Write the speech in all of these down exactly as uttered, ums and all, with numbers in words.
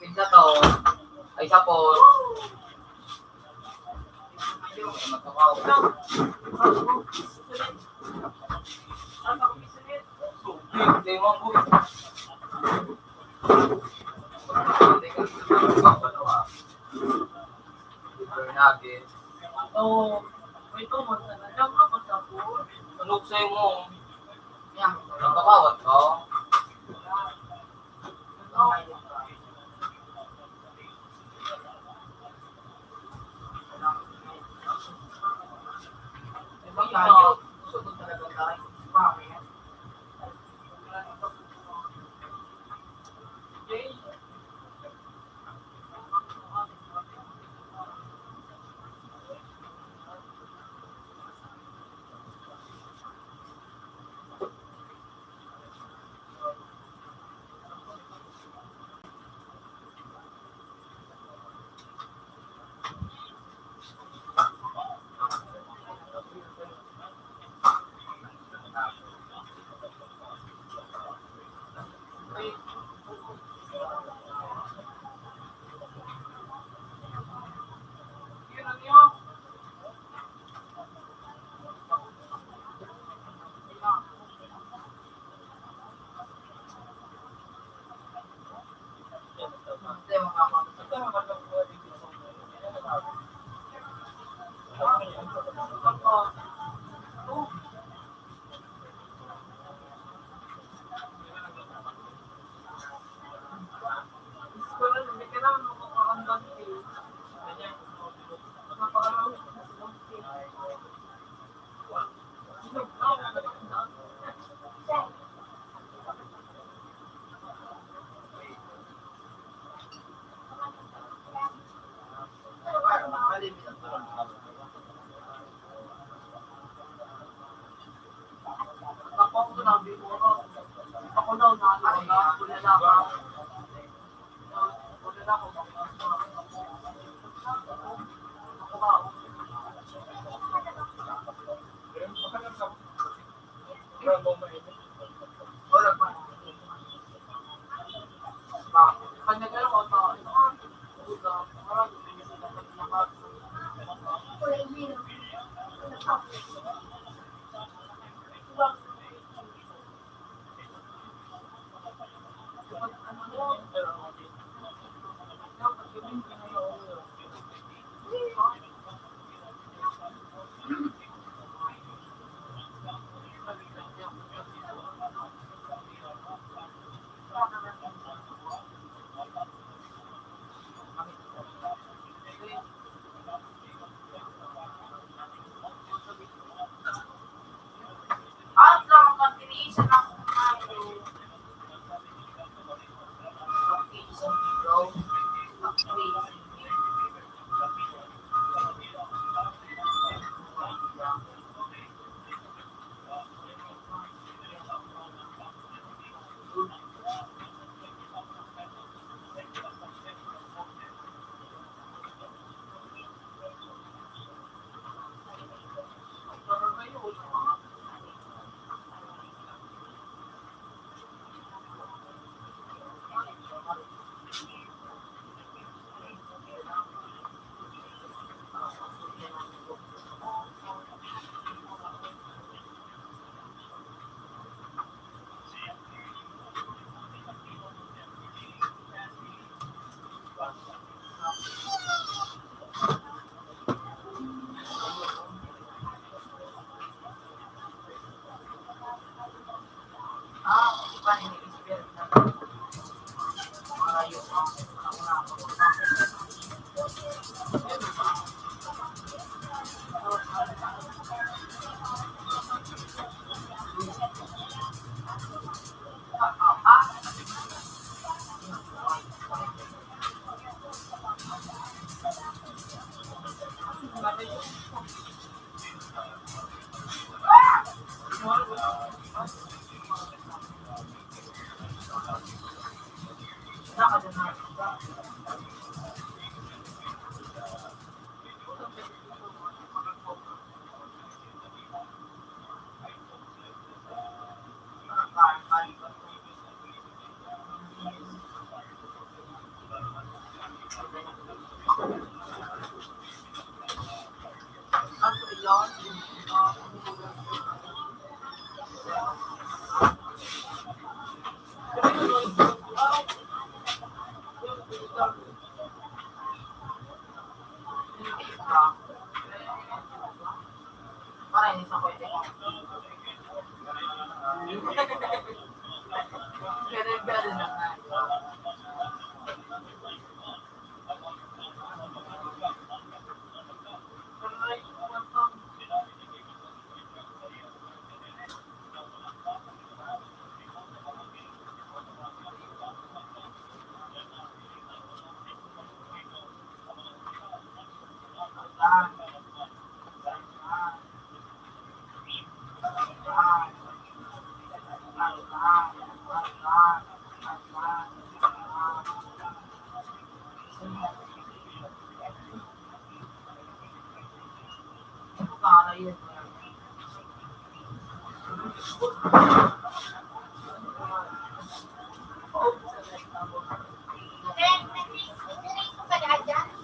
Pizza to. Ay, sapon. Nugget. Ano sa'yo mo? Nagkakawat ka?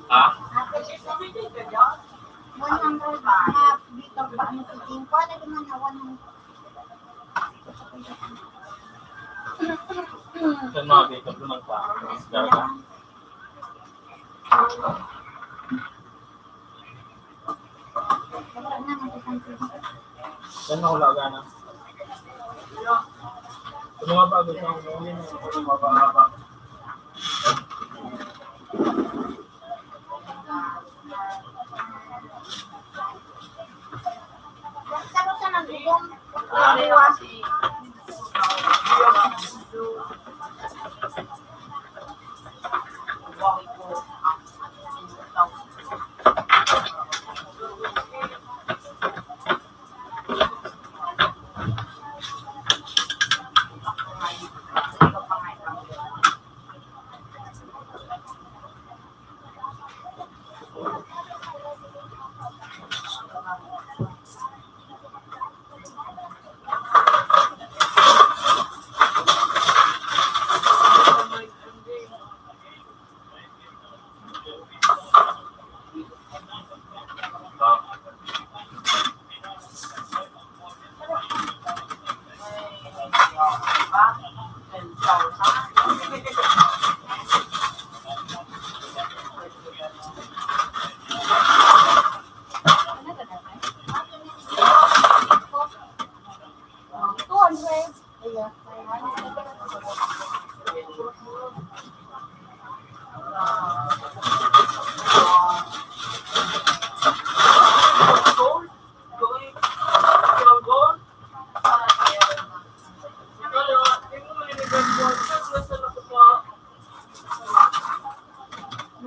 Ha? One hundred na dito pa, ano, si Jingko, ano naman na one hundred? Saan mga backup ko nagpa-, mas garaga? Saan ako laga na? Sa mga bago sa mga, mga, mga, mga,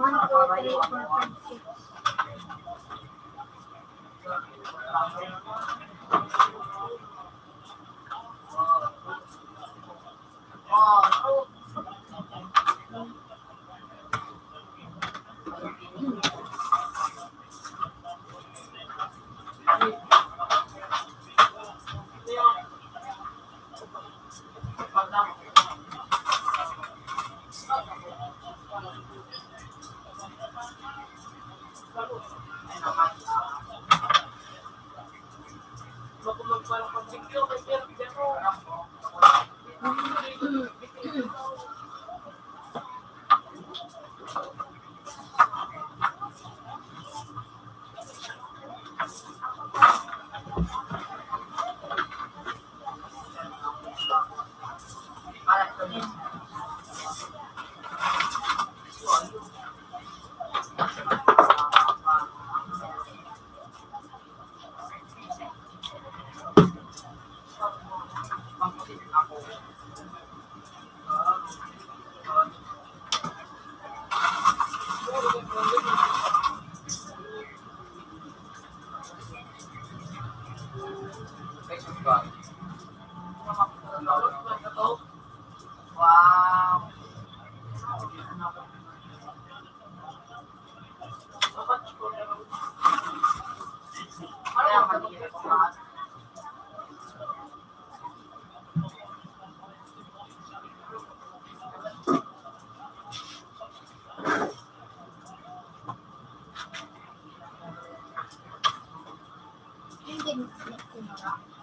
One, two, three, four, five, six. Wow.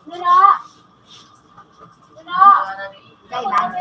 Nura! Nura! Kailan?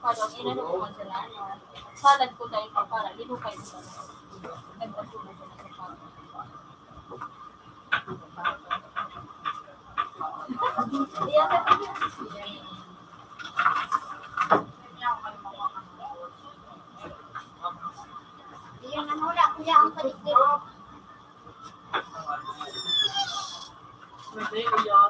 Parang inano ko man sila, ano, salad ko dahil pa, para linukay ko talaga. Nagpatuloy ko na sa pag- Iyan na din yun. Iyan na muna, kuya, ang paligid. Bye-bye.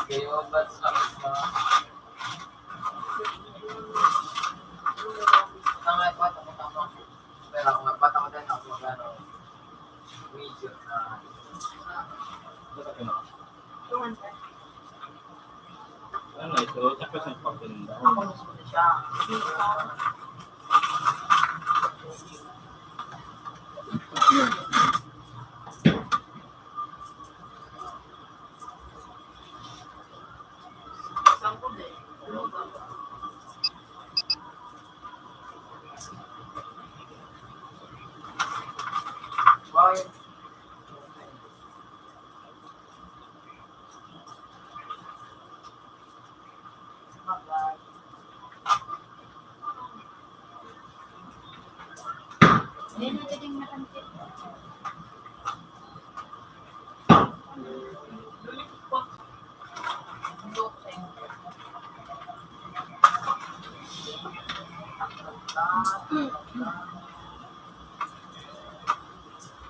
Kayo, basta, basta. Tama, tama, tama. Pero ako nga, bata ko din ako, ano, medyo na, ano, ito, tapos ang pagkalinda. Ako, gusto ko siya.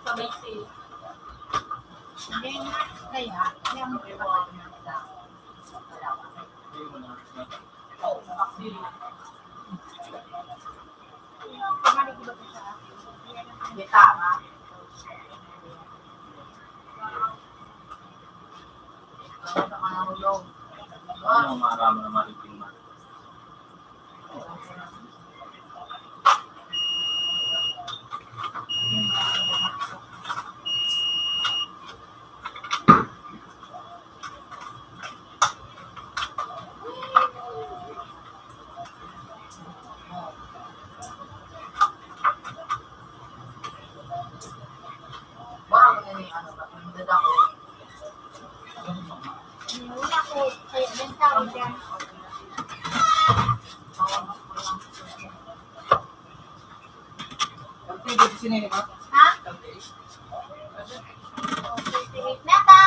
Sabay si Hindi nga, kaya, kaya ang Gitara. Ano ang marama na mariting na? Parang ano ni, ano ba, ang dadako. Wala ko, kaya din tawag yan. Ang tigil sinini ba? Ha? Ang tigil. Nata!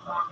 No!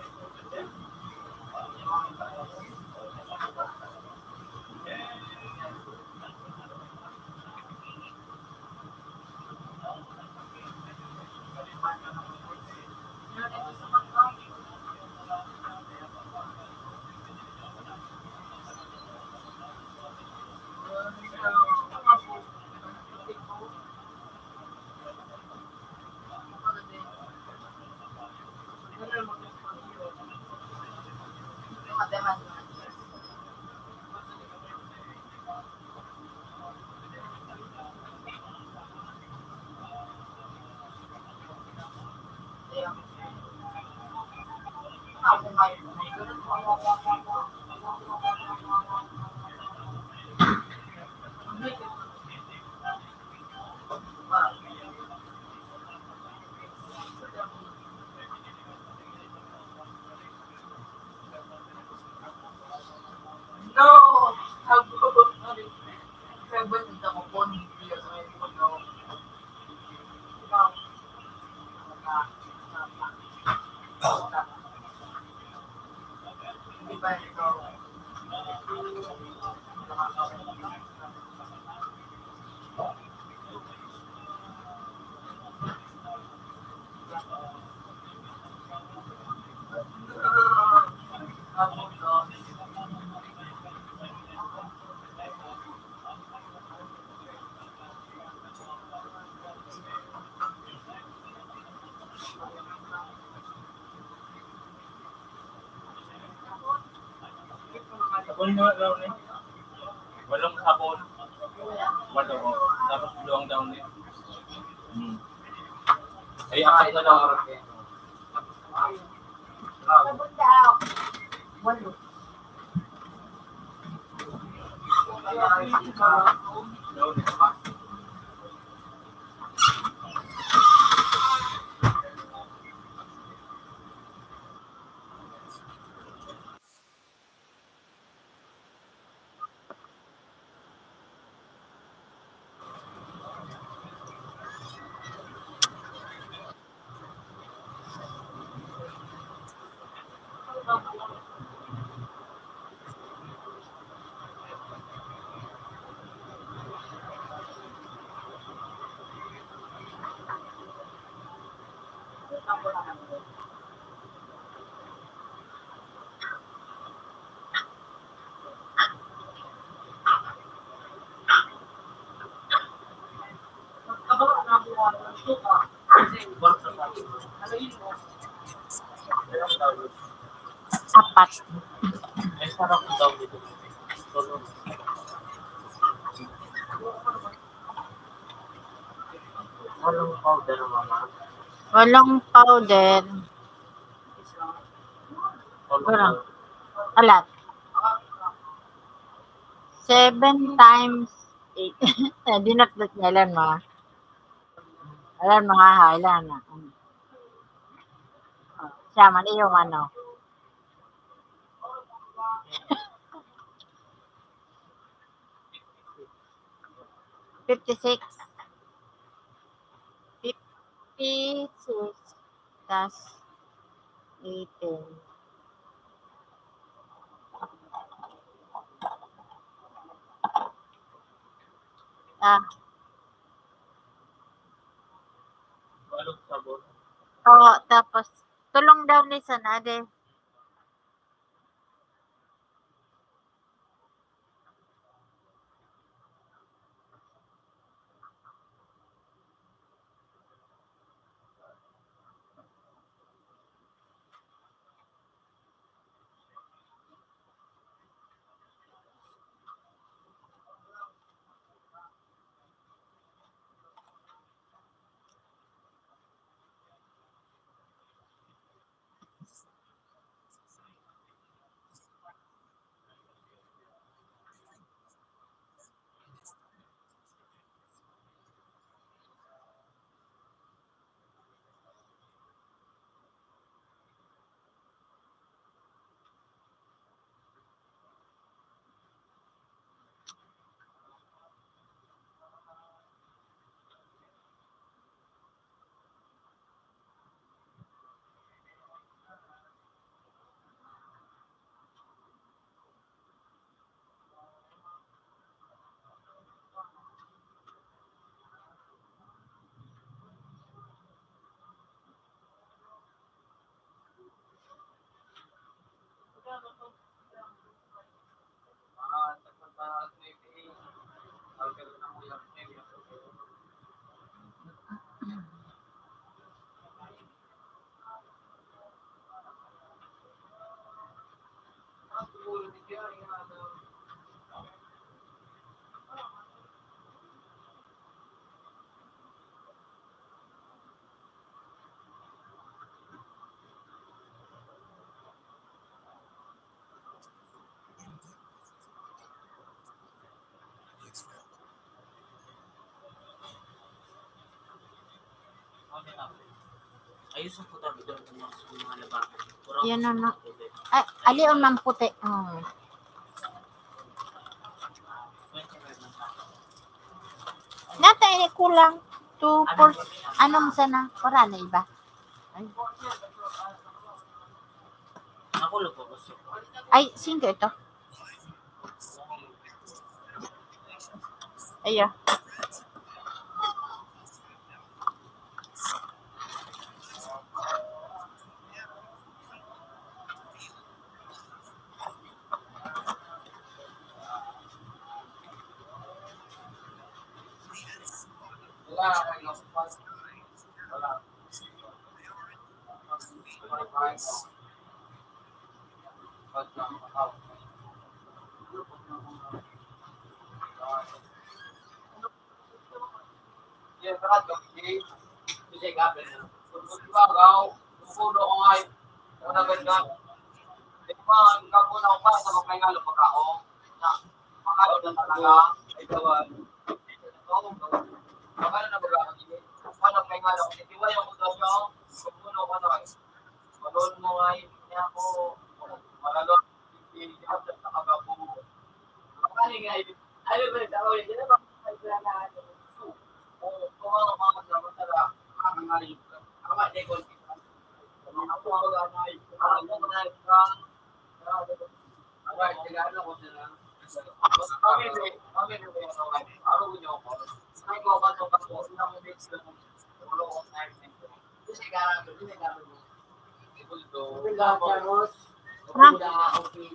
Sabon nga daw ni. Walong sabon. Walo, oh. Tapos luwang daw ni. Hmm. Ay, apat na daw. Sabon daw. Walo. Apat. Walong powder, mama. Walong powder. Walong. Alat. Seven times eight. Eh, dinatdot niya lang, mga. Alam, mga ha, ilan na. Oh, siya man, iyo, ano. Fifty-six. Fifty-six. Tas eighteen. Ah. Walong sabon. Oo, tapos tulong daw ni Sanade. Ayos ang puta, bidon ko mga, sa mga labahan. Yan na na. Ay, ali ang nang puti. Oh. Nata ini kulang. Two, four, anong sana? Wala na iba. Ay. Ako lang po gusto ko. Ay, singko ito. Ayo.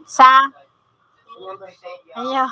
Sa? Ayo.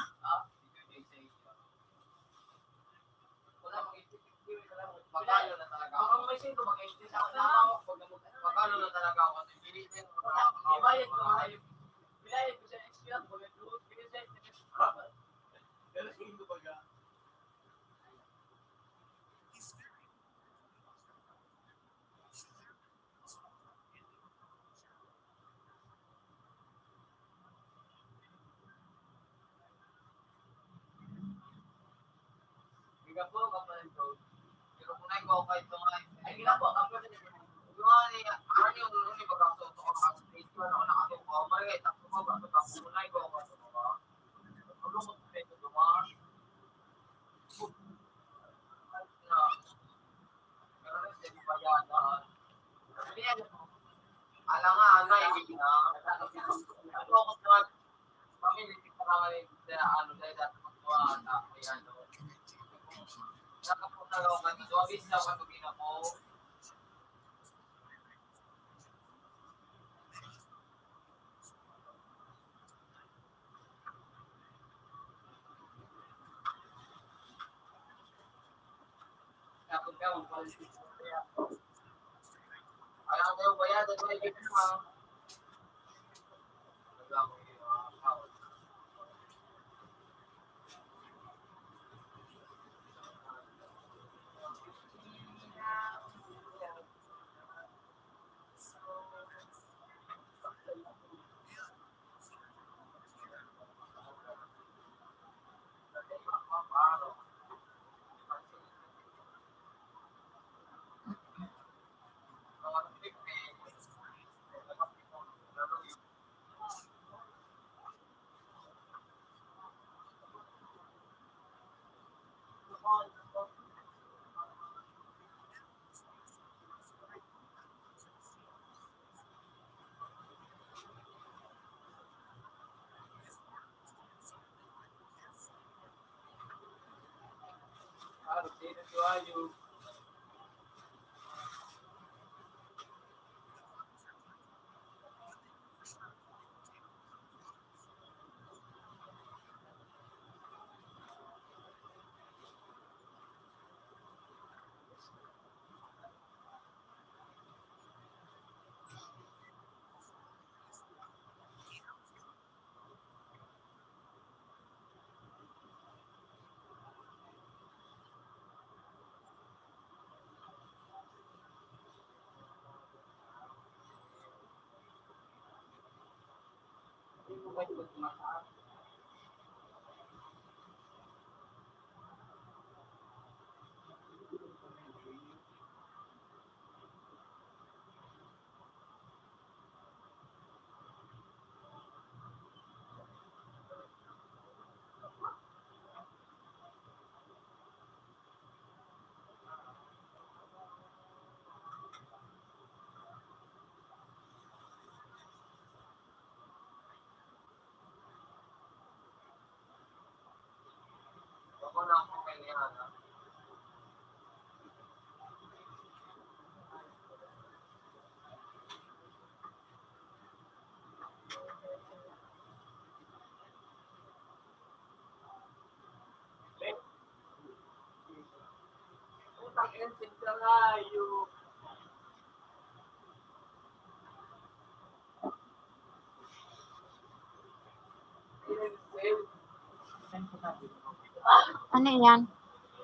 Ano yan?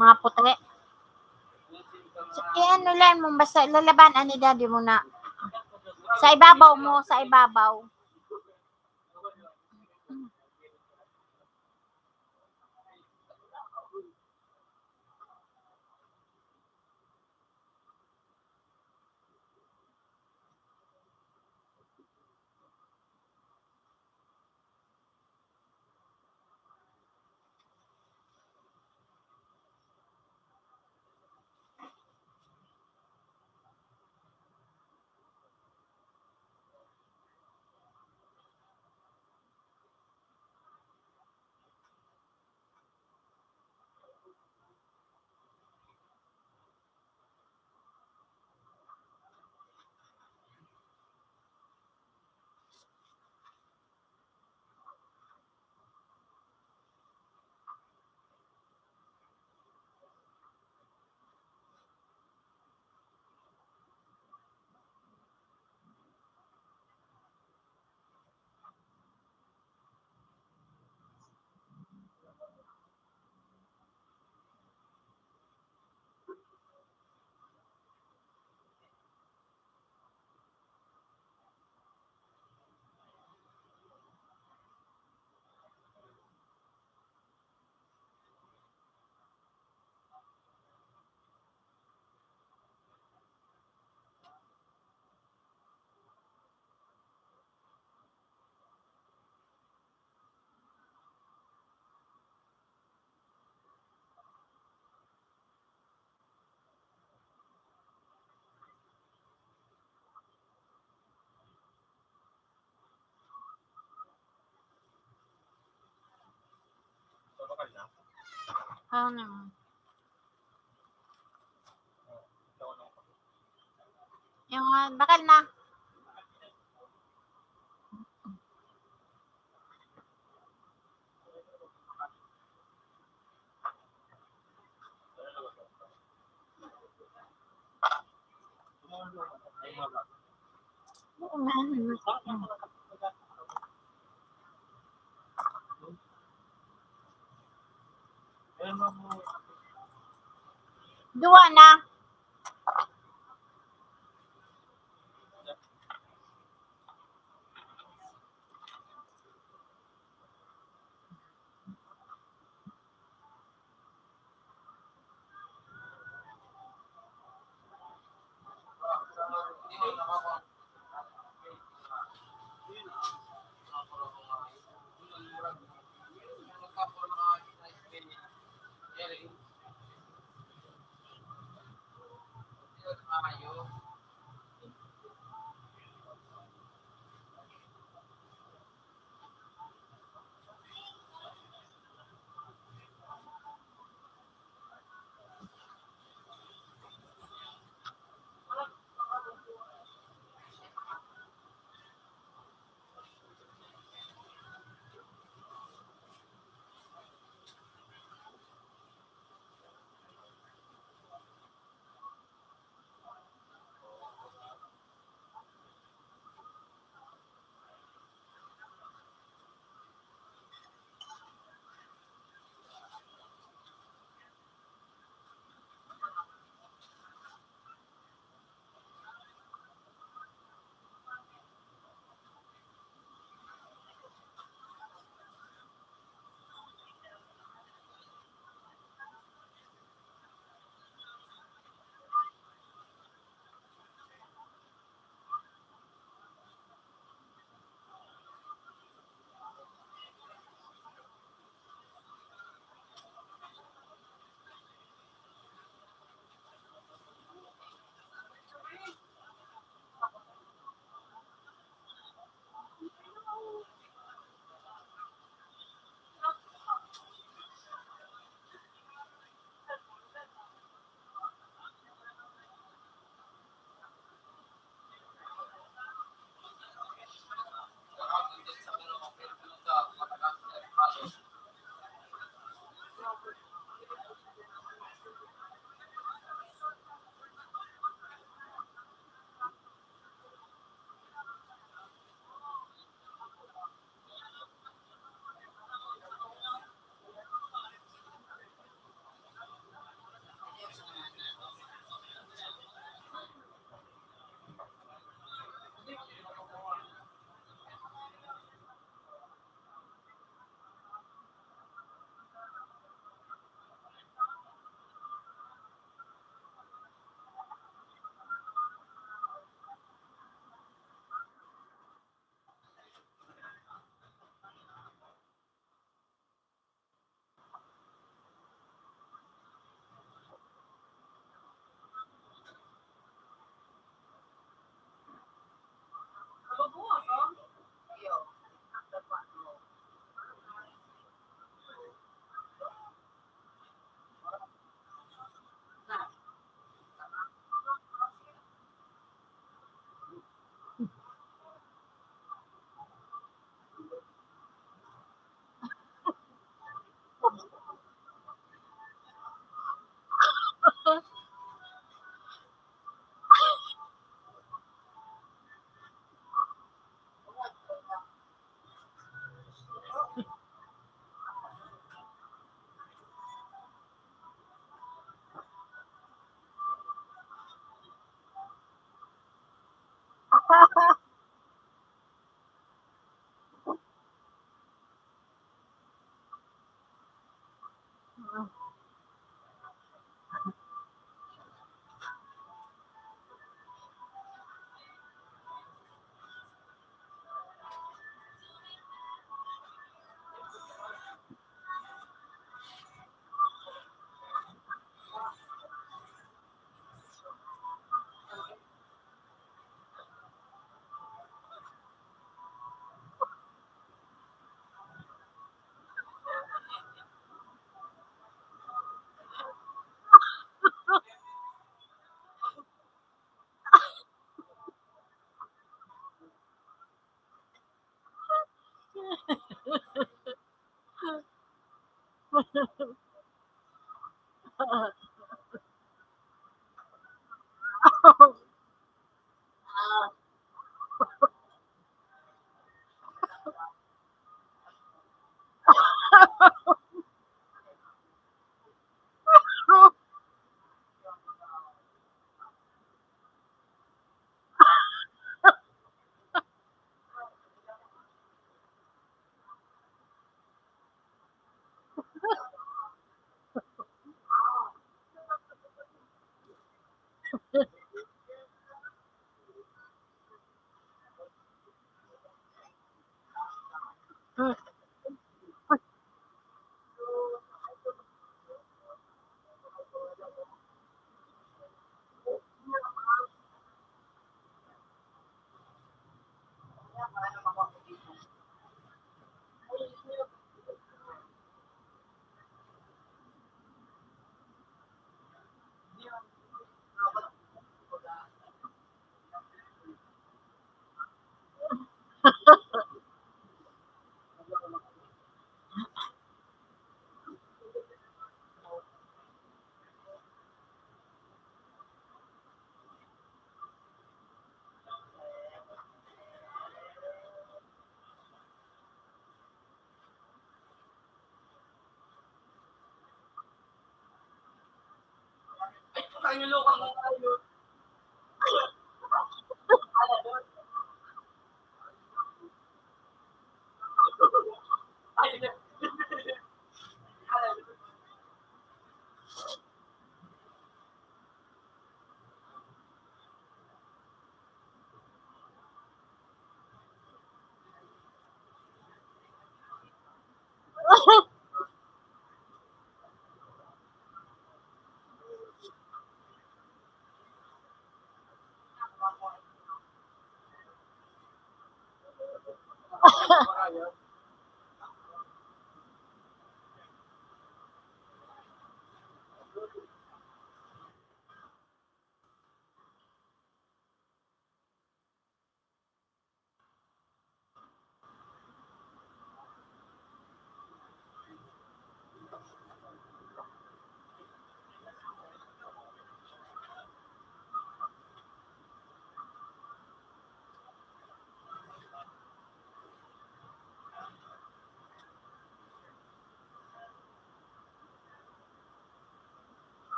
Mga puti? So, i-ano lang mo, basta lalaban, ani, daddy mo na. Sa ibabaw mo, sa ibabaw. Oo naman. Yung, ah, bakal na. Duwa na.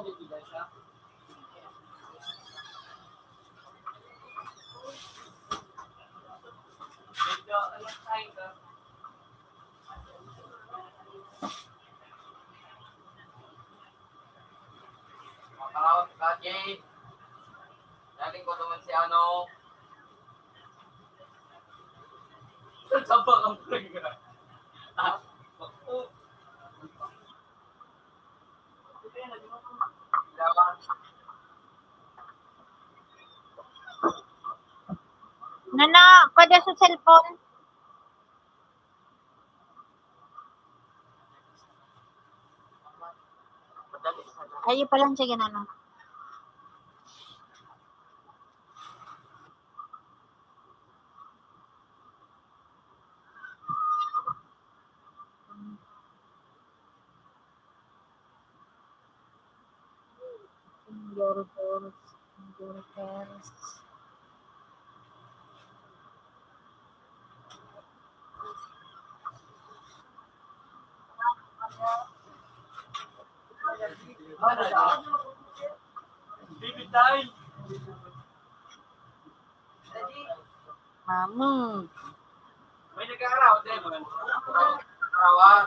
Makaraot ka, Jay. Dating ko naman si ano. Sabang ang pulga. Ah, bakto. Nana, kada sa cellphone. Ayo pa lang, sige na, no. Finger girls, finger girls. Mama. May nag-aaraw din, mga arawan.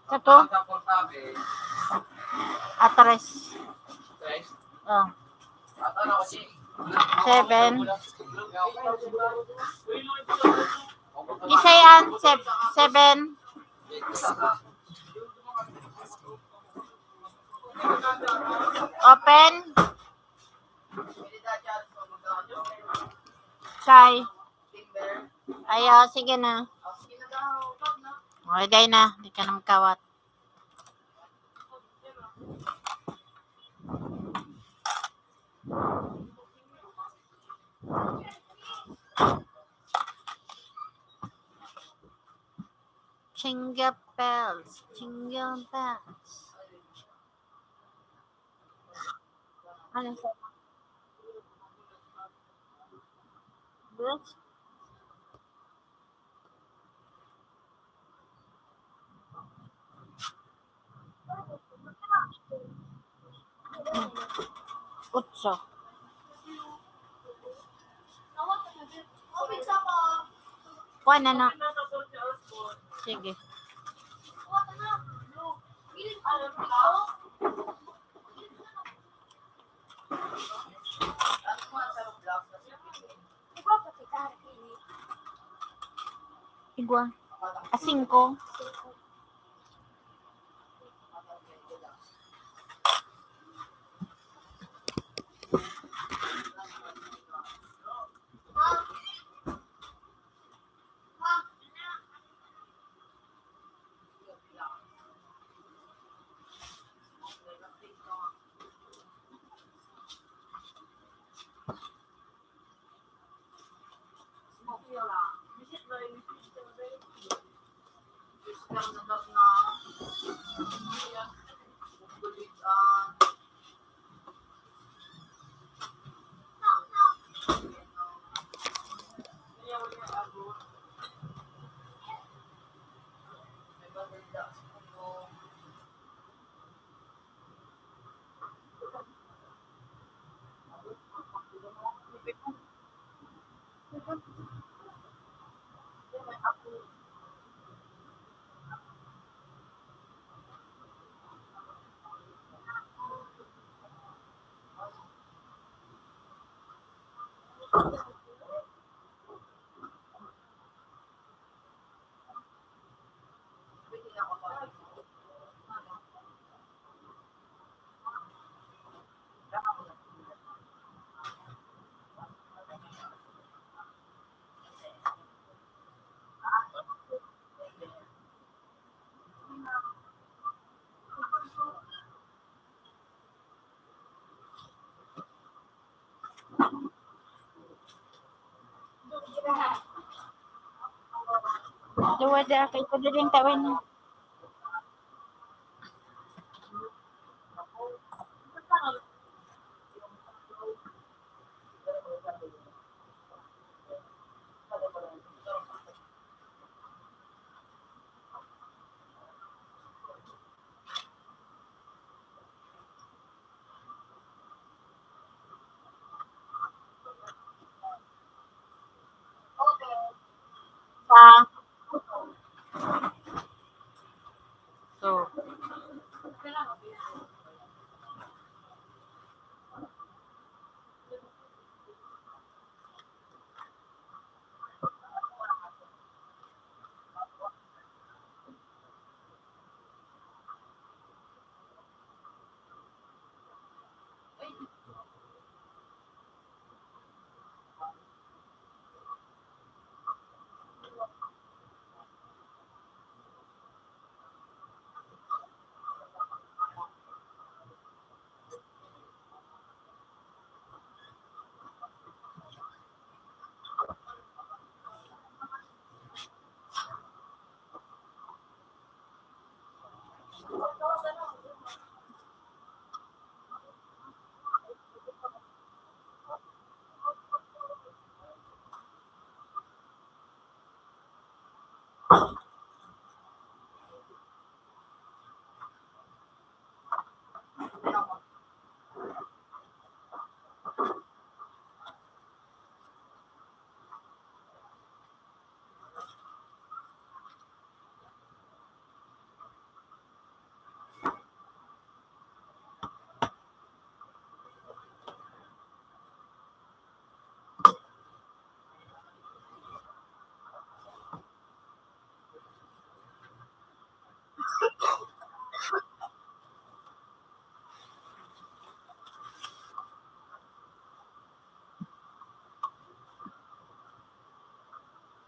Sa to? Atres. Oh. Seven. Isa yan. Sev-, seven. Open. Chai. Ayo, sige na. O, igay na. Di ka na magkawat. Jingle bells, jingle bells. Ano sa... Brush? Otso. Kuha na na. Sige. Igwa. A, singko. Luwad, ah, kay pwede rin tawin.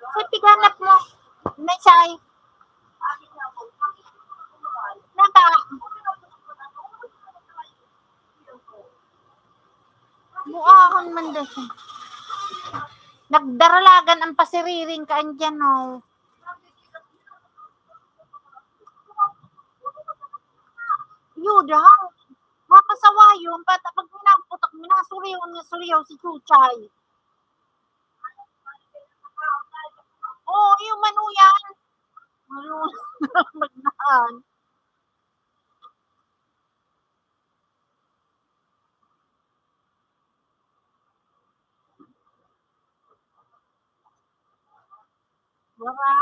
Sa pighanap mo, may say. Nata. Buahon man dahil. Nagdaralagan ang pasiriring ka andyan, oh. Yun daw. Mapasawa yun. Pag, pag minaputak, minasuriyaw, nasuriyaw si Chuchay. Oo, yung manu yan. Ayun. Magnahan. Wala.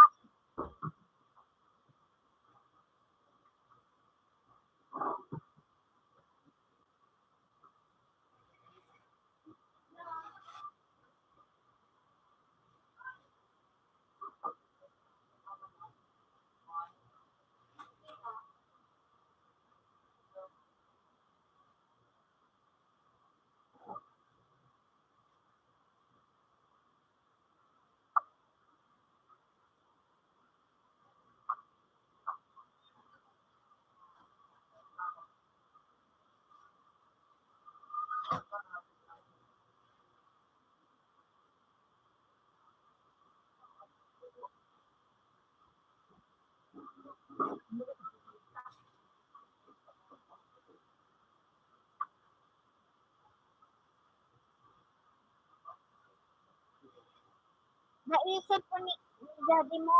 Naisip ko ni, ni daddy mo.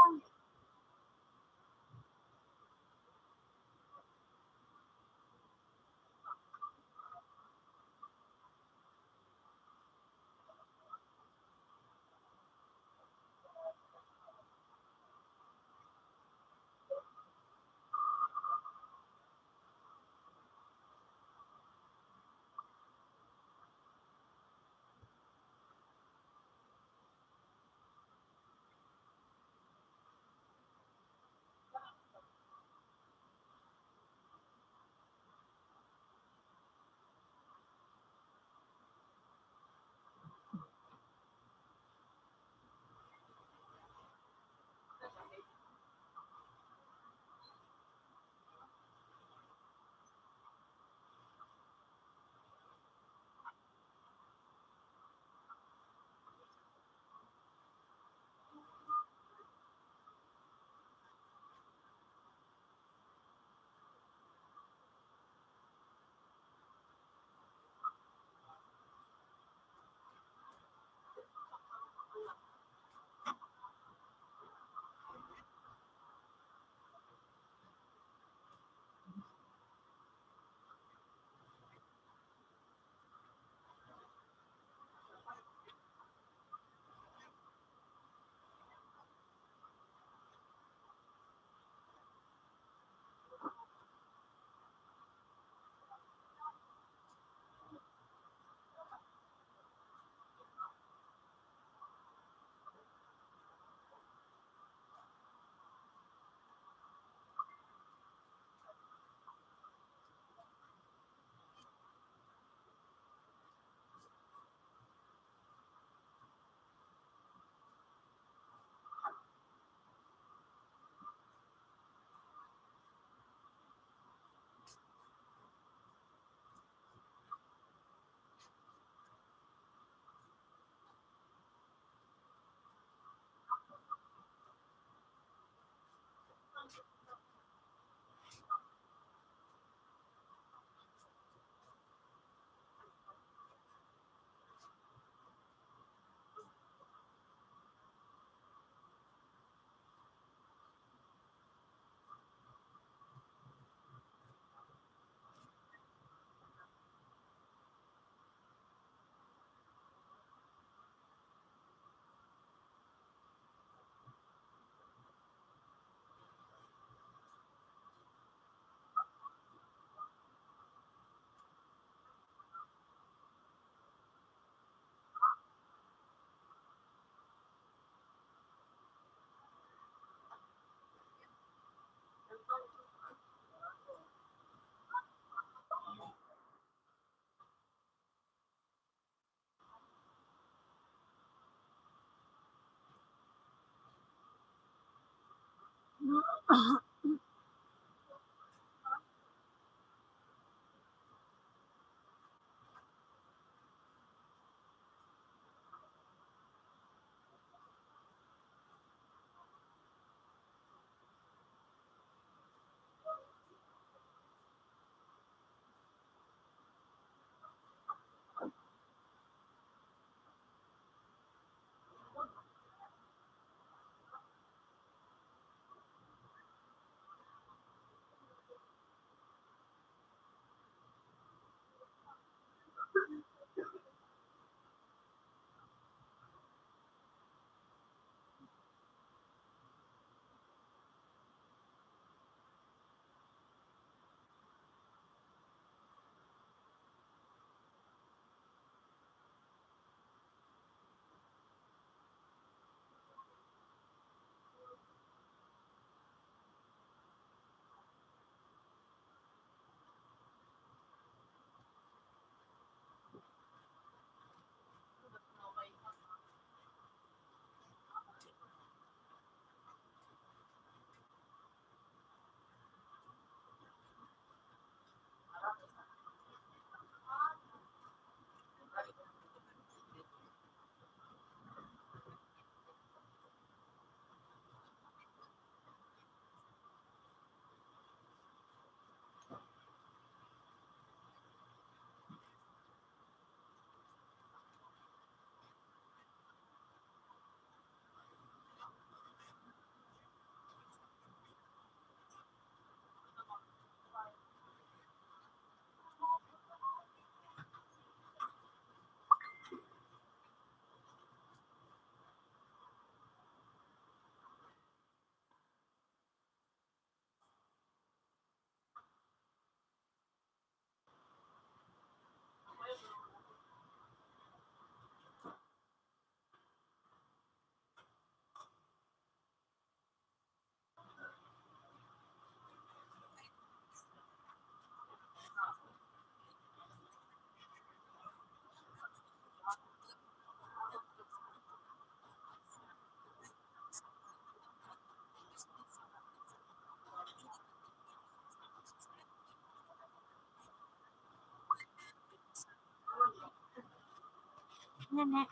Yan eh.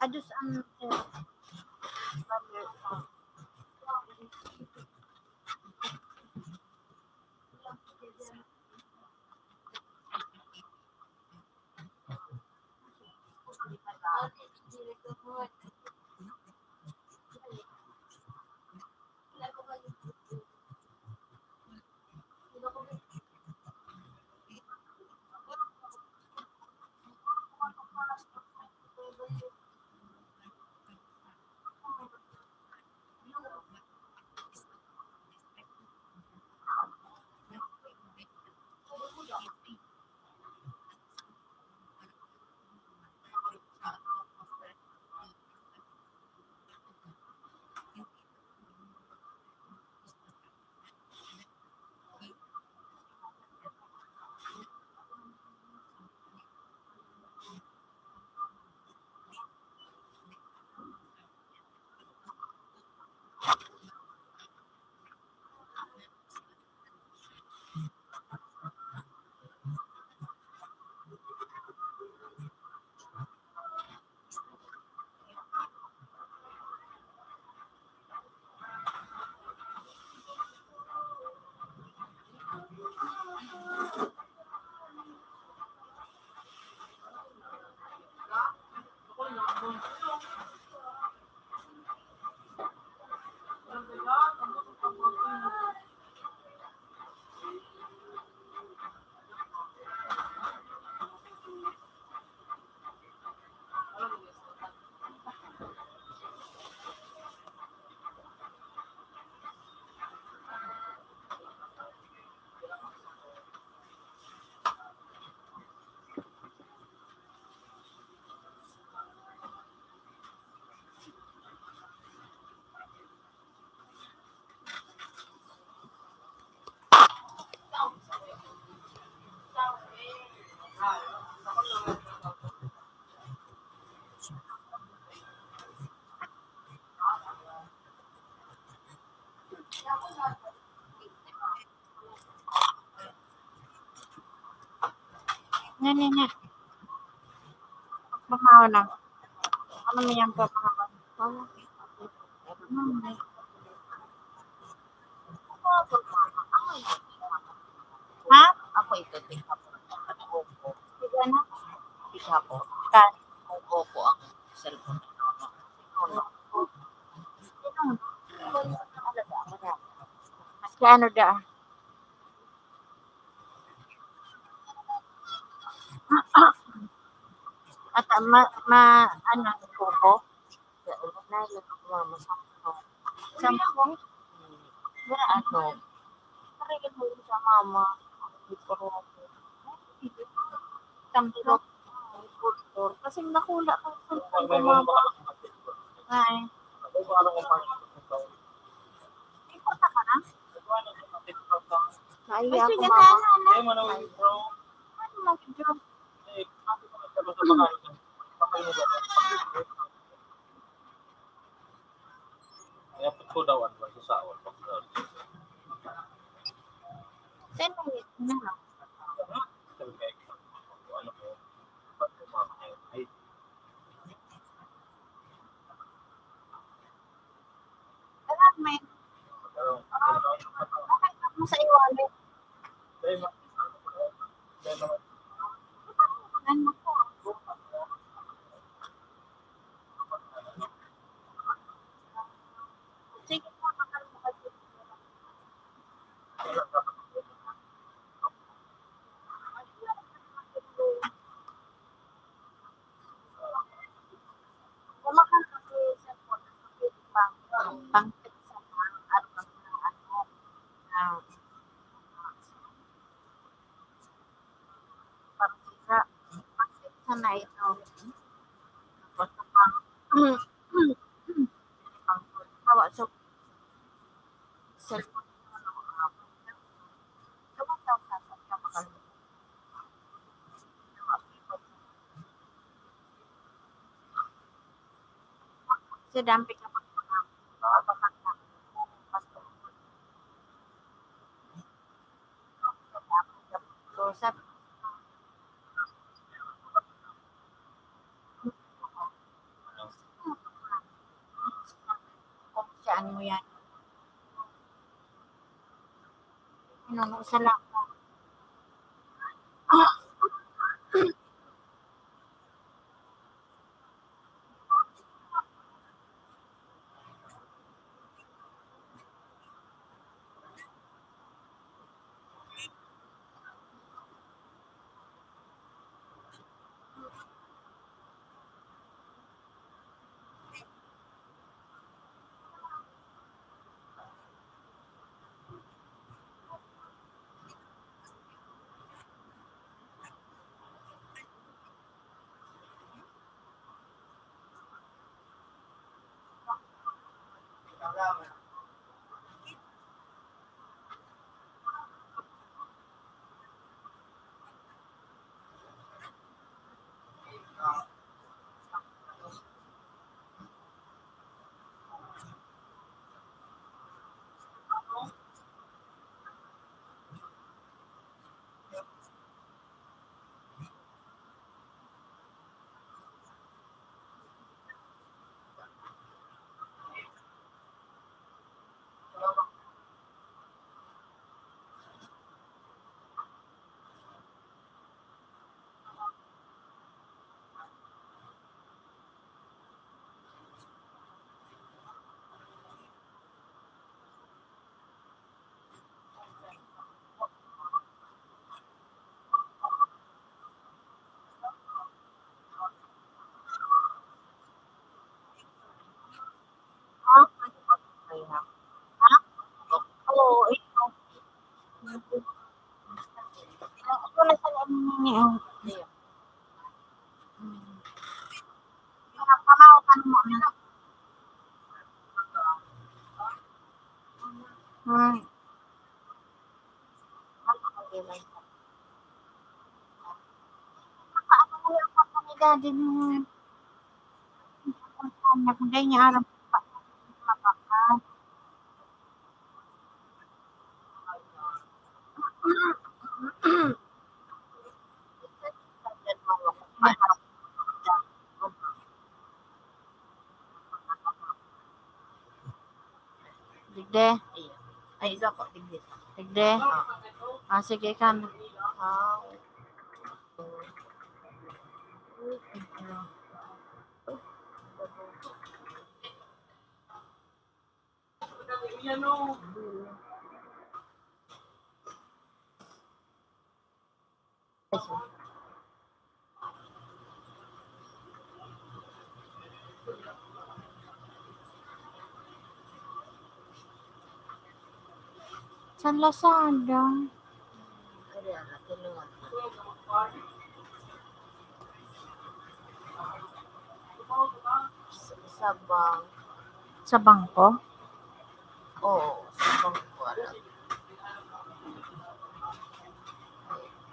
Adus ang, eh, Yan, yan, yan. Mamahaw na. Ano mo yan, pamahawan? Mama. Hmm. Ha? Ako ito, tingnan ko. Sige na. Tingnan ko. Kan? Opo, ang cellphone. Maski ano da. At, ah, ma-, ma-, ano, kuko? Sa ulo na, yung mama, sampung. Sampung? Wala, ano? Pareho mo sa mama. Sampung. Kasi nakula ka sa sampung ko, mama. Ay. Importa ka na? Naiya ako, mama. Ano, mag-withdraw? Kaya po daw, ano, sa saon. Saan mo yun? Ano? Ay. Alam mo yun? Okay, mo sa iwali. Ano po? Sige po, pang, pang, ano, ah, Pansya, pansya na ito. Basta pang, hawa sa cellphone ko, ano, ah, sa one thousand, sa makalimutan. Sa dami ka pag mga, mga, mga, mga, So, sabi ko, "Kung saan mo yan?" Ano, sa lang. Ha? Ano ba? Ha? Oo, ito. Ako na sa ano niya, oh. Pamaw ka mo na. Hmm. Ano ko yung pagpamigay din mo? Ano, kung dahil niya aram pa, mapaka. De. Ah, sige ka na. Ah. Sa Lazada. Ari, ah, tinungan na. Sa, sa bank. Sa bangko? Oo, sa bangko, ano.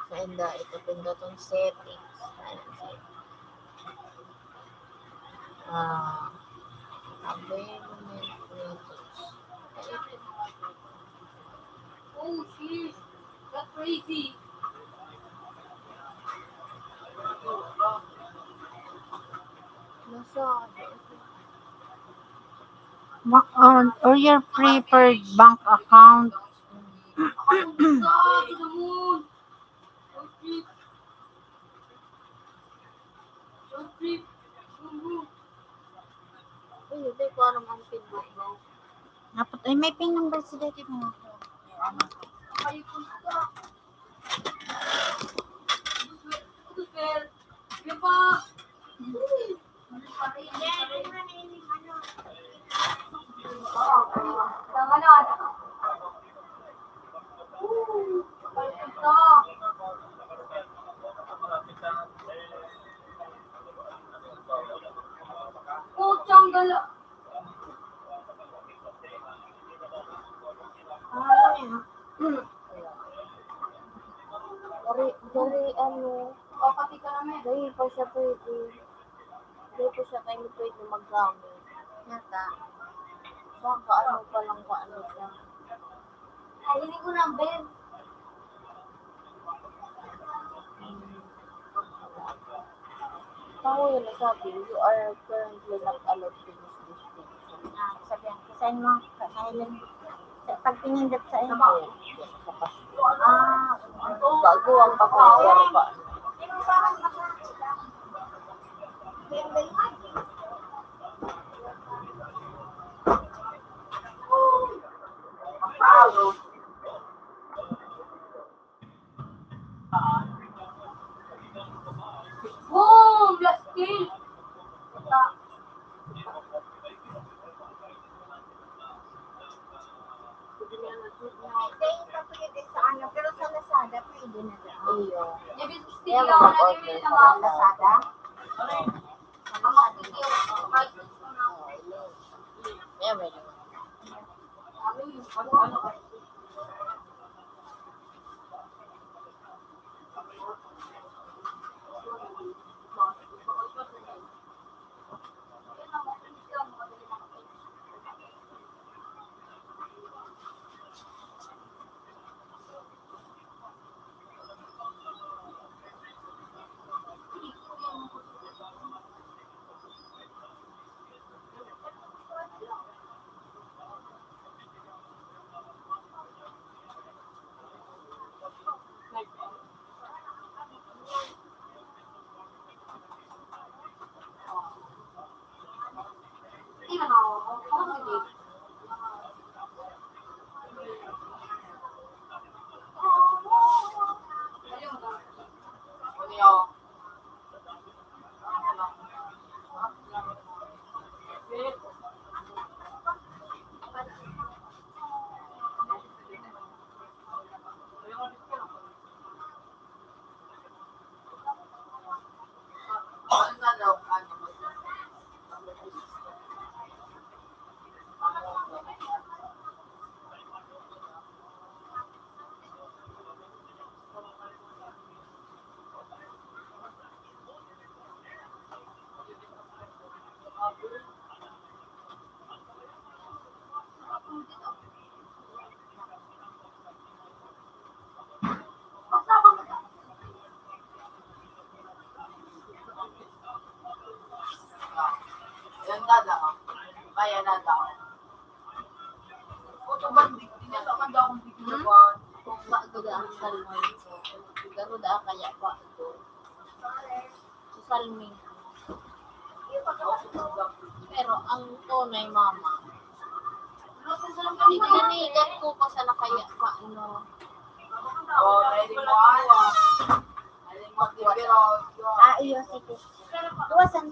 Sa inda, ito pindot ang settings. Ayan, settings. Ah, availment methods. Oh, shit. That's crazy. Nasa, ma-, or, or your preferred bank account. Uy, hindi ko alam ang pin number. Dapat, ay, may pin number si Daddy mo. Ano? Di ba? Putang gala. Ano niya? Dari, dari, ano, o, pati ka naman. Dari pa siya pwede. Hindi ko siya kayo pwede maggamit. Yata. Baka ano pa lang, kung ano siya. Ay, hindi ko number. Tao yun, nasabi, "You are currently not allowed to use this page." Ah, sabihan ko, "Saan mo? Sa silent." Sa pagtingin dito sa inyo. Sa pas-, ah, bago ang pagkakita pa. Boom! Last kill! Hindi pa pwede sa ano, pero sa Lazada pwede na daw. Iyo. Ewan ko, order pa lang. Lazada? Sa Lazada. Ayan, may naman. Garuda ang salmon ko. Garuda ang kaya pa ito. Sa salmon. Pero ang tunay, mama. Hindi ko nanigat ko pa sa nakaya pa, ano. Oh, ready mo, ah. Ready mo, pero, ah, iyo, sige. Iwasan.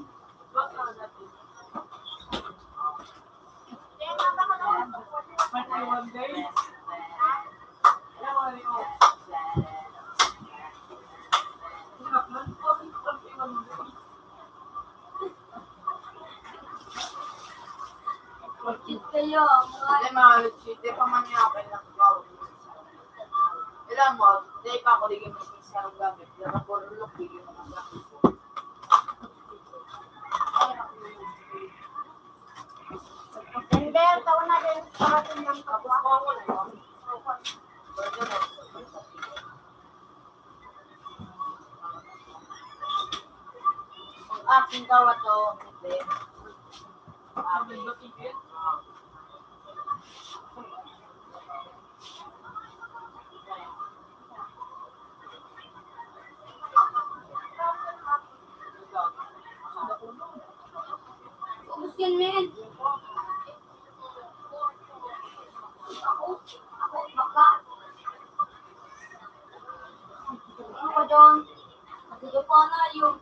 Hindi, mga lechite, pamanyakay lang daw. Alam mo, dahil pa ako, di ka magpinsan ng gamit. Kaya puro lok, di ka magpinsan. Hindi, taon na din sa atin ng kapwa. Ang aking gawa to, hindi. Aking. Ubus yan, men. Ako, ako, baka. Ano ka dyan? Nagkikita na yung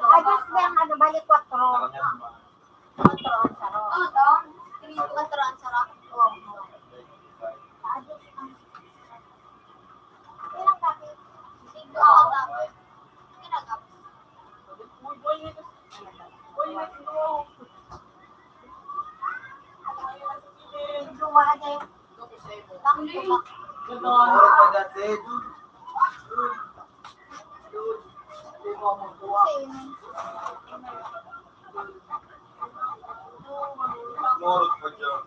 Ay, gusto mo yung ano, bali, kwatro. Otro ang sarap. Oo, to. Tingin ko otro ang sarap. Oo. Sa ados ang ilang kape? Siguro ang kape. Kinagap. Medyo mahal na yung pangtubak. Same. Morot pa dyan.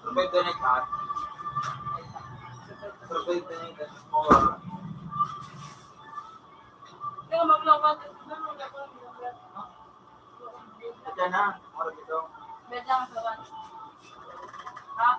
Provide na yung cut. Provide na yung cut. Ito na, oras ito. Medyo ang gawa. Ha?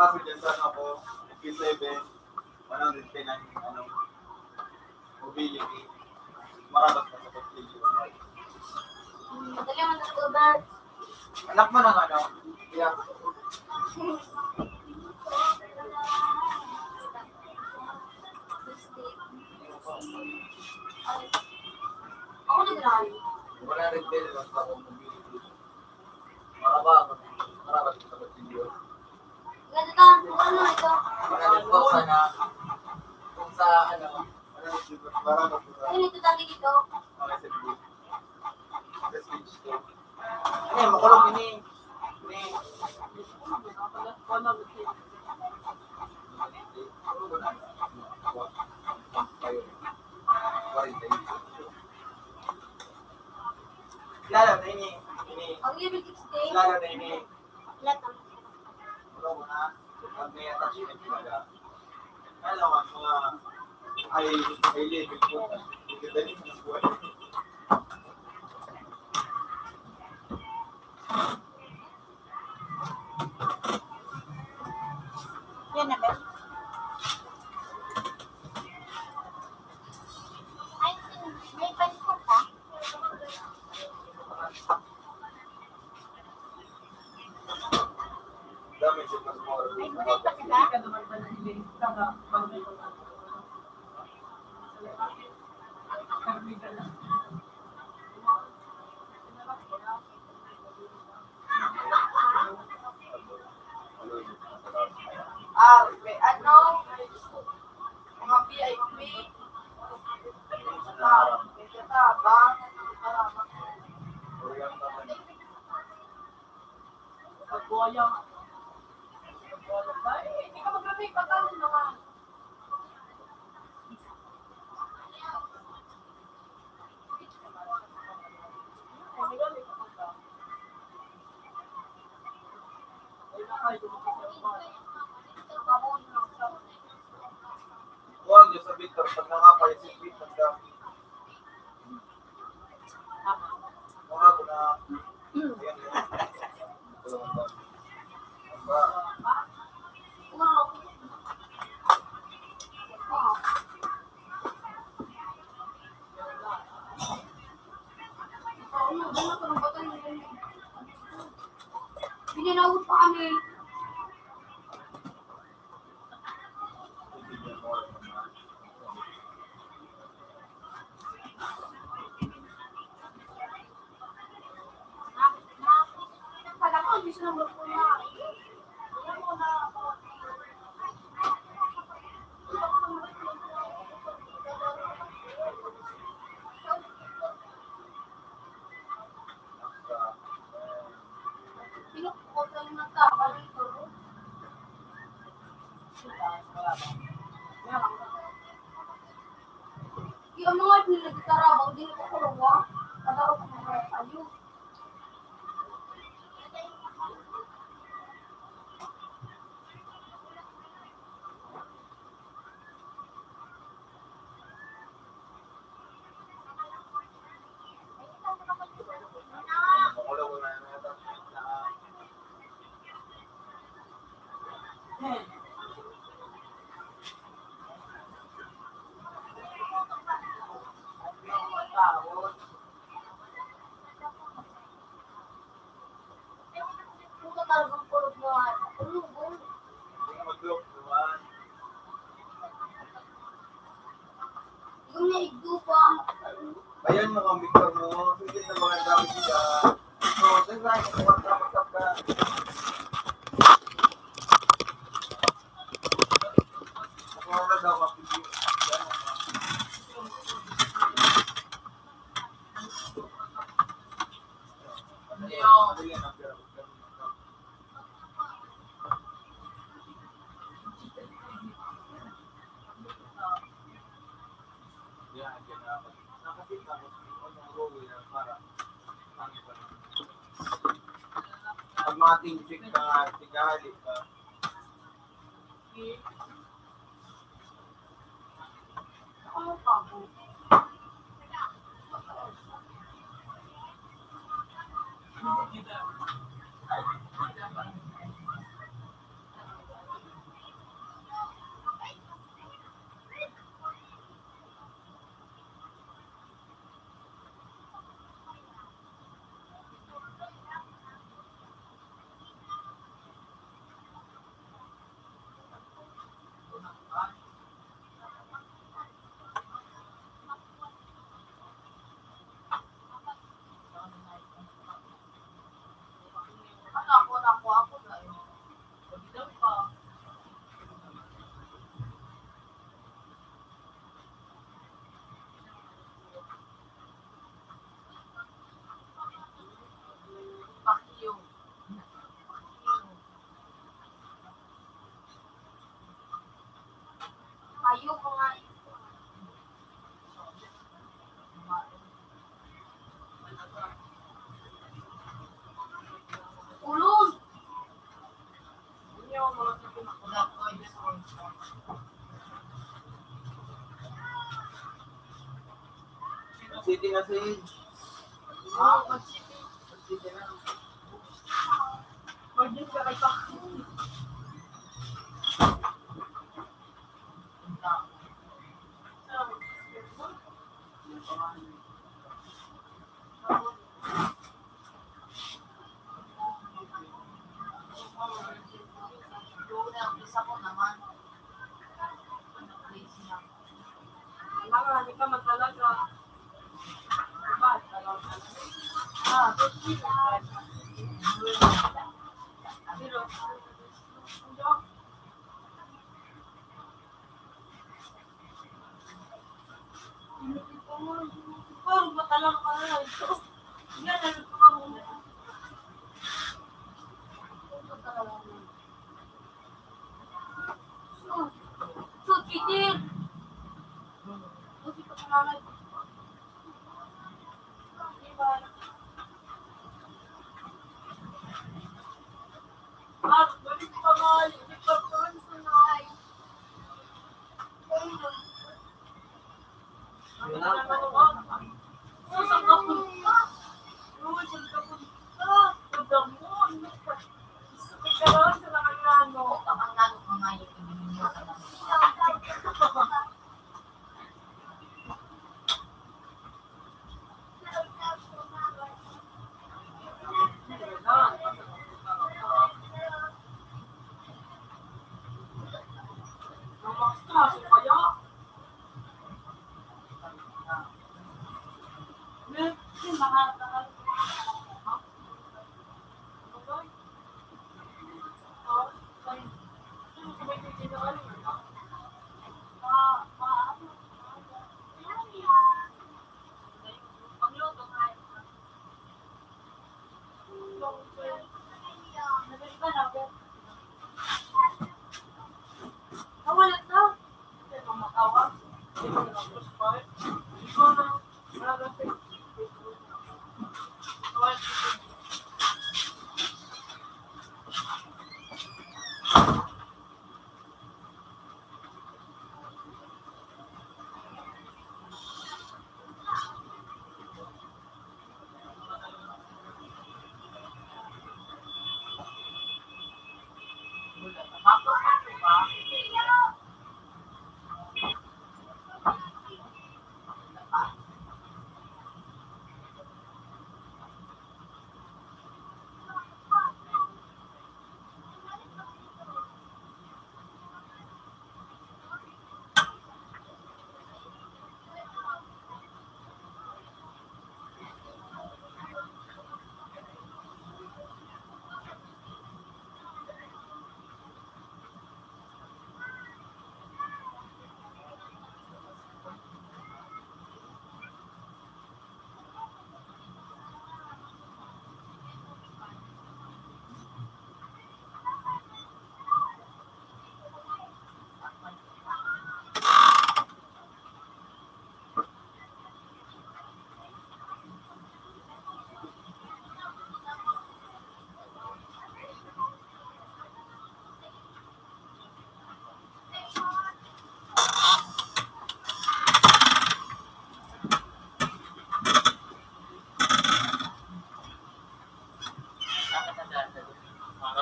Kapag dyan sa ano ko, P seven, one hundred ten ang ano, mobility. Marabas na sa kutsilyo. Madali man sa Uber. Anak mo ng ano? Yeah. Ako nag-rally. Wala rin din, basta kung mobility. Maraba, maraba sa kutsilyo. Ganito ta, kung ano ito. Mga nagpaksa na, kung sa ano, Ano, di ba, maraba po sa Ano ito dati dito? Mga S M B. Sa stage two. Ano yan, makulog ini. Ini. Lalo na ini. Ini. Ang ibig sabihin, Lalo na ini. Lahat ng Ano mo na? Pag may attachment talaga. Kaya lang, ang mga high, high level po. Ang ganda rin ng buhay. Yan na ba? Ay, may panikot ka? Ay, buhay pa kita? Ah, may ano, mga V I P. Ah, may katabang. Pagbuhay ang, pagbuhay ang, ay, hindi ka mag-repeat, pagkano naman? Kuwan, Diyos sa Victor, pag nakapay, si Victor, ang dami. Mga ko na, ayan, ayan. Binanawot pa kami. Yung mga pinagtarabang, di na ko kuluwa. Kada ako mga kayo. Pag mga ting-, ting-, ah, tingali ka. Pakiyo. Pakiyo ko nga. Ulong. City na si. Ah, City. City na. Pwede ka kay pa.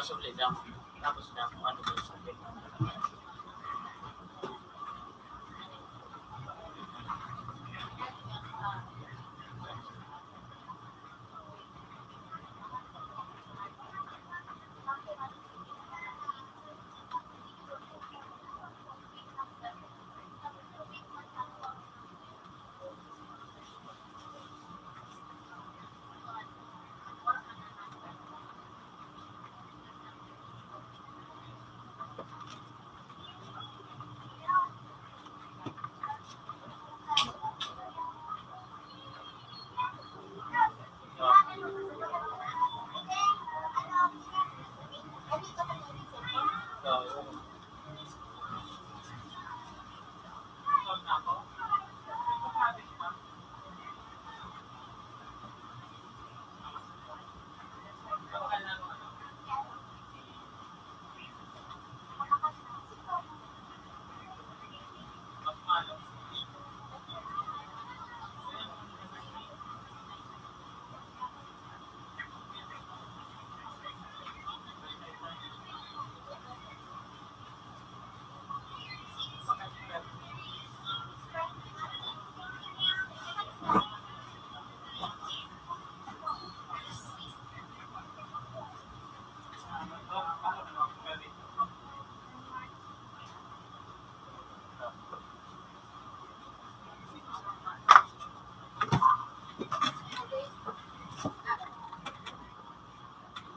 Suli lang. Tapos na kung ano yung subject ng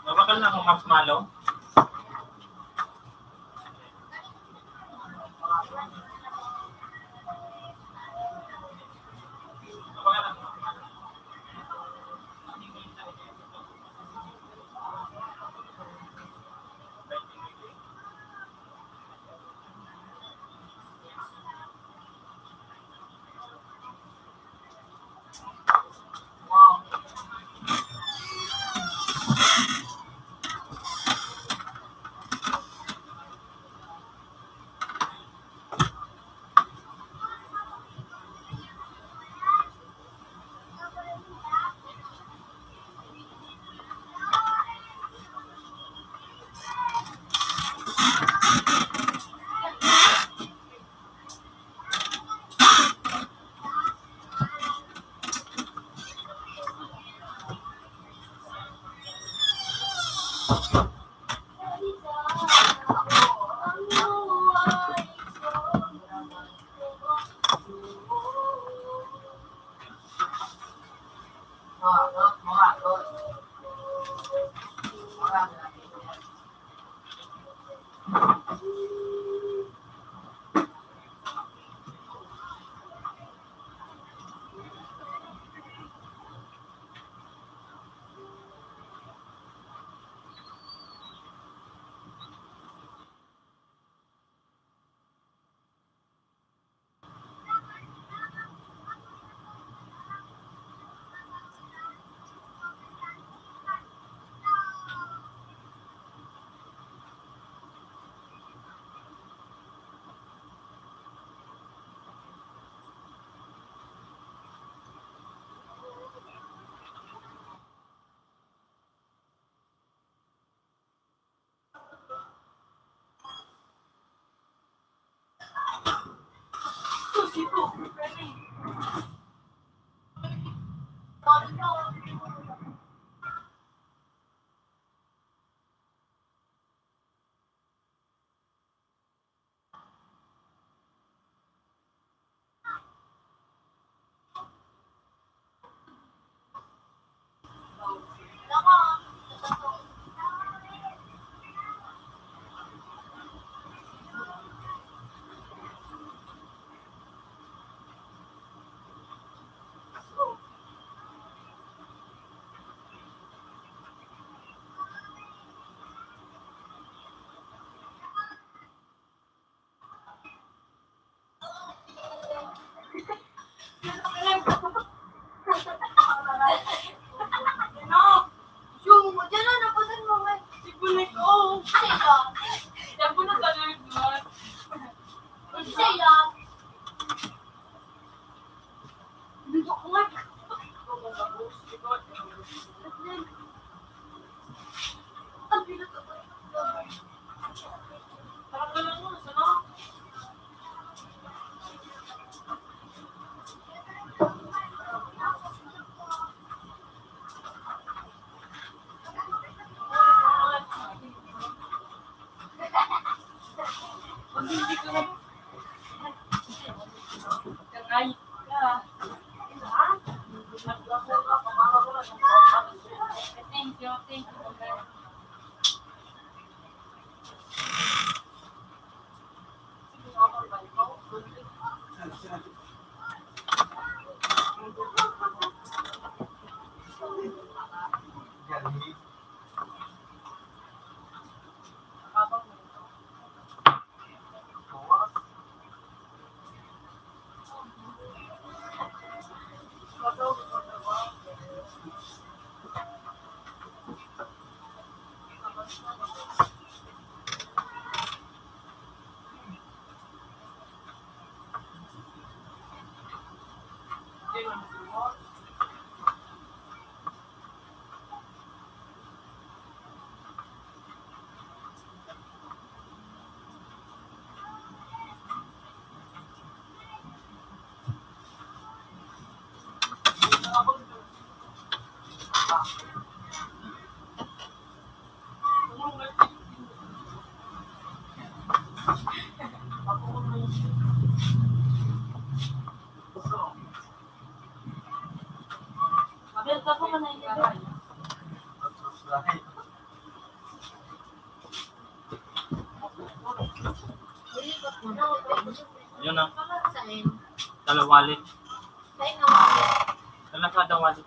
Nabakal na akong marshmallow. Yun na. Saan? Sa wallet. Saan ang wallet? Sa Lazada wallet.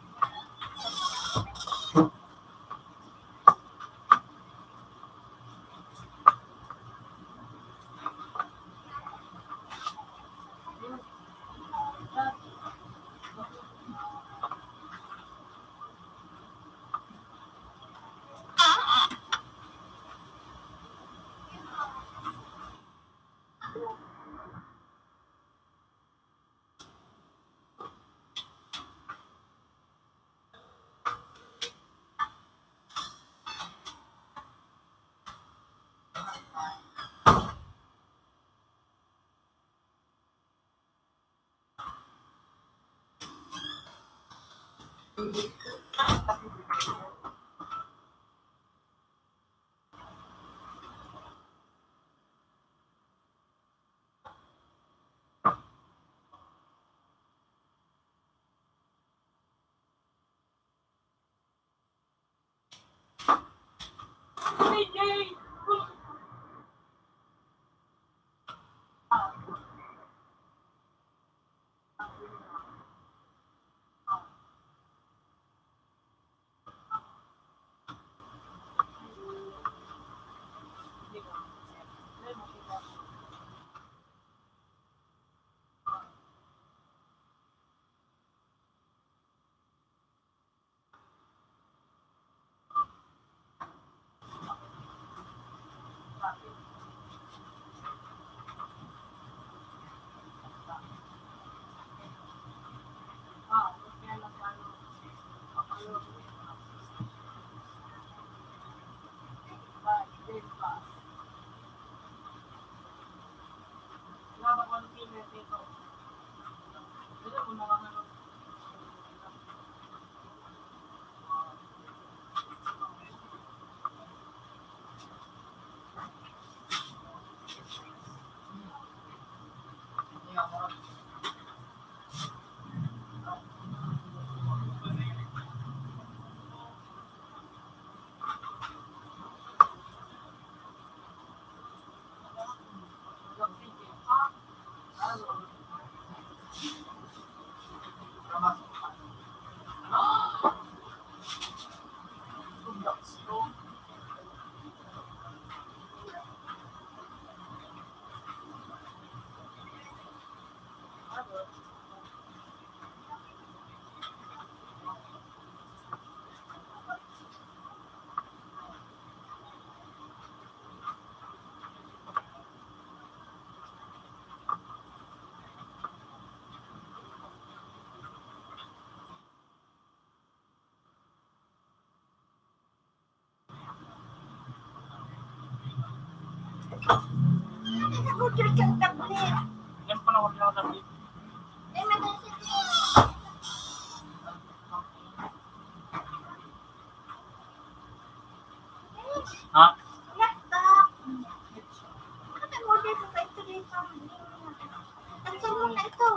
Ha? Ang cellphone na ito.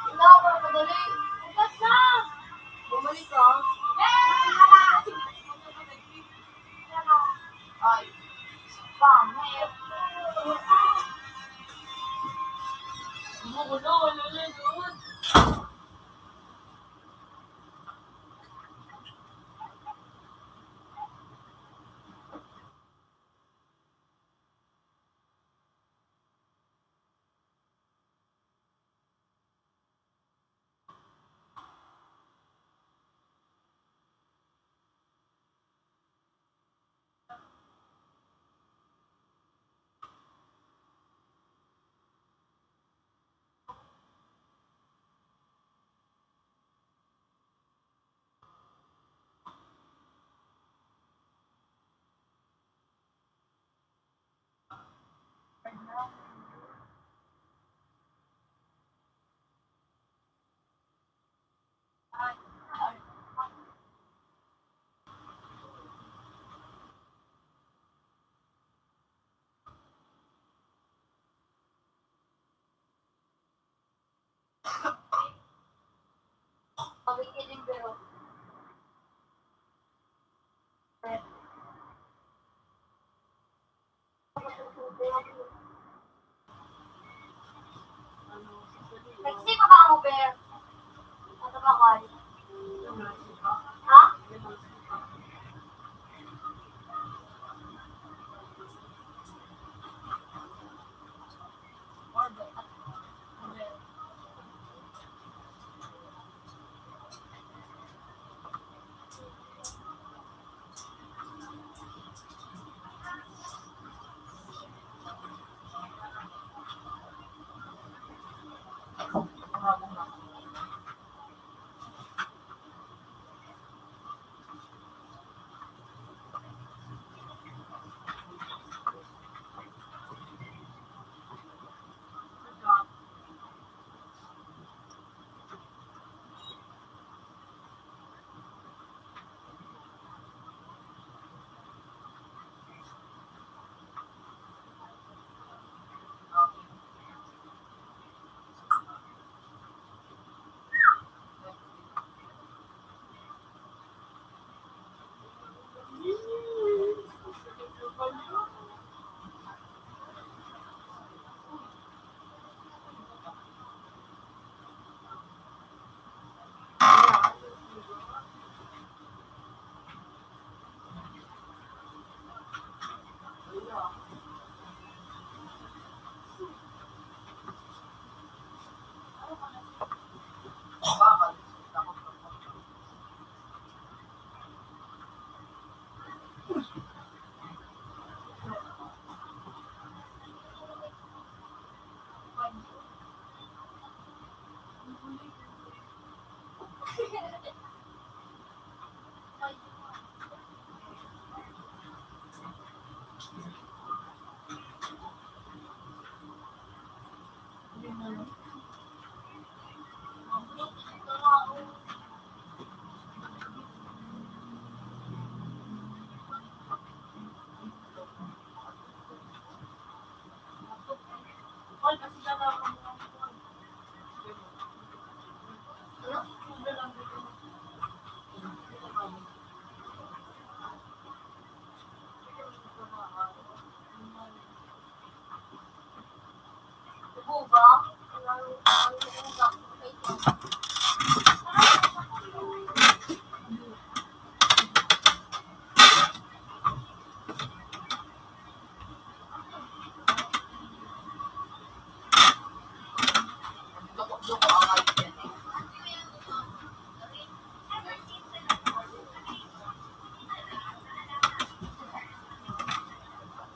Wala, wala, madali. Bukas na! Bumalik ka. Ay, pangit. Ano, wala, wala na yun. Nagsipa ba ang Uber? Ano ba, Juan? Ha?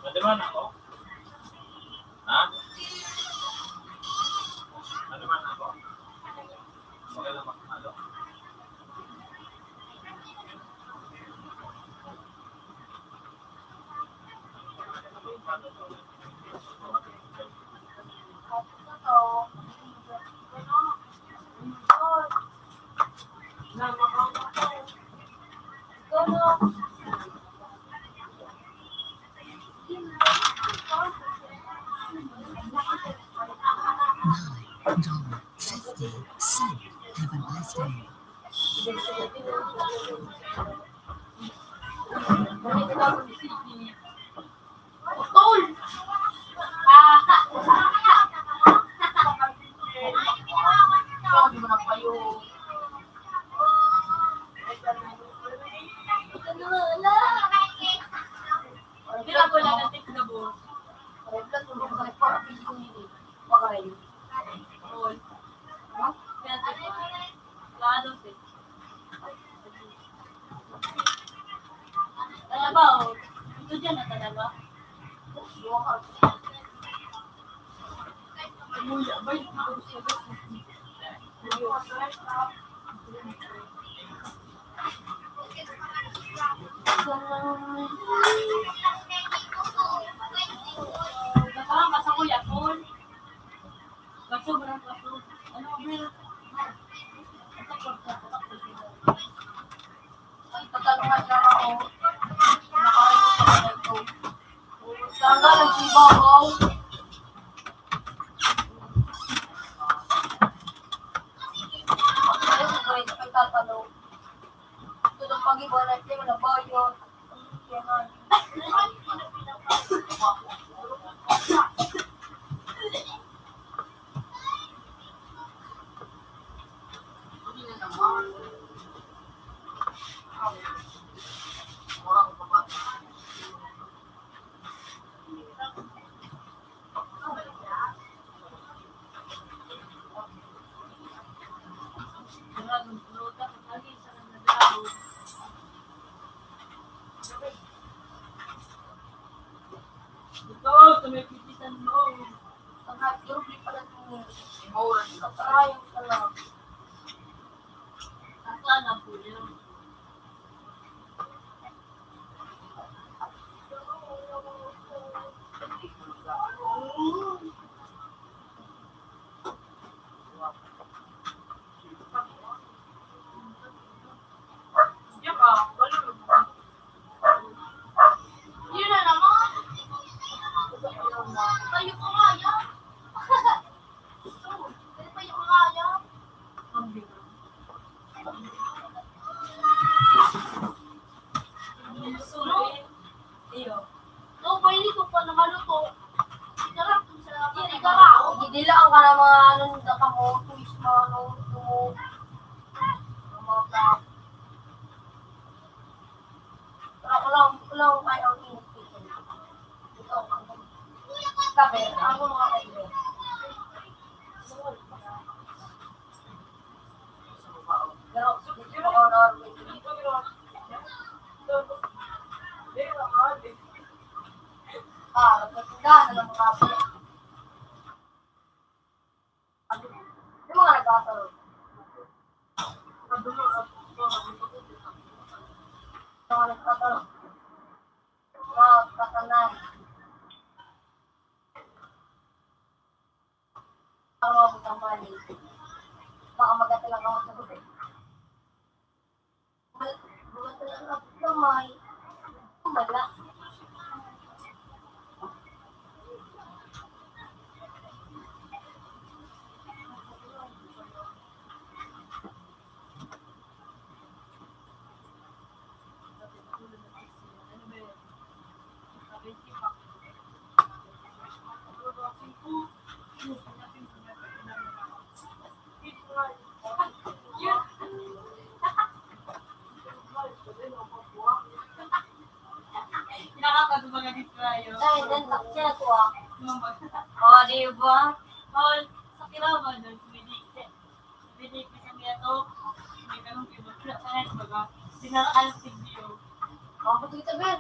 Pwede man ako? Ha? Pwede man ako? Okay lang ba? Ano? Nine dollar fifty cent. Have a nice day. Putol! Ah! Ikaw, di mo na payo. Ito na nga, ala. Pila po lang ang tip na boss? Ay, plus, ang mga parang hindi ko yun eh. Baka yun. Oo. No? Kaya tip na. Lalo, sir. Talaga, oh. Ito dyan, ah, talaga. Baka basa ko, Yapon. Baso, barang baso. Ano, Abel? Ito, pagkakas ako. Pagkakas ako. Nakain ko sa ito. Talaga, nagsibaw, oh. Ayun, ito, ito, ito, ito. Ito, ang pag-iba na ito, nabayot. Ito, sa may pipitan mo. Ang hot dog, di pala ito. Mura, di ka pa. Ay, ang sarap. Saan ang puyo? Yun na naman. Tayo ko nga, yan. Tayo ko nga, yan. Iyo. No, pwede ko pa na maluto. Ikarap ko sa Ikarap. Gidila ang ka na mga ano, nagkakamotos, mga ano, ano, mga plak. Pero ako lang, ako lang kaya ang init. Ito, ang kape, ang mga kape. Pero, dito ako na, May. Wala. Nakakaduma nga di tayo. Ay, dan tak siya ko, ah. Oh, di ba? Oh, sa kiraman, no? Hindi. Hindi ko sa niya to. Hindi ka nung pinagkira sa akin, baga. Dinaraan sa video. Ako dito, Ben.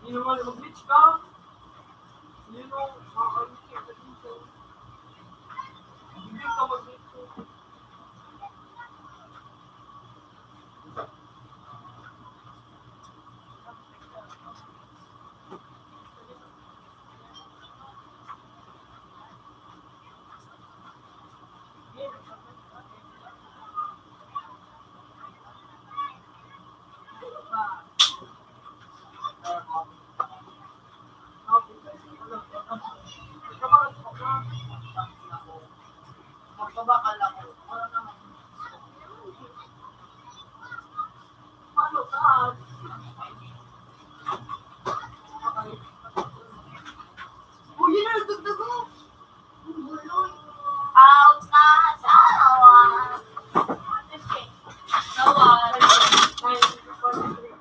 Hindi naman mag-reach ka. Hindi mo makakalimutan ka dito. Hindi ka mag-reach. Uy, yun ang dagdag mo. Out na sa awa. Awa.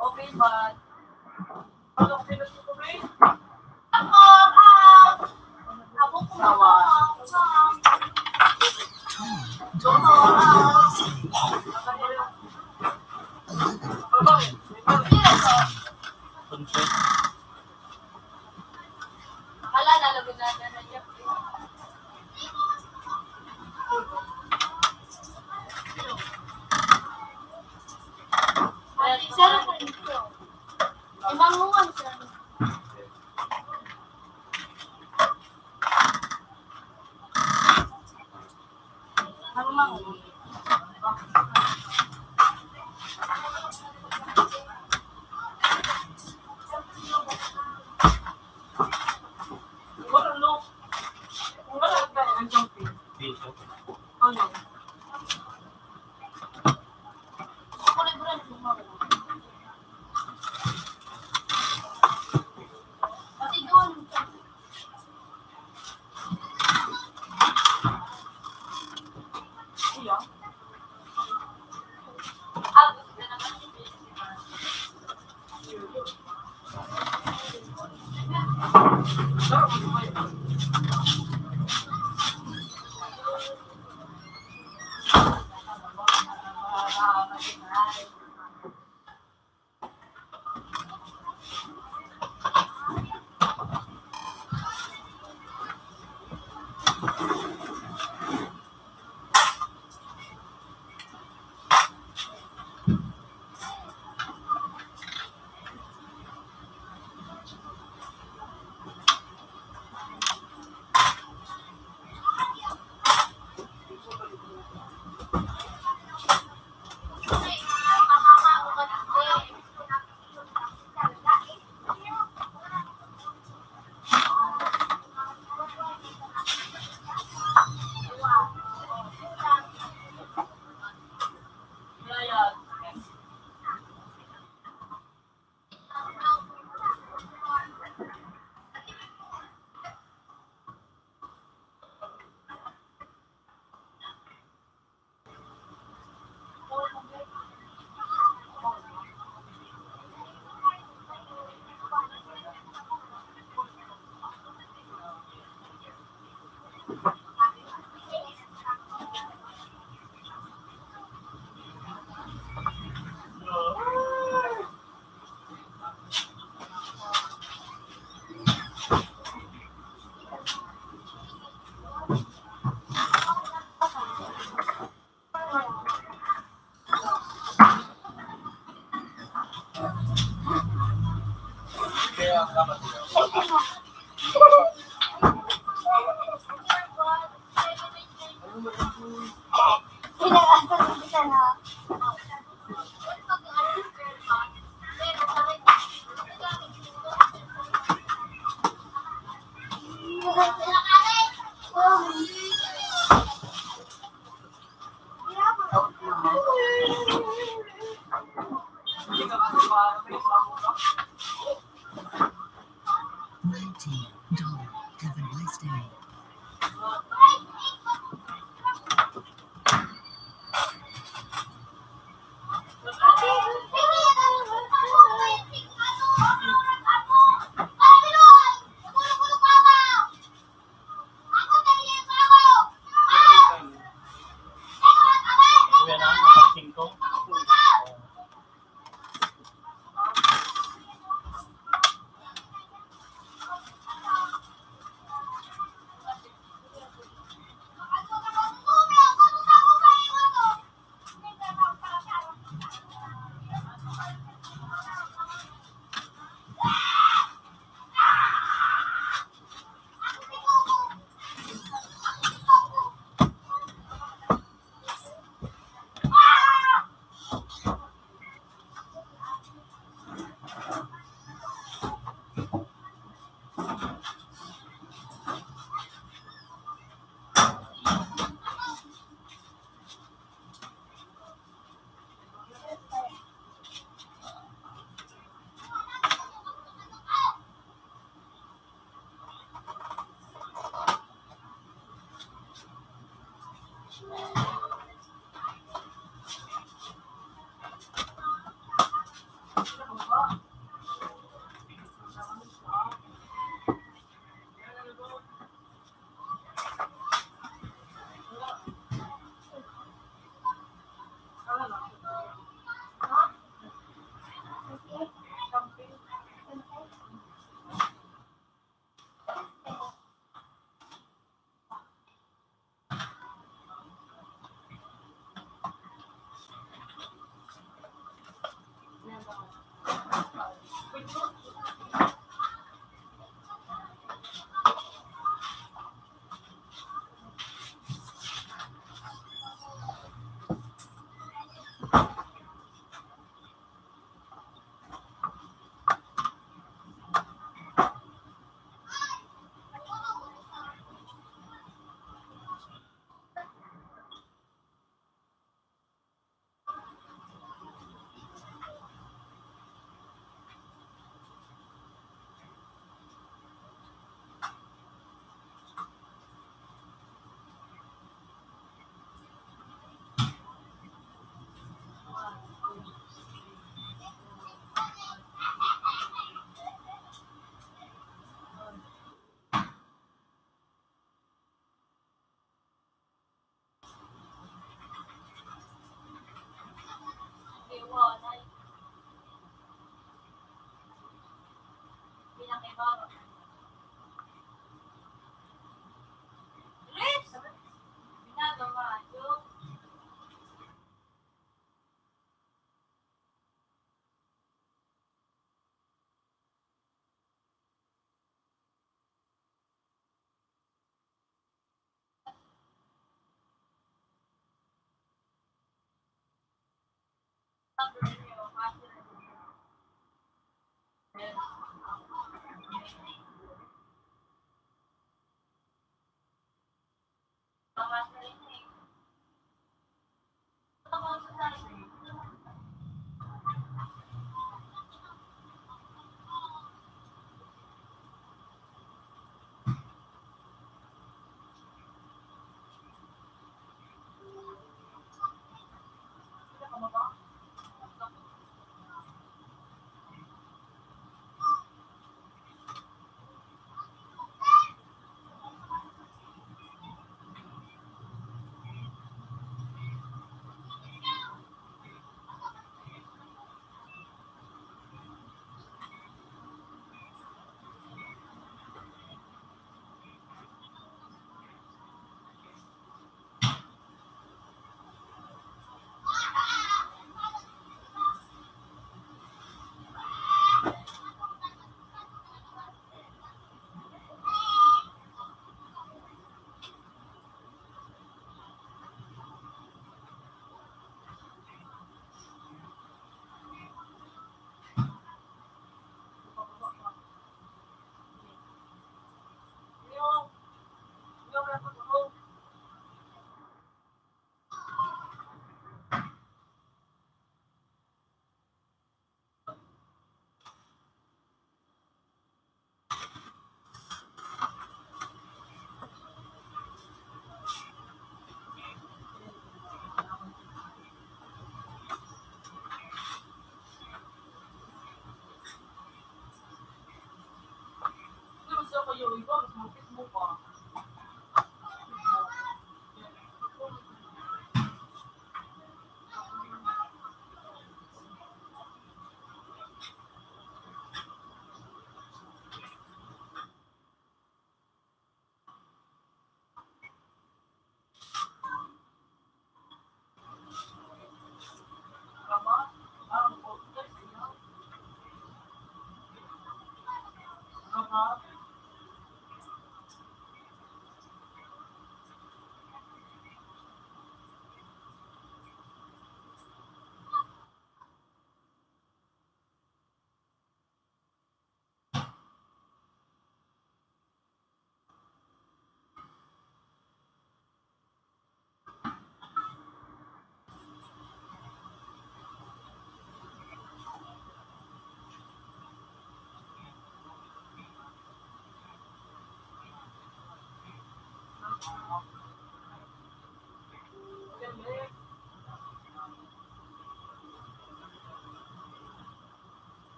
Okay ba? Ako, out. Ako po, out. Ako, out. Hala, nalagunan na na niya. Sir, limang uwan, sir. Nineteen dollar. Have a nice day.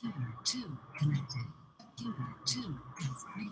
Computer two connected. Computer two has reached.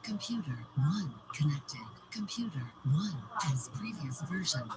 Computer one connected. Computer one has previous version.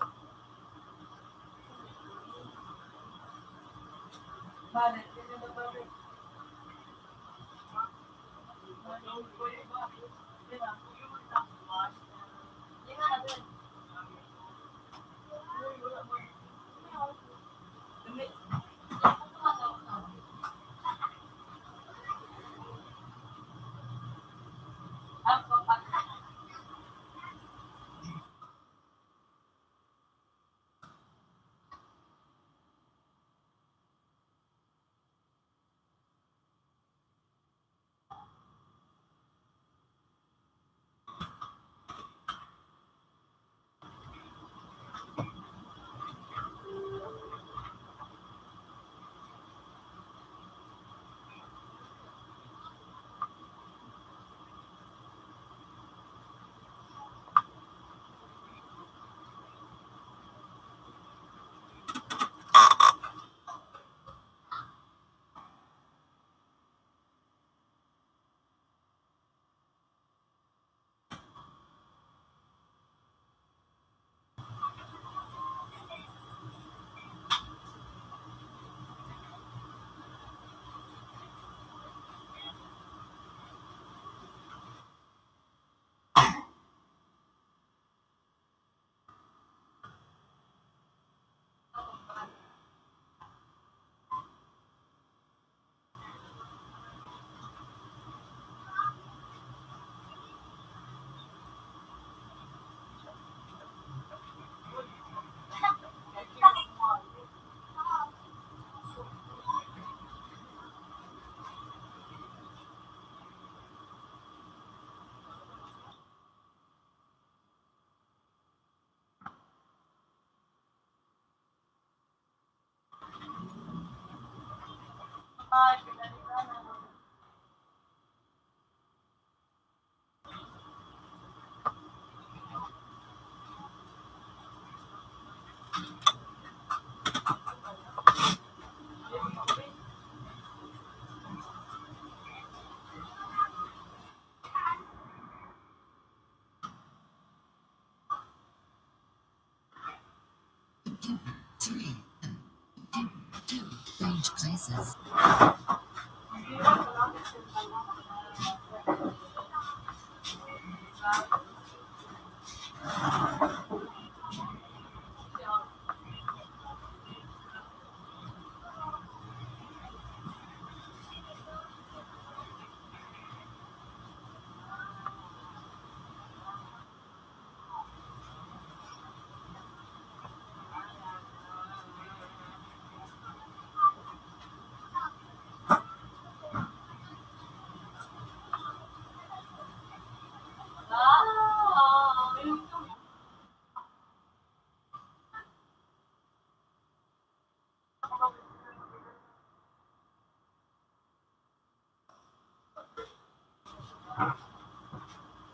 Two, three, two, two, change places.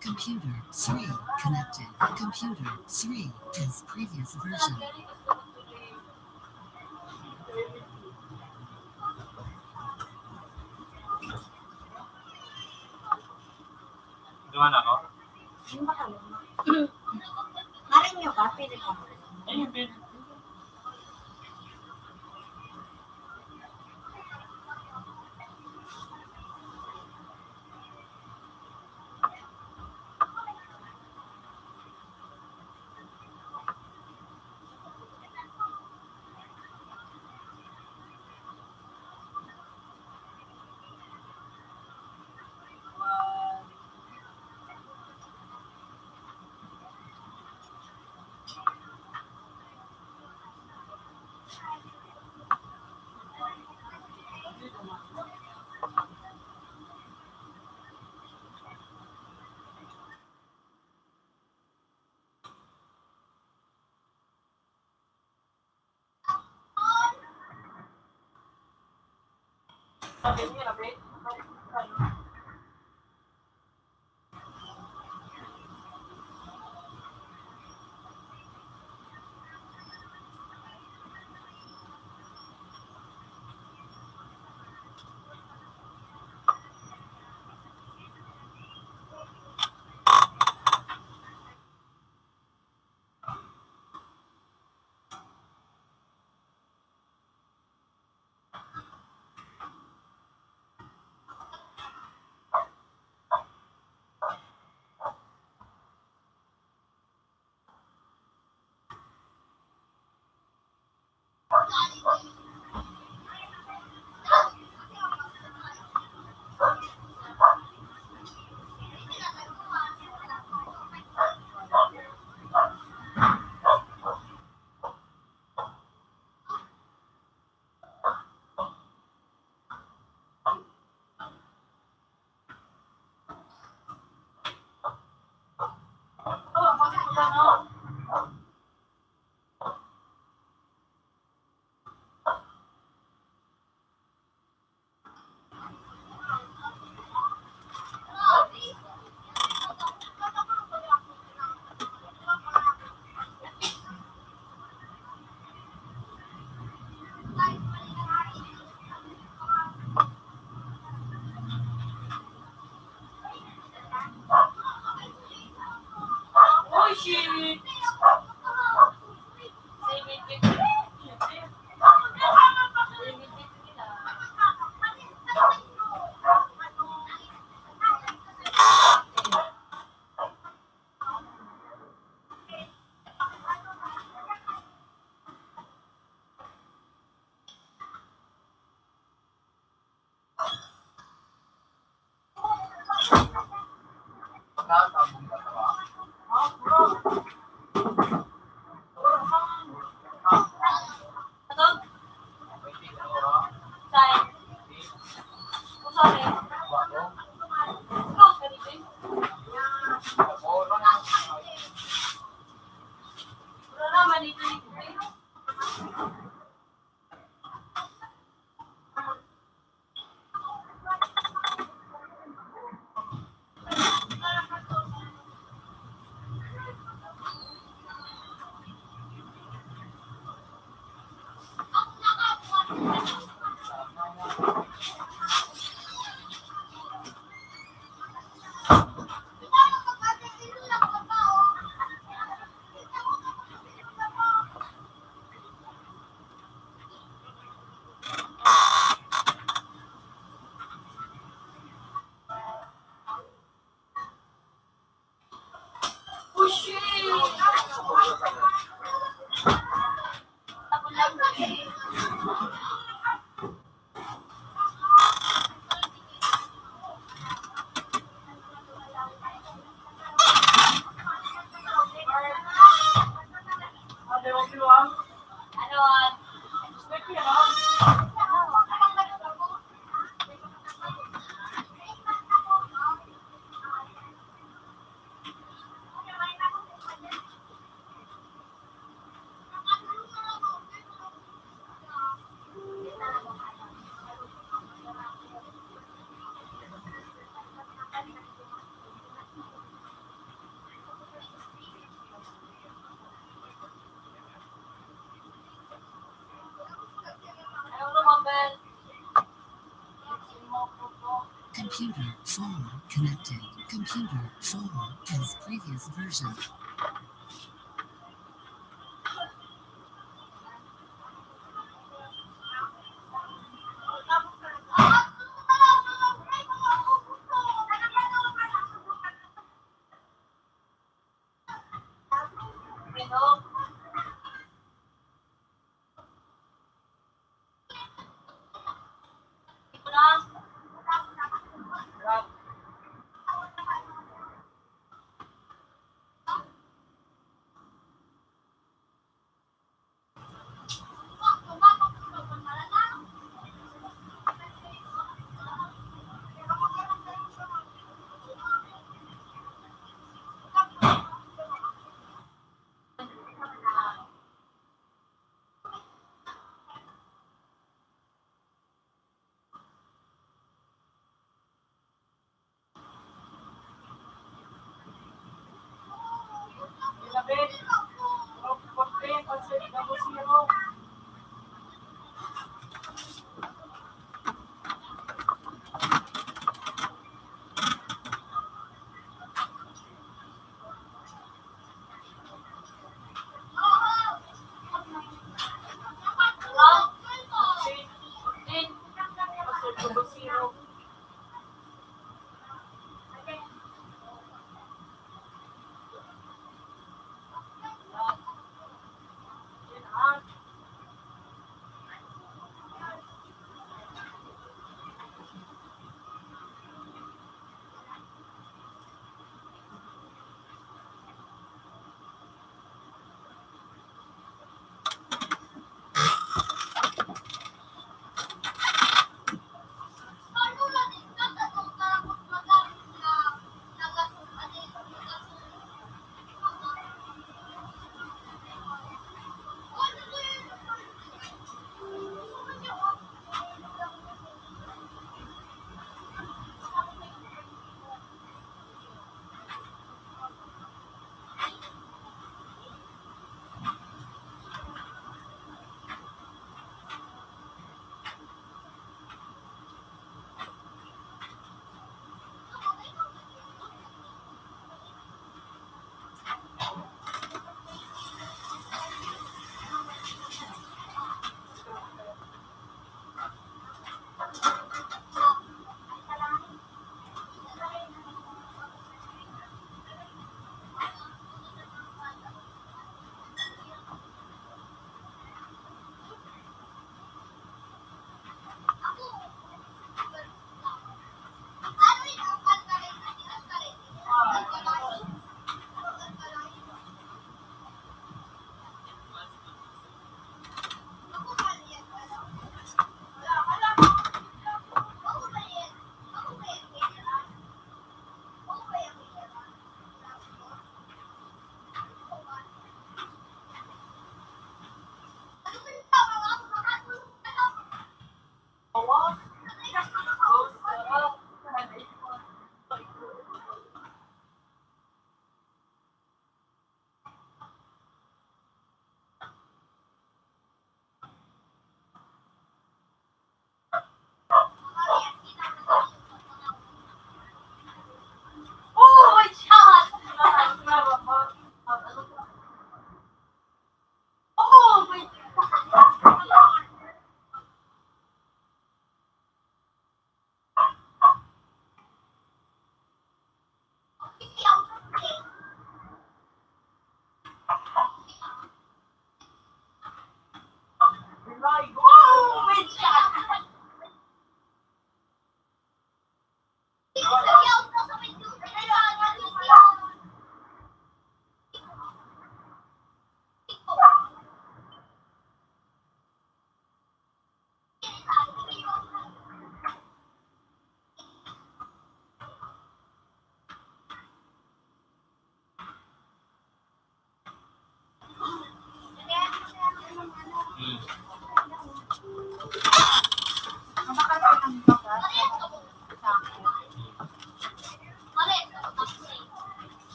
Computer three connected. Computer three is previous version. Gawa na ako? Marin nyo ka, pwede ka. Ayun, pwede. Computer four connected. Computer four as previous version.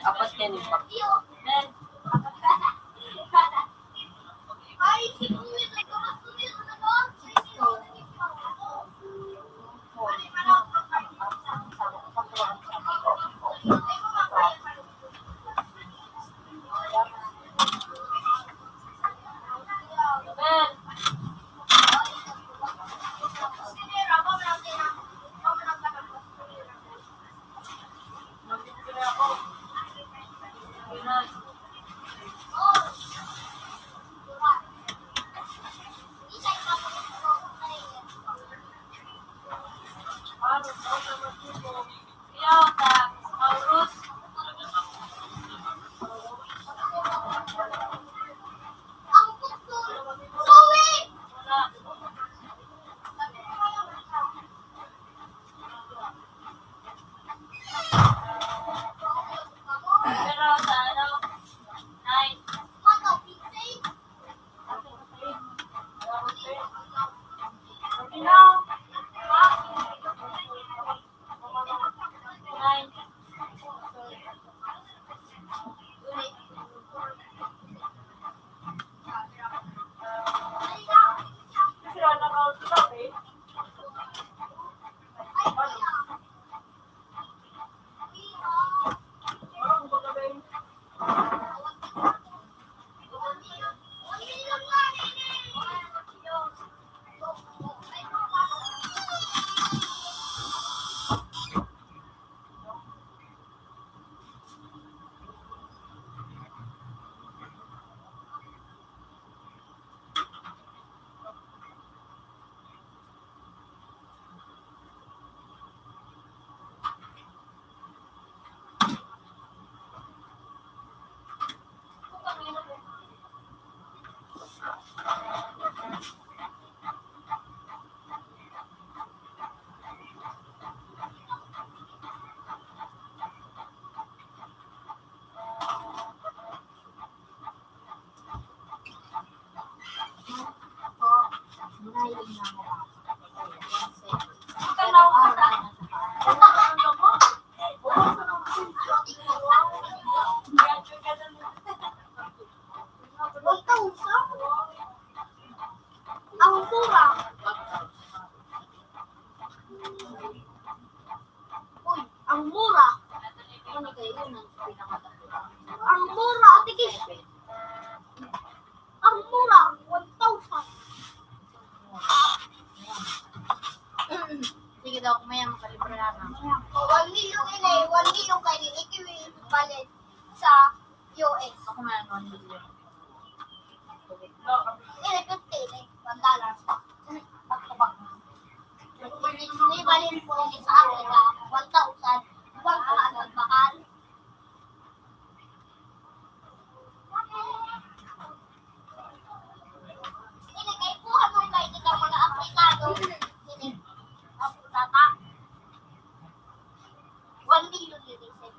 Apat yan yung pag- Ang mura. Uy, ang mura. Ano kayo yun? Ang mura, Ate Kish. Ang mura, one thousand. Sige daw, kung maya makalibre na. One million ini, one million kayo, ikiwi, balik sa U S. Ako na, one million. Ini, fifty, ini, one dollar. Back to back. Ini, balik po ini sa akin, ah, one thousand. One thousand, bakal. Ini, kay kuha mo kayo dito, mga aplikado. Ini, ang tata. One million yun, eh, sir.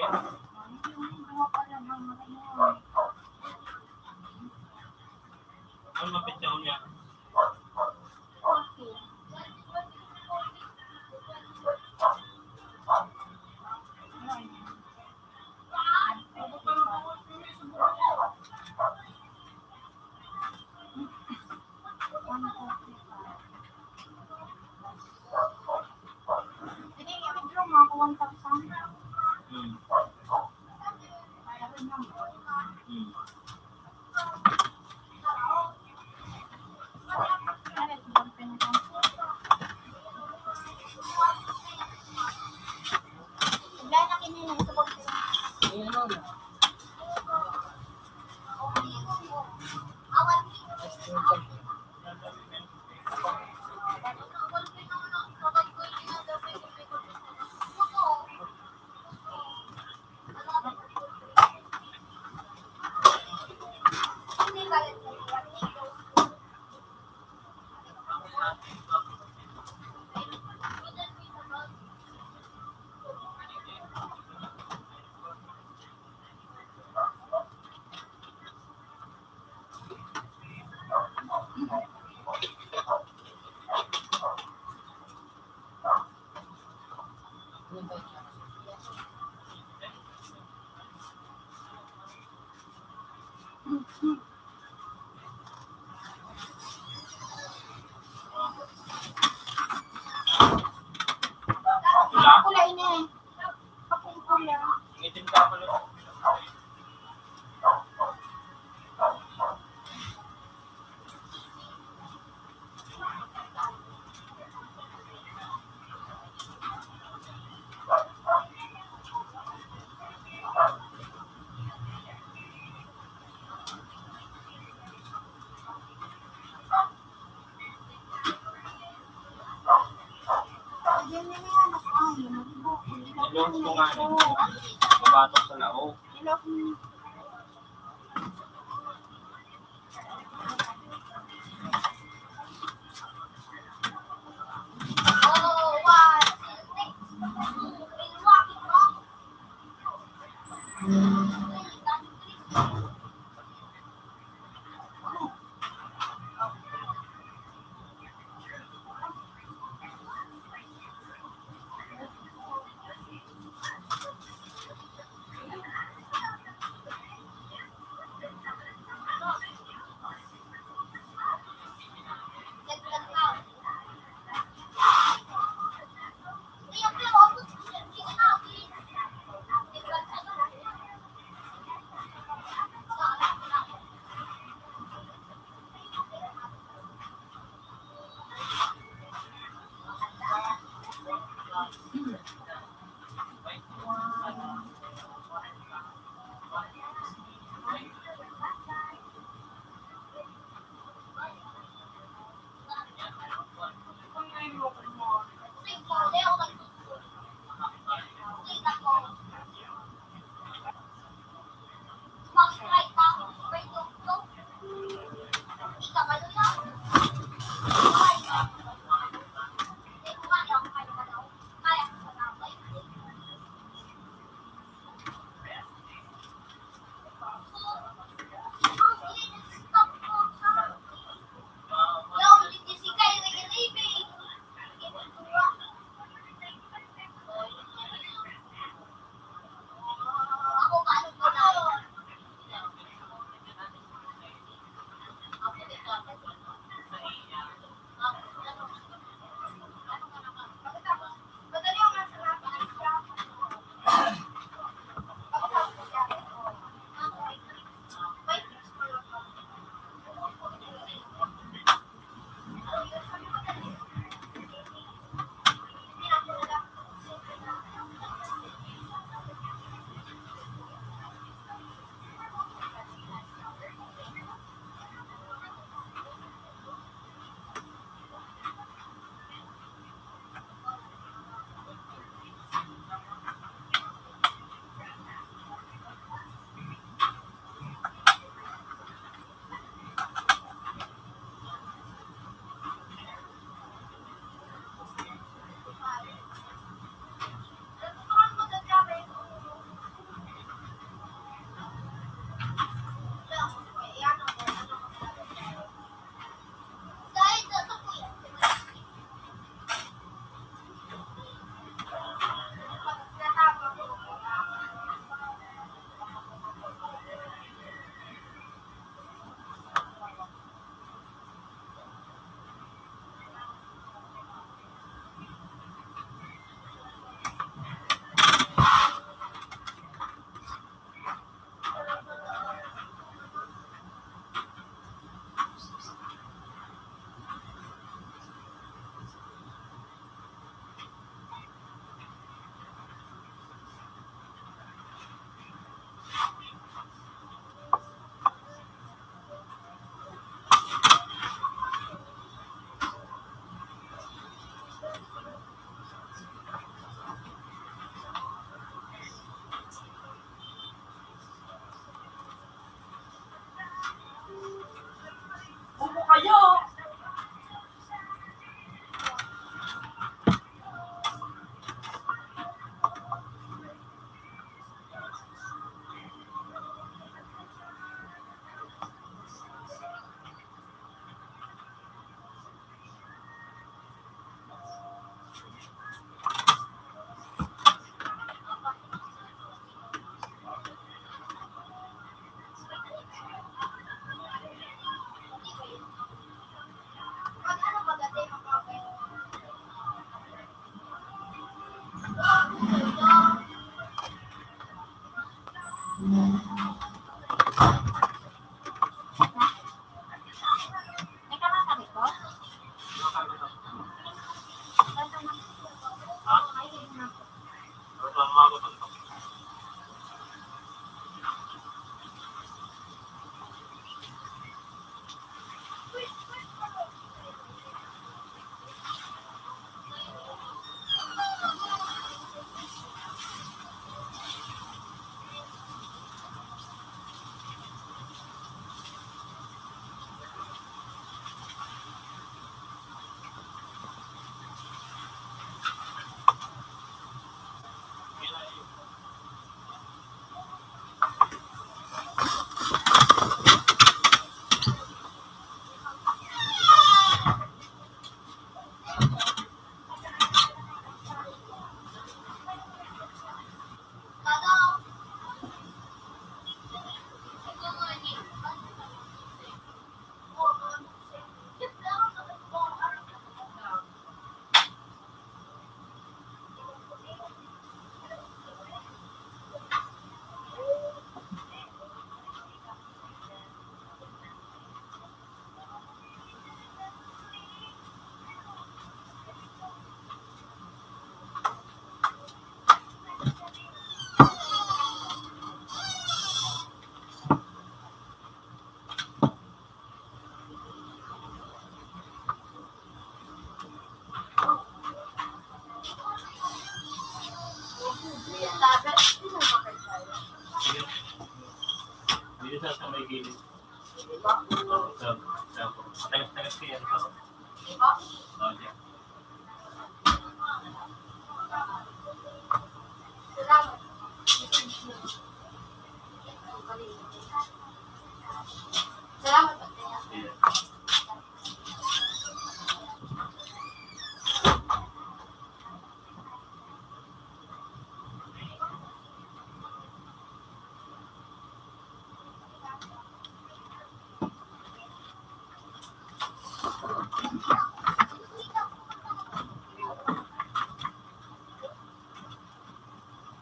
Ano mapityaw niya? Pwede i-withdraw mo ako one thousand. Hmm. Hmm. Wala na kinina, isa pa. Ayun, ano? Pula? Pula ini. Kapungkula. Ngitim ka pala. Nilunod ko nga eh. Mabatok sa laog.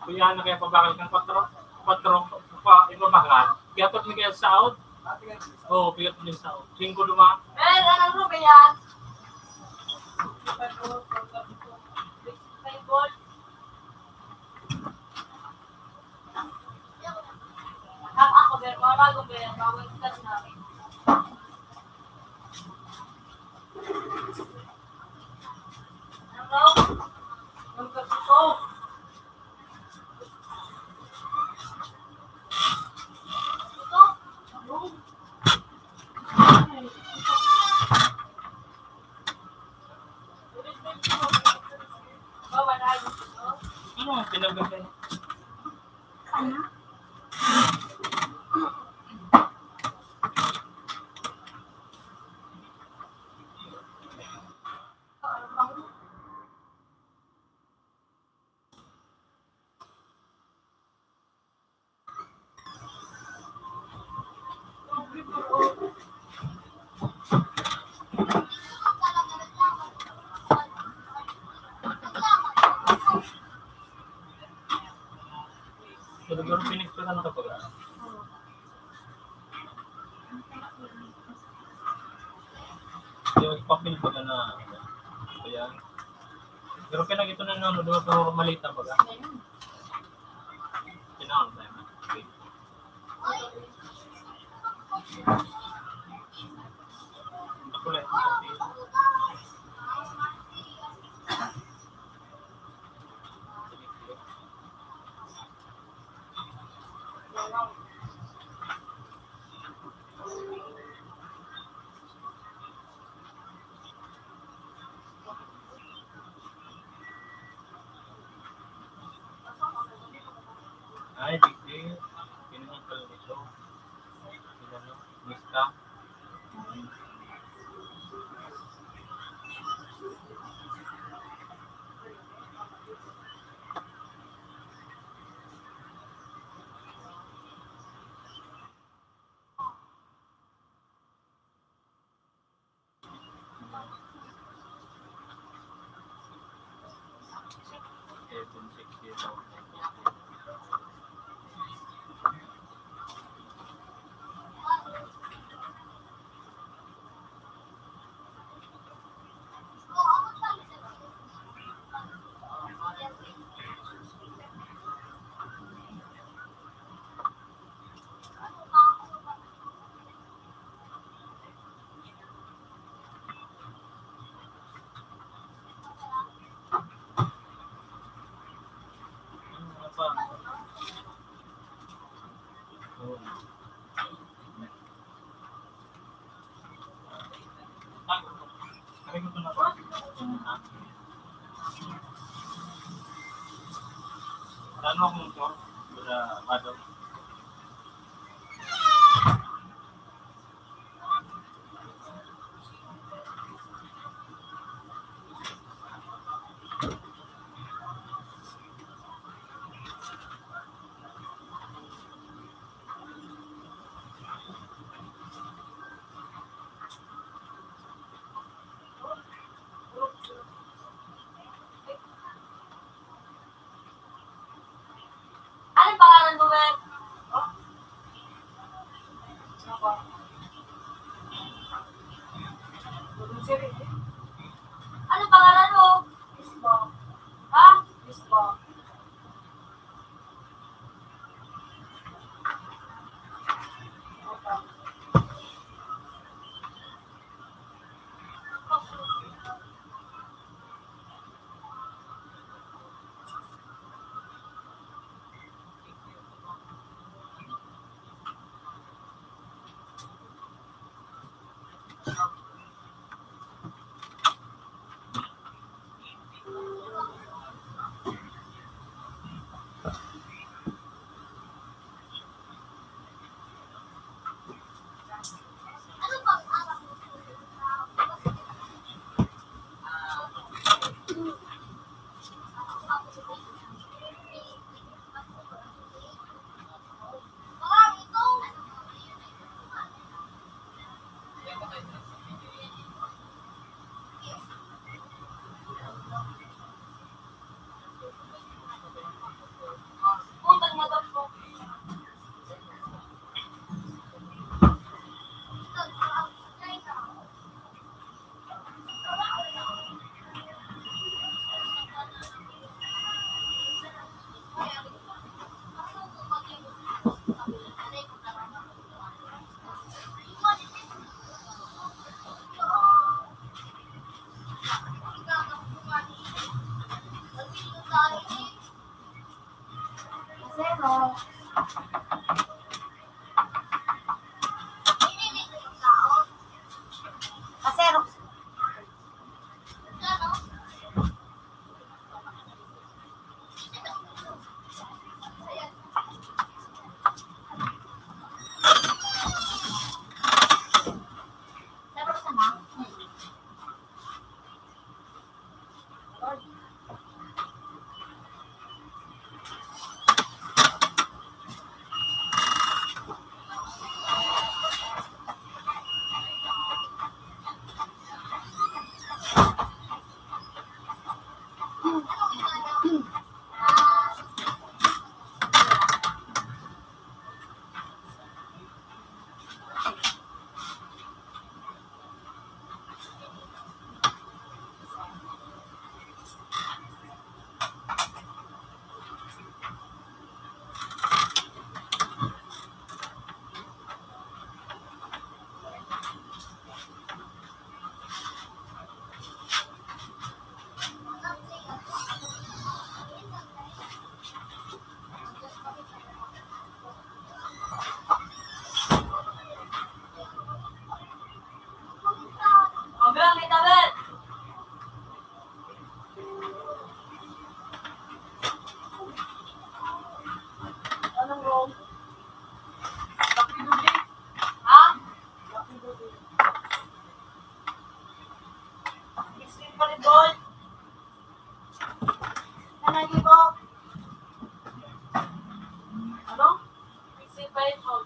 Kuya, na kaya pabakal kang patro, patro, pa, ipabakal. Piyatot ni kaya saod? Oo, piyatot ni saod. Linggo duma. Well, anong ruba yan? Ako, pero mga bagong, pero bagong start na. Ano? Ang gabito. Ano ang pinagkakaya? Ano? Pero, pero pinicturan ka pa ba? Yung papel ba na, ano, kaya, pero kaya ito na, ano, doon sa malita ba? Kailangan ba yan? Ako lang. Ay, digdi. Pinunod pala nito. Pinunod. Mista. Ano akong motor? Wala, wala. Ano pangalan mo, Beb? Kasero. Kasero. Anong room? Lucky Duty? Ha? Lucky Duty. Mixing pa rin, boy. Nanay mo? Ano? Mixing pa rin, boy.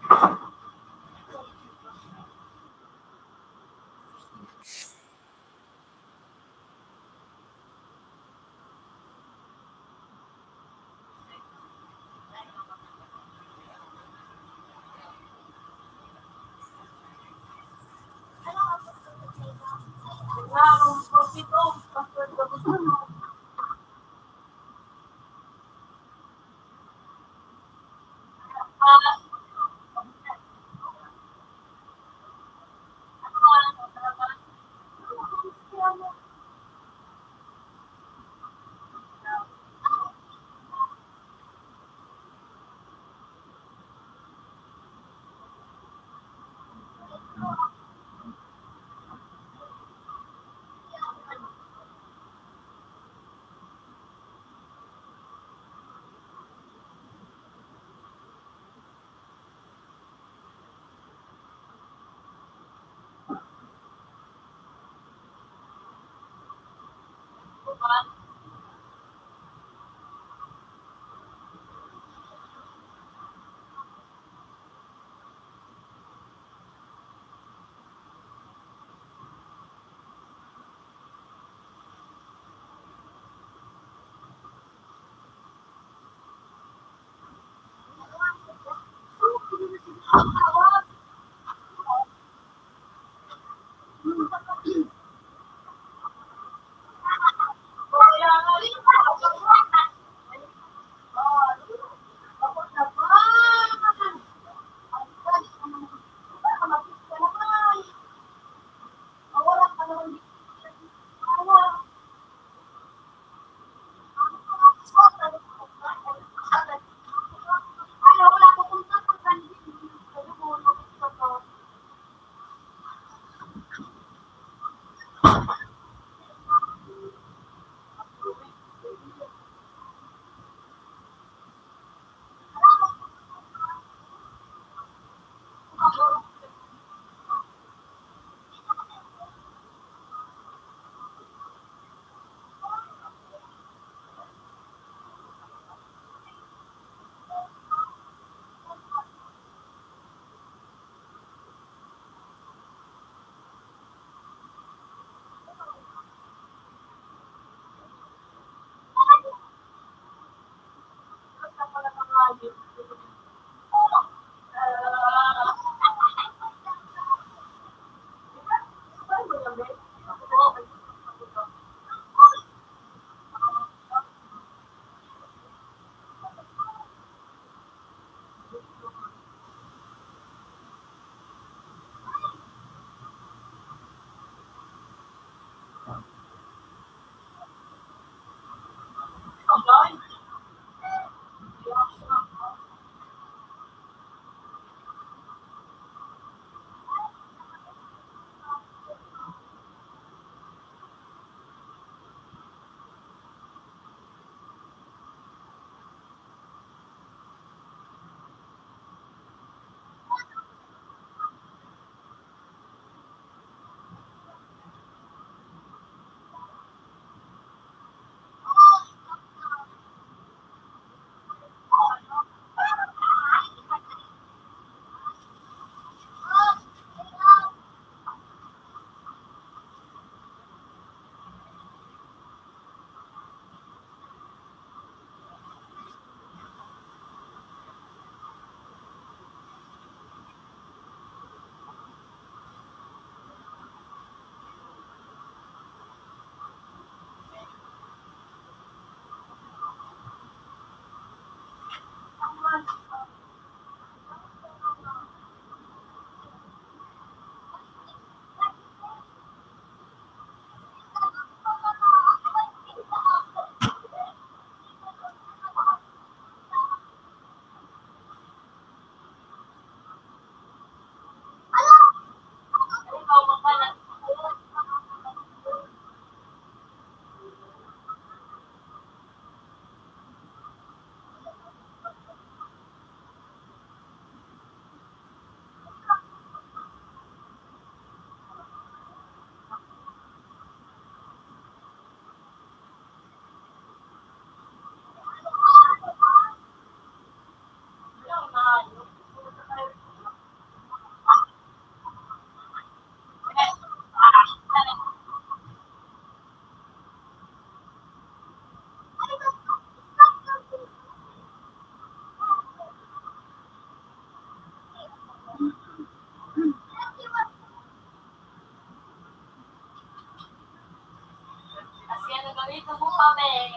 Kaya nagawin mo kami.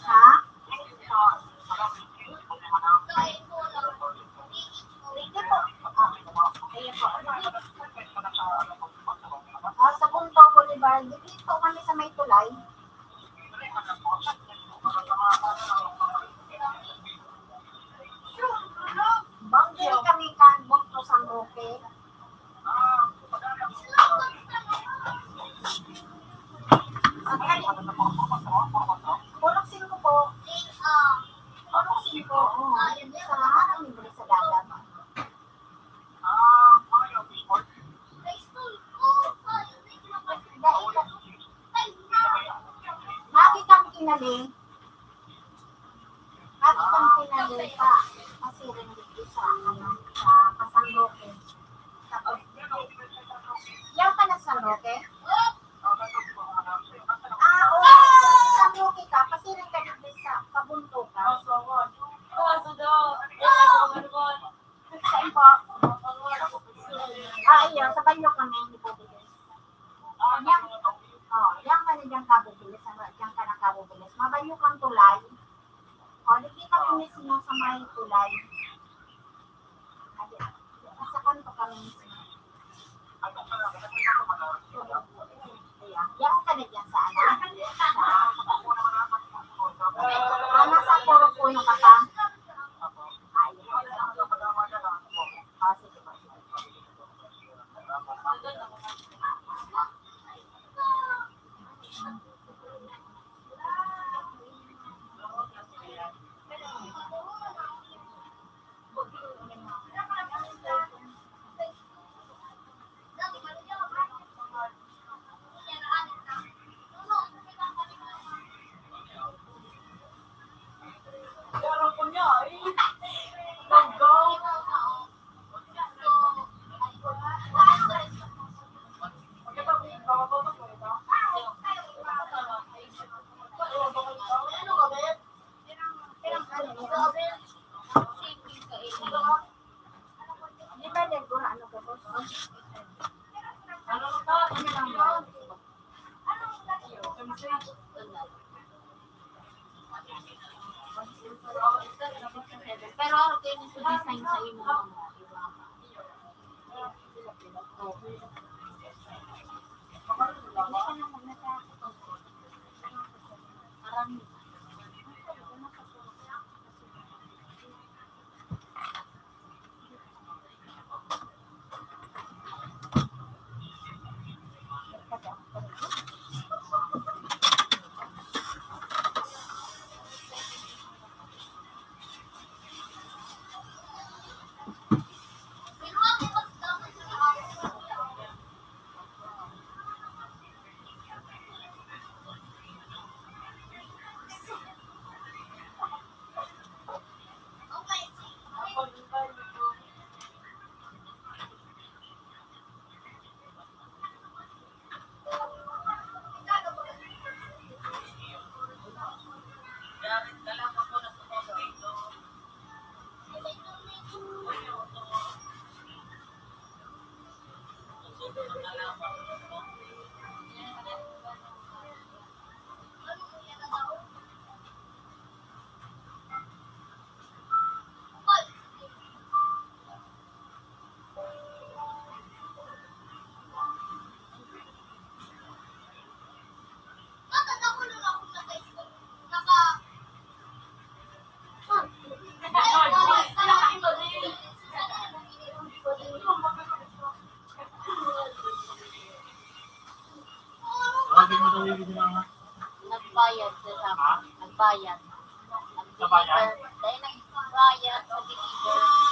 Ha? Hindi po. Ah, ayun po. Ah, sa Punto Boulevard, dito po kami sa may tulay. Boundary kami kan Bugto, San Roque. Purok singko po. Purok singko, oo. Sa lahat ng libre sa dagat. Dahil ka, lagi kang kinali, lagi kang kinali pa, masiring dito sa, ano, sa San Roque. Tapos, yan ka na San Roque? Ah, oo, sa San Roque ka, pasiring ka dito sa Pabunto ka. Sa Impo. Ah, iyo, sa Banyo kami, ni Bubilis. Yan, oh, yan ka na dyan, Kabubilis. Ano, dyan ka na, Kabubilis. Mabanyo kang tulay. O, di kami mismo sa may tulay. Ay, sa kanto kami mismo. Ayan. Yan ka na dyan sa ano? Sa, ah, nasa Purok Uno ka pa? Ayan. Sign sa imo, ano, iba. Parang Nagbayad sa shop. Ha? Nagbayad. Sa bayad? Nag-deliver. Dahil nagbayad sa deliver.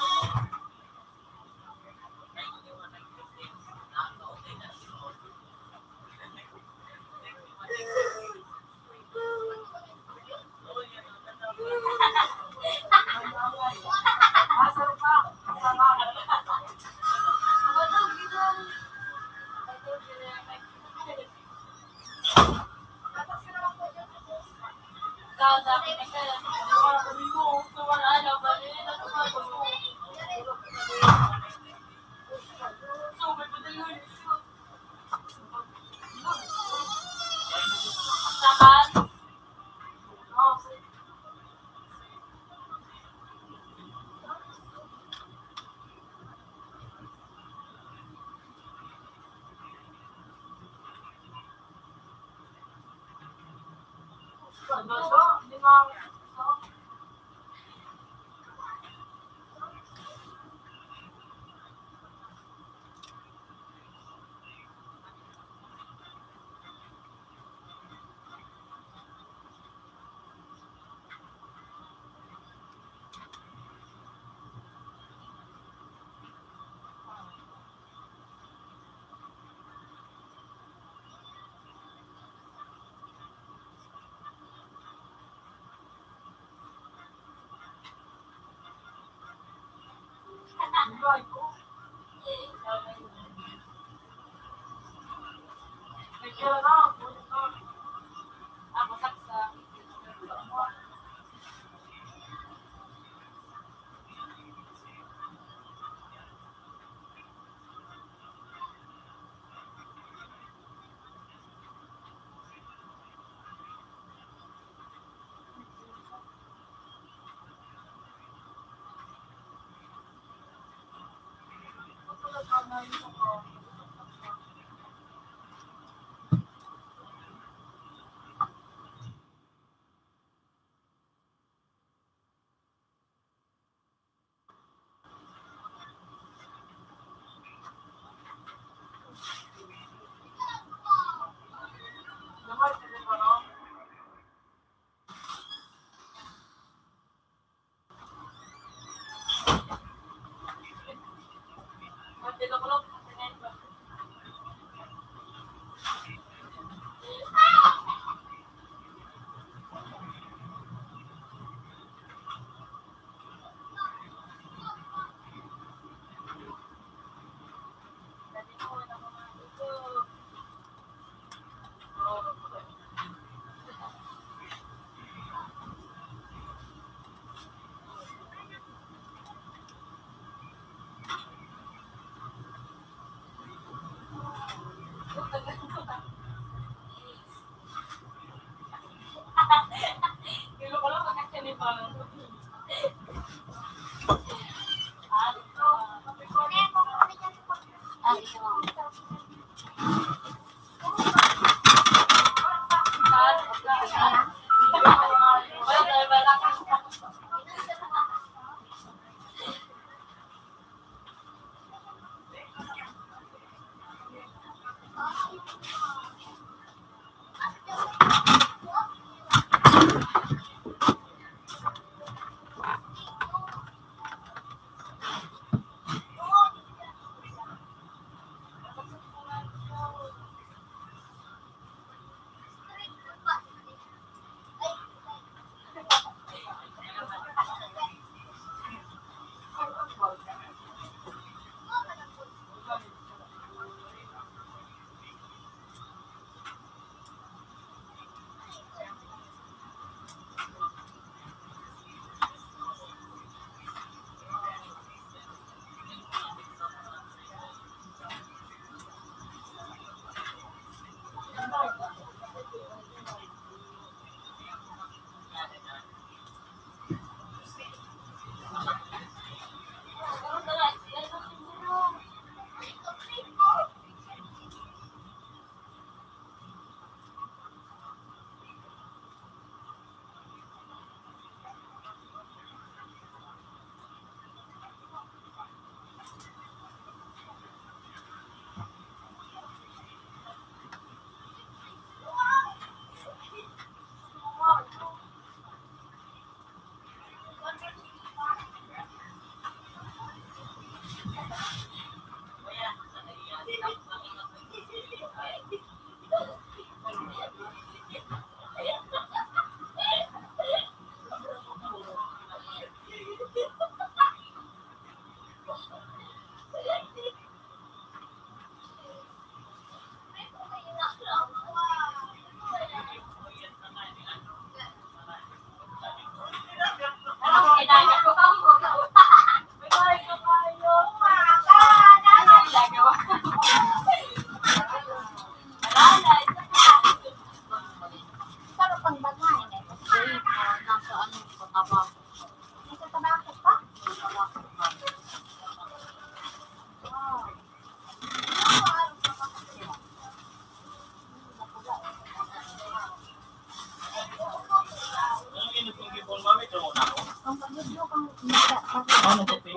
Ano to, Pin?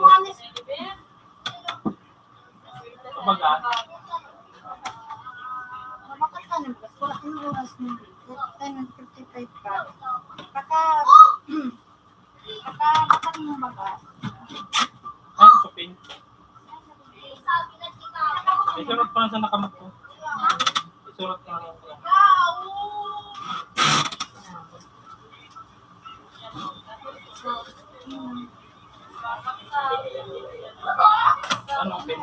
Kumbaga, Mabakat ka ng gas, wala kang oras ng ten fifty-five pa. Baka, baka, baka ng magas. Ano sa Pin? Isurot pa lang sa nakamot ko. Isurot pa lang. Ano, Pin?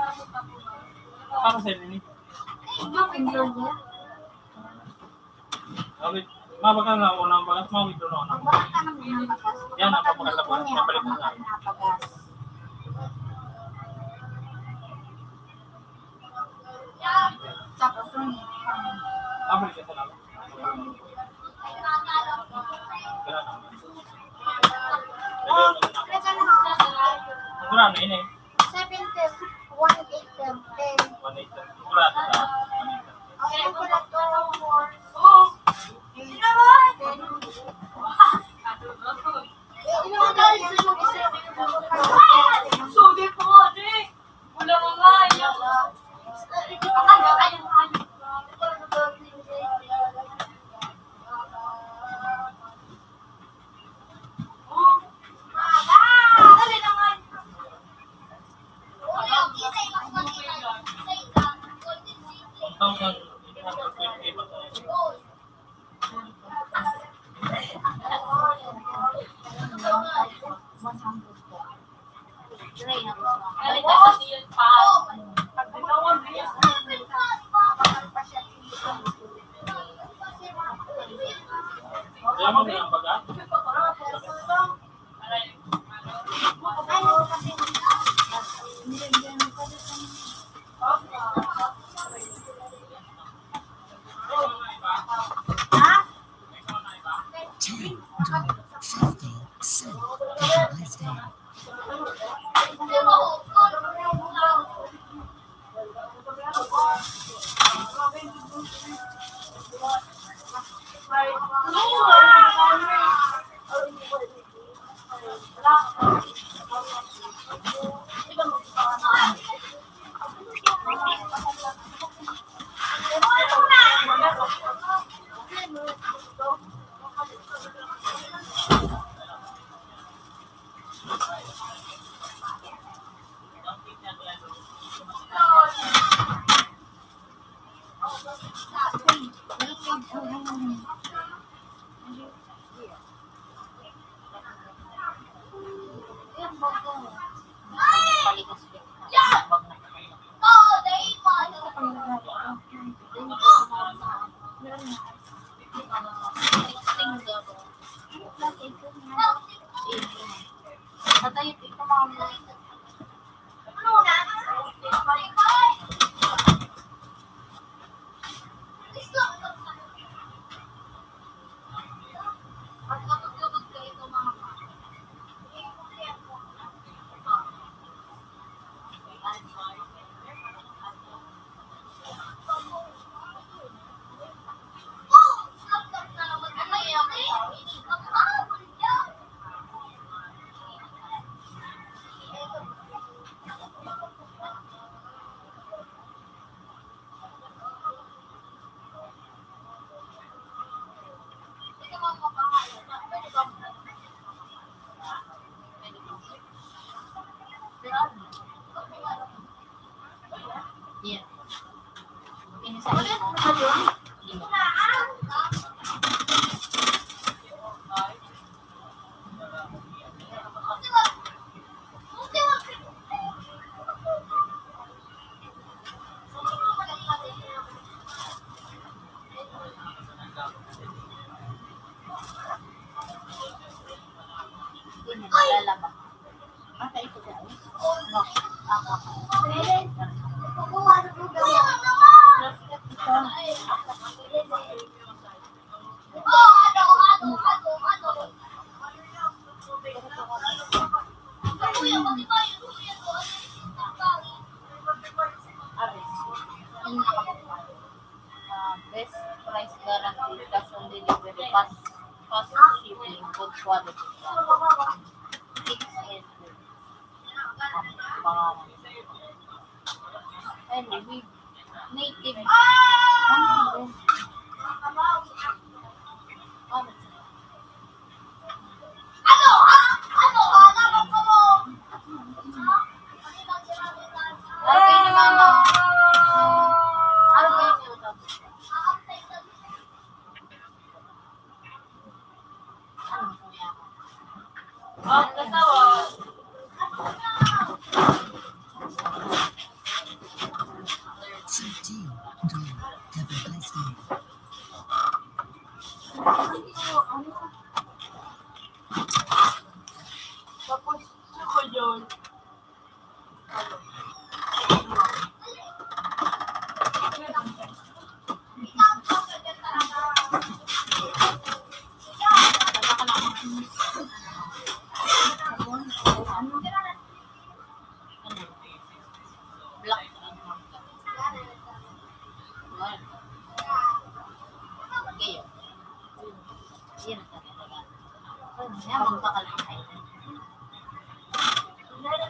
Para sa inyo ni? Ano, enjoy niya? Mawid, mabakal na unang bagas, mawid doon unang. Baka ka ng unang bagas. Yan, ang pagkakataon, mabalik mo na. Tapos, yun. Mabalik ka sa laban. Wala na. Oh, ito na. Wala na, ini. Seven ten, one eight ten, ten. One eight ten. Sigurado ka? One eight ten. Ang kulang ko, four, six, eight, ten. Eh, ilang tayo sa mag-isa? Sulit mo, Ate. Wala mo nga, ayaw. Ayaw mo nilang baga? Ten, twelve, fifty, seven, five, ten. Patay ito, mama. Quality. Six and, ah, pangalan. Anyway, native. Ano yun? Ano? Ano kayo ni mama? Ano kayo ni mama? Tapos, ano ko yun? Black. Okay. Yan ang talaga. Yan, magpakalain. Sige, sige.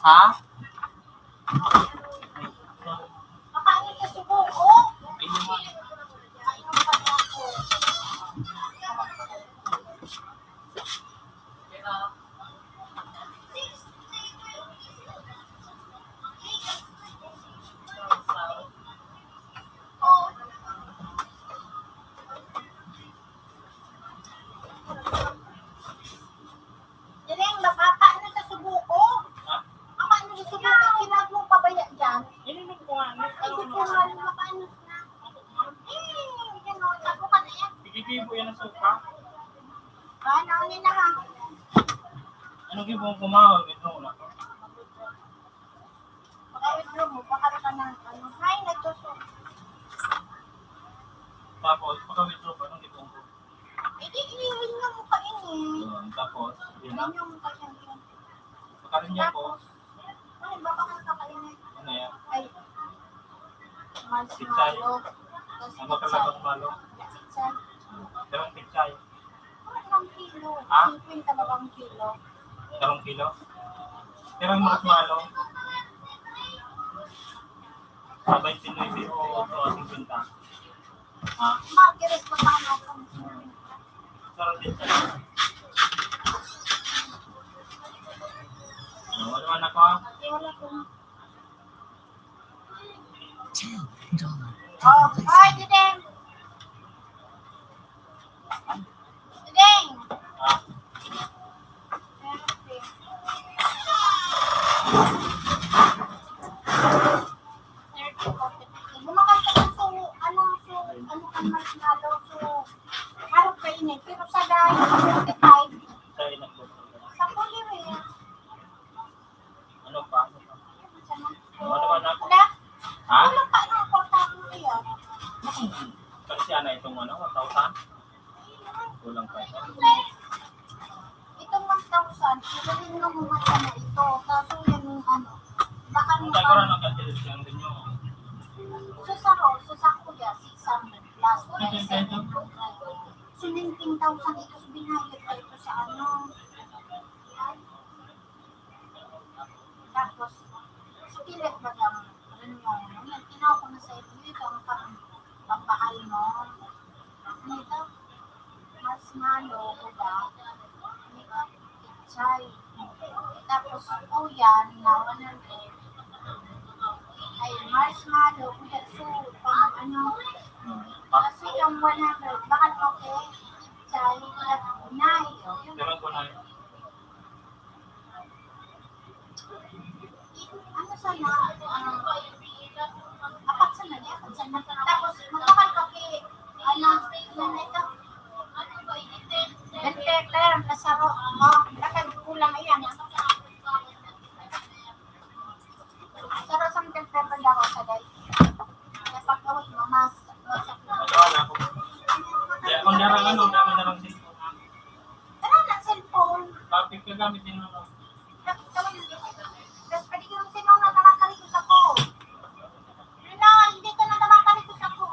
Ha? Direng, mapapa-, ano sa subo ko? Ha? Mapapa-, ano sa subo ko? Kinag mong pabaya dyan. Ininom ko nga. Ay, ano gusto ko naman? Nga, mapapa-, ano na? Eh, yan o, tapo ka na yan. Igigibo yan ang suka. Ah, naon na ha. Ano gibo ang kumawa? Ito na. Paka-withdraw mo, pakara ka ng ano. Hay, nagsusu-. Tapos, paka-withdraw pa, anong ipon ko? Eh, di, iniwan nga mo pa ini. Yun, tapos, yun na. Ganyan mo pa siya, yun. Pakarin niya po. Tapos, ano, babakal ka pa ini? Ano yan? Ay. Pichay. Marshmallow. Tapos ang bakal na pichay. Marshmallow. Pichay. Pero ang pichay. Ilang kilo? Ha? Singkwenta ba bang kilo? Karong kilo? Pero ang marshmallow, sa twenty-nine o sa fifty. Ha? Magiris pa ba ang akong. Pero dito. Ano, wala na ko, ha? Wala ko. Ten dollar. Oh, hi, Dideng. Dideng. Ah. Ang mas malo, so, harap kainit. Pero sa dahil, forty-five. Sa init po. Sa Polyware. Ano pa? Ano pa? Ano ba na? Wala. Ha? Wala pa, ano, kwarta mo yan? Kasi ano itong ano, one thousand? Kulang pa ito. Itong one thousand, pwede mo naman sana ito. Kaso yan yung ano, baka Ang mo tayo pa, na katilis lang din yun. Sa saro, sa sako yan, six hundred plus, wala yung seven hundred. So, nineteen thousand ito, so binayad pa ito sa ano. Tapos, sa kilid ba yung renew? Yan, tinawag ko na sa inyo, ito ang pang-, pampahal mo. Ano ito? Mas malo, diba? Diba? Pichay. Tapos, uyan na one hundred. Ay, marshmallow, kuya, so, pang ano, kasi yung one hundred, baka okay, pichay, at nay, yun. Pero kung ano, Ano sana? Ah, apat sana, di apat sana. Tapos, magkakal ka kay, ano, ano na ito? Ventilator, kasaro. Oh, lakad kulang, ayan. Saro sa ventilator daw sa day. Kaya pagkawit mo, mas, mas, Kaya kung darang ano, kaya kung darang cellphone. Ano na, cellphone? Topic ka gamit din mo. Tapos pwede kang sinunod na lang karikos ako. Wala, hindi ka na naman karikos ako.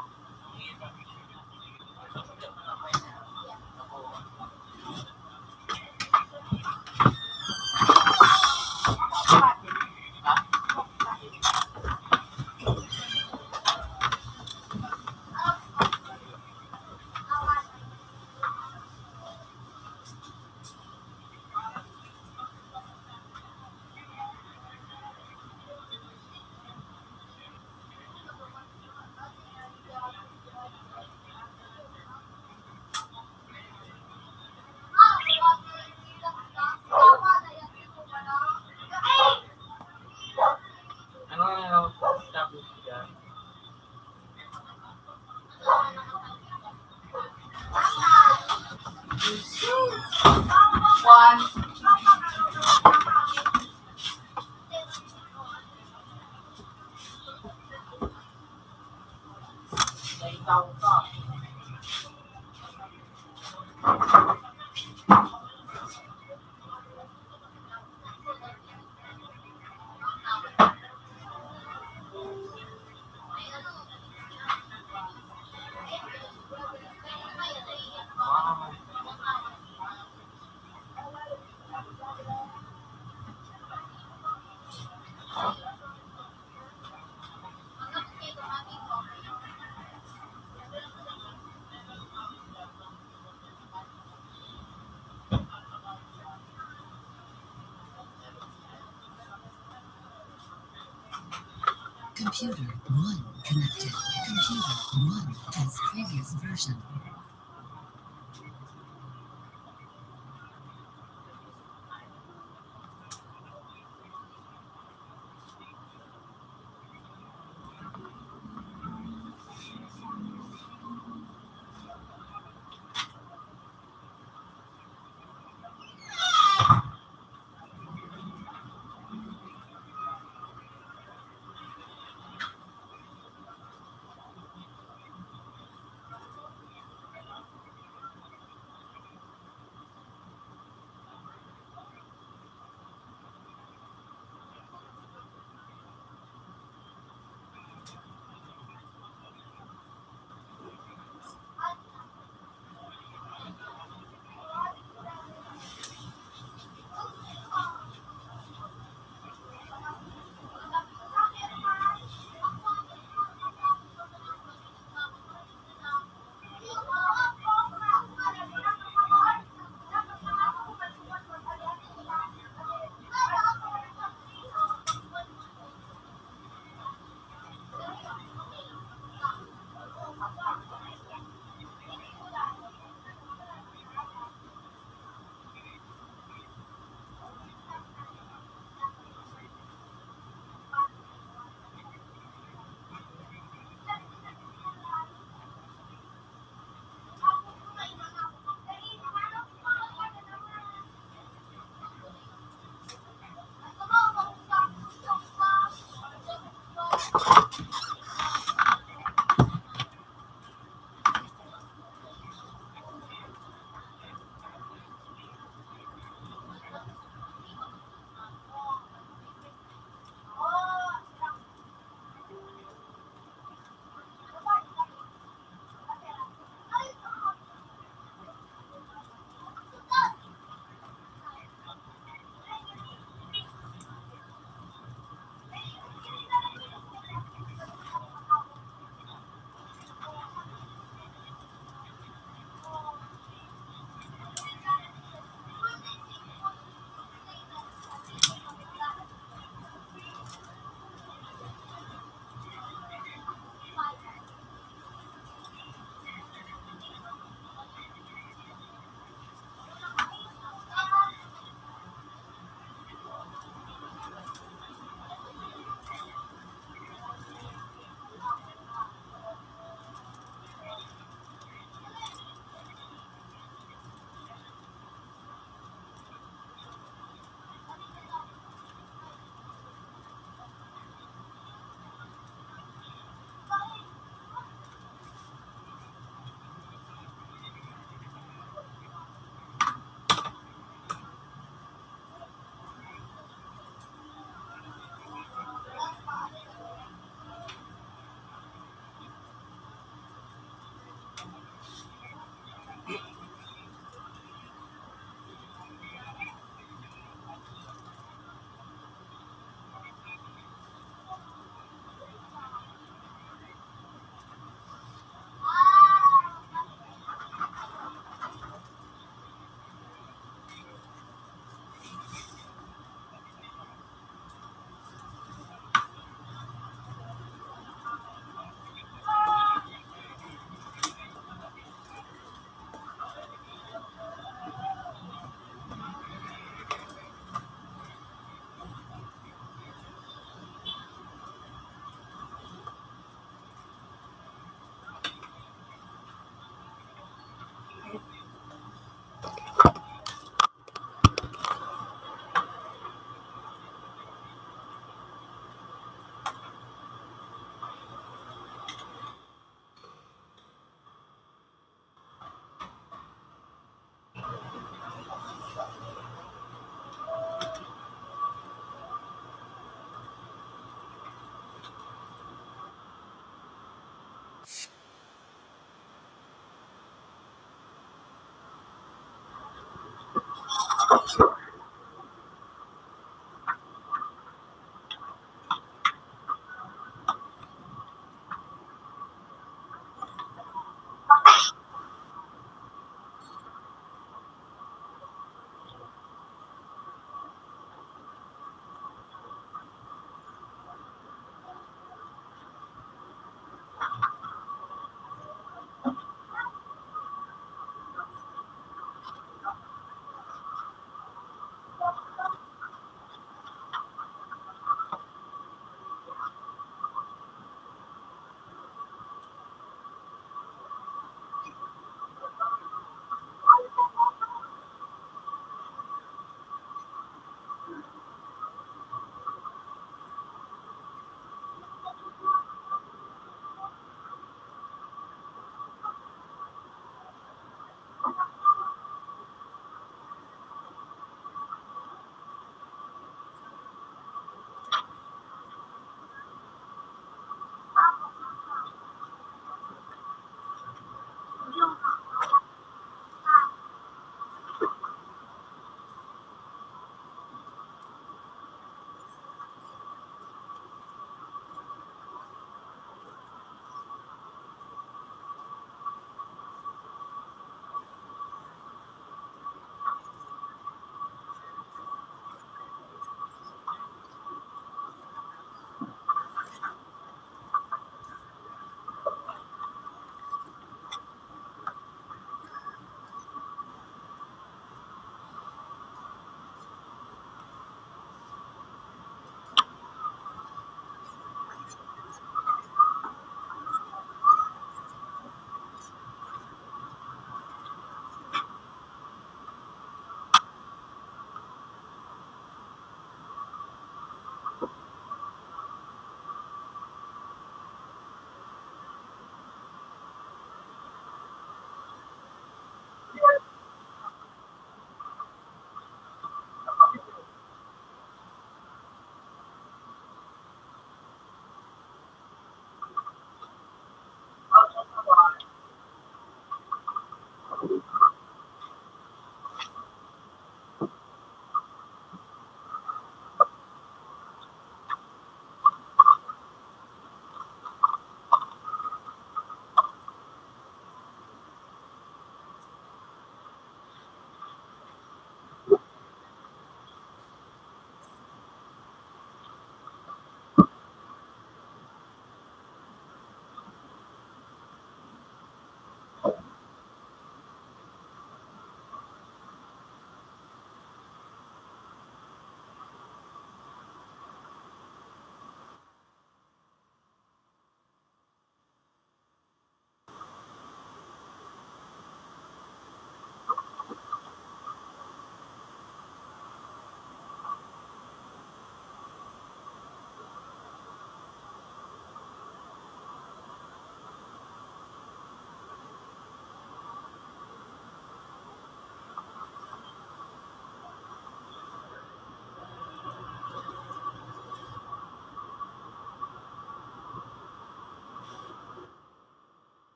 Ano ang tapos dyan? One. Computer one connected. Computer one has previous version.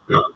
Hmm.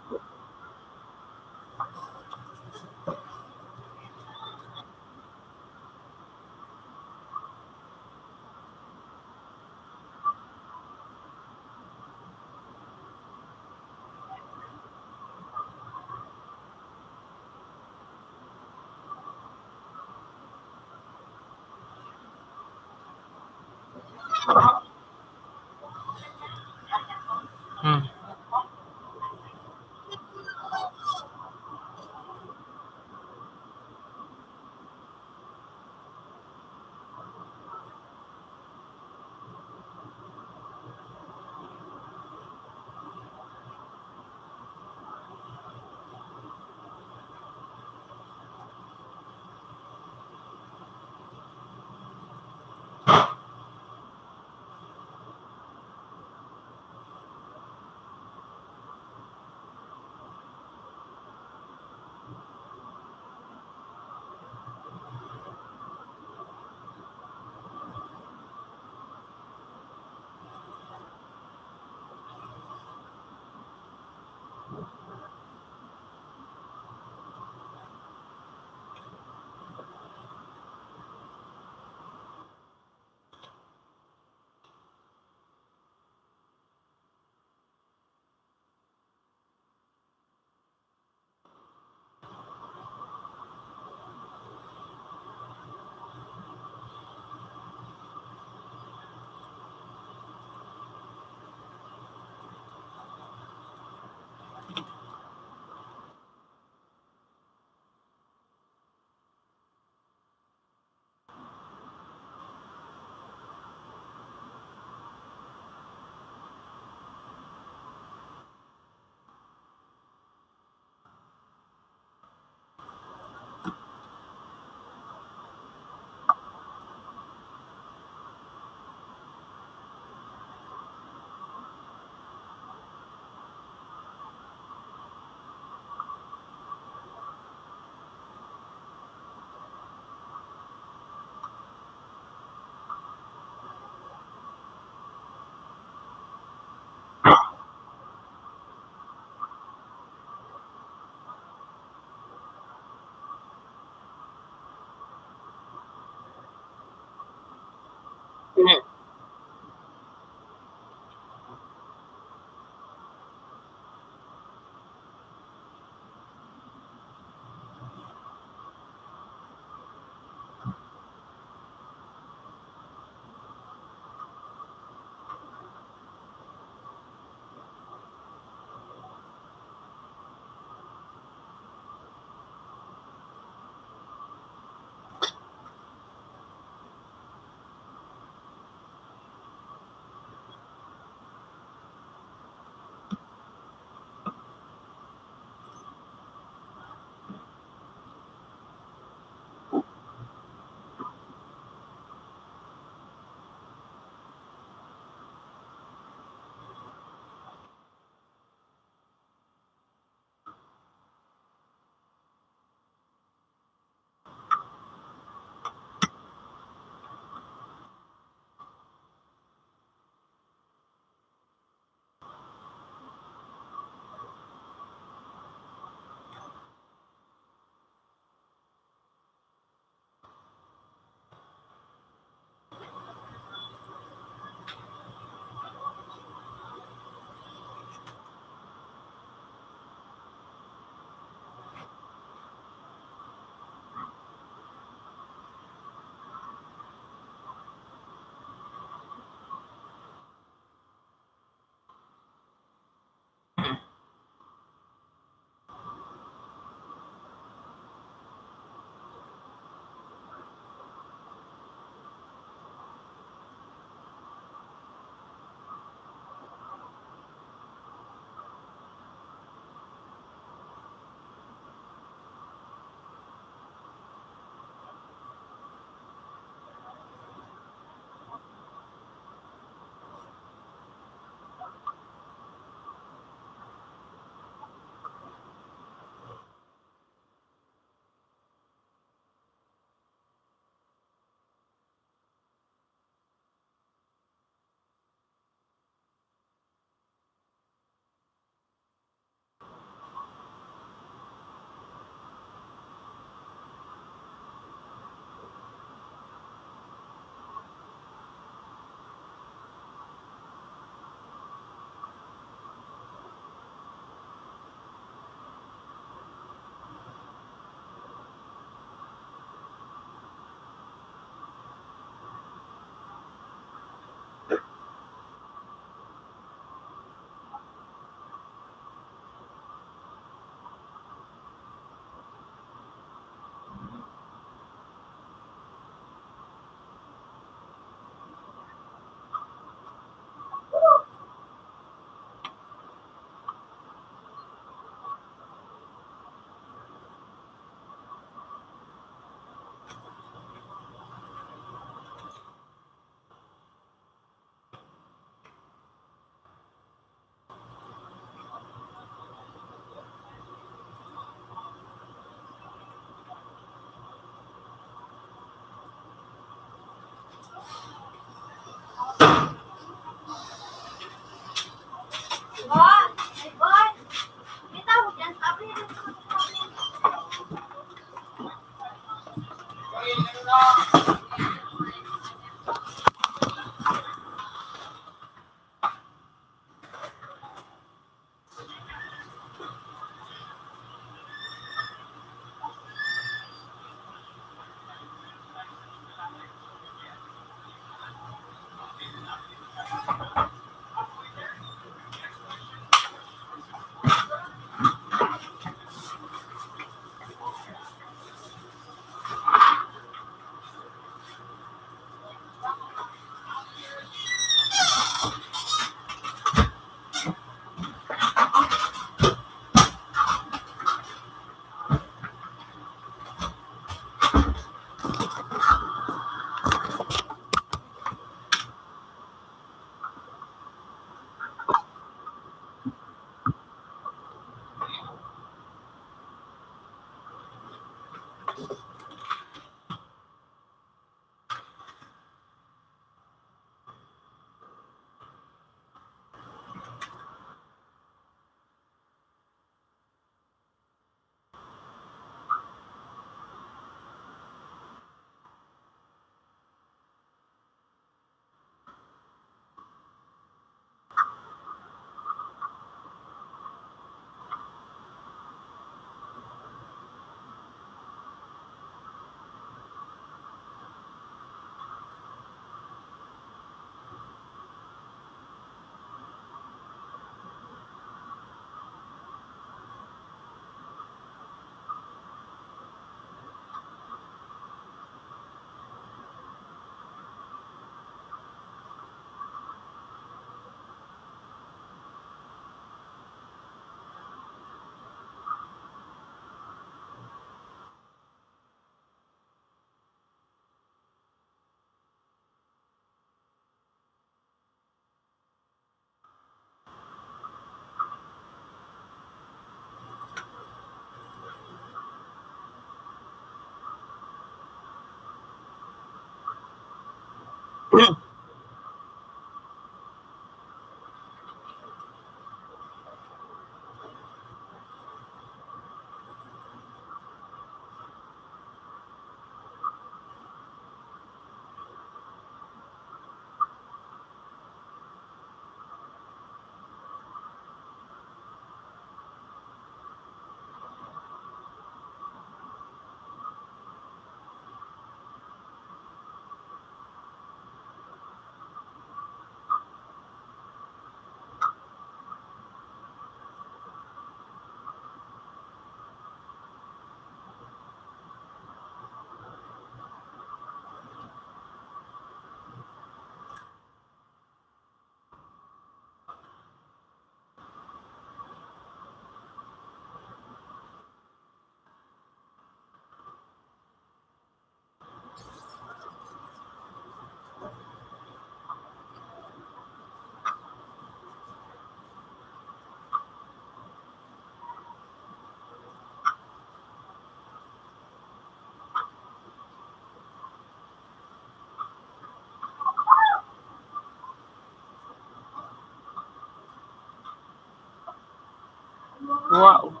Wow.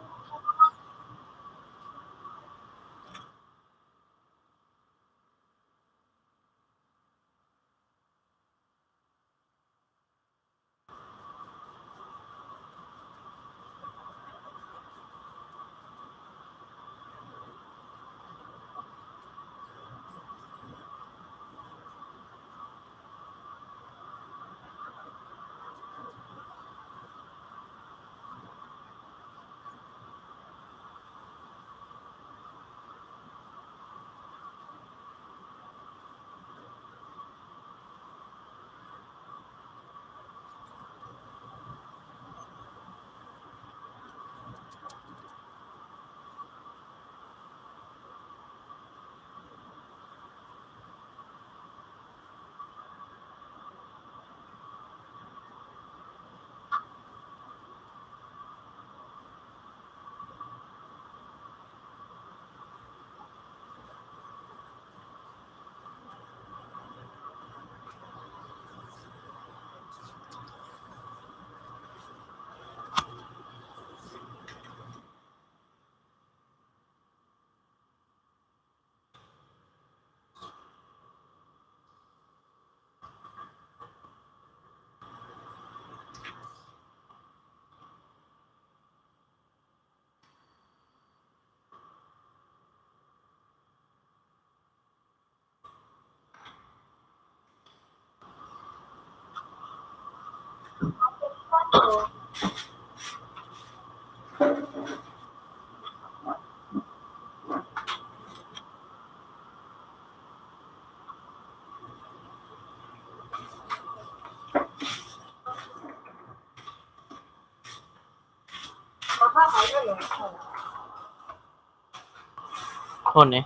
Hon eh.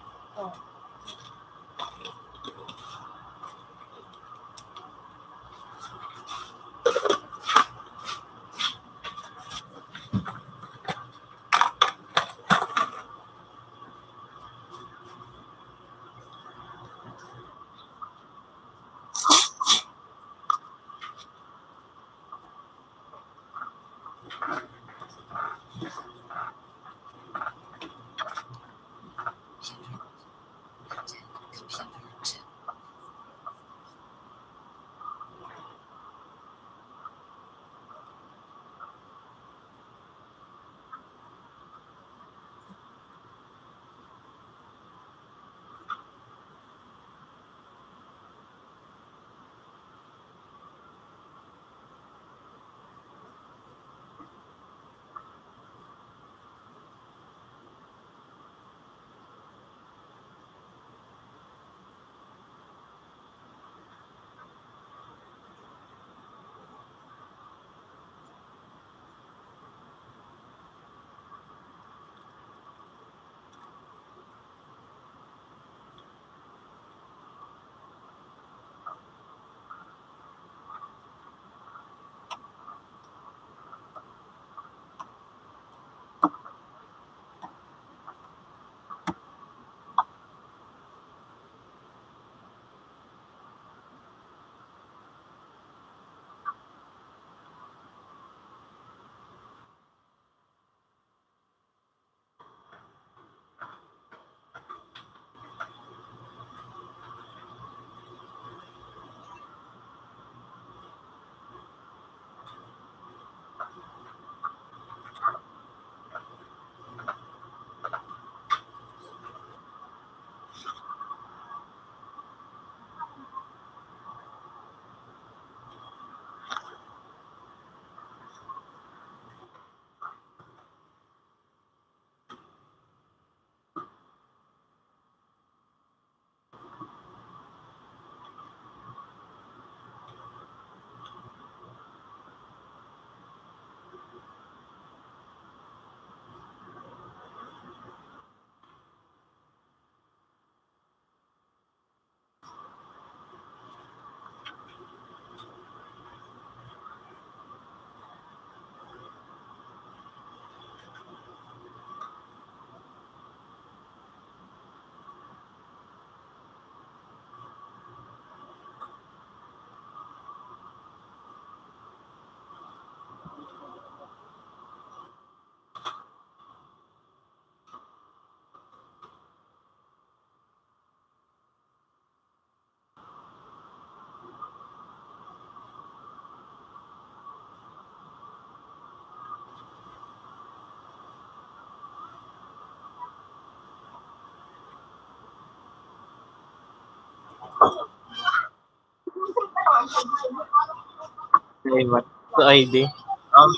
Ay, what? Sa I D. Um,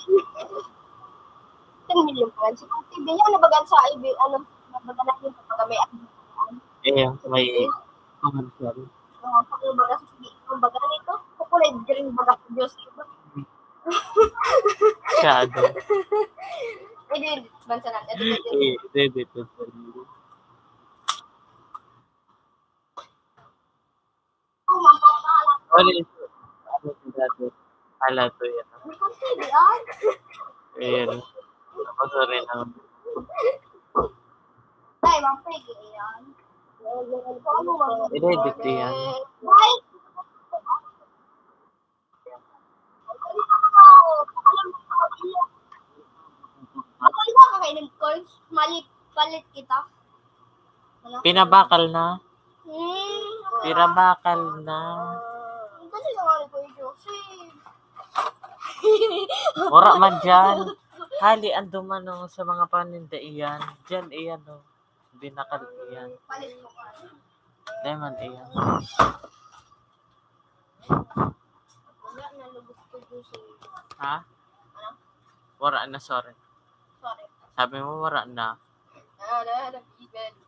Ten million pa lang. Si T V niya, nabagan sa I B, ano, nabagan na yun, pagka may, eh, may commercial. Oo, pag nabagan sa, kumbaga, ano ito? Kulay green, baga, Diyos. Shadow. Eh, di, bansa natin. Ito, ito, ito. Eh, ito, ito, ito. Ano ito? Ano ito dati? Ala, ito yan. Ayan. Ako, sorry na. Ay, mapwede yan. I-edit yan. Ay! Ako, iba ka kainom, Coins? Malit, palit kita. Ano? Pinabakal na. Hmm. Pinabakal na. Kasi sa mga ko ito, si Wala man dyan. Hali ang dumanong sa mga paninda iyan. Dyan iyan, oh. Binakal iyan. Palit mo ka. Diamond iyan. Wala na, lubog. Ha? Wara na, sorry. Sorry. Sabi mo, wara na. Ah, wala, wala.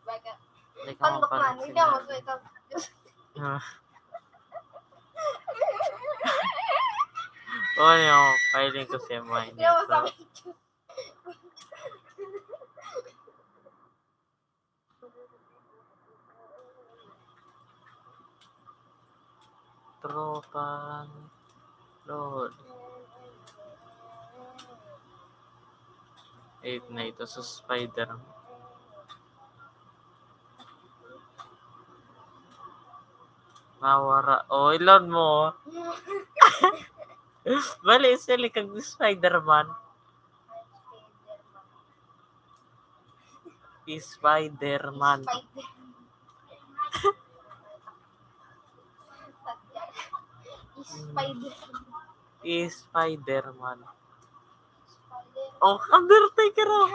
Baga. Teka, tandok man, hindi ako sinabi. Ah. Oy, oh, kahiling ko si Hermione. Hindi ako sabi. Tropang Lord. Eight na ito sa Spider-Man. Mawara. Oh, ilon mo. Bali, sila kag Spider-Man. Spider-Man. Spider. Spider. Spider-Man. Oh, Undertaker, oh.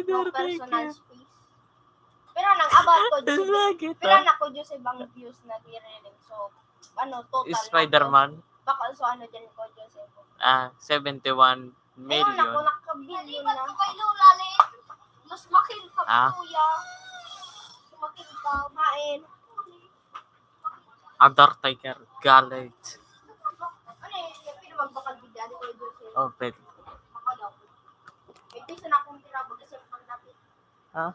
No personal Undertaker. Space. Pero nang about ko, Jose, Bakit, pero ah? Nako, Jose, bang views na hiriling. So, ano, total na Spider-Man? Baka so, ano dyan ko, Jose. Ah, seventy-one million. Ayun, ako, nakabilyon na. Lipat ko kay Lola, le. Mas makin pa, Ah. Kuya. Mas makin pa. Kain. Undertaker, galit. Ano yun? Yung pinamagbakal bigla ni Kuya Jose. Oh, pwede. Ako daw. Ito sa nakong pinabagay sa pagdapit. Ha?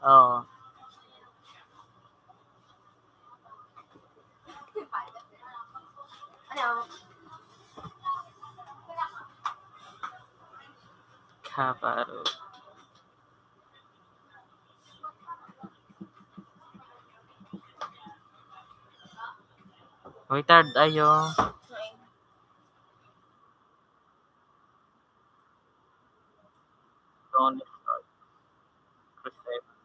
Oo. Kabaro. Uy, tired ayo. Ronnie Stark. Chris Evans.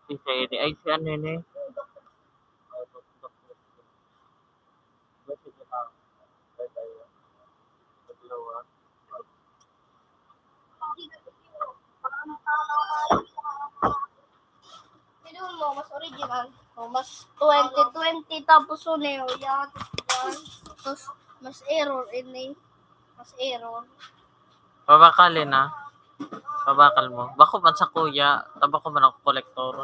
Si Sene. Ay, si ano yun eh? Pero mo, mas original. O, mas twenty twenty tapos Suneo. Yan. Tapos, mas error ini. Mas error. Pabakalin, ah. Pabakal mo. Bako man sa kuya. Tabako man ako kolektor.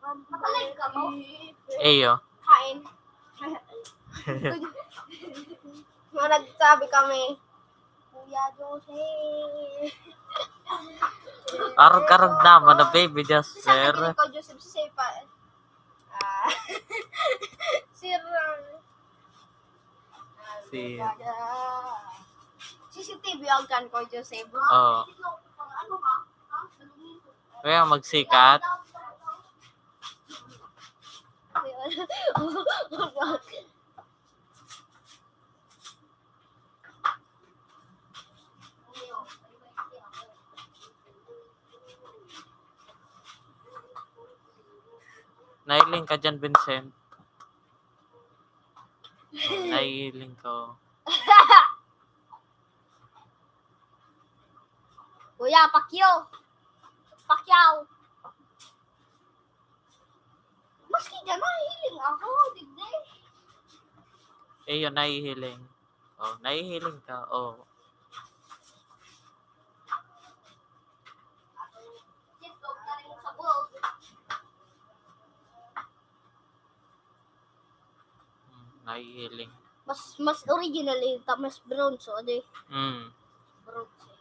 Makalay ka mo? Eyo. Kain. Mga nagsabi kami, Kuya Jose. Arog-arog naman na, baby Jasper. Sabi ko, Joseph, si Sepa. Ah. Sir, ah, Si C C T V ang kan ko, Joseph. Oo. Kaya magsikat. Nahiling ka dyan, Vincent. Oh, nahiling ko. Kuya, Pacquiao. Pacquiao. Maski dyan, nahihiling ako, digdi. Eh, yun, nahihiling. Oh, nahihiling ka. Oh. Hmm, nahihiling. Mas, mas original eh, ta-, mas bronze, o, di? Hmm. Bronze eh.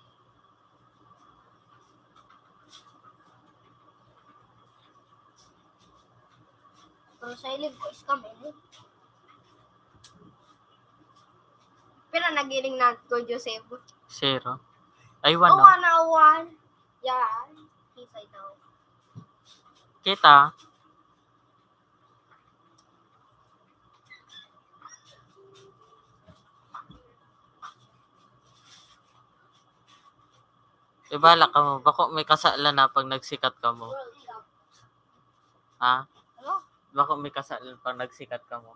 Pero sa hiling ko, scam eh. Pero nagiling na ko, Joseph. Zero. Ay, one, Oh, no? One, ah, one. Yan. Kisay daw. Kita. Ibala ka mo, bako may kasalan na pag nagsikat ka mo. Ha? Ano? Bako may kasal pag nagsikat kamo.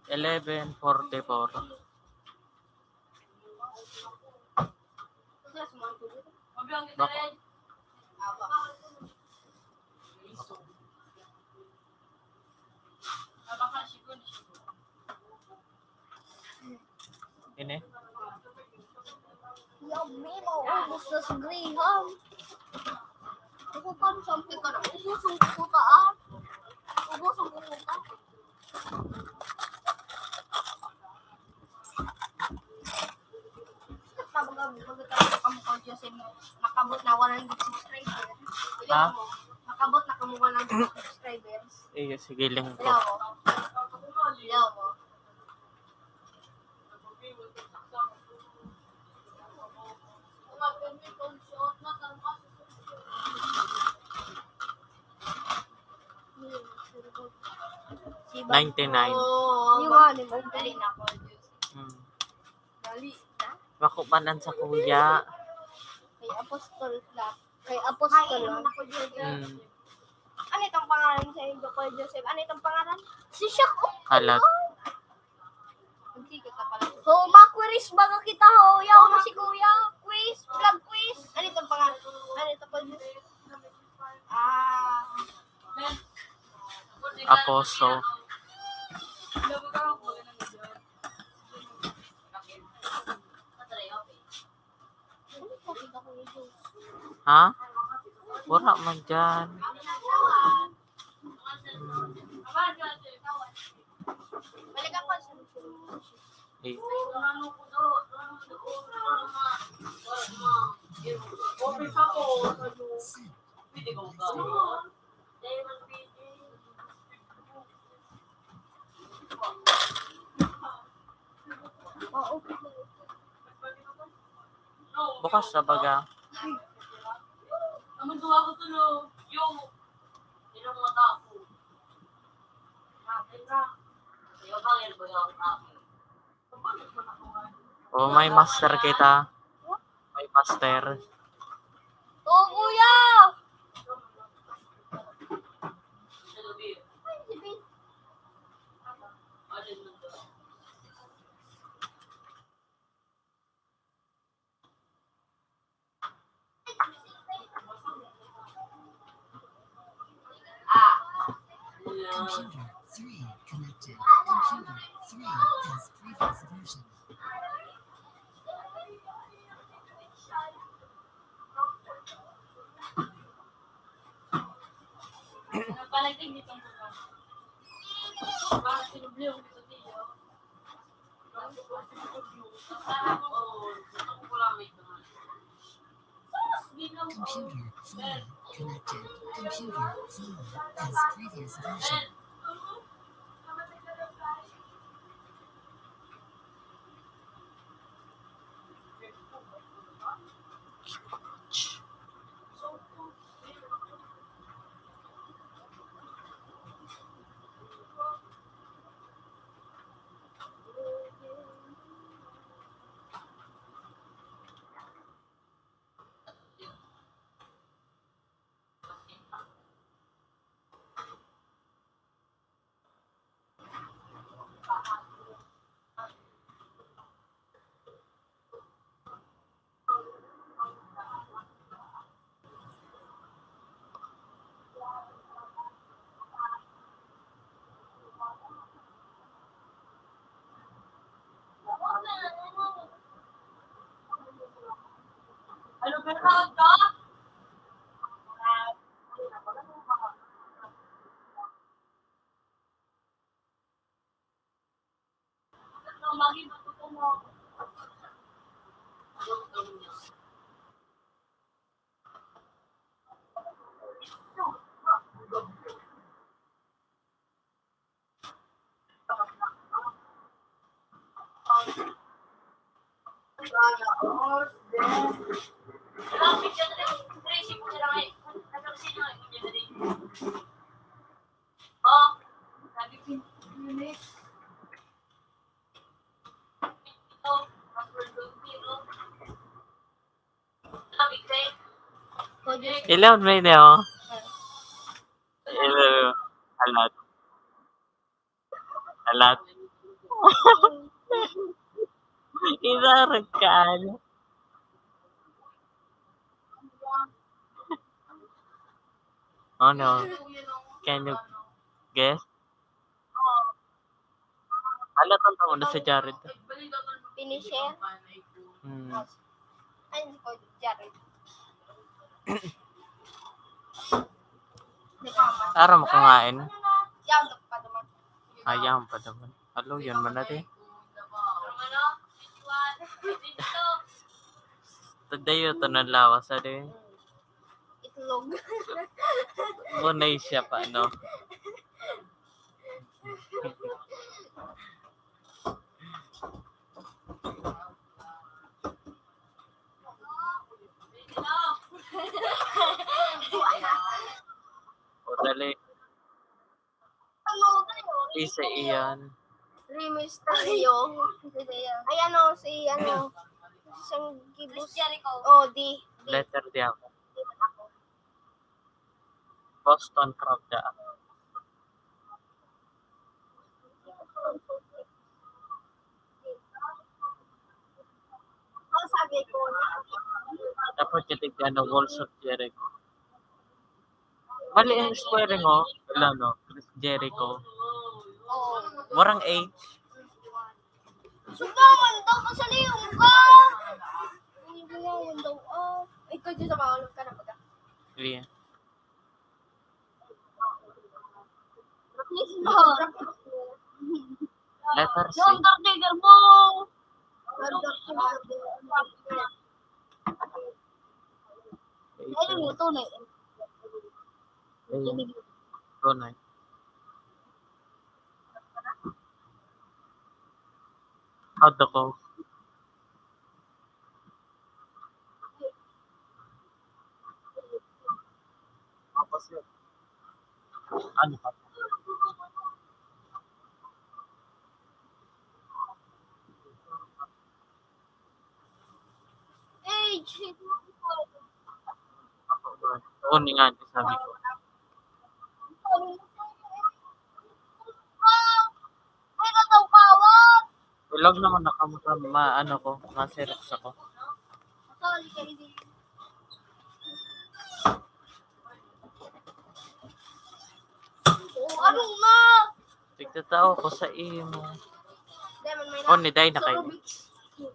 Eleven forty-four. Bako. Ini? Yummy, maubos na si Graham. Ako pa, sampit ka na. Ubos ang kuta, ah. Ubos ang kuta. Baga, baga tayo kamo ko, Jose, mo. Makabot na one hundred subscribers. Ha? Makabot na kamo one hundred subscribers. Eh, sige lang po. Hello. Hello. Ninety-nine. Yung ano mo? Dali na ako. Hmm. Dali na. Bako man an sakuya. Kay Apostol Clark. Kay Apostol Clark. Hmm. Ano itong pangalan sa inyo, Kuya Joseph? Ano itong pangalan? Si Shaq, oh. Halat. Magkikita pala. So, ma-quiz baga kita, ho. Yaw mo si Kuya. Quiz, vlog quiz. Ano itong pangalan? Ano ito, Kuya Joseph? Ah. Aposo. Ha? Wala man dyan. Eh. Bukas sa baga. O, may master kita. May master. Oh, kuya! Computer three connected. Computer three has previous version. Computer three connected. Computer three has previous version. Ilaw may niyo. Ilaw. Alat. Alat. Ilarag ka, ano? Oh, no. Can you guess? Alat ang tao na si Jared. Finisher? Hmm. Ay, hindi ko, Jared. Di pa man. Aram ko ngain. Yan, ito pa naman. Ayaw pa naman. Alo, yan man natin. Tadayo to ng lawas, ano yun? Itlog. Bunay siya pa, no? O, dali. Isa iyan. Rey Mysterio. Ay, ano, si, ano, siyang gibus. Chris Jericho. Oh, D. D. Letter D ako. Boston Crab daan. Dapat yung tigano, Walls of Jericho. Mali ang squaring, oh. Wala, no? Chris Jericho. Murang H. Suga man daw, kasaliyon ka! Hindi nga man daw, ah. Ikaw dyan sa mga ka na baga. Sige. Letter C. Yung Undertaker mo! Ayun, ito na yun. Ayun. Ito na yun. Hot ako. Ano ka? Age. Oo, ni nga, sabi ko. Ay, nataw kawan! Ilog naman na kamo sa ma-, ano ko, ma-Xerox ako. Sorry, K D. Oh, ano na? Tigtatao ko sa imo. Lemon, may Oh, na. Ni Day na kayo. Rubik's Cube.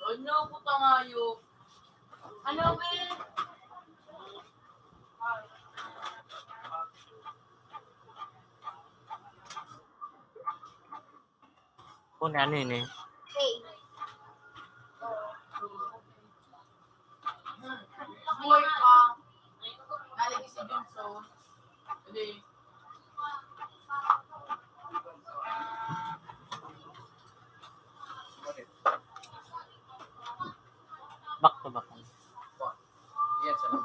Ano, putang ayok? Ano, be? Kung ano yun eh. Hey. Buhay pa. Nalagay si Johnson. Hindi. Back to back. Yes, sir.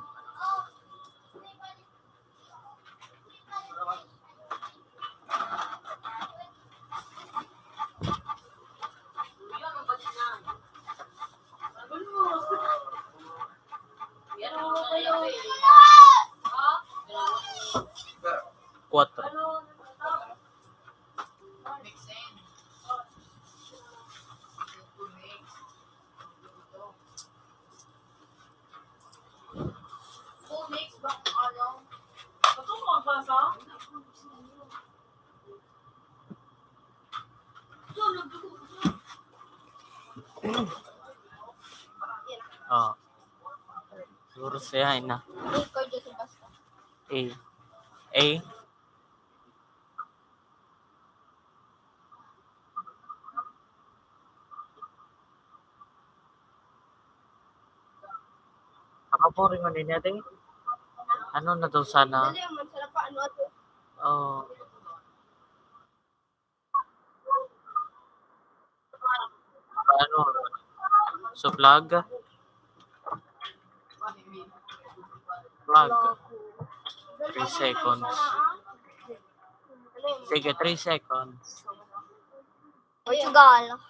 Oh. Siguro siya na. Hindi ko dyan sa basta. A. A. Nakaboring man din natin. Ano na daw sana? Dali, man, sarap pa, ano, ato? Oh. Ano? So, vlog? Vlog. Three seconds. Sige, three seconds. Portugal.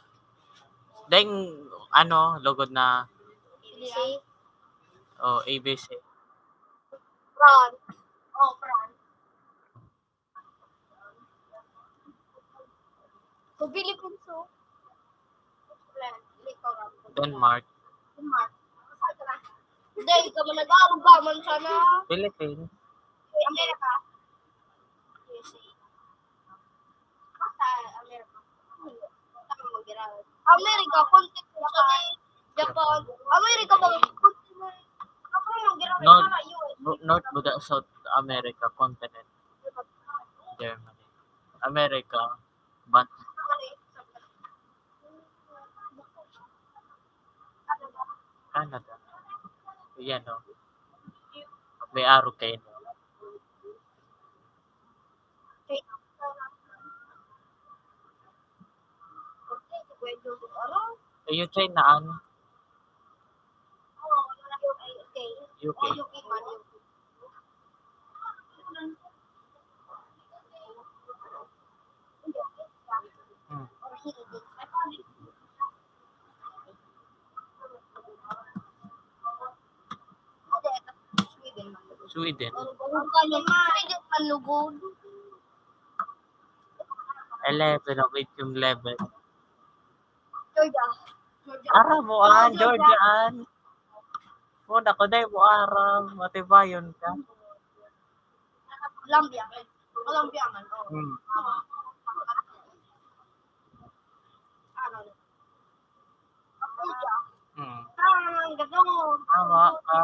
Deng, ano, lugod na. A B C. Oh, A B C. France. Oh, France. Sa Philippines, oh. Denmark. Denmark. Hindi, ikaw man nag-aabot pa man sana. Philippines. Amerika. U S A. Basta Amerika. Amerika, konti ko sa Japan. Amerika ba? Konti mo. Ako naman, ginagawa North, para U S A. North ba da-, South America, continent? Germany. America, but Canada. Yan, oh. May arog kayo, no? Kayo, China, ano? U K. Hmm. Sweden. Sweden man lugod. Eleven o medium level. Georgia. Georgia. Aram mo, ah, Georgia. Georgia, an. Muna ko, dai mo aram. Matibayon ka. Colombia. Colombia man, oh. Hmm. Ano? Cambodia. Hmm. Ah, ang ganda mo. Tama ka.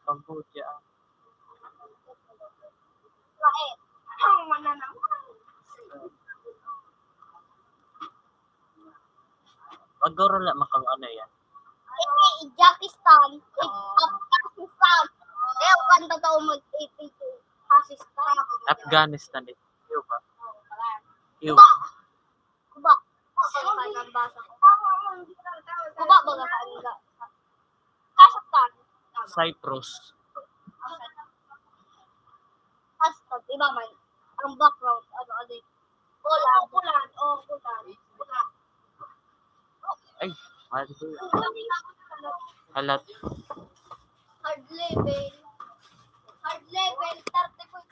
Cambodia. Israel. Ang mananang. Maguro lang makang ano yan. Hindi, Uzbekistan. Pakistan. Kaya kung totoo mag-A P K, Pakistan. Afghanistan eh. Cuba. Cuba. Cuba. Sa basa ko. Cuba ba nga? Kazakhstan. Cyprus. Kazakhstan. Iba man. Ang background, ano, ano yun? Poland. Poland. Oh, Poland. Poland. Ay, mahal ko yun. Halat. Hard level. Hard level, thirty points.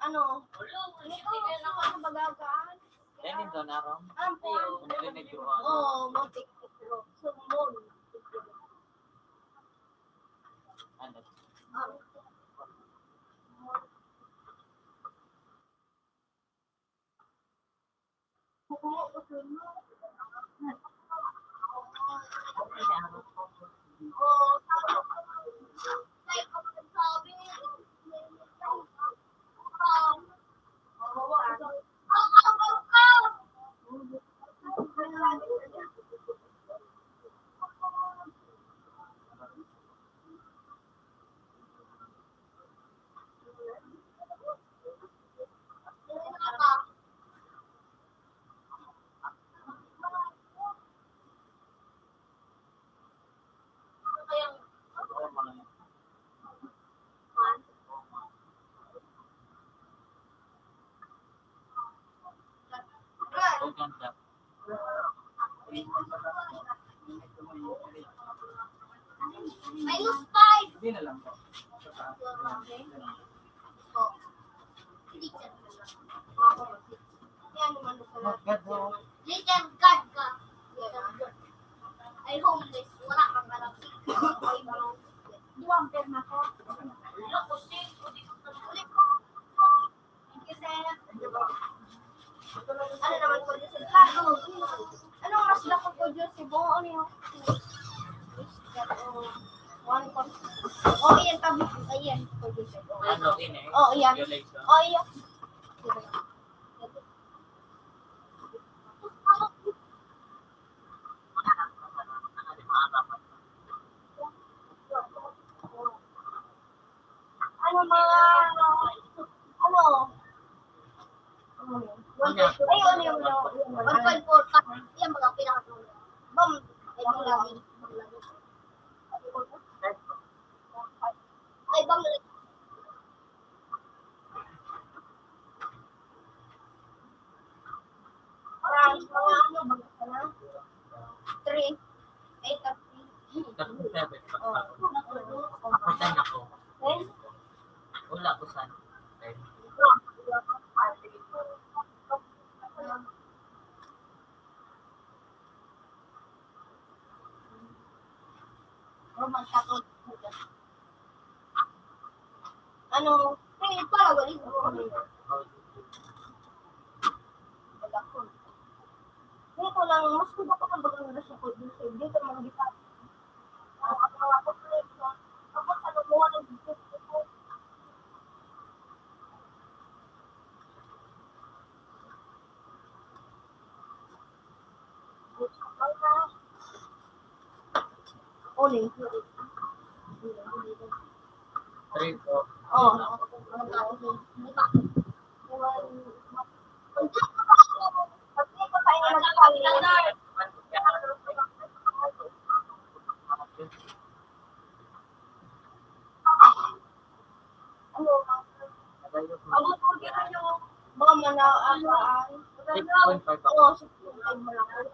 Ano? Ano ba gawaan? Yan yung doon, Aram. Ang phone. Yung pinagduruan. Oo, matik. Sumbon. Ano? Minus five. Hindi na lang po. Little God ka. Ay, homeless. Wala kang alam. Duwang perma ko. Loko, sing, o di ko sa sulit ko. Ano naman po, Joseph? Ano mas lako po, Joseph? Buo ano yung one point. Oh, iyan, tabi. Ayan po, Joseph. Ano, ini? Oh, iyan. Population. Oh, iyan. Ano, mga, ano, ay, ano yung, yung, yung, one point four pa. Yan, mga pinaka-, bam, ay, bang lagi. Ay, bang lagi. Parang, mga ano, bagay ka na. Three. Eight of three. Tapos seven. Oh. Ako din ako. Eh? Wala ko sa Roman Catholic. Ano, eh, pala, wali ko. Wala ko. Ngayon ko lang, mas kuba ko ang bagang nasa ko, dito, dito, mga gitara. Ang mga population, tapos ano, mga nag-, Uling. Three, four. Oh. Ano? Mga mana-, ano, ah, six point five ako. Oo, six point five man ako.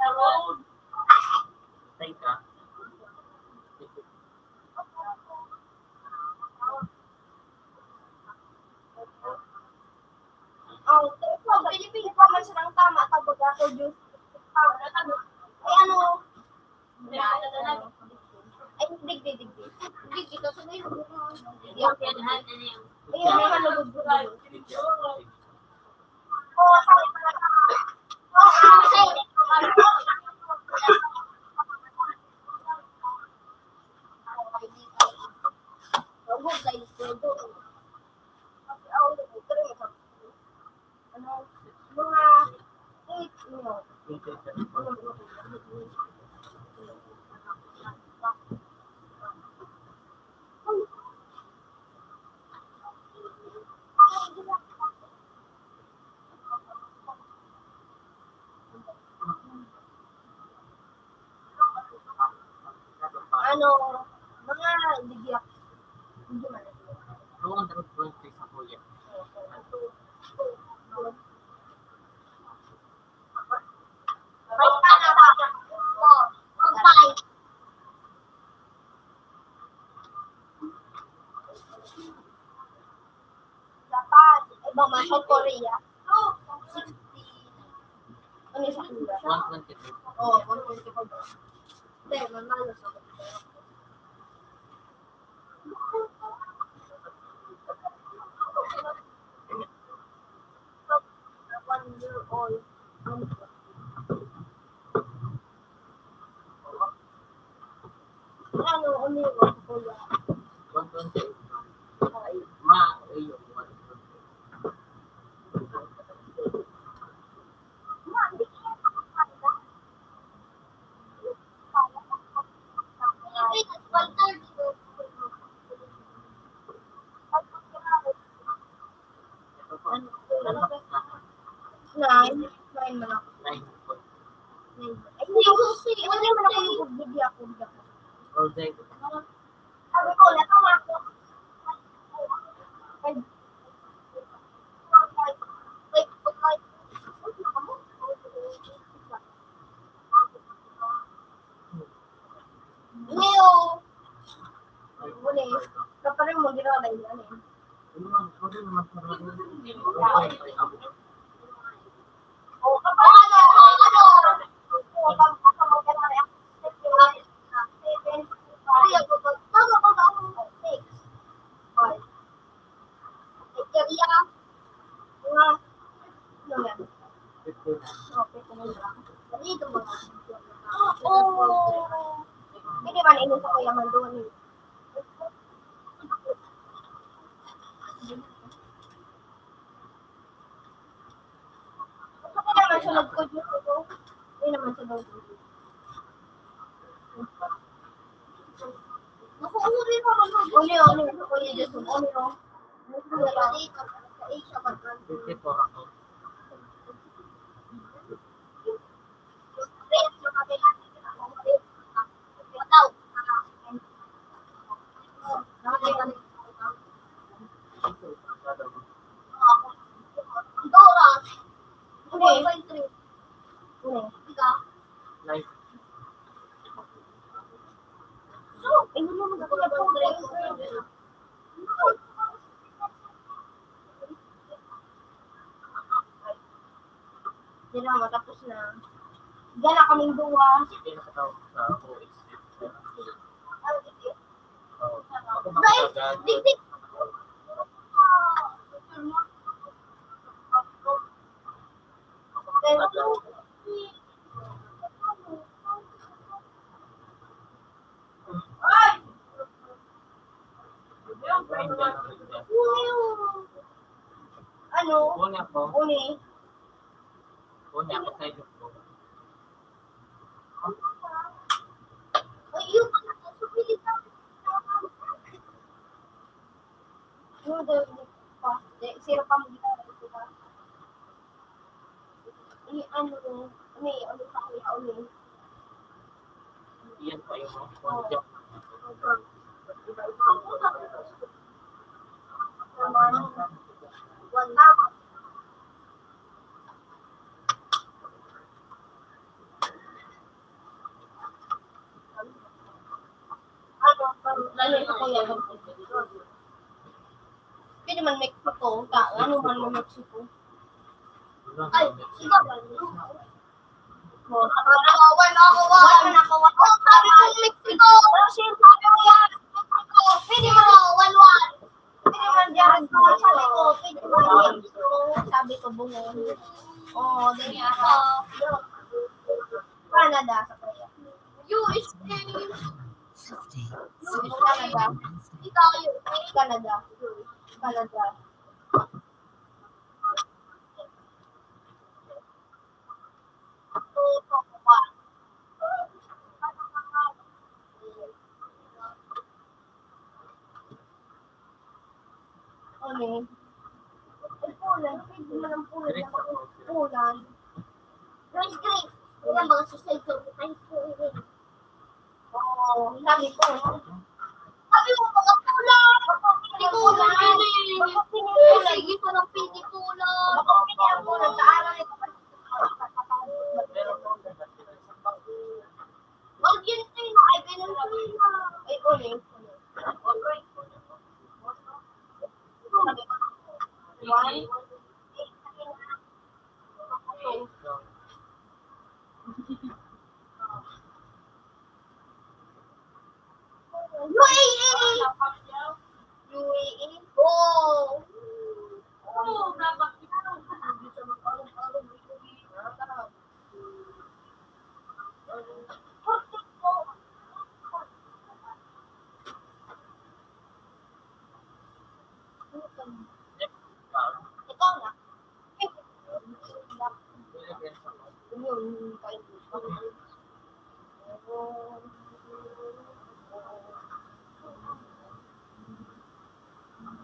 Thank you. Ang Philippine pa man silang tama, tabaga ko, Diyos. Ay, ano, Ay, digdi, digdi. Digdi, kaso na yun. Ayun, may malugod ko na yun. Ano, mga eight, no. Ano, mga ligyak. Hindi man. Two hundred twenty sa kuya. Japan, iba man sa Korea. Sixty. Ano sa Korea? One twenty-two. Oh, one twenty-two. Hindi, manalo sa Korea. One year old. Ano, umiwas, kuya? One twenty. Ay, ma, ay, yung one twenty. Ma, hindi ko yan makakita. Hindi, one thirty. Nine. Nine man ako. Nine. Ay, hindi ako, hindi man ako nagbibidya ako. Sabi ko, natama ako. Ay. Leo! Muna eh. Kaparin mo, ginawa na yun, ano eh. Oh, kaparin mo, ano, ano, ano, Ay, ako, tama ba ba ako? Six. Five. Ay, kaya, mga, ano yan? Okay, kung lang. Dito mo lang. Oo. Hindi man, inusa ko yaman doon. Gusto ko naman sunod ko dito. Hindi naman sunod. Naku, uli pa man. Uli, uli. Uli, Diyos ko. Uli, oh. Uli, uli. Sa Asia, pag- Fifty-four ako. Dora. Ano eh? Ano eh? Ika? Life. So, ayun naman ako na po. Yan na, matapos na. Gala kaming duwa. Sige, nakatawa sa ako. Oo. Ako, guys, makatagal. Digdig. Ano? Una po. Uni. Una po, sa inyo po. Ay, yun. Noodle pa. Eh, sira pa mo. I-ano, may ano pa kaya ulit. Iyan pa yung mga concept. One, one. Ano, ano, ano, ano, pwede man Mexico, ta-, ano man mo Mexico. Ay, ikaw ba? Oh, nakawan, nakawan. Wala, nakawan. Oh, sabi ko, Mexico. Sabi ko, yan. Mexico. Pwede mo, one, one. Pwede man dyan. Sabi ko, pwede man Mexico. Sabi ko, bungon. Oh, then, ah, Canada, sa kaya. U S A. Canada. Ikaw, U S A. Canada. Canada. Ano? Ay, Poland. Pwede man ang Poland. Greece ako. Poland. Greece, Greece. Wala mga suicide sa high school. Oo, sabi ko, no? Sabi mo, mga Poland. Hindi ko alam yun eh. Sige, parang pwede Poland. Bakit hindi ang Poland? Kaaral ito. Wag yun, China. Ay, Venezuela. Ay, Poland. One. U A E! U A E? Oo! Oo, dapat yan. Ikaw na.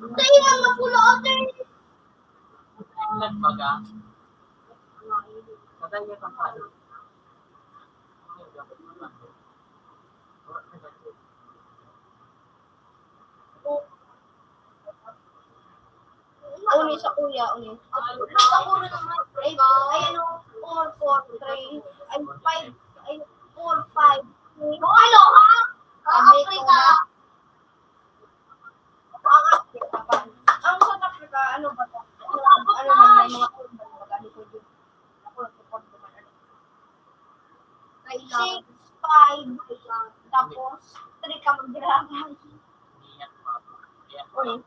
Dahil lang mapula, ate. Nagbaga. Patay niya pang ano. Uni sa kuya, uni. Ay, ay, ano, four, four, three, ay, five, ay, four, five, three. Oh, ano, ha? Sabi ko Africa. Na, ang Africa ba? Ang South Africa, ano ba to? Ano, ano man, may mga urban, mag-ano ko dun. Ako, nagpo-form naman, ano. Kailangan. Six, five, tapos, three ka maghirapan. Uy.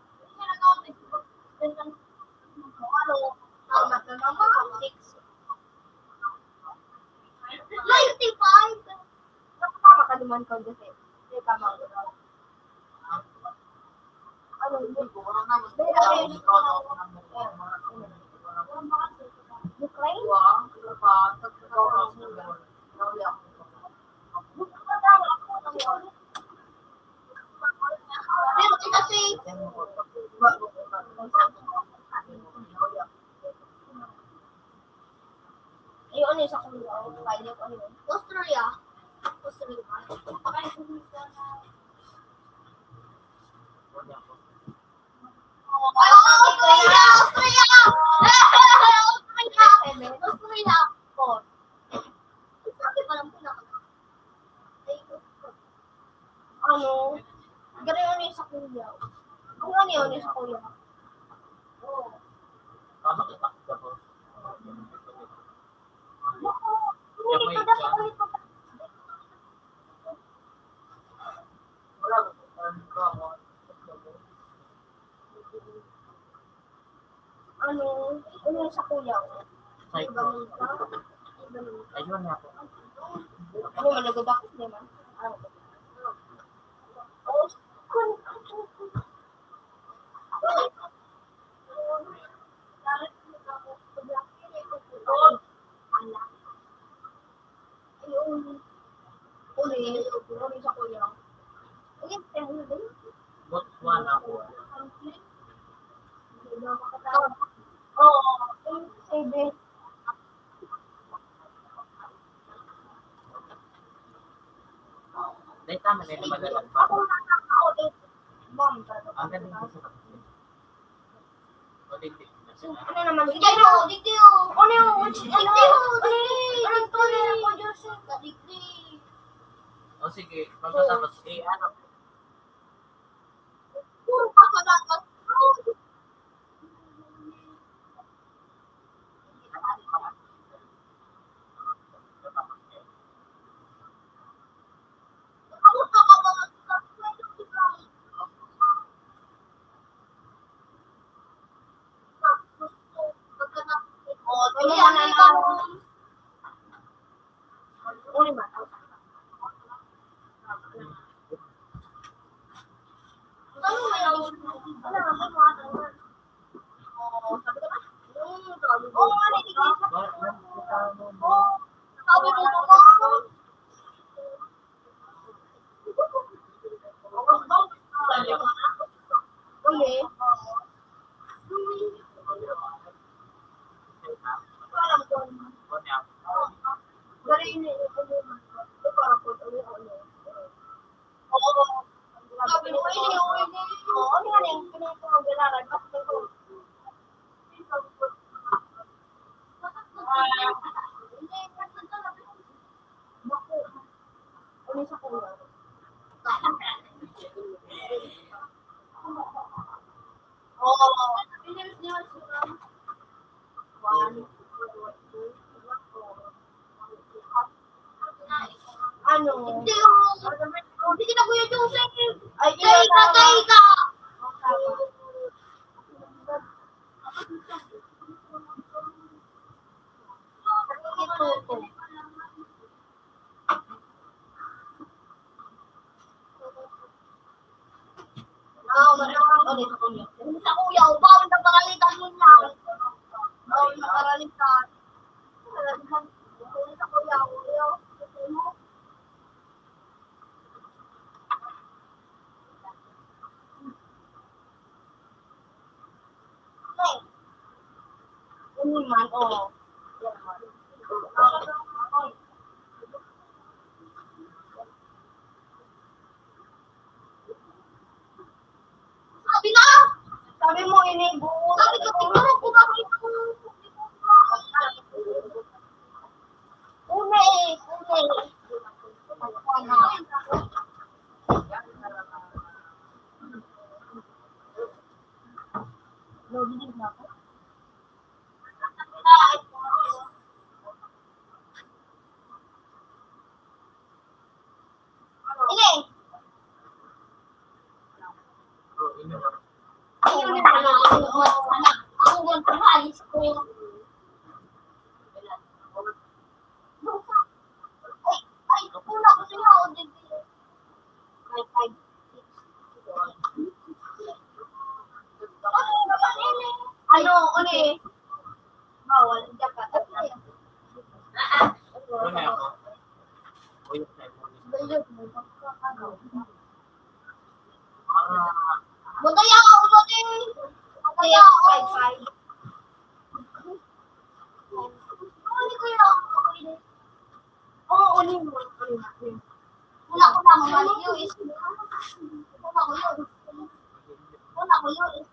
Ano? Tama na naman. Six. man ko kasi. Hindi ka mag-, ano, hindi. Ukraine? Pero kasi, ayun, ano yung sa Korea? Kaya ko, ano yun? Austria. Austria. Austria! Austria! Austria! Austria! Ano? Gano'n yun sa kuya. Ang ano yun sa kuya? Oo. Hindi ko na ako ito. Ano? Ano yung sa kuya? Ay, ganun ka? Ay, ganun ka? Ayun nga po. Ano, malagod ako, di ba? Ah. Oh, Botswana po. Oo, seven. Dahil tama na yung lumalabas pa. Ako na, ako, eh. Ma'am, ang ganda sa kapatid. O, dito. So, ano naman? Dito, dito. Ano yung, ano, ano yung, ano yung tunay na producer? Dito. O, sige. Pagkatapos, eh, ano? Puro ka pa dapat. Ano? Hindi, oh. Hindi kita, Kuya Jose. Ay, Teka, teka. Sa kuya, o, bawal na paralitan mo niya. Bawal na paralitan. Sa kuya, kuya. Ano man, oh. Sabi na! Sabi mo, inibuo. Sabi ko, siguro, kung ako ito. Una eh, una eh. Ini. Ako man, pag-alis ko. Ay, ay, una ko sila, o, di, di. Ano, ano eh? Bawal, dapat. Ano ako? Uy, Budaya ako, budaya. Budaya ako. Five, five. Ano ko yun? Oo, uling mo. Wala ko na, mga U S. Wala ko yun. Wala ko yun.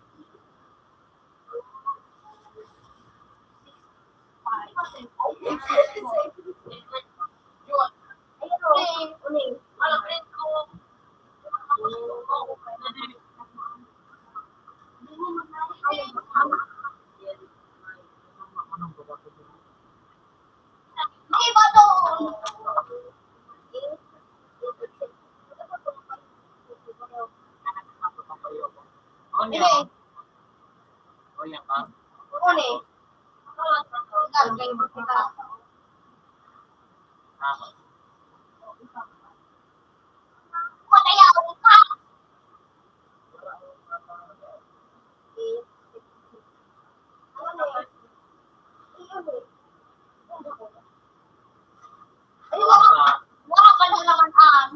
Ano? Ano? Ay, wala. Wala pa na naman, ah.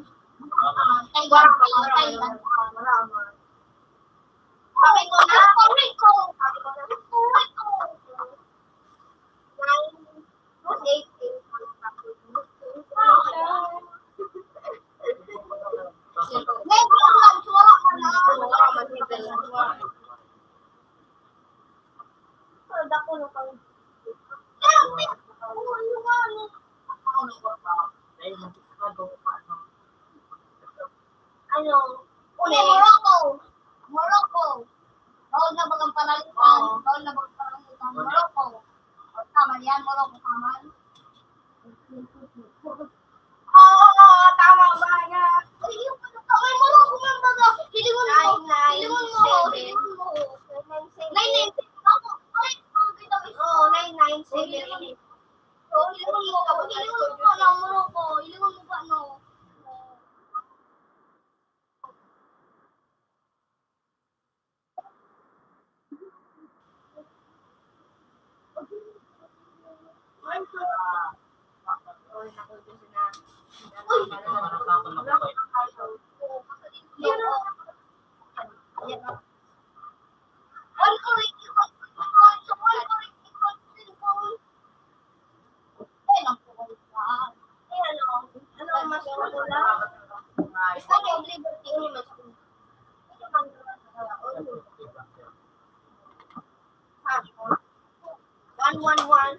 Taiwan pa, Taiwan pa. Sabi ko na, sabi ko, sabi ko na, sabi ko. Nine, eight, eight. May program, wala pa na. Ano? Uli, Morocco. Morocco. Bawal na bagang panalitan. Oo. Bawal na bagang panalitan. Morocco. O, tama yan, Morocco, tama. Oo, tama ba yan? Ay, yung ano ka, may Morocco man baga. Hilingon mo. Nine, nine, hilingon mo, seven. Hilingon mo. Nine, nine, seven. Nine, nine, seven. Ako, ay, ang ganda ko. Oo, nine, nine, seven. Hilingon mo. Oo, hilingon mo. Hilingon mo ba, no? Morocco. Hilingon mo ba, no? One, one, one.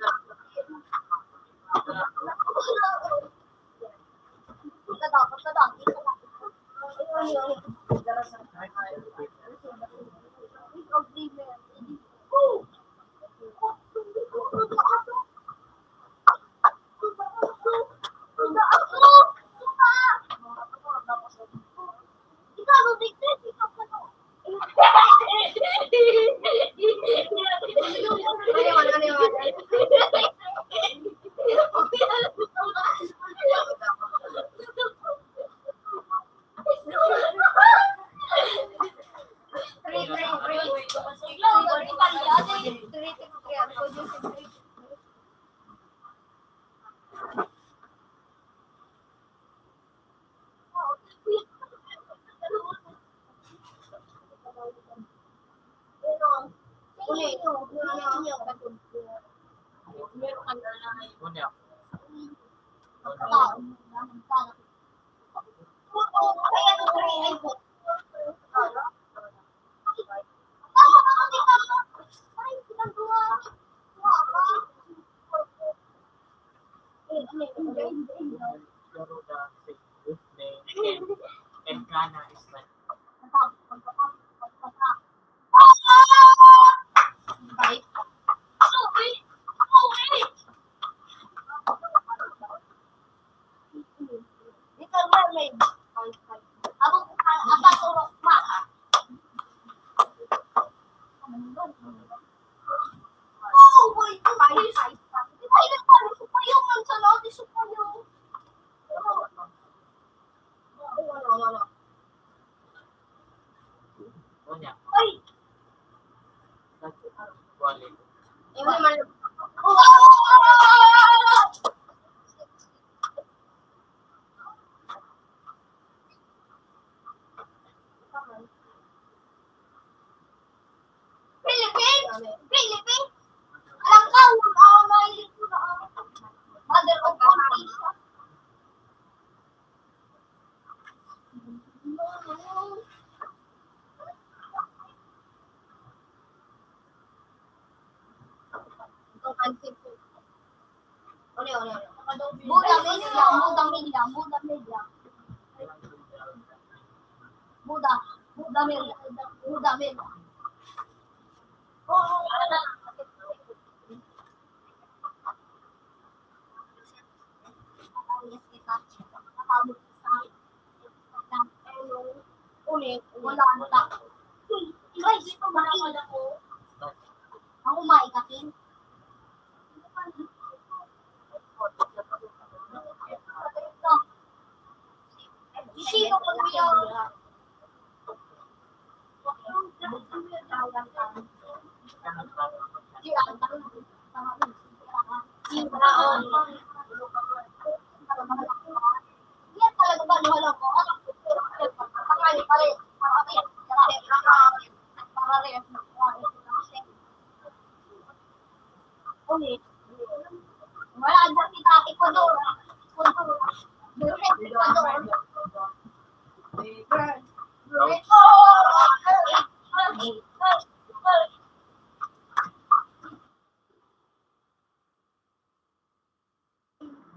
Little Mermaid. Abang, abang, turok pa. Oh, my God. Ay, ay, ay. Ay, nagpano sa payo, man, sa lahat, sa payo. Ano, ano, ano, ano. Buddha Media, Buddha Media, Buddha Media. Buddha, Buddha Media, Buddha Media. Ulit, wala na. Ay, dito ba? Ako maikatin. Sino ko niya? Yan talaga ba, wala ko. Pangani pa rin. Pangani pa rin. Wala dyan kita, Ecuador. Ecuador. Direct Ecuador. Direct.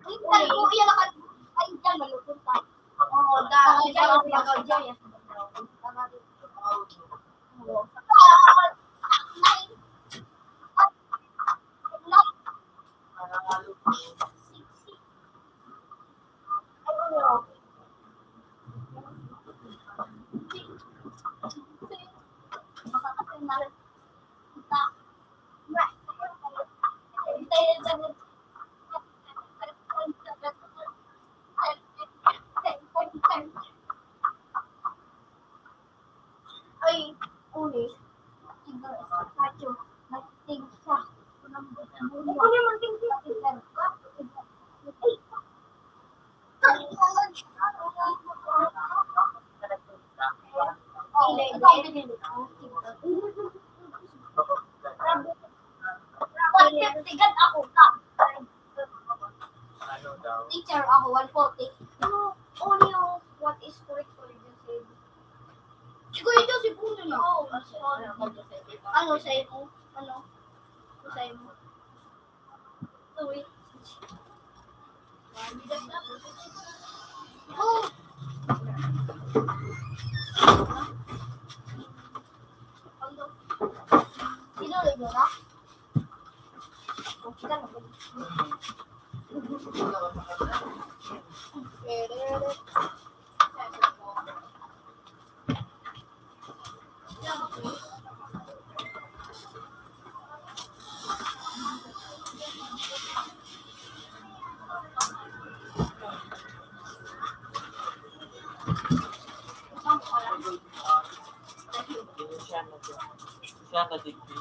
Ay, ay, ay, ay, ay, dyan, malutong tayo. Oo, dahil dyan, ikaw dyan. Ay, uli. Iba sa patio. Nagting siya. Ako naman din siya. One fifty gad ako ka. Ano daw? Teacher ako, one forty. No, only yung what is correct for you, sir. Si Kuya Joseph, uno na. Oo, ano, ano, ano, sa imo? Ano? Ano sa imo? Uy. Oh. Sino ulit yun, ha? Siya na digdi.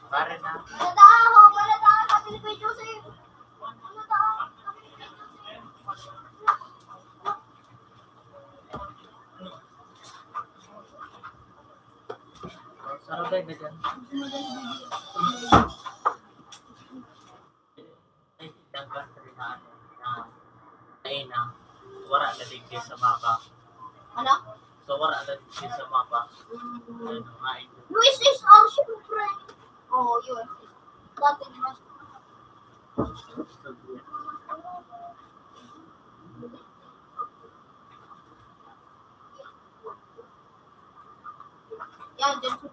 Pare na. Maladaho, maladaho, sabi ni Kuya Joseph. Maladaho, sabi ni Kuya Joseph. Sarap tayo na dyan. Ay, dapat rin na ano, na tayo na wala na digdi sa mapa. Ano? So, wala na digdi sa mapa. Mm. Ayun, nga, eh. U S S R, syempre. Oo, U S S. Dati naman. Yan, dyan siya.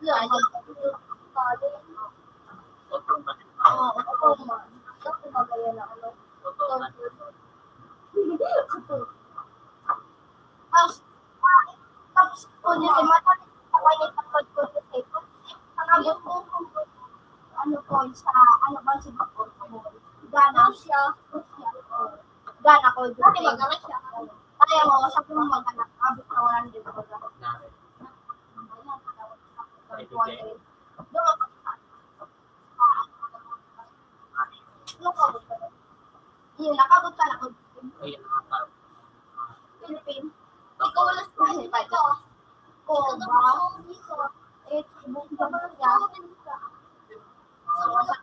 Yan, dyan. Oo, oo, man. Ako, magayon na, ano. Tapos, tapos, kung yung mata, sa kanya, tapos, kung yung cellphone, ang abot ko, ano po, sa, ano ba, sa bakod, ano, gana siya, gana ko, dati magana siya, kaya mo, sa kung magana, abot ko, Tawaran din ko sa. Nari. Ay, okay. Yun, nakabot ka na. Ay, nakabot. Philippines. Ikaw wala sa Philippines. Ko ba? Eh, Cebu, Cebu siya. So, sa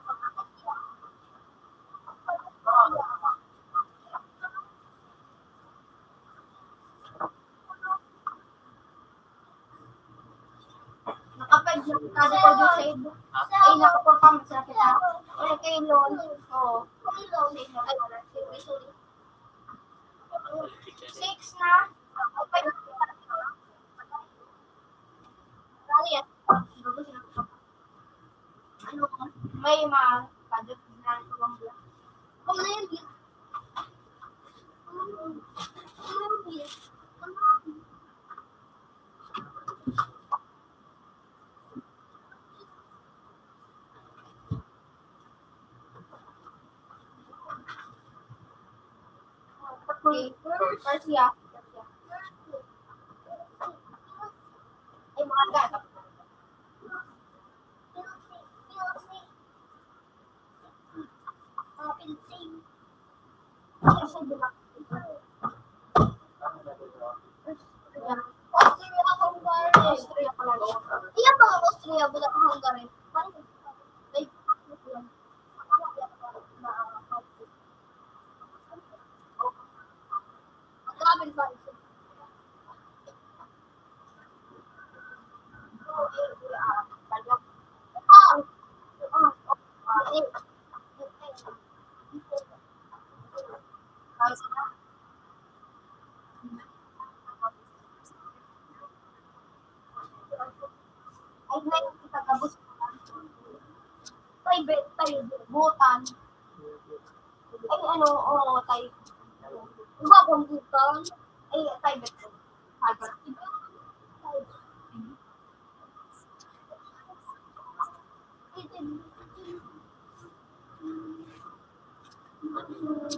Nakapag-, sabi ko doon sa iba. Ay, nakaporpam sa kita. Ay, kay Lon. Oo. Six na. Ano yan? Ano, may mga padot na Colombia. Colombia. Colombia. Okay. Persia. Ay, mga gata. Austria, Hungary. Austria pala, no? Iya pa ang Austria, wala pa Hungary. Ay, grabe ba? Ay, may kita gabos. Tay, be-, tay, butan. Ay, ano, oo, tay. Iba bang butan? Ay, tay, be-,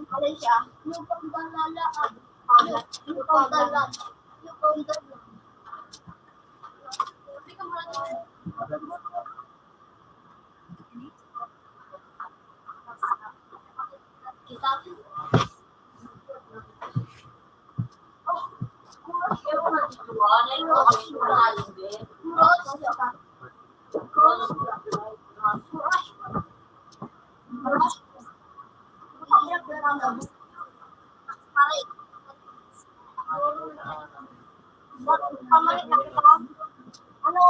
Malaysia. Lupang Dalalaan. Lupang Dalan. Lupang Dalan. Pamalit na kita. Ano?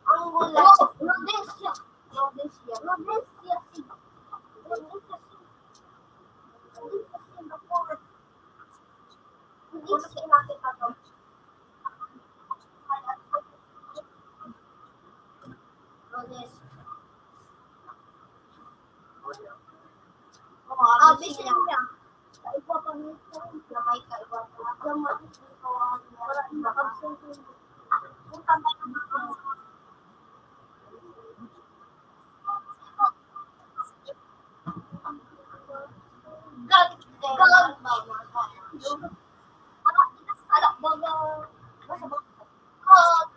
Angola. Rhodesia. Rhodesia. Rhodesia City. Rhodesia City. Rhodesia Singapore. Hindi ko siya nakita to. Rhodesia. Oh, Abyssinia. Sa iba pa nito, na may kaiba pa. Sa mga ito, wala na. Absent yung, yung kamay ng mga God, God. Anak, anak, baga, basta ba? God.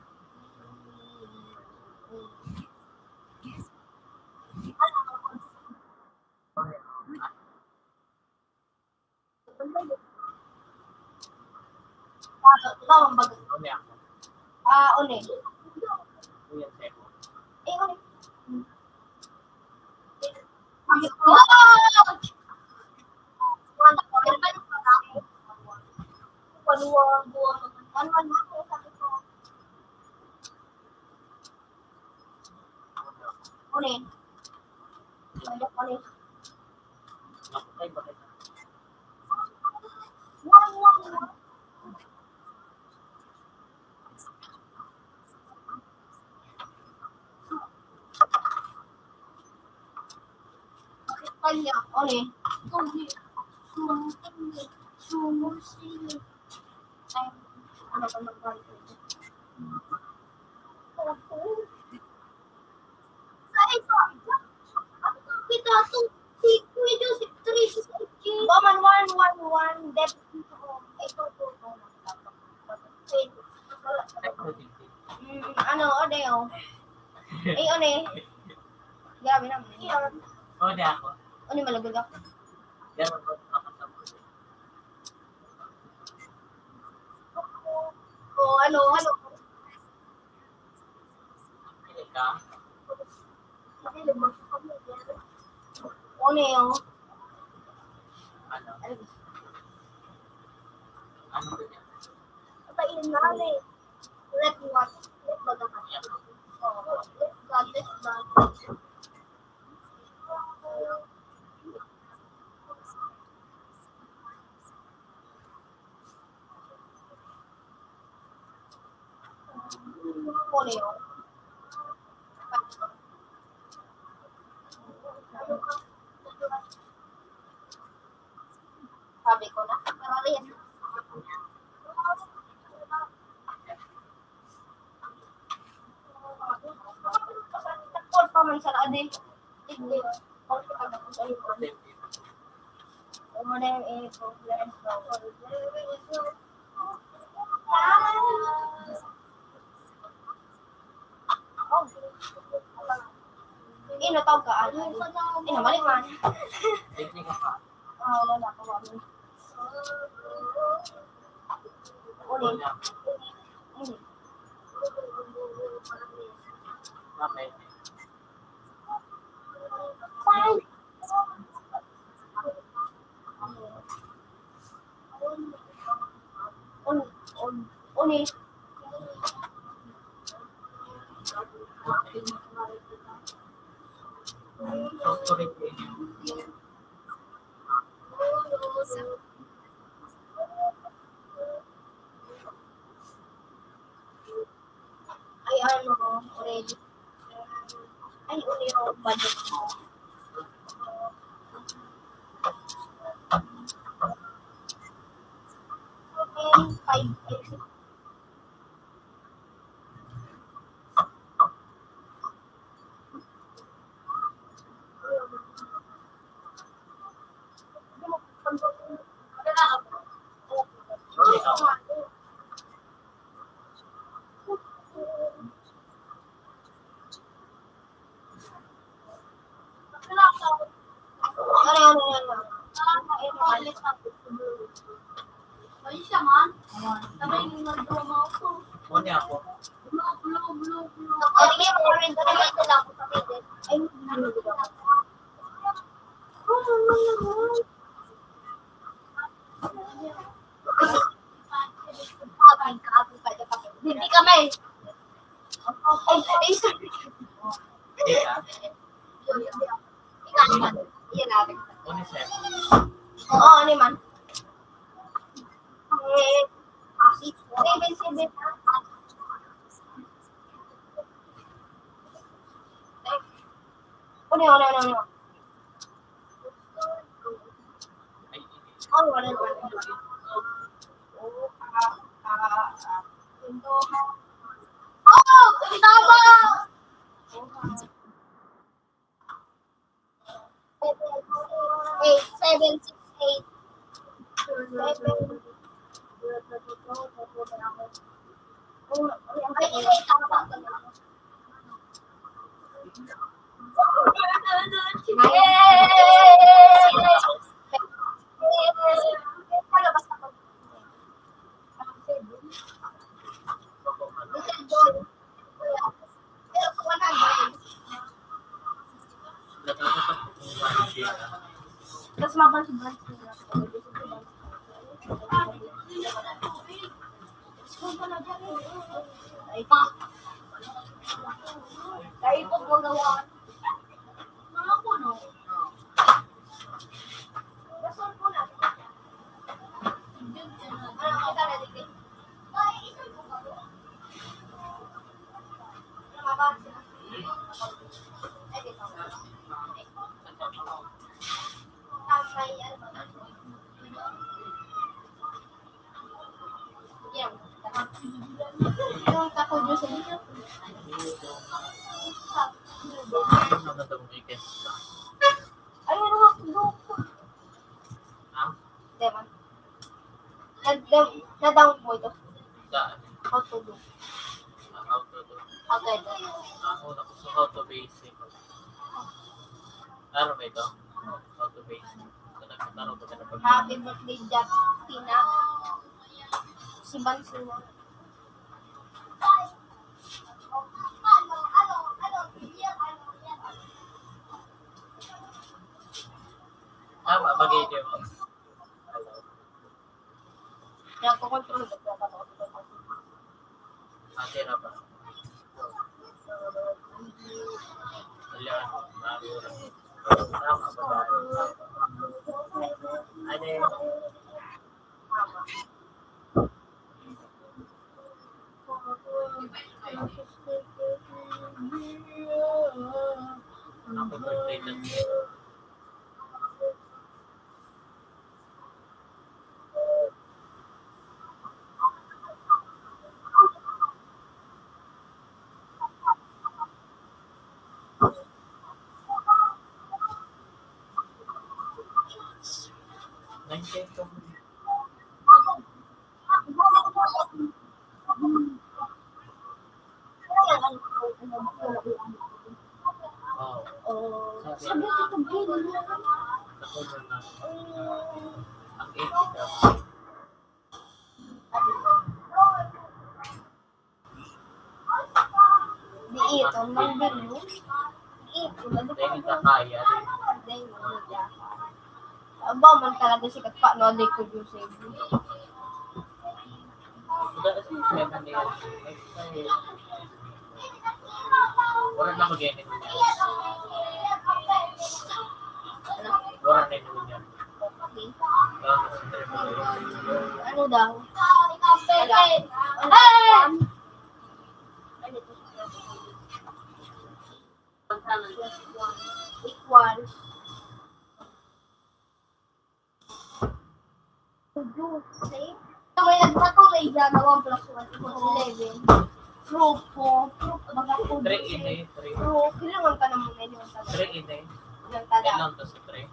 Ah, one. Eh, one. One. One, one, one. Kanya, one. Sumo, sumo, sumo, sumo. Ay, ano ba nagkakaroon? Sa isa, kita to, si Kuya Joseph, three sixty. Roman one one one, depth ito, ito, ito. Mm, ano, o, de, o. Eh, o, ne. Grabe na. Iyon. O, de ako. O, ne, malagod ako. Yan ang pagkakasama. O, ano, ano. Hindi ka? O, ne, o. Ano? Ano ba yan? Patay na, ne. Let what? Let baga ka. Oo, let God, let God. Ano yun? Sabi ko na, parehas. Takot pa man sa adi. Hindi. Takot pa man sa adi. Ano na yung i-problem ko? Ino, tawag ka, ano? Ino, balik man. Oo, wala ko, wala. Uli. Uli. Okay. Un-, un-, uni. Ay, ano, already. Ay, uli yung budget mo. Five, six. Ano siya, man? Sabay yung nagduma ako. Ano niya ako? Blue, blue, blue, blue. Ay, hindi, mga red, ano yung dala ko sa pwede? Ay, hindi, hindi, hindi. Hindi kami. Ay, ay, sorry. Hindi ka? Ikaw naman. Iyan natin. Ano siya? Oo, ano man? Eh, ah, seven, seven. Ano, ano, ano, ano? Oh, wala, wala, wala. Oh, ah, ah, ah. Oh, tama! Eight, seven, six, eight. Seven. Ay, ay, ay, tama. Tapos mabalik-balik sila. Ay, pa. Kaipot mo gawa. Mga puno. Gasol ko na. Yung taco juice, ano siya? Ano na daw ang weekend? Ay, ano nga, hotdog? Ha? Di ba? Nad-, nad-, nadang mo ito. Saan? Hotdog. How to do. Okay. Ang una ko sa how to basic. Ano ba ito? How to basic. So, nagtataro ko na pag- Happy birthday, Justina. Si Bansina. Tama, bagay niyo. Nagko-control ba siya? Ate na ba? Wala. Tama ba? Ano yun? Happy birthday, Justin. Nineteen. Oh. Sabi ko, "Pag-ibig mo." Ako na lang. Ang eighty daw. Di ito, nang binu. Di ito, nag- Dahil kakaya. Dahil kakaya. Aba, man talaga si Katpa, no? Di ko yung save. Wala na mag-edit. Wala na yun. Ano daw? Wala. Equal. Same. May nagpatulay dyan na one plus one equals eleven. Proof ko. Proof. Baga proof. Three in eh, three. Proof. Kailangan ka naman ngayon. Three in eh. Yan talaga. Kailangan to sa three.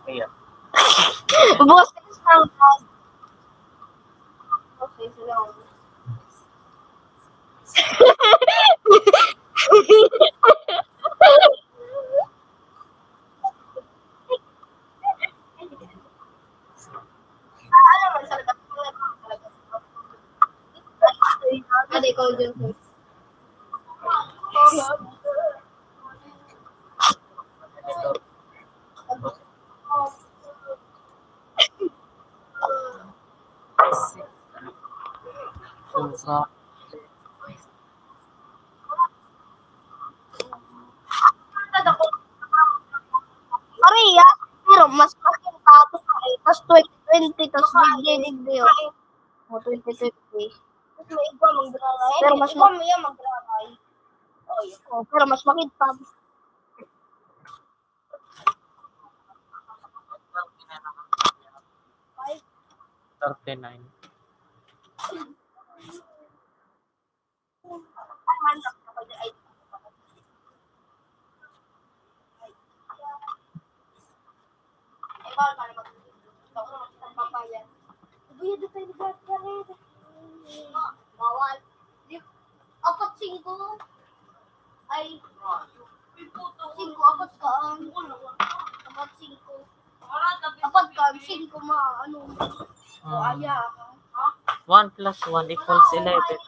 Ayan. Boses lang. Boses lang. Ate ko, Joseph. Maria, pero mas makintab. Tas twenty twenty, tas digdi, digdi, oh. O, twenty twenty. Pero mas ma- Oh, pero mas makintab. Thirty-nine. Ay, singko, apat ka, um, apat, singko. Apat ka, um, singko, ma-, ano, Ah. Aya. One plus one equals eleven.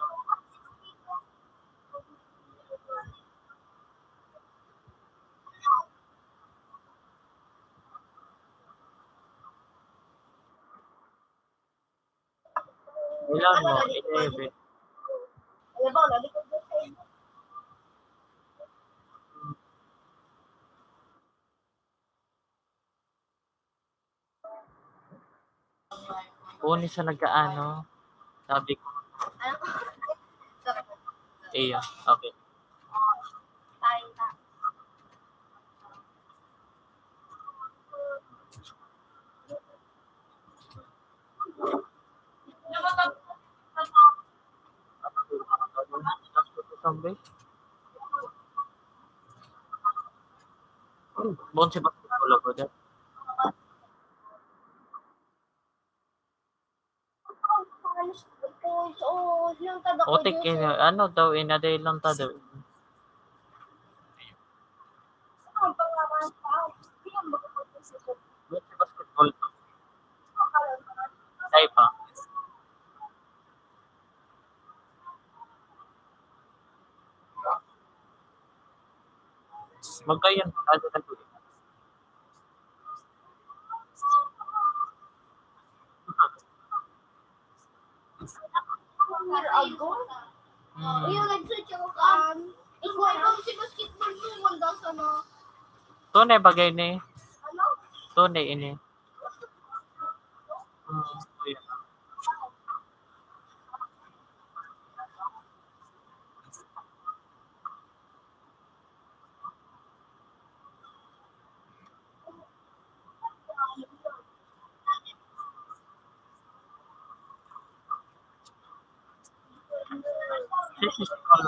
Ilan mo? Eleven. Kung sa nag-aano, sabi ko. Iyo, okay. Sabi? Bon, si basketball ako dyan. Otik, eh, ano daw, inaday lang ta daw. Basketball. Tay pa. Magkayan, ano na to? Year ago? Hmm. Yung nag-search ako kan, ikaw, ikaw si basketball mo, one thousand na. Tunay bagay ni. Ano? Tunay ini. Hmm, so yun. This is called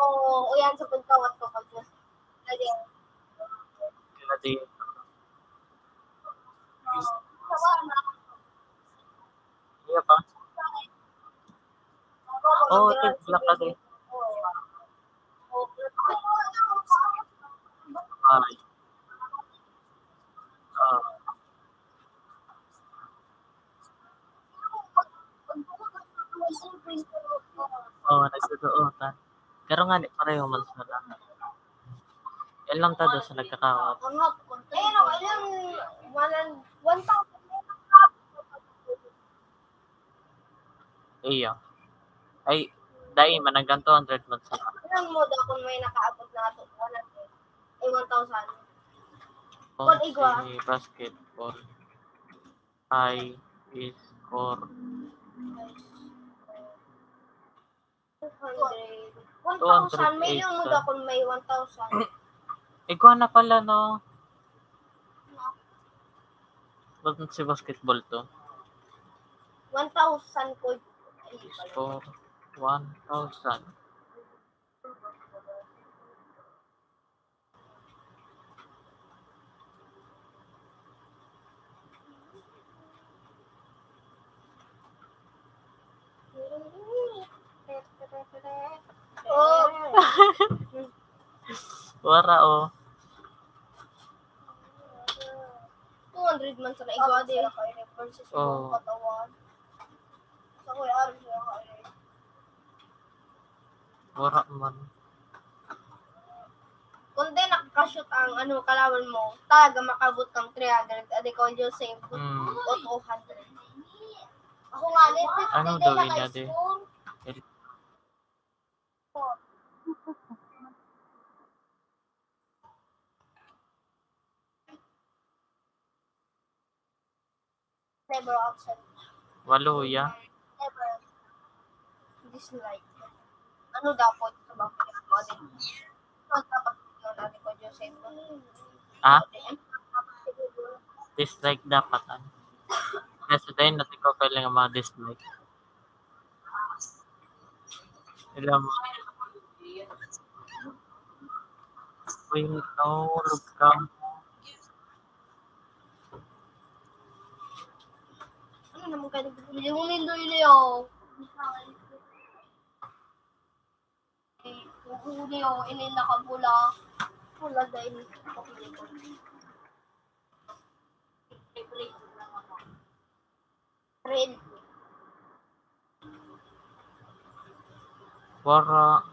Oo, o yan sa pagkawat ko pag Lagi. Lagi. Iya pa. Oh, ito, black ka din. Ay. Ah. Oo, nagtotoo ta. Pero ngani, pareho man sila. Yan lang ta daw sa nagkakawat. Ayun, ayun, one, one thousand. Iyo. Ay, dai man, hanggang two hundred man sa. Alam mo daw kung may nakaabot na ato, one hundred. Ay, one thousand. Oh, Kung igwa. Si basketball. High score. Two hundred. One thousand. May Two hundred eight yun mo ka. Daw kung may one thousand. Ikaw na pala, no? Ba't si basketball to? One thousand ko. Score one thousand. Oh. Wara, oh. Two hundred man sa naigwa, di. Versus Oh. Katawan. Sa Kuya Aaron, siya ka, eh. Wara man. Kung di nakaka-shoot ang, ano, kalaban mo, talaga makabot kang three hundred, adi ko, Joseph, Hmm. o two hundred. Ako nga, ni, Ano fifty daw din yun, adi? Score. Never absent. Walo, ya. Never. Dislike. Ano dapat sa mga pinagawa din? Ano dapat yun, ano ko, Joseph? Ah? Dislike dapat, ano? Kasi dahil natin ko kailangan mga dislike. Ilang Queen, no, Lugkam. Ano naman kayo? Yung Nindo Ilio. Yung Ilio, ini nakabula. Wala dahil. Red. Wara.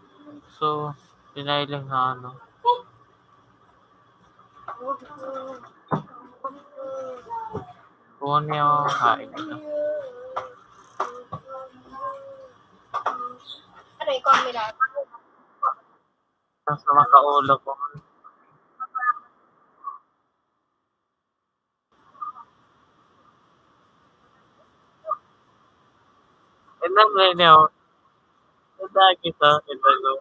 So, dinahiling na ano. Kunyo, haig na. Ano, ikaw ang milagro? Sa makaulo ko. Ito na niyo. Ito kita, ito ko.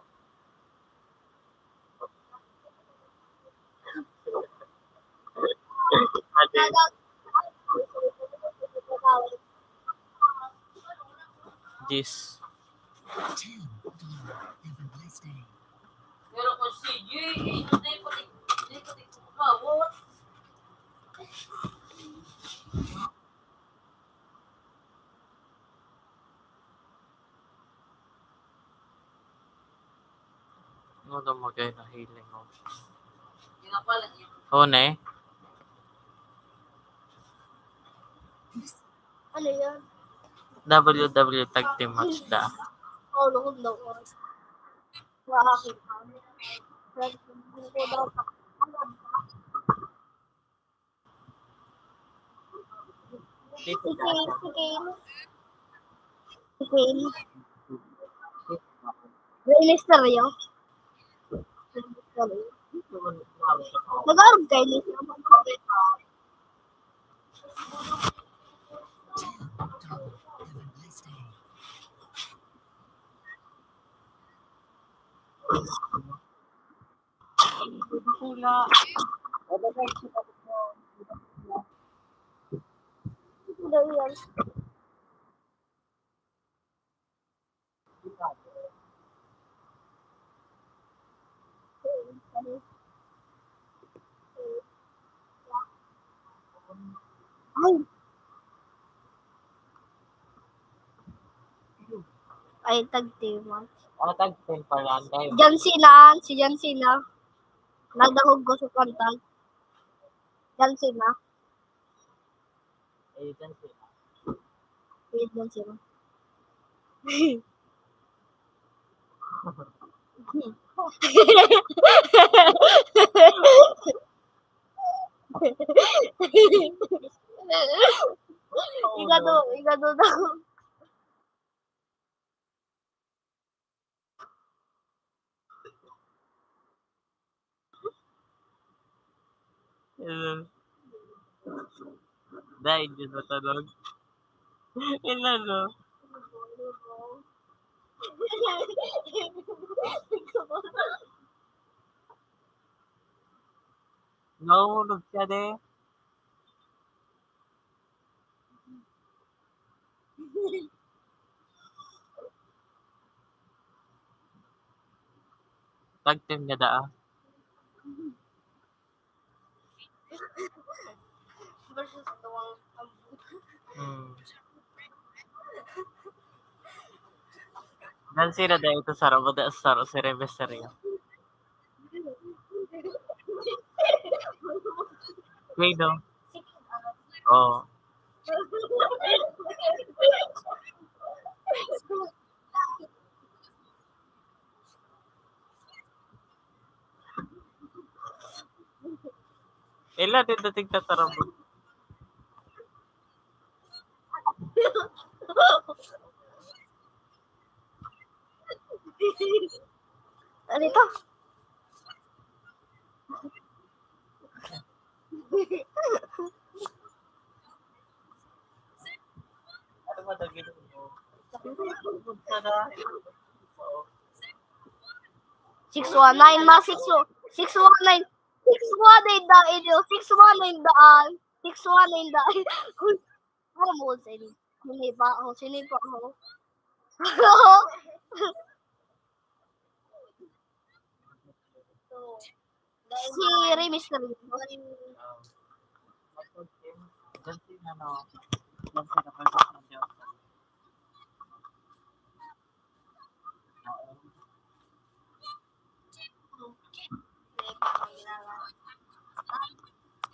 Ate. Jis. Pero kung sige, hindi ko di, hindi ko di kumawot. Ano daw magay na healing, oh? Yun ang pala, yun. Oh, ne? Ano yan? W W tag team match da. Oh, lukod na ko. Wala akong Si Kane, si Kane. Si Kane. Rey Mysterio. Nag-aarog kayo ni Pula. Ano yan? Ay. Ay, tag team match. Ah, tag team pala, ang dahil. John Cena, si John Cena. Nadahog ko sa pantag. John Cena. Eh, John Cena. Eh, John Cena. Ikaw to, ikaw to daw. Ayan. Dahil yun na tanong. Ilan, no? Nahulog siya, de. Tag team niya daa. Versus tuwang ambot. Hmm. Dan sila dahil ito sa Ramadan, sa Rosary Mystery. Wait, no? Oo. Ela, din dating tatarabog. Ano ito? Six one nine, ma, six one, six one nine. Six one nine daan, six one nine daan. Six one nine daan. Uy, ano mo sa ini? Sinipa ako, sinipa ako. Si Rey Mysterio. Ganti, ano, ganti na pag-,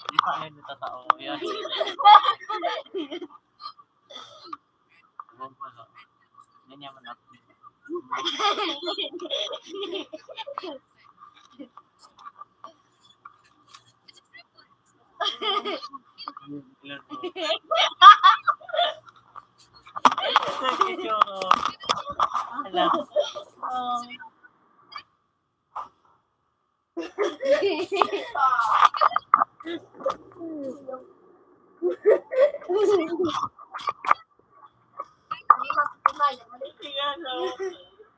Di pa kayo natatao. Yan. Yan naman ako. Alam. Sige, ano?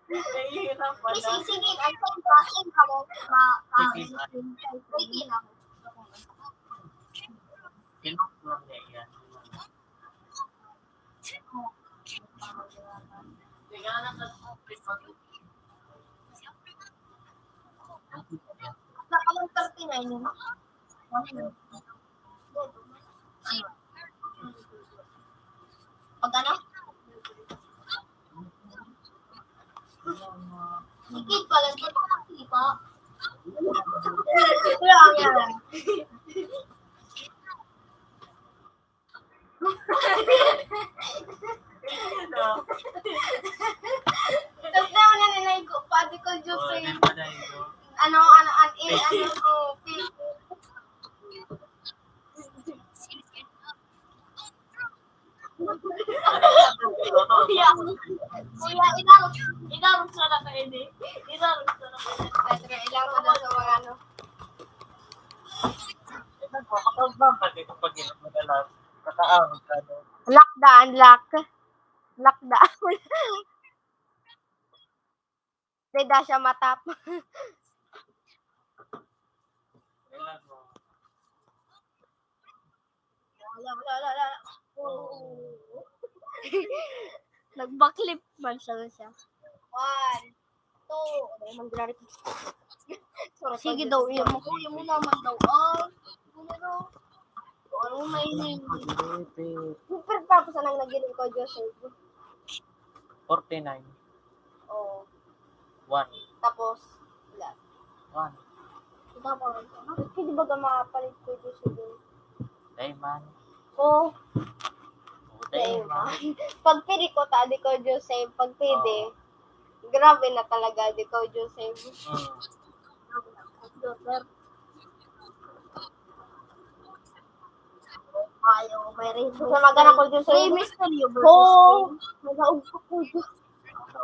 Nahihirapan na. Sige, sige, ang same process ka mo, ma-, ma-, pwede na. Sino lang niya yan? Nakalang thirty-nine yun. Pag ano? Ikit pala, di ba? Wala yan. Tapos na ako na naigo pa, di ko Diyos eh. Ano, ano, an, eh, ano, oh, Kuya, kuya, inarog, inarog sa naka ini. Inarog sa naka ini. Kaya ilang ko na sa mga ano. Ito po, kapag ba, pag ito, pag ito, madalas, nakaarog ka, no? Lock daan, lock. Lock daan. Dida siya matap. Wala, wala, wala, wala. Nag-backflip man siya, siya. One, two. Ano yung mandrari ko? Sorry, Sige sorry, daw, sorry. Iya mo, kuya mo naman daw. Ah, ano daw? Ano may name? Super tapos anong nagiling ko, Joseph? Forty-nine. Oo. One. Tapos, wala. One. Tapos, bakit ka di ba ka makapalit ko, Joseph? Diamond. Oo. Oh, diamond. Pag pili ko, ta, di ko, Joseph, pag pwede. Grabe na talaga, di ko, Joseph. Hmm. Ayaw, may rin. Sa magana ko, Joseph. Rey Mysterio versus Oo. King. Nagaugpok ko, Diyos. So,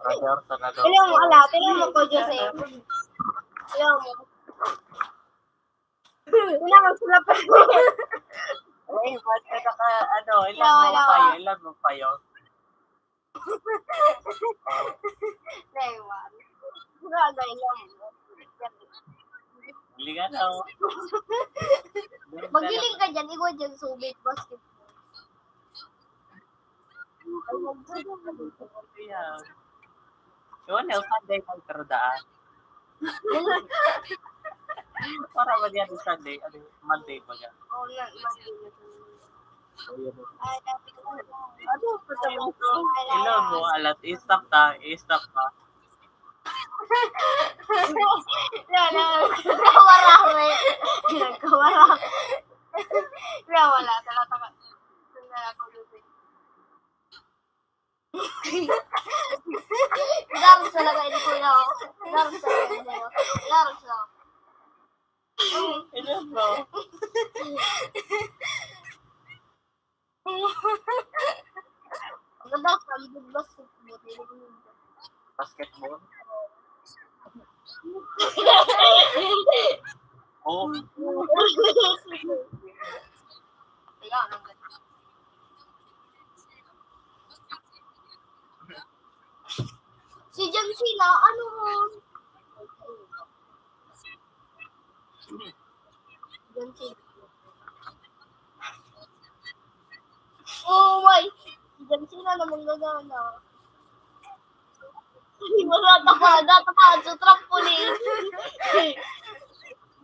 brother, talaga. Tingnan mo, ala, tingnan mo ko, Joseph. Tingnan mo. Tingnan mo sila pa. Ay, ba't ka naka, ano, ilan Wala, mo wala, kayo, wala. Ilan mo kayo? Naiwan. Wala, naiwan. Hindi nga daw. Magiling ka dyan, iwan dyan, subit, basketball. Iwan na, Sunday, magkaradaan. Para ba diyan Sunday? Ano, Monday ba yan? Oo na, Monday na. Ano, patay mo to? Hello, mo, alat. I-stop ta, i-stop ta. Wala, wala. Nagkawara, we. Nagkawara. Wala, wala. Talaga. Wala ako, Lord. Larang talaga ini, kuya, oh. Larang talaga ini, oh. Larang siya. Hello, bro. Ang ganda, ang ganda, basketball. Basketball? Oh. Ayan, ang ganda. Si John Cena, ano mo? John Cena. Oh, my. Si John Cena naman gagana. Wala, tapa, tapa, sa trampoline.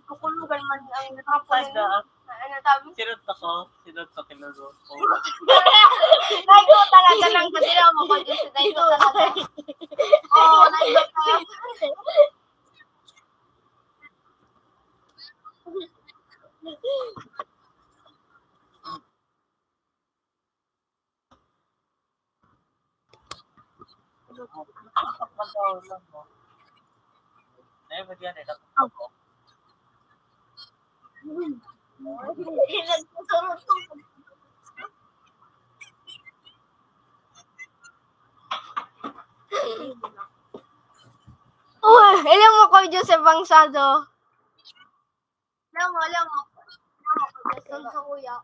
Kukulugan man ang Tada. Ano sabi? Sinuntok ko. Sinuntok ko, kinulo ko. Dahil ko talaga lang sa dila mo, kung gusto, dahil ko talaga. Oo, dahil ko talaga. Uy, alam mo ko, Joseph Bangsado. Alam mo, alam mo. Alam mo ko, Joseph. Sa kuya.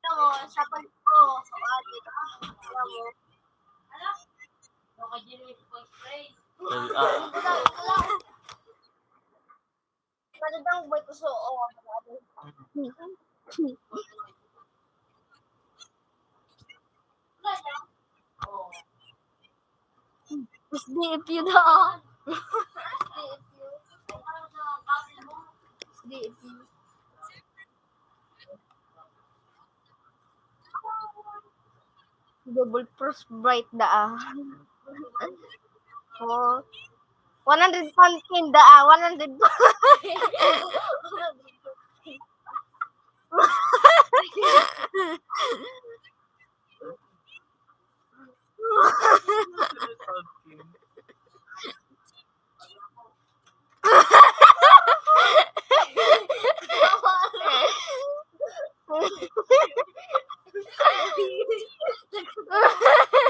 Alam mo, sa pag-, oo, sa pag-, alam mo. Wala, wala. Magandang buhay ko, so, oo. S D F U na, oh. S D F U. S D F U. Double Frostbite na, ah. Oh. One hundred pumpkin da, ah. One hundred pumpkin.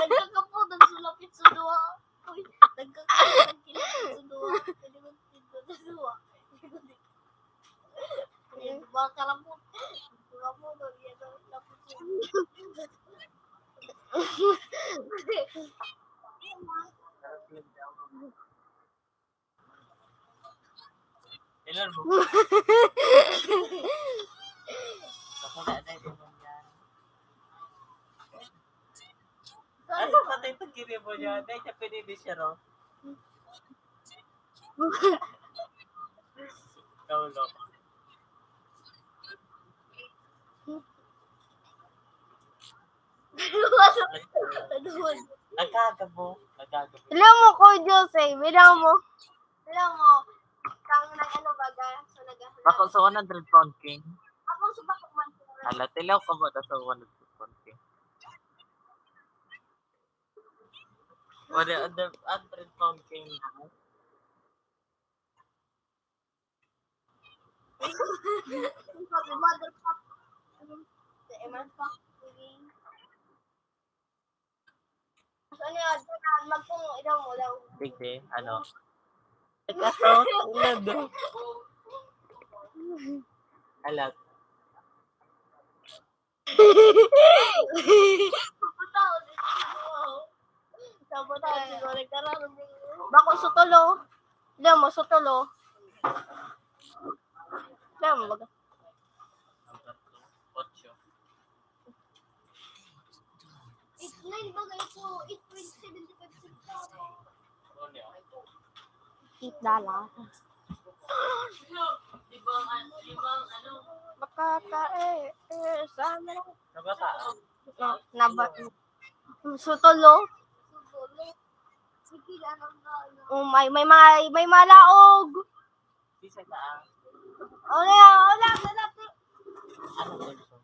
Nagkakapo, nagsulapit sa duwa. Uy, nagkakapo, nagkakapo sa duwa. Pwede mo sa duwa. Ayan, baka lang po. Baka po, yan ang lapit yun. Ilan mo? Ako na, na, ilan mo yan? Ano, patay pag gini mo niya? Dahil siya pinili siya, no? Ikaw, no? Ano? Nagkagabo. Nagkagabo. Alam mo, Kuya Jose, alam mo. Alam mo, kang nag-ano baga, so nag- Ako sa one hundred pound king. Ako sa bakit man. Hala, tilaw ka ba na sa one hundred pound king? Wala, one hundred pound king na. Motherfucker. Ano? Sa M R fuck. Ano yan? Magkung ina mo daw. Sige, ano? Ikaw, tulad, oh. Alat. Bako sutol, oh. Alam mo, sutol, oh. Alam mo, baga. Otso. Eight nine ba kayo po? Eight point seven five six. Eight dollar. Makaka-, eh, eh, sana. Nabata. Na, naba-, sutol, oh. Oh, may, may, may, may malaog. Isa na, ah. Wala, wala, wala. Ano po ito?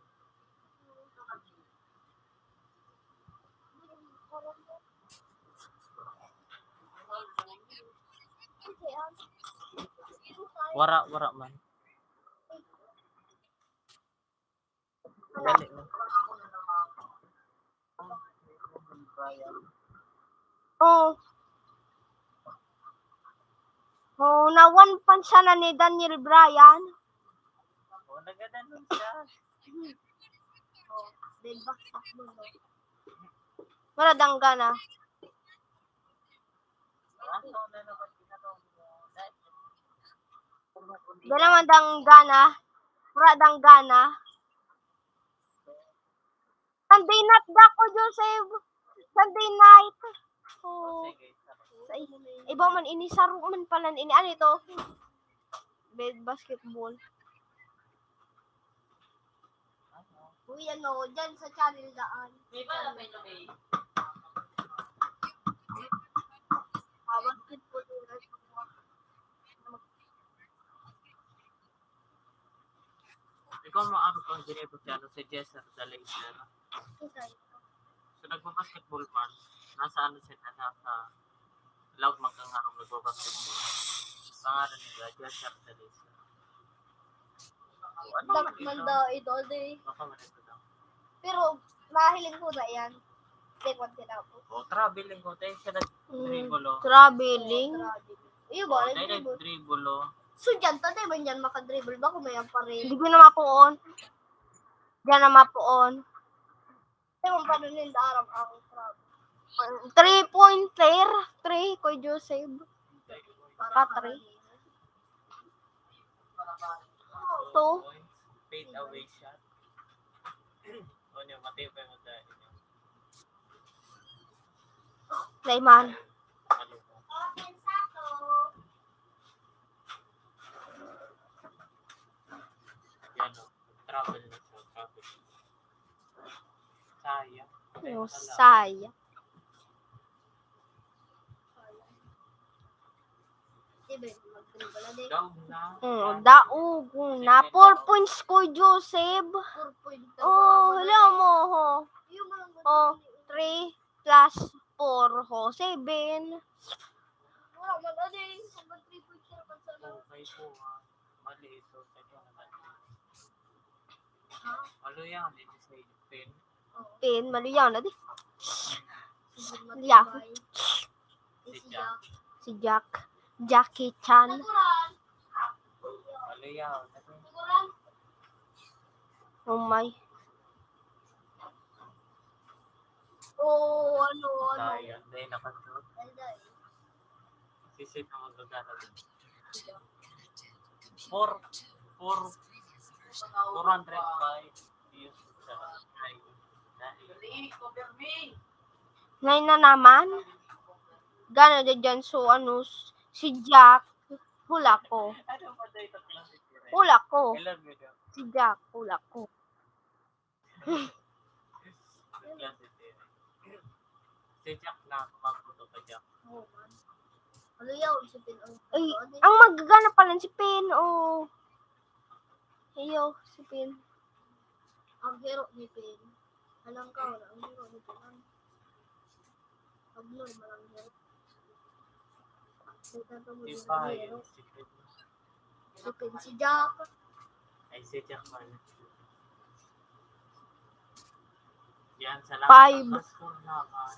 Wara, wara man. Dali, oh. Oh. Oh, nawan pa siya na ni Daniel Bryan. Oh, nagadanon siya. Then, baksak mo, no? Wala dangga na. Wala man dang gana. Wala dang gana. Sunday night ba ako, Joseph? Sunday night. Oh. Ay, iba man ini, saro man pala ini. Ano ito? Bed basketball. Uy, ano, dyan sa channel daan. May pala, by the way. Ah, basketball. Ikaw mo, ano, kung dinibo si, ano, si Jesser Dalaser. Isa. So, nagbabasketball man. Nasa, ano, siya, nasa laog man kan harong nagbabasketball. Pangalan nila, Jesser Dalaser. Ano man ito? Dakman daw ito, di. Baka man ito daw. Pero, mahiling ko na yan. Take one, tinapos. Oh, traveling ko. Tayo siya nag-dribble, oh. Traveling. Oh, traveling. Iyo ba? Oh, tayo nag-dribble, oh. So, dyan, tatay ba dyan makadribble? Bako may ang pa rin. Hindi ko na mapuon. Diyan na mapuon. Tayo, paano ninda aram ang travel? Three pointer. Three, Kuya Joseph. Para pa three. Two. Fade away shot. O niya, matay pa yung dahil niya. Daiman. Ano ba? Yan o. Travel na siya. Travel. Sayang. Oh, sayang. Daog na. Mm, daog na. Four points, Kuya Joseph. Oh, hala mo, ho. Oh, three plus four, ho. Seven. Okay po, ah. Mali ito. Ano yan? Ito sa pin. Pin, maluyaw na di. Maluyaw. Si Jack. Si Jack. Jackie Chan. Maluyaw na di. Oh my. Oh, ano, ano. Dahil, dahil nakatulog. Sisid na magagana din. Four, four, four hundred five views sa live. Ngayon na naman? Gana dyan, so, ano, si Jack, hula ko. Hula ko. Si Jack, hula ko. Si Jack na, kumakuto pa, Jack. Oo, man. Ano yaw, si Pin ang... Ay, ang magagana pala si Pin, oh. Iyo, si Pin. Ang hero ni Pin. Alam ka, wala ang hero ni Pin. Pag normal ang hero. Kita ko mo yung hero. Si Pin. Si Pin, si Jack. Ay, si Jack pala. Yan, salamat. Five. May score naman.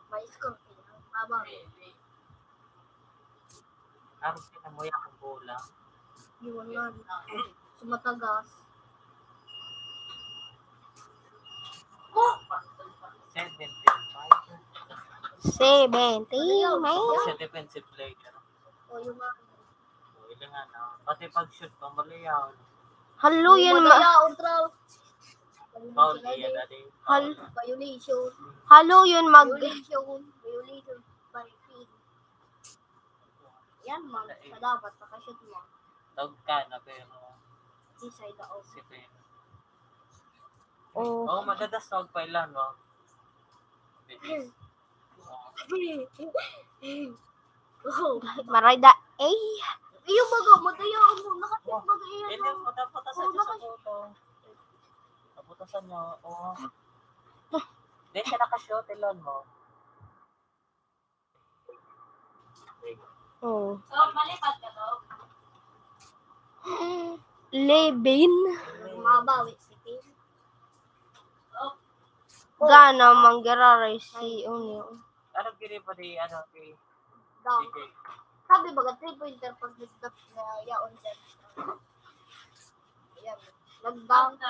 May score kayo. Baba. Tapos kita mo yung bola. Yun nga. Sa matagas. Seventeen, man. Siya defensive player. O, yung mga... O, yun nga, no? Pati pag-shoot pa, mali yan. Halo yun, ma- Foul, yan, dati. Hal- Violation. Halo yun, mag- Violation. Violation. Violation. Yan, man. Sa dapat, nakashoot mo. Tawag ka na, pero... Di side out. Si Pin. Oh. Oh, madadas tawag pa ilan, no? Bilis. Oh. Oh. Maray da, eh. Iyo, baga, matayo mo. Nakapit, baga, iyo. Hindi, puta-putasan niyo sa puto. Naputasan niyo, oh. Hindi siya nakashoot, ilan mo? Oh. Eleven. Mabawi si Pin. Gana manggiraray si Unyo. Ano gini pa di, ano, di? Dunk. Sabi baga, three-pointer pag nag-dunk na yaon dyan. Ayan. Nag-dunk.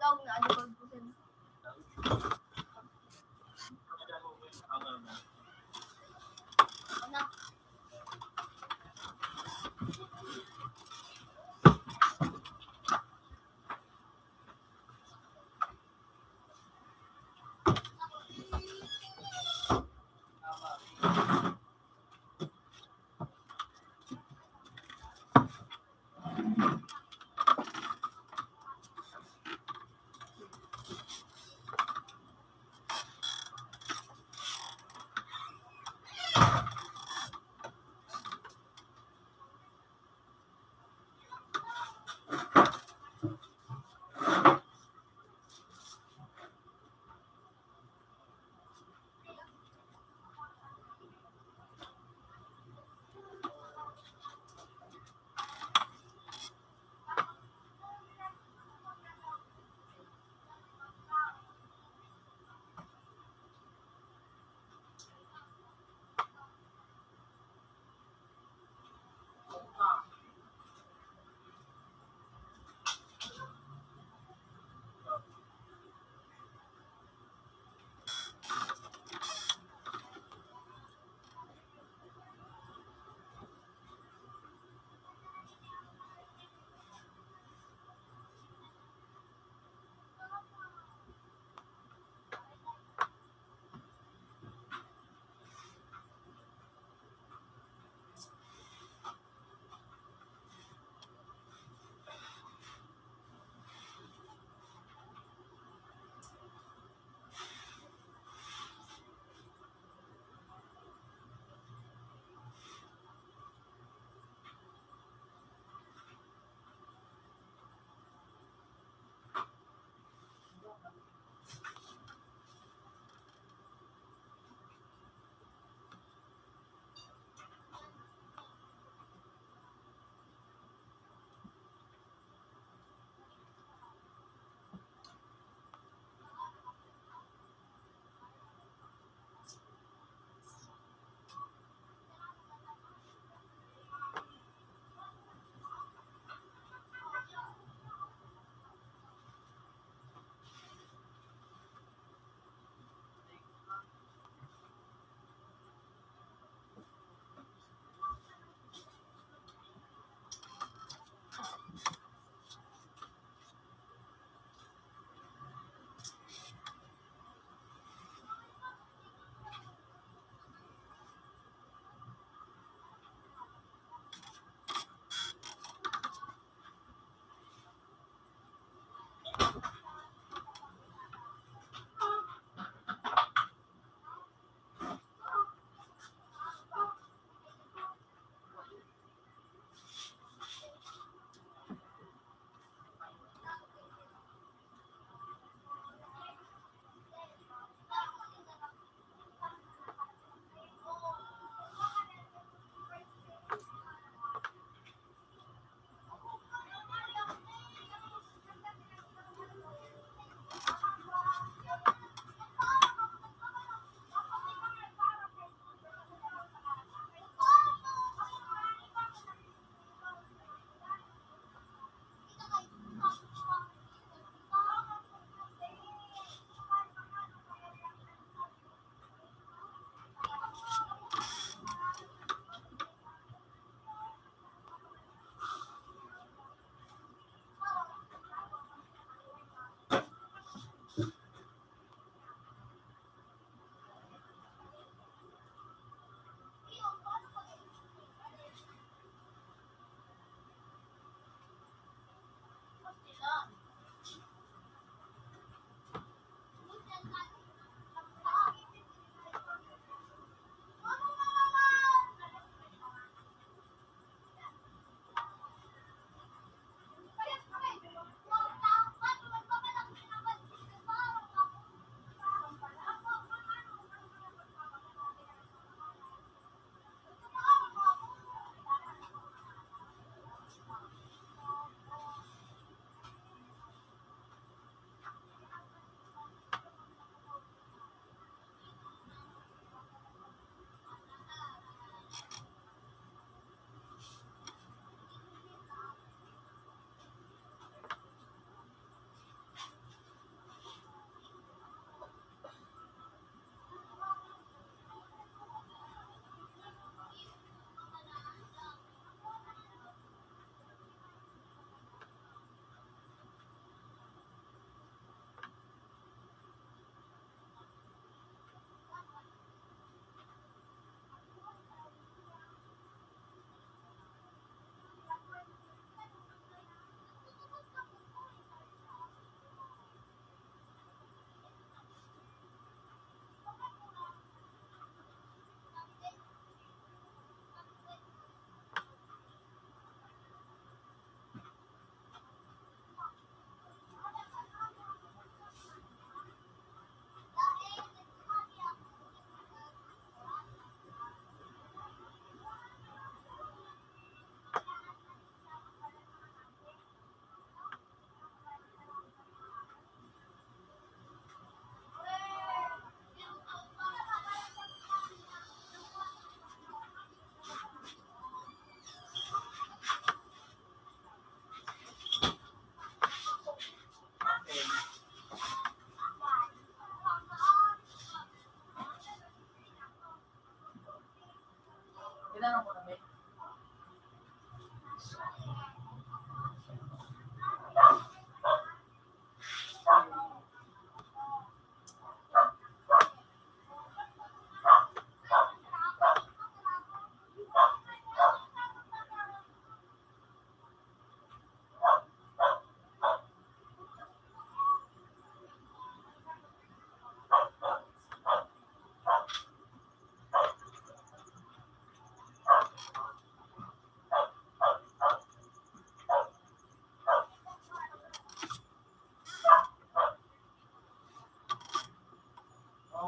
Log na, ano ba, bukan? Ano?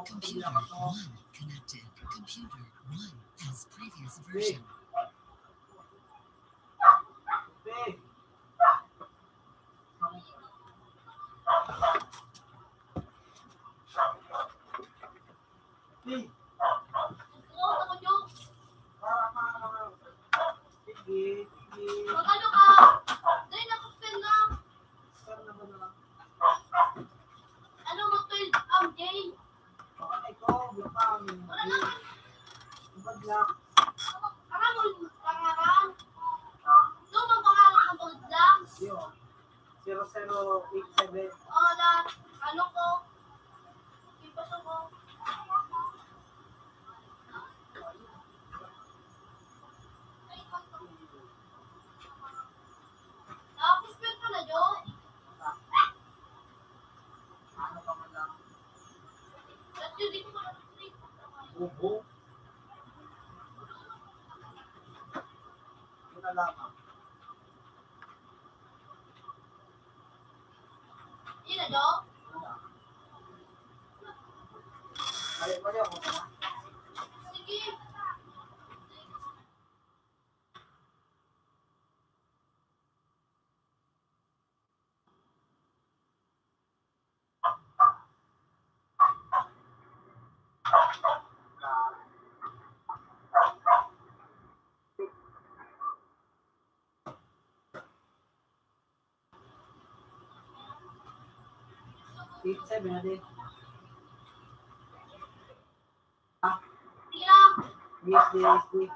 Computer one connected. Computer one has previous version. Sige, sige. Mag-ano ka? Dahil naka-spell na. Spell na ba na? Ano, mag-twelve ang J? Baka ikaw, baka ang Wala naman. Bad luck. Aram mo, pangaran? Ha? Ito bang pangaran ng gold lang? Yun. Zero zero eight seven. Oo, lahat. Ano ko? Ipasok ko. Tapos, pero pala, Jo. Ano ka man lang? Ba't yun, di ko pa Ubo. Yun na lamang. Yun na, Jo? Kaya, kaya, okay na. Sige. Eight seven na din. Ah. Yes, yes, yes.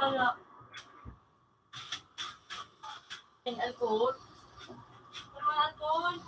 Ang alcohol. Ang alcohol.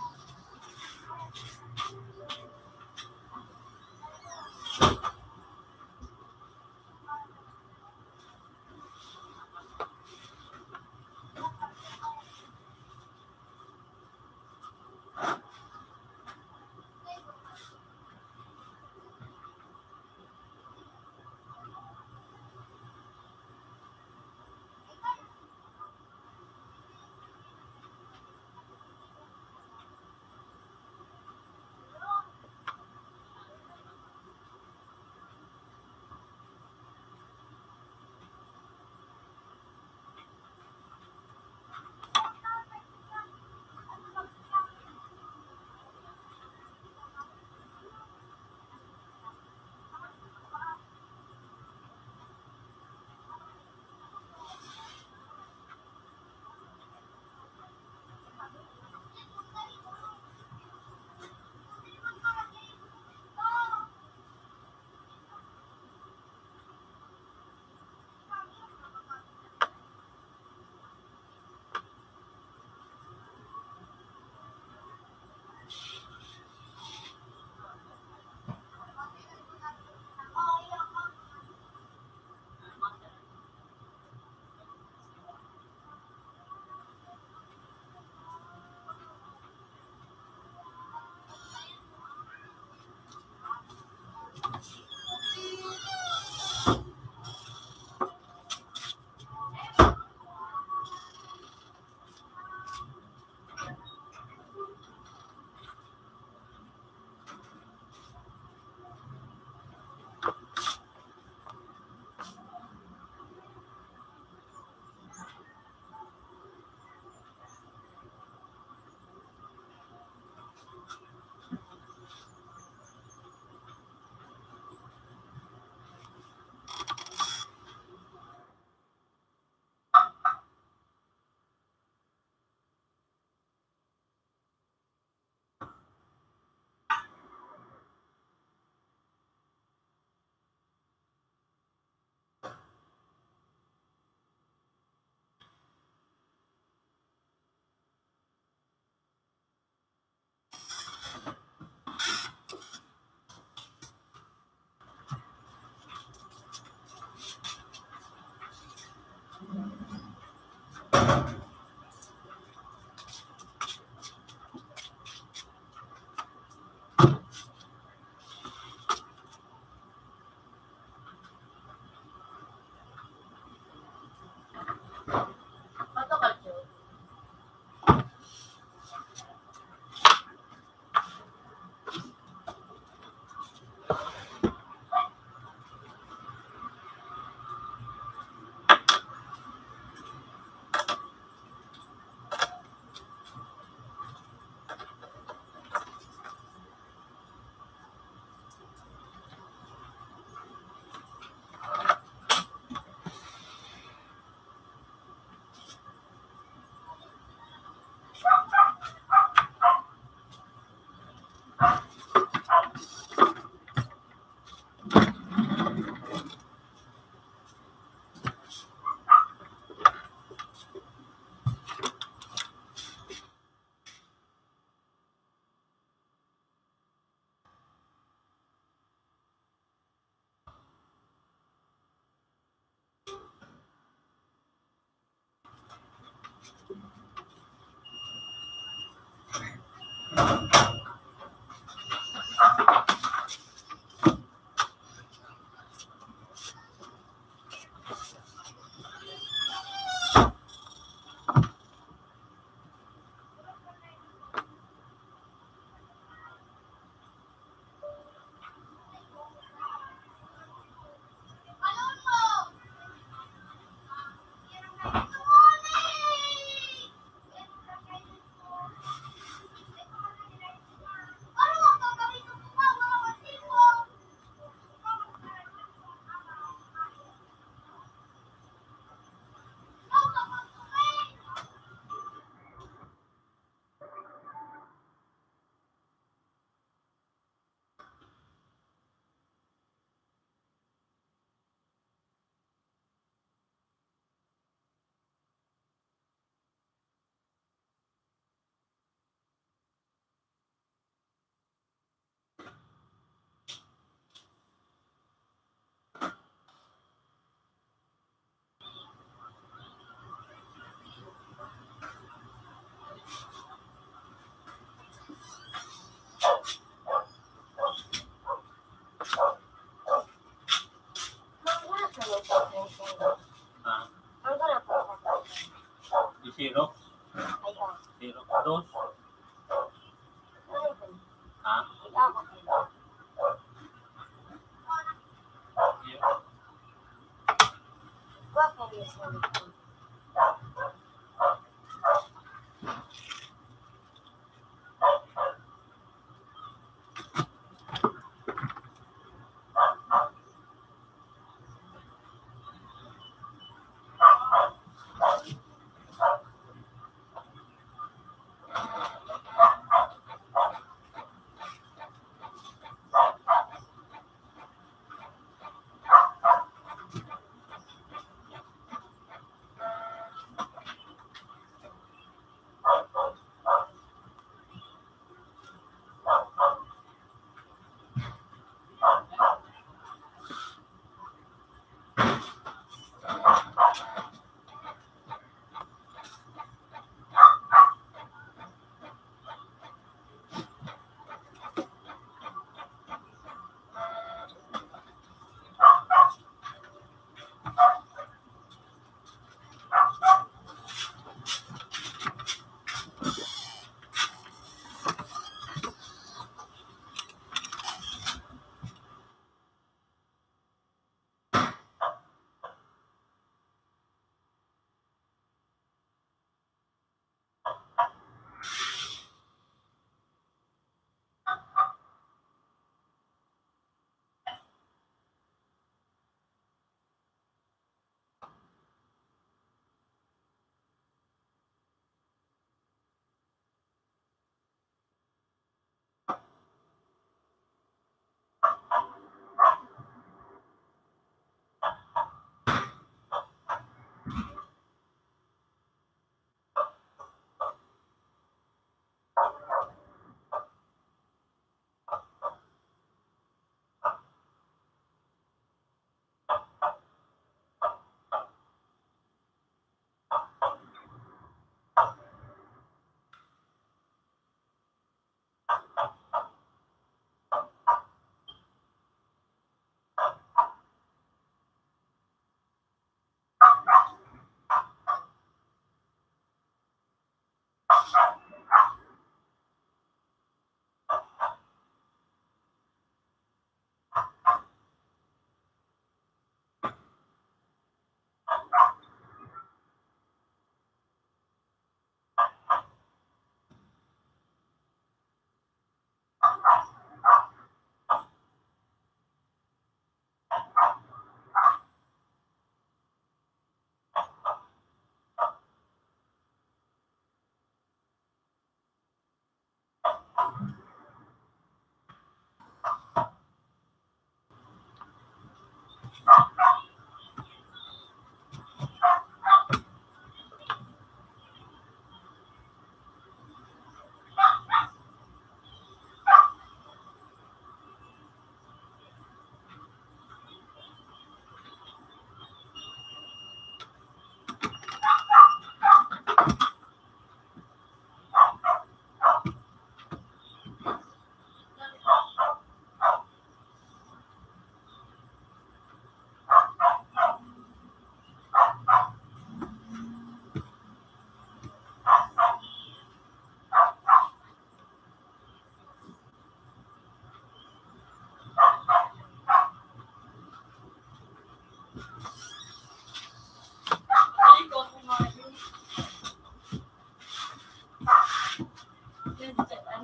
Ah. Di zero? Zero. Dos? Ha?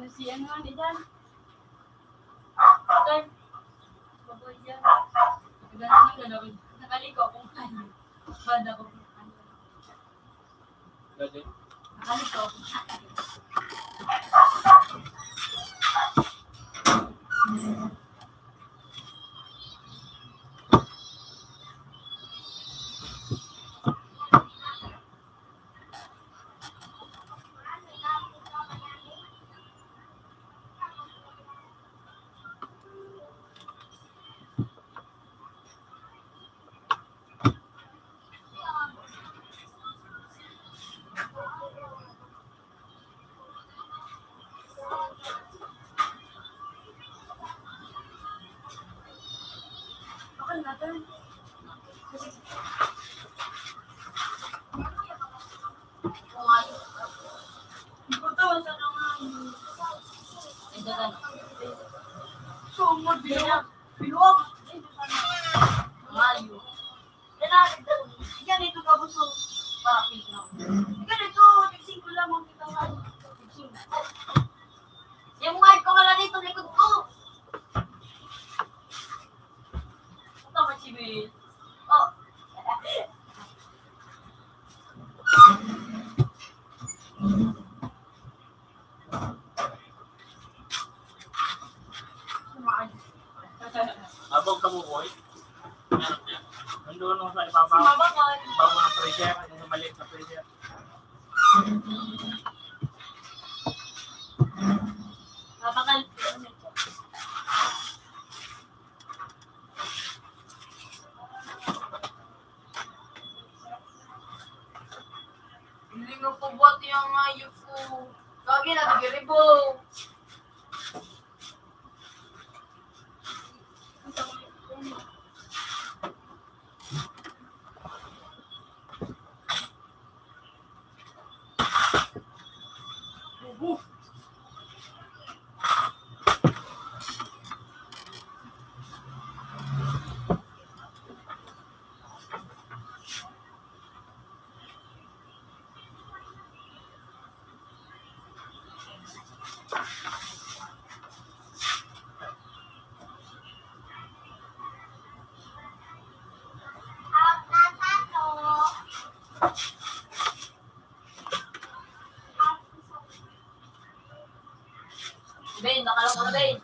Ano si ano, di dyan? Patay. Baboy dyan. Nagano na gawin. Nakaliko akong ano. Banda ko. Pwede. Nakaliko. Sumod, binuwag. Binuwag. Mayo. Yan na, yan ito, tapos yung parapin na. Ganito, tigsing ko lamang kita nga. Tigsing. Yan mo nga, ikaw wala na itong likod ko. Ito, machibil. Oh. Abog ka mo, boy. Nandun nung sa ibabaw. Sa ibabaw. Ibabaw ng freezer, yung maliit na freezer. Mabakal. Hindi nga po buhat yung ayok ko. Lagi na, nagiribo. Ben, nakalak ka na, Ben.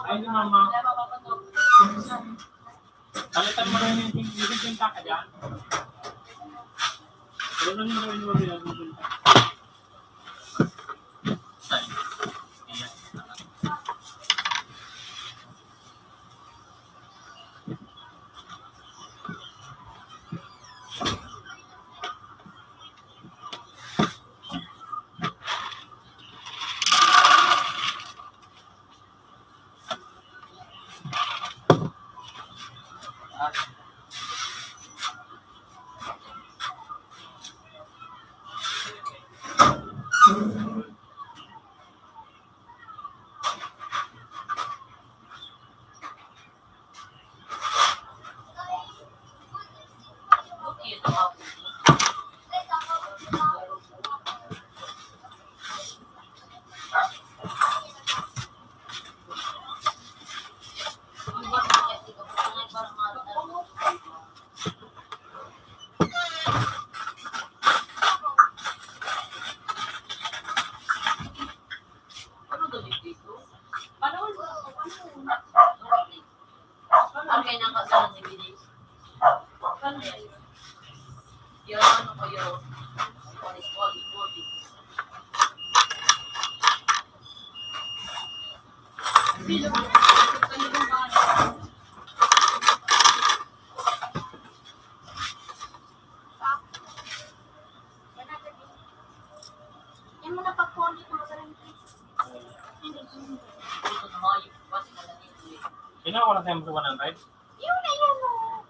Ay, mama. Palitan mo rin yung, yung, yung pinta ka dyan. Palitan mo rin yung, yung pinta. Yan mo na pagkuhan dito, magaling. Hindi, hindi. Kailangan ko lang sa'yo mag-one hundred. Yun na yun, oh.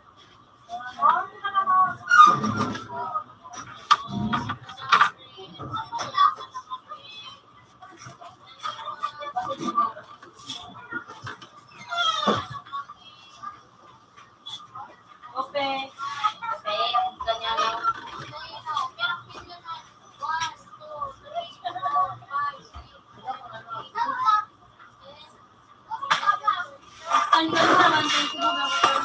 Ope. Ope, ganyan lang. Tanggal na lang, thank you, Doctor.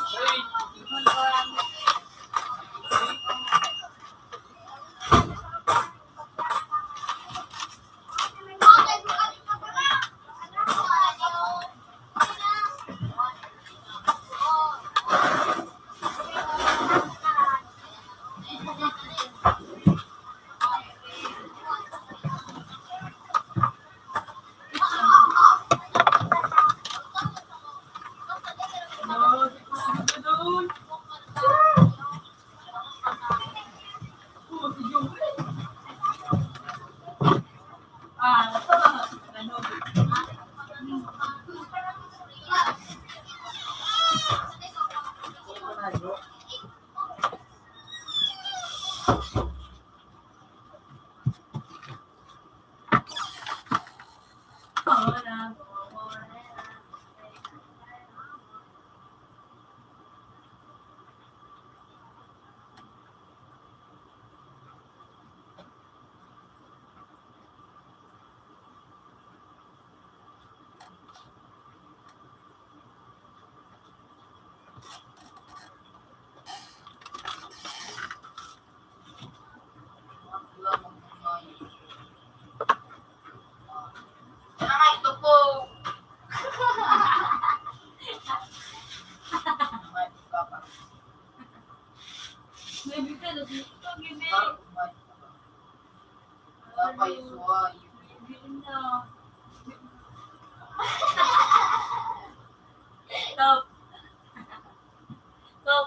Paysuay. Stop. Stop.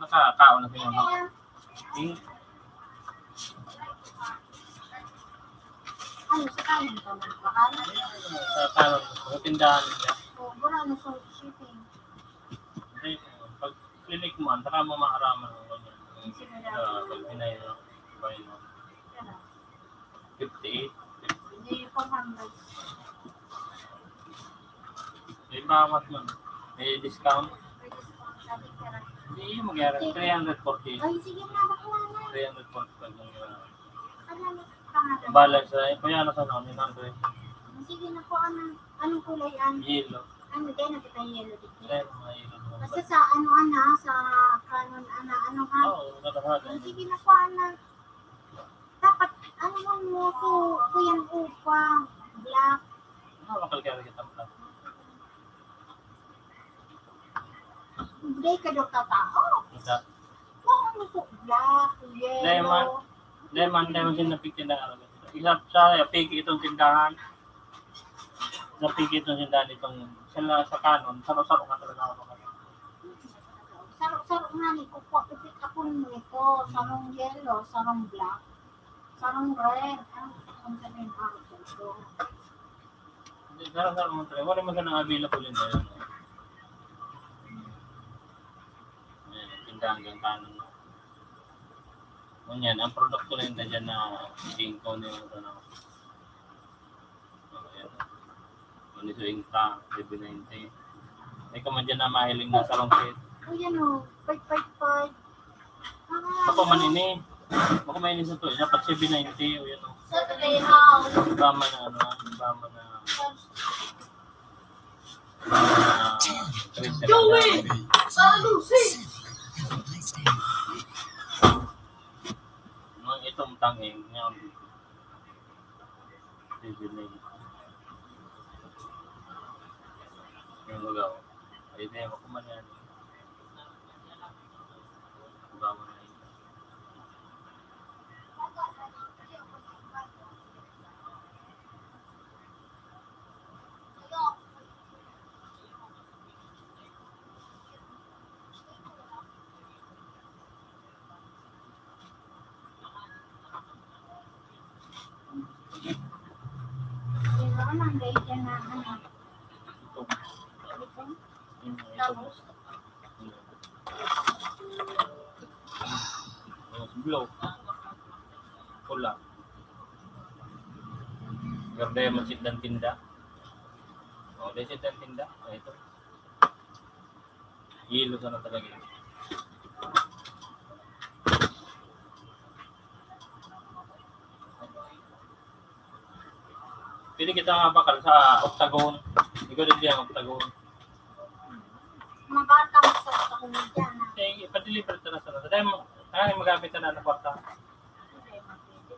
Nakakaon na sila, no? Hmm? Ano, sa kanan pa man? Sa kanan, sa tindahan nila. O, wala na sa shipping. Hindi, pag clinic mo, saka mo maaraman ang ganyan. Yung similar. Ah, pag pinay-, buy mo. Fifty-eight. Hindi, four hundred. May bawas man. May discount. May discount, sabi ka lang. Hindi, mag-iarap. Three hundred forty. Ay, sige na, bakla na. Three hundred forty pag mag-iarap. Ano, ano, pangalan? Ang balance ay, kaya na sa noon, nine hundred. Sige na po, ano, anong kulay yan? Yellow. Ano, din, nakita yung yellow dito. Hindi, mga yellow. Basta sa, ano, ana, sa Canon, ana, ano, ha? Oo, nagkakahal. Sige na po, ana. Dapat, ano man mo, so, kuyan upa, black. Ah, makalkari kita, black. Hindi ka daw katao. Isa. Kung ano po, black, yellow. Lemon. Lemon, lemon din napigyan na araw. Isa sa pigi itong tindahan. Sa pigi itong tindahan itong sila sa Canon, saro-saro nga talaga ako. Saro-saro nga ni, kukuha ko, pick up mo ito. Sarong yellow, sarong black, sarong red. Ang, ang sa mga ito. Hindi, saro-saro mo talaga. Wala man ka nang available yun. Ayan, ang tindahan ng Canon. Ngunyan, ang produkto na yun na dyan na ginkgo na yung ano. Ayan. Maniso Inka, seven ninety. May ka man dyan na mahiling na sarong set. O, yan o. Five five five. Ako man ini. Ako man ini sa to. Dapat seven ninety. O, yan o. Sa Tagayhaw. Iba man na ano, iba man na, ah, Joey! Salusi! Mga itong tanging, yan. Seven ninety. Yung lugaw. Ay, di, ako man yan. Iba mo na yun. Di ba, Monday ka na, ano? Ito. Ito. Tapos? Blue. Pula. Pero dahil man sindang tinda. O, dahil sindang tinda. O, ito. Yelo sana talaga yun. Pwede kita nga bakal sa Octagon. Ikaw din diyan, Octagon. Mabata mo sa Octagon dyan, ah. Eh, ipadeliver ta na sana. Dahil mo, dahil magamit na na kwarta. Hindi, mabibili.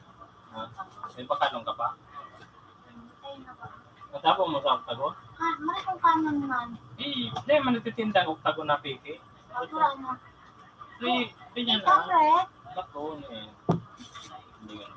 Ha? May pakalong ka pa? Ay, nako. Matapos mo sa Octagon? Ha, may kung kanon man. Eh, di man nagtitinda ang Octagon na peke. Ako, ano? Di, di niya Ikaw, na. Pre? Ako, eh. Hindi nga.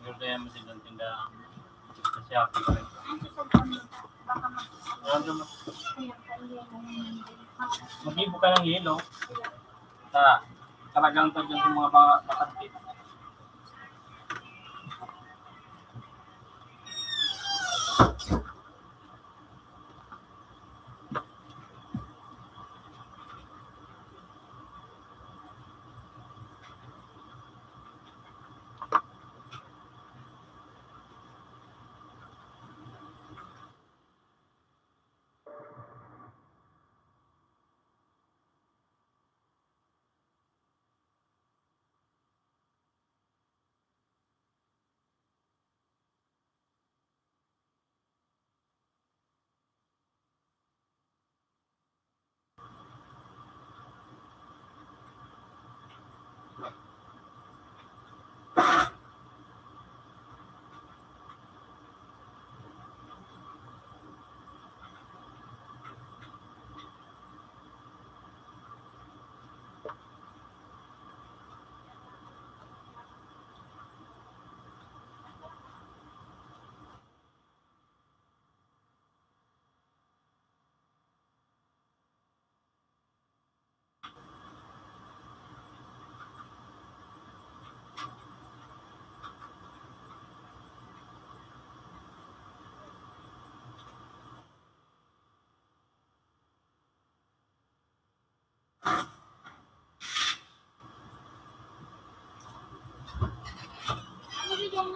Pero kaya mo silang tindahan sa Shopee. Ano naman? Mag-ibo ka ng yelo. Sa talagang to dyan sa mga ba-, bakante.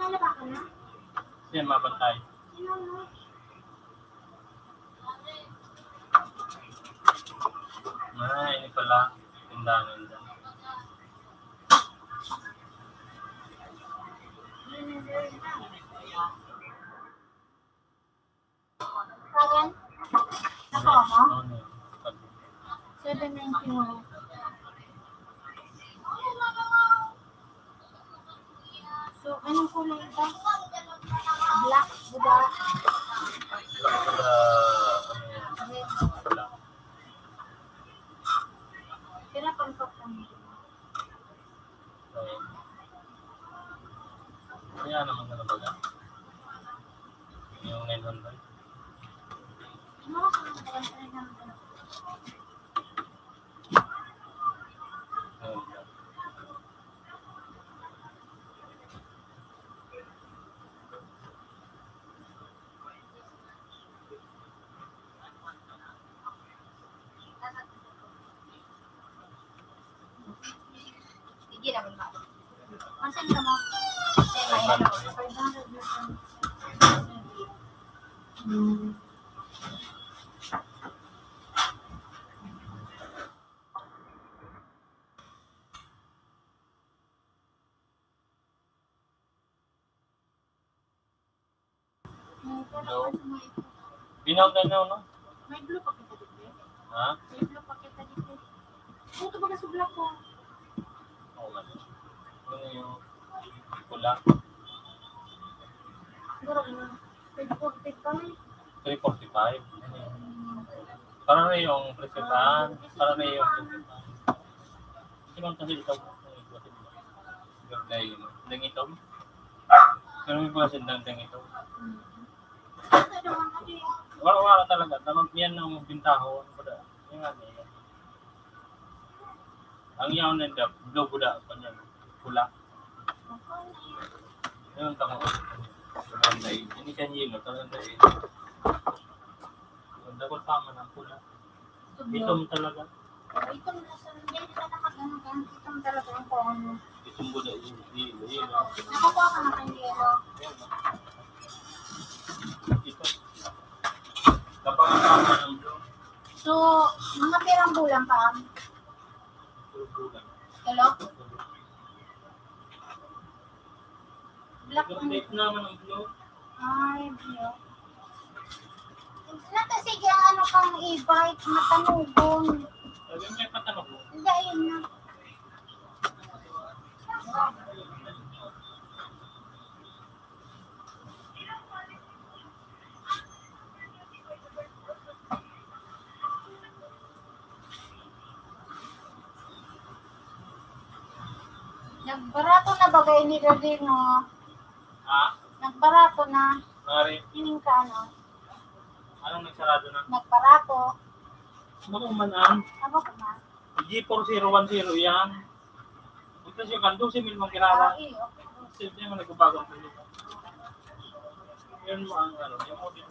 Siya mabantay. Ah, ini pala. Tindahan nila. Karen? Ako, ako? Seven ninety-one. So, anong kulay ito? Black, buda. Black, buda. Red. Black. Pira pang pagkain? So, kaya naman ka na baga? Yung nine hundred. Ano ka naman nine hundred? Ayun. Sige naman ba? Masin ka mo? Five hundred. Hello? Binaw na, no, no? May blue pa kita dito. Ha? May blue pa kita dito. Puto ba ka sa black ko? Oo, man. Ano yung pula? Siguro, ano, three forty-five. Three forty-five. Ano yun? Parang na yung presentahan. Parang na yung presentahan. Kasi bang kasi ikaw, pero dahil yun, nang itom. Pero may mga sindang dang itom. Wala, wala talaga. Tamang yan ang bintahon. Wala. Yung ano, yan. Ang yaon na da, blue buda, kanya, pula. Yun, tama. Maganda yun. Hindi siya yelo, maganda yun. Ang dakot pa man ang pula. Itom talaga. Itom na sa, hindi na nakagano-gano. Itom talaga ang kuha mo. Itom buda yun, yelo, yelo. Nakakuha ka na kang yelo. Itom. Kapag ang tama ng blue. So, mga pirang bulan pa ang Tulog. Black and white naman ang blue. Ay, blue. Nato, sige, ang ano kang e-bike, matanugon. Sabi mo, may patanugon. Hindi, ayun na. Nagbarato na bagay ni Rodrigo. Ha? Nagbarato na. Pare. Ining ka, ano? Anong nagsarado na? Nagbarato. Ano man ang? Ano ka man? G four zero one zero yan. Ito siya kan doce mil mong kirara. Ah, iyo. Siyempre, mo nagbabago ang pili. Yan mo ang ano, yung mo din.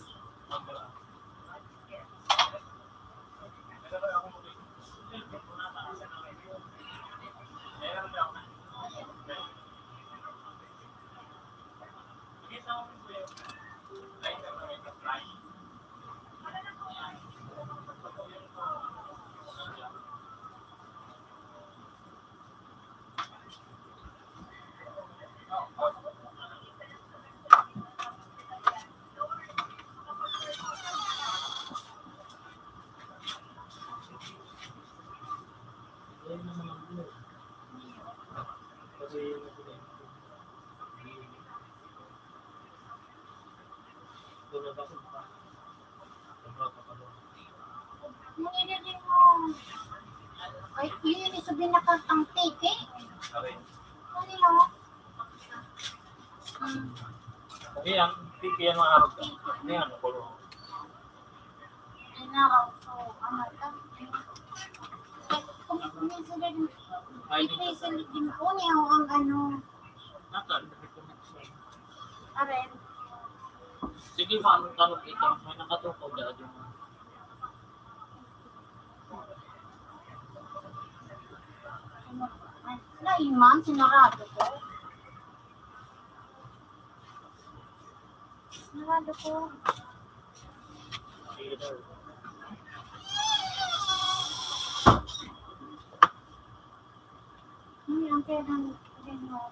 Ay, yun yung sabi na kang tiki. Ano yun? Hmm. Ayan, tiki yan mga arog. Ayan, ang kulo. Ay, nakaw. So, ano ka? Kung minsan din, ipisil din po niya ang ano. Aray. Sige, paano tanong ito? May nakatukaw dyan yung Naiman, sinarado ko. Sarado ko. Ay, ang kaya ng, ano,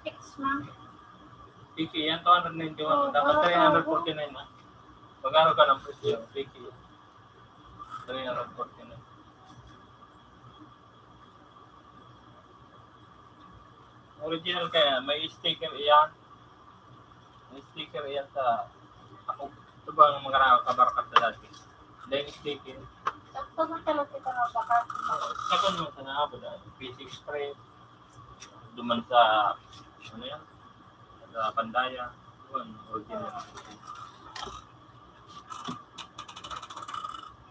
text, ma? P K, yan, two hundred ninety-one. Oo, dapat oo, three hundred forty-nine, oo. Mag-ano ka ng presyo? P K. Three hundred forty-nine. Original kaya, may sticker iyan. May sticker iyan sa ako. Ito ba ang mga nakakabarkat na dati? Dahil sticker. Sakto na talaga ito na baka. Sakto naman sa naabot, ah. P six three. Duman sa, ano yan? Sa Pandaya. Yun, original.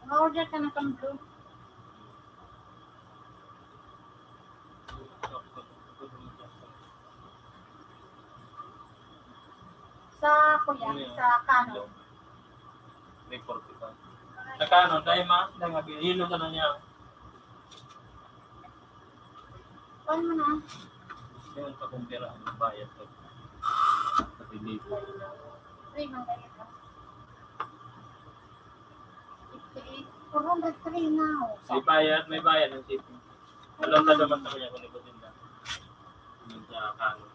Mag-order ka na kang blue. Sa, kuya, ano yan? Sa Canon. May forty-five. Sa Canon, dahil ma, dahil mabilis, hilo ka na niya. Kuan mo na. Yan, pakumpira ang bayad ko. Sa delivery. Free man kayo ka. Four hundred three na, oh. May bayad, may bayad ang shipping. Alam na naman sa kanya kung ikutin na. Yung sa Canon.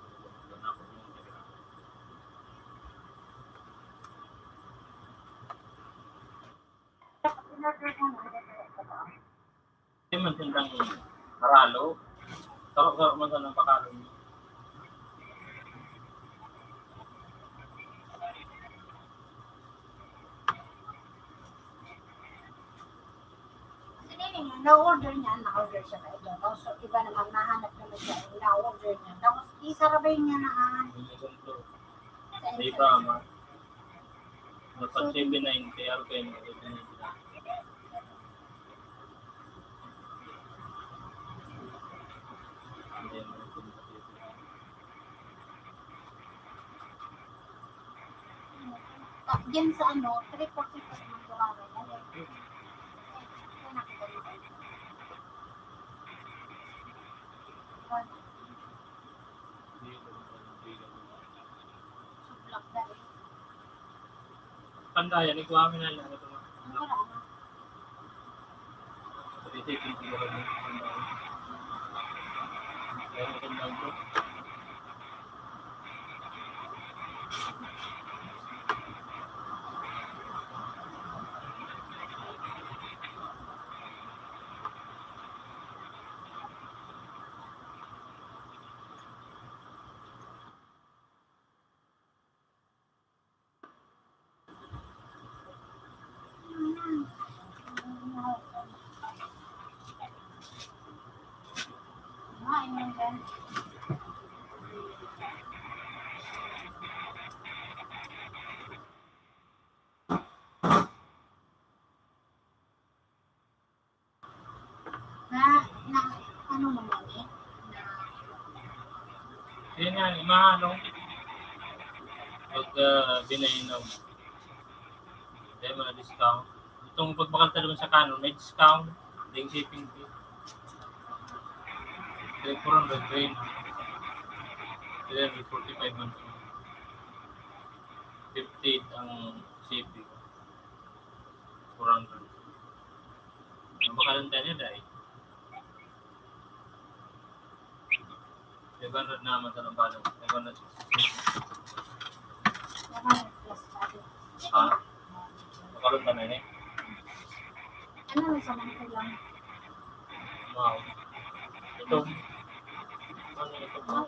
Di man sindang maralo. Saro-saro man sanang pakalo. Sino yun? Na-order niya, na-order siya na ito. Tapos iba naman, nahanap naman siya, na-order niya. Tapos isa ra ba yun niya na, ah, Hindi ko ito. Sa Di ba, ma? Dapat seven ninety, R P M, seven ninety. Hindi, ma. Diyan sa ano, three forty-five ang doraran. Ano? Ito, nakita mo ba? Sublak na eh. Pandaya, ni kuha mi na lang ito, ma. Wala na. Pwede, ito yung siguro ng pandaya. Pero ito lang ito. Na, na, ano mo man eh? Na Yun nga, eh, mahal, no? Pag, ah, binainom. Dahil mga discount. Itong pagbakalta naman sa Canon, may discount. Ding shipping fee. Three, four hundred, three hundred forty-five man. Fifty ang shipping. Kurang lang. Ang bakalan tayo niya, dai. Five hundred naman sa nang balance. Five hundred sixty-six. Ha? Makalot na na yun eh. Ano, may sa mga kulang? Wow. Ito. Ano ito? Ang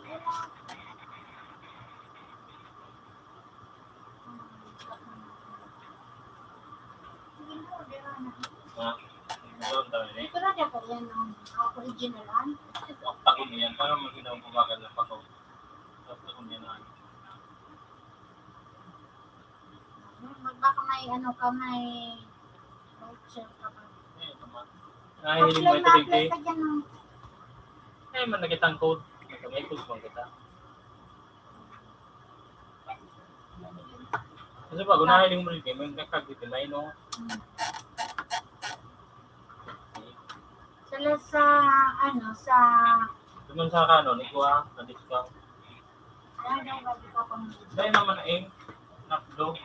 ilang. Ha? Ito ang dami. Ito na dapat yan ang, ah, original, ah. Takot niyan. Paano mo ginawa bumagal ng pakaw? Takot niyan, ah. Mag-, baka may ano ka, may voucher ka ba? Eh, tama. Ay, apply na, apply ka dyan, oh. Eh, man nakitang code. May code bang kita? Kasi pag unahin mo rin, may kakag dito, may no? Hmm. Sila sa, ano, sa Ito man sa Canon, ikuha, na discount. Ay, daw, wag ka pang- Dahil naman na eh. Tatlo.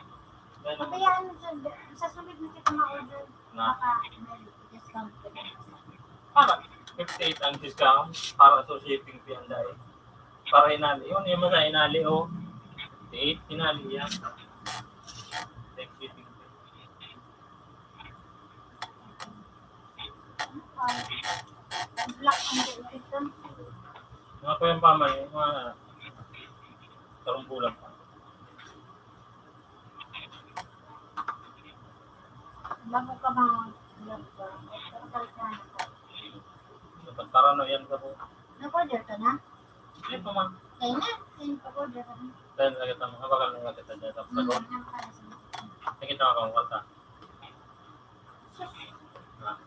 Ganun. Pabayaan mo sa, sa sunod na kita ma-order. Na? Baka may discount ka din. Para fifty-eight ang discount para sa shipping fee ang dai. Para inali. Yun, yung mga inali, oh. Fifty-eight, inali yan. Next shipping fee. Black ang ito. Mga kuyang pamay, mga karunggulan pa. Bago ka mag-vlog ka, magpapakal ka na ka. Dapat para no yan ka po. Nag-order ka na? Hindi pa, ma'am. Kaya na, kaya pag-order ka na. Kaya na kita, ma'am. Habakan mo nga kita dyan. Tapos ako. Hmm, ang pala sa Nakita ko ang kwarta. Sus. Ah.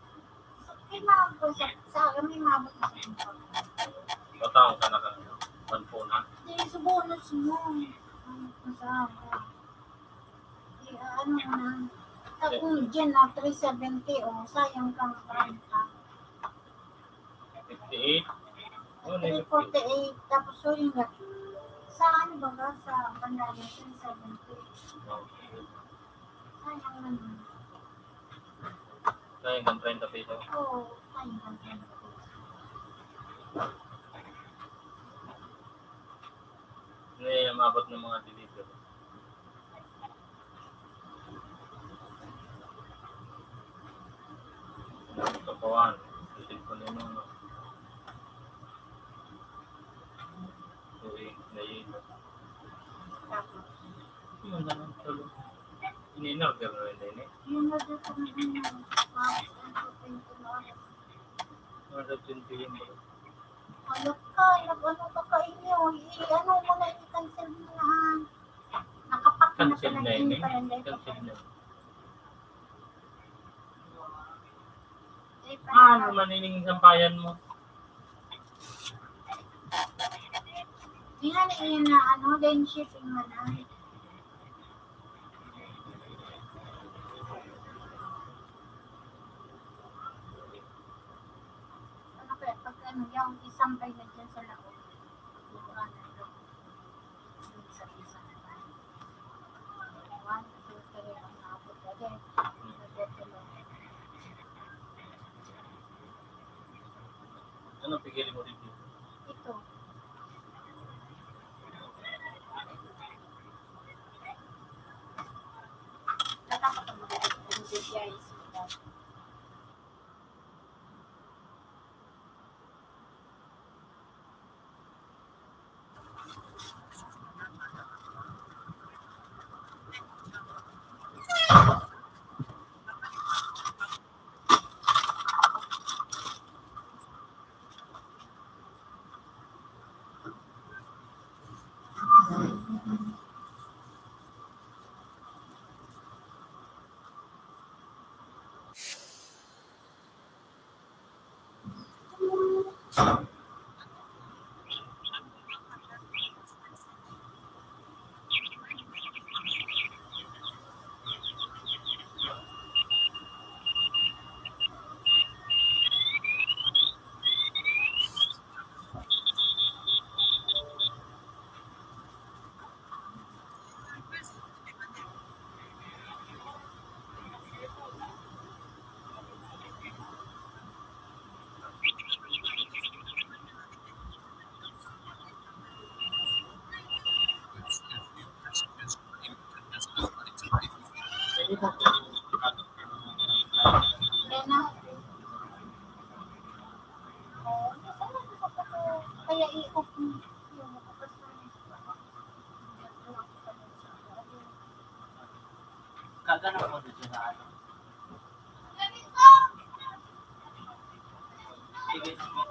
Sa, kay ma'am ko, sa, sa akin, may mabot na sa akin. Patawag ka na ka. Ban po na. Hindi, sa bonus mo. Ang kasama. Di, ah, ano na. Tapos dyan na, three seventy, oh, sayang kang treinta. Fifty-eight? Oh, three forty-eight, tapos yun nga. Sa ano ba ka? Sa Bandayan, three seventy. Oh. Sayang naman. Sayang ang treinta pesos. Oo, sayang ang treinta pesos. Hindi, umabot ng mga delivery. Kapawan, isip ko na yun, no? Uy, na yun. Tapos? Yung ano, tuloy. In-order na rin din eh. Yung order ko na yun, tapos, ano, twenty na oras. Ano, twenty yun, bro? Anak ka, nag-ano ka kainyo? I-ano mo na, i-cancel mo na, ha? Nakapak na Cancel pala na yun, eh. Cancel na. Ay, pa- Ah, ano man ining sampayan mo? Yan, yun na, ano, then shipping mo na. Ano kaya, pag ano, yung isang bay na dyan sa loob. Yung ano, yung sa isa na tayo. One, two, three, ang abot na din. Ano pigili mo dito? Ito. Natapat ang mga guys. Kaya i-off mo. Kagana mo dito na ano. Sige, sige.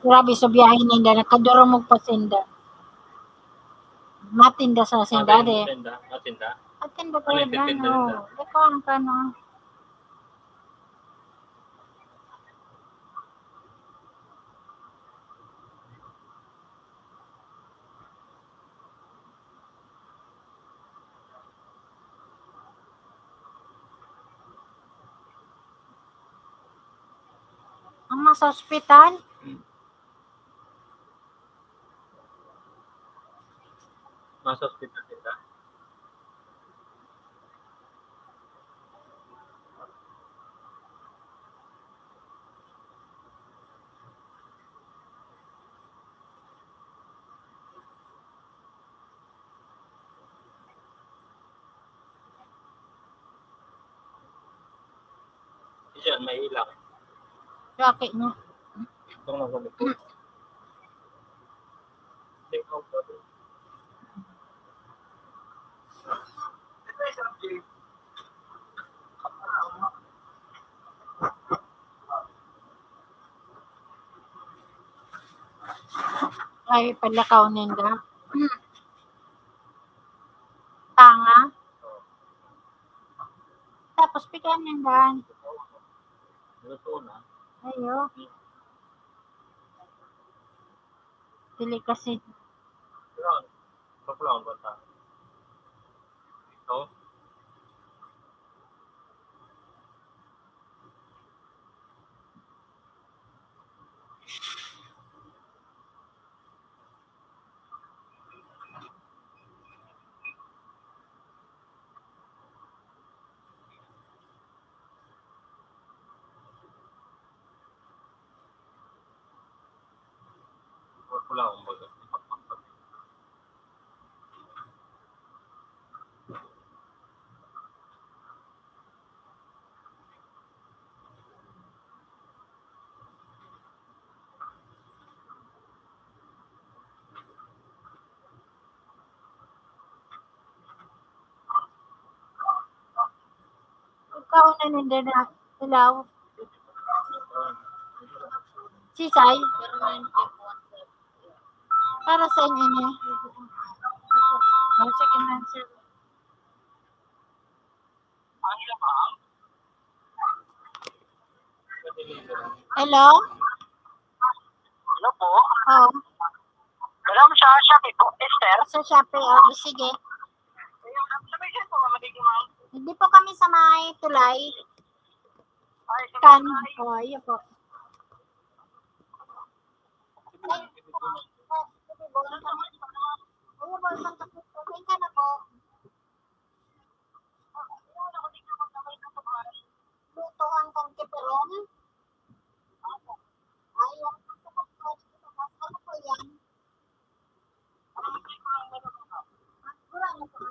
Grabe sa biyahe ninda, nakadurumog pa sinda. Matinda sa sinda, Matinda de. sinda, matinda. Atinda Ano yung kayo na, titinda no? nila? Ikaw ang kano. Ang mga sa ospital? Nasa ospital sila. Diyan, may ilaw. Bakit no? Itong nasa likod. Tingnan ko. Ay, palakaw ninda. Tanga. Tapos, pigahan ninda. Luto na. Ayo. Dili kasi. Yun. Bakla ang bata. Ito. Wala akong baga. Ikaw na ninda na ilaw. Sisay? Para sa inyo ni. Oh, sige na, sir. Hello? Hello po. Oh. Hello, sa Shopee po, sister. Sa Shopee, oh, sige. Sa may saan po ka magiging, ma'am? Hindi po kami sa may tulay. Ay, sa Kan, may tulay. Oh, ayun po. Ay, ayun po, isang takot po. Saan ka na po? Lutoan kang tipiron? Ay, ang sakit ko, ano po yan? Wala na po.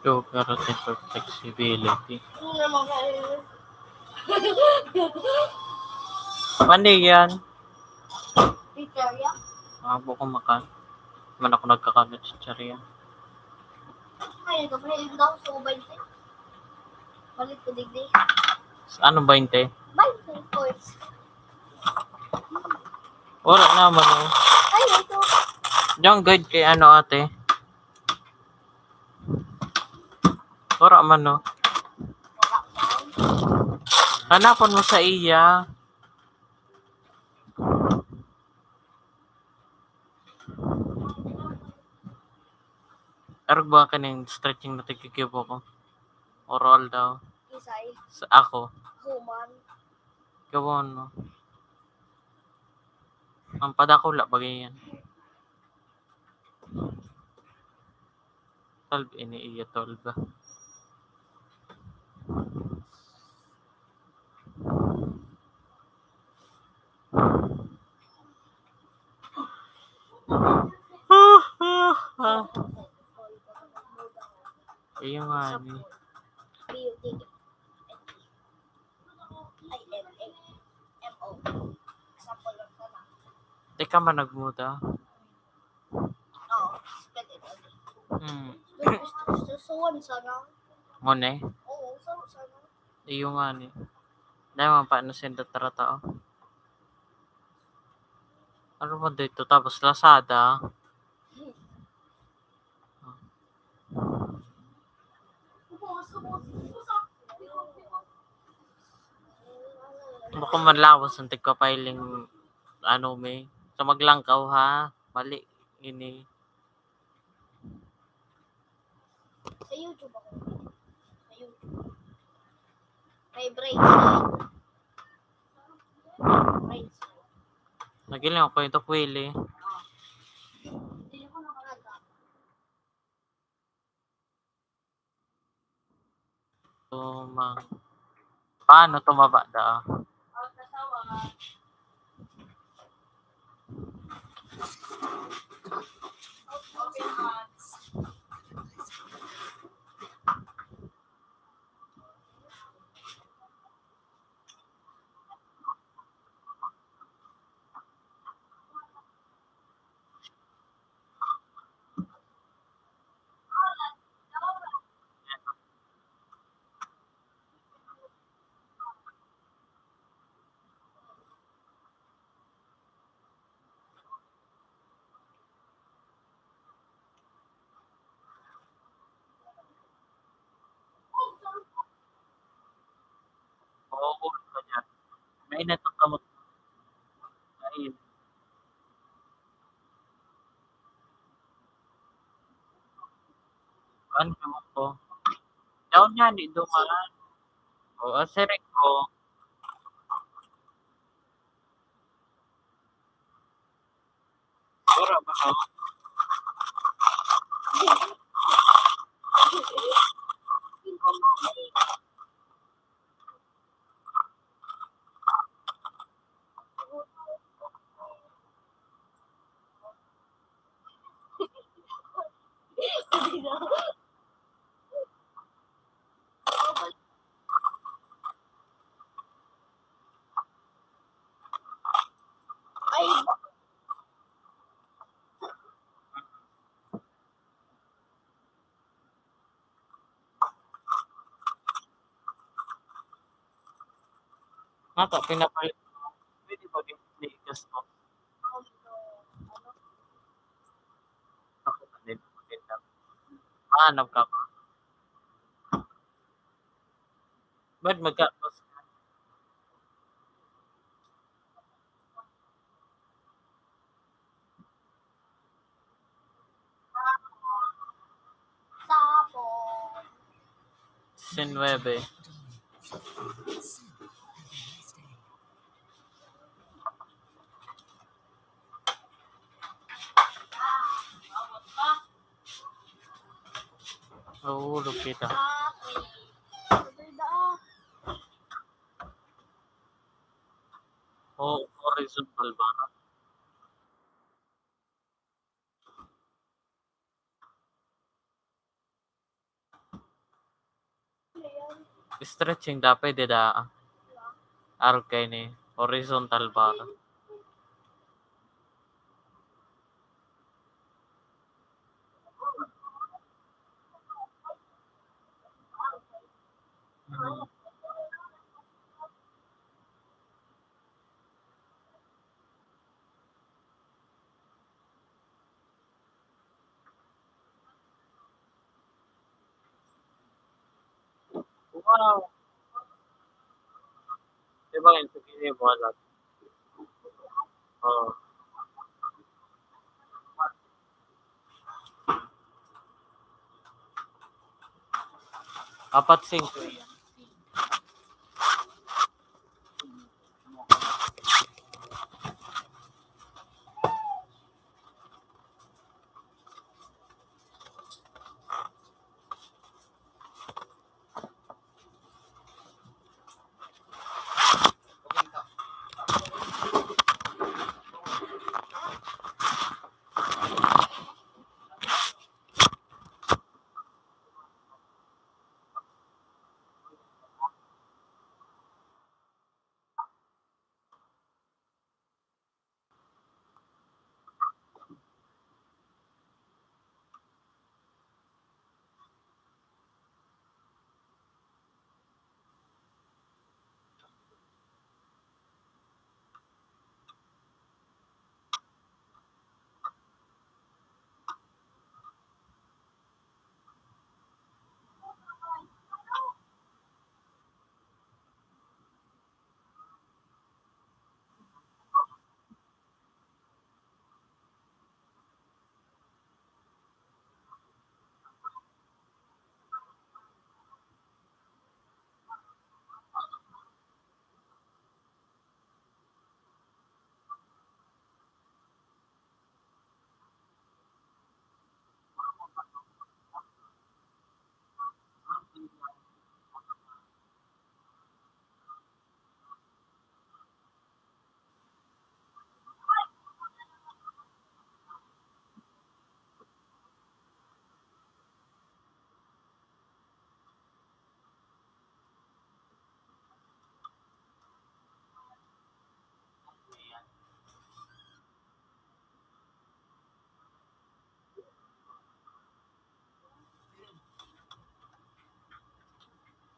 Sugar and flexibility. Ano naman kayo? Mali yan. Chicharia? Mga buko makan. Man ako nagkakalat chicharia. Ay, ito pa yung daw sa ubay. Balik ko digdi. Ano, baynte? Baynte, of course. Wala naman, oh. Ay, ito. Diyan, guide kay ano, ate. Wala man, no? Hanapon mo sa iya. Arog ba kaning stretching na tigkikibo ko? Oral daw. Isay. Sa ako. Human. Gawon mo. Ang padako, wala bagay yan. Twelve ini iya, twelve. Iyo nga ni. Ay, M A. M O. Sample lang sana. Teka man, nagmuda. Oo, pwede, pwede. Hmm. Gusto, gusto, gusto, sana. Ngunit? Oo, sana, sana. Iyo nga ni. Dahil man pa, ano, senda tarata, oh. Ano mo dito? Tapos Lazada. Bako man lawas ang tigkapailing, ano, may. Sa maglangkaw, ha? Mali, ini. Sa YouTube ako. Sa YouTube. May brain side. Brain side. Nagiling ako yung tukwili. Hindi ko nakalaga. Tumang-, paano tumaba daa? Oo, ka dyan. Mainit ang kamot. Ay. Ano naman po? Daon niya, ni duman. O, ah, siring ko. Sura ba, no? Ay, Ata, pinapalit mo. Pwede ba din, di gastos? Ako pa din, maganda. Mahanap ka pa. Ba't magkakos ka? Sabon. Diecinueve. Nahulog kita. Oo, horizontal ba? Stretching dapat dida, ah. Arog kaini, horizontal bar. Wow! Di ba yun, sige, buwan lang. Oo. Apat singko yan.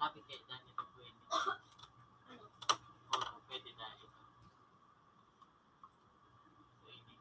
Sabi kay Dani, pwede. Oo, pwede na ito. Pwede.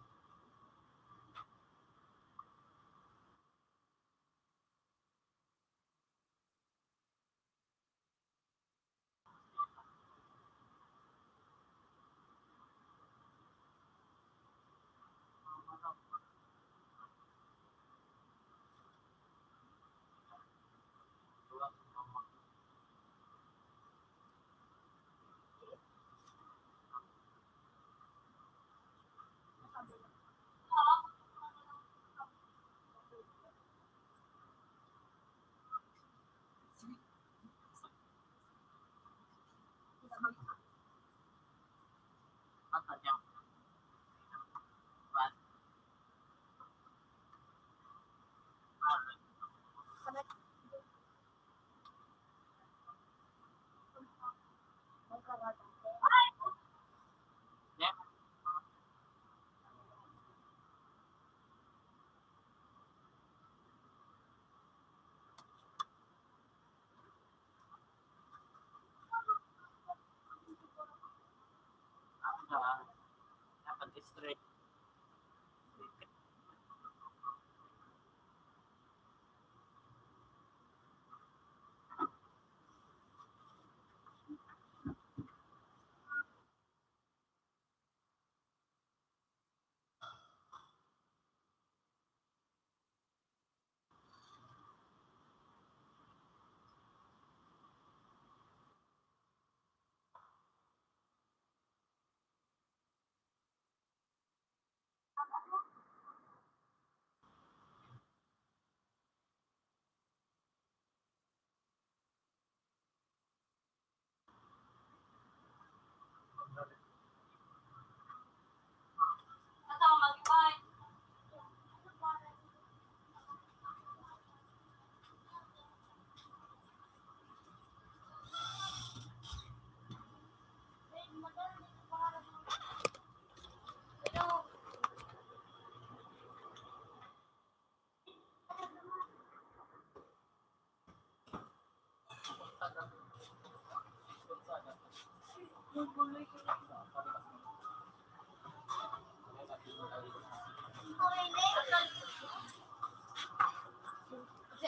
Kasi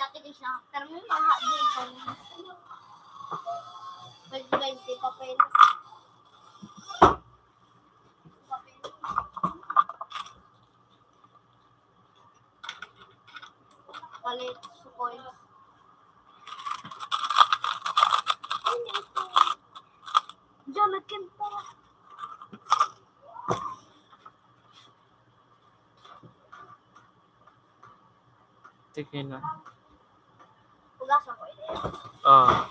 akin din siya. Pero may mga di ko. Twenty twenty pa pa yun. Palit, sukoy. Diyan, nagkinta. Sige na. Hugasan ko ini. Ah.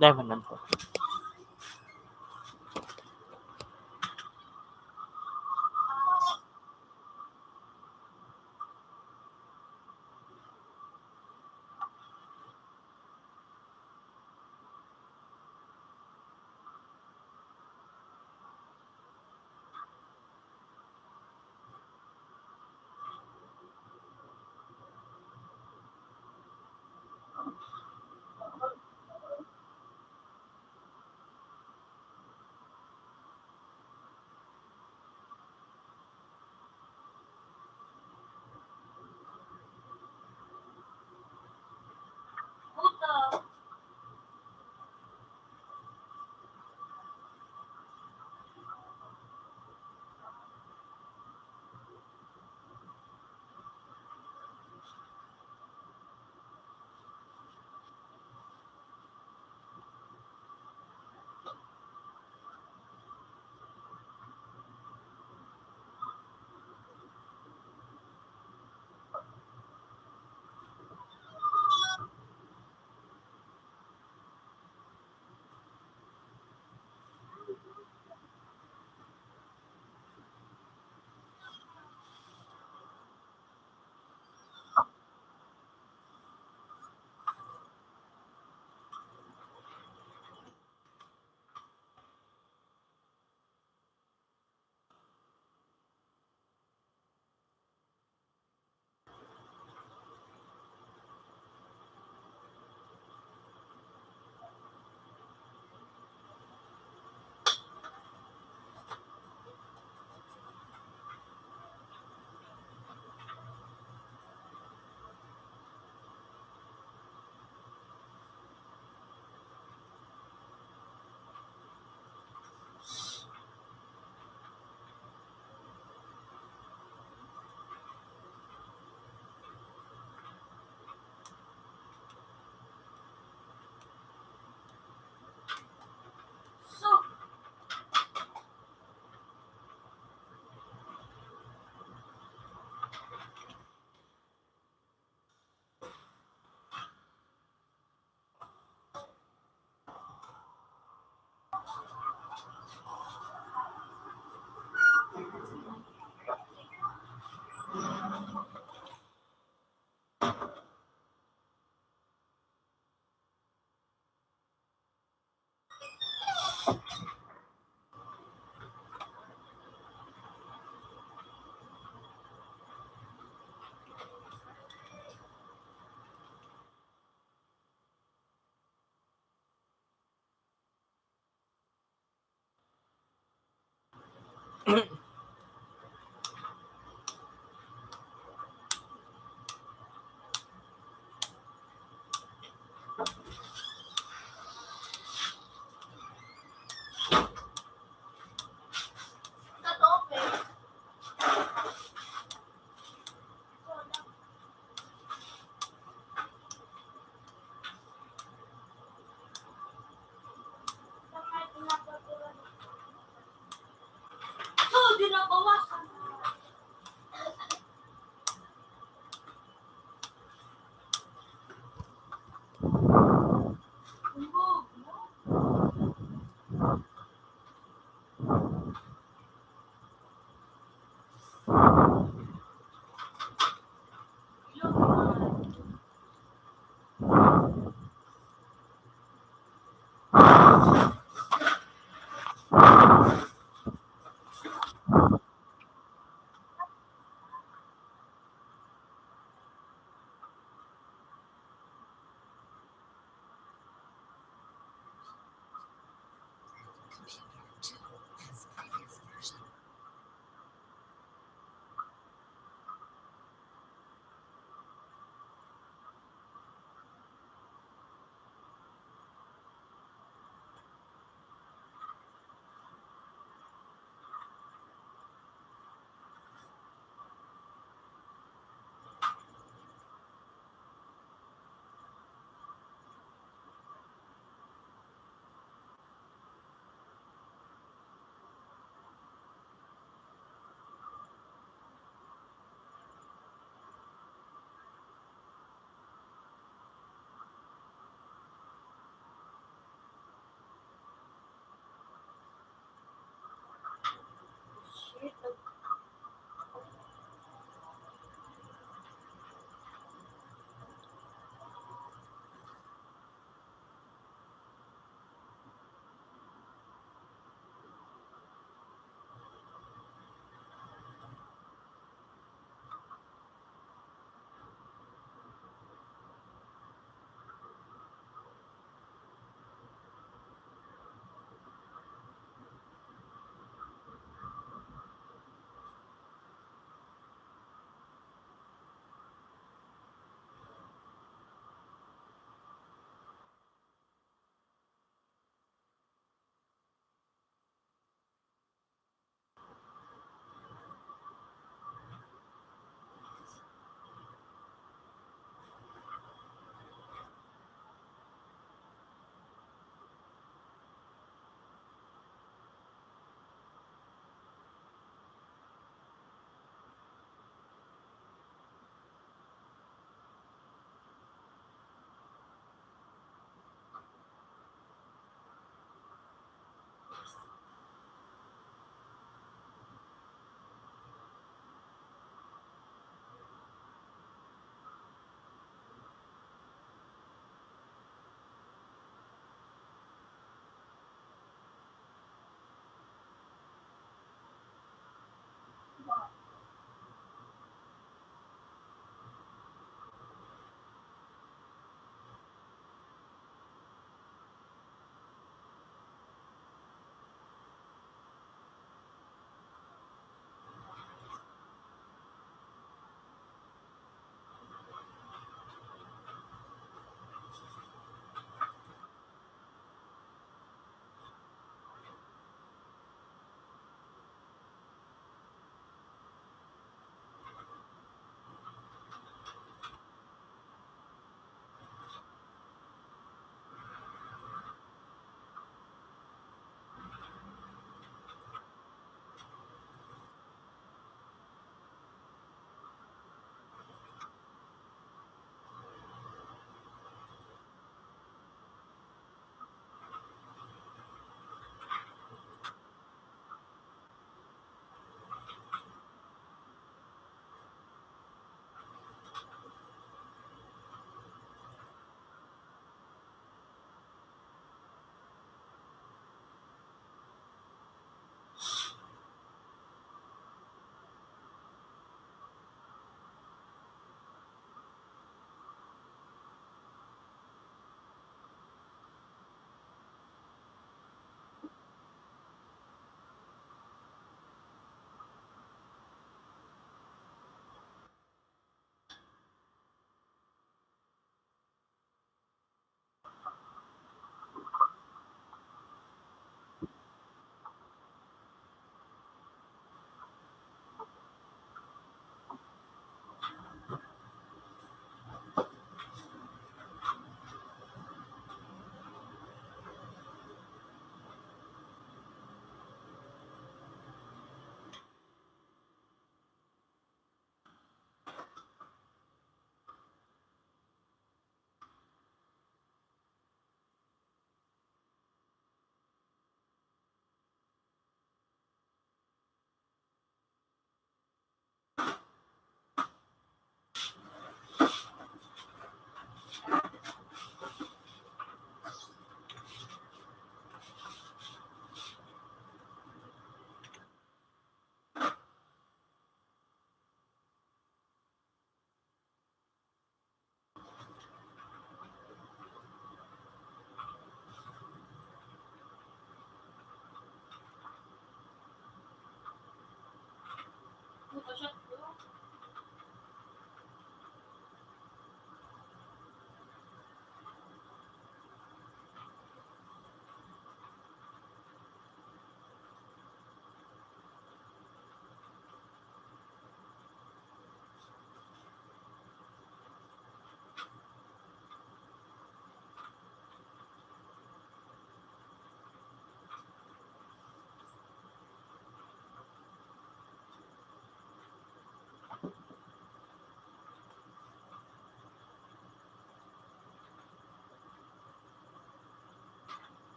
Diamond man po.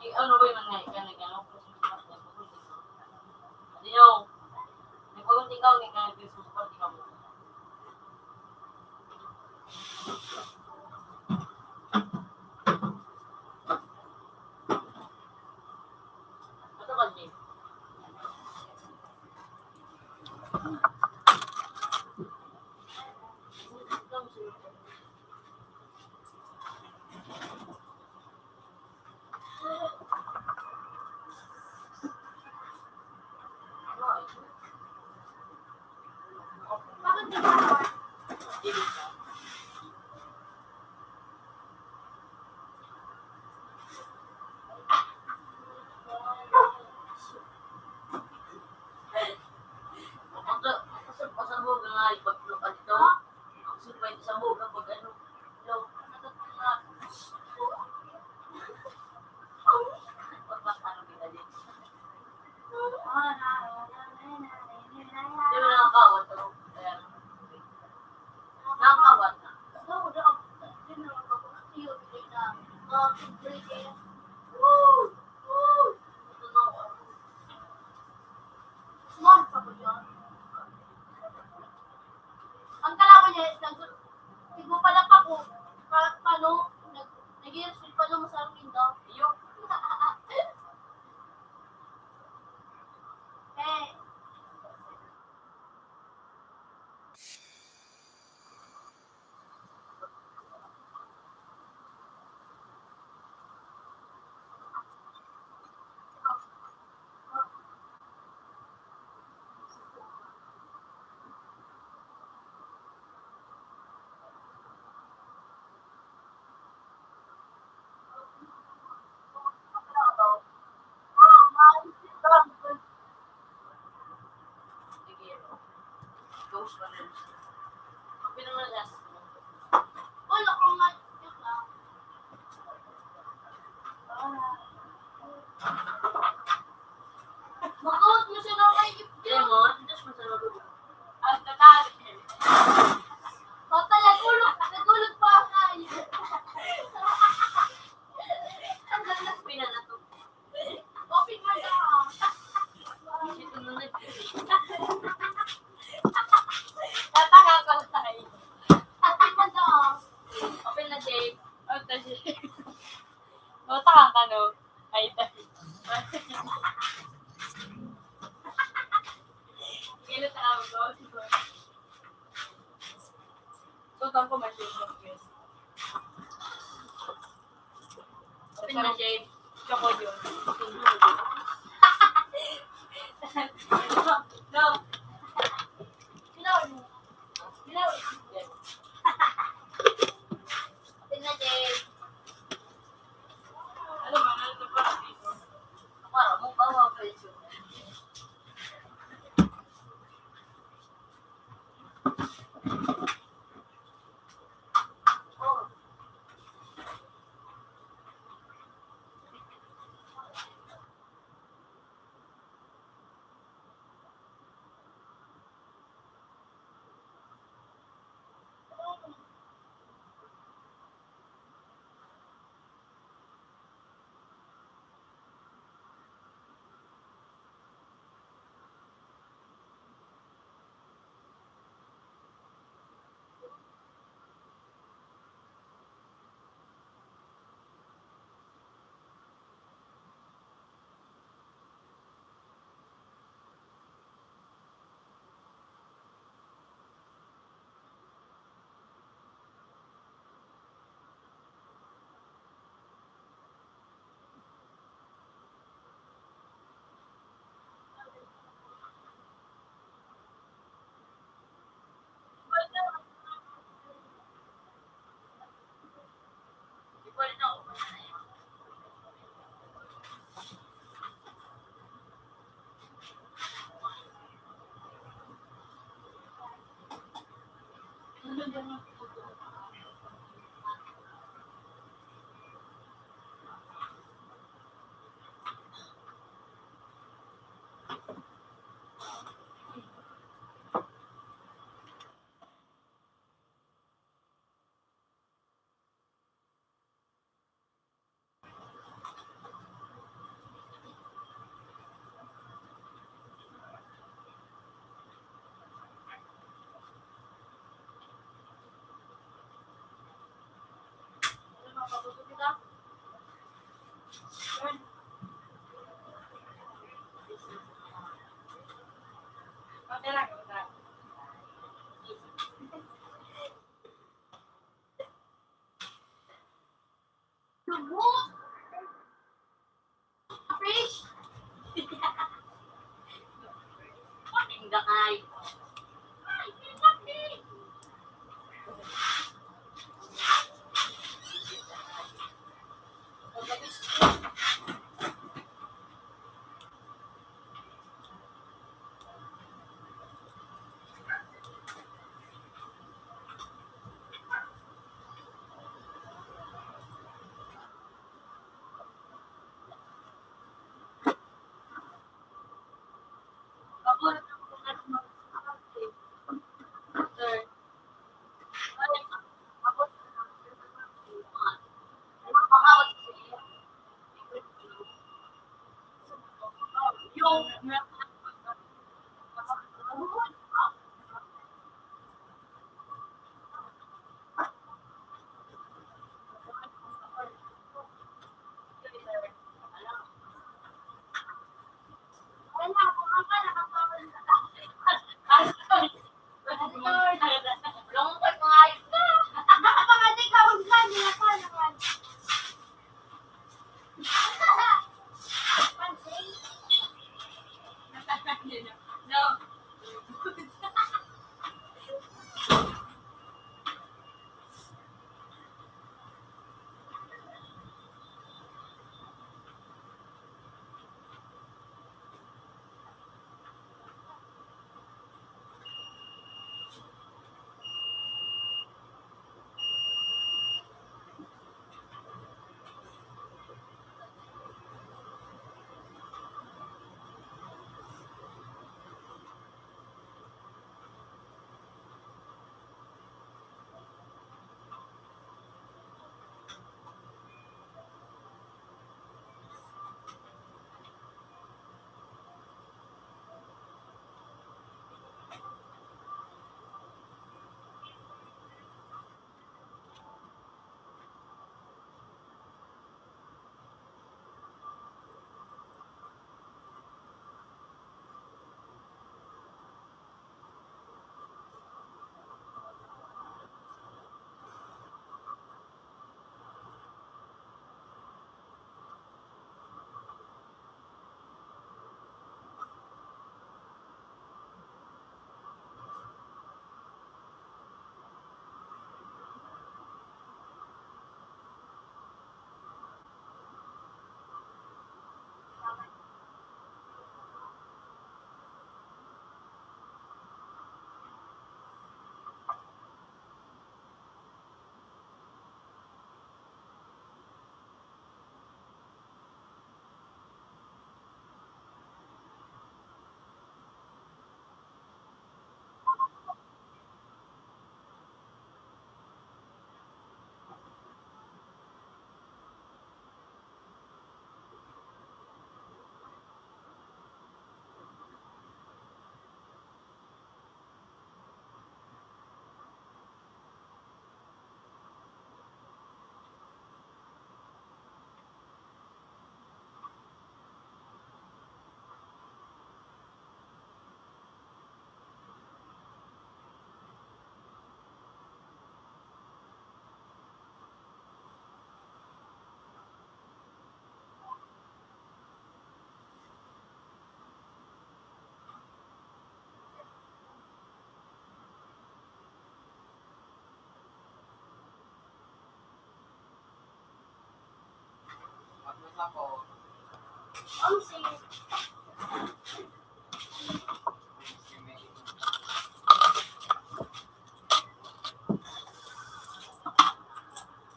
Eh, ano ba yung nangyay ka? Nag-ano? Christmas party, nagpagunting ka? Ano yun? Nagpagunting ka, nag-Christmas party ka mo? Ano ka, Jay? Pasabog na nga, ipagpulok ka dito. Ang sipay, pasabog na pag ano. Ang kalaban niya is nag-, tigmo pa na pa ko, pa, paano, nag-, nag-i-respect pa naman sa akin daw. Iyo. Eh. Ang pinamalagas. Wala ko nga. Magkawat mo siya ng may ipin. Alam mo, tapos masarap. Ang tatawag. Patay, nagulog, nagulog pa ang kain. Ang ganda, pinanato. Open mo na. Ito na nag- Tataka ko tayo. Open mo na. Open na, Jake. Open na, Jake. Matahan ka, no? Ay, tayo. Kailan tawag ko? So, tampo man siya yung confused. Open na, Jake. Choco yun. No. Bilaw. Bilaw. Open na, Jake. Ano ba? Ano ito pa? Para mo, bawa ko yun. Fish. Patingga kay.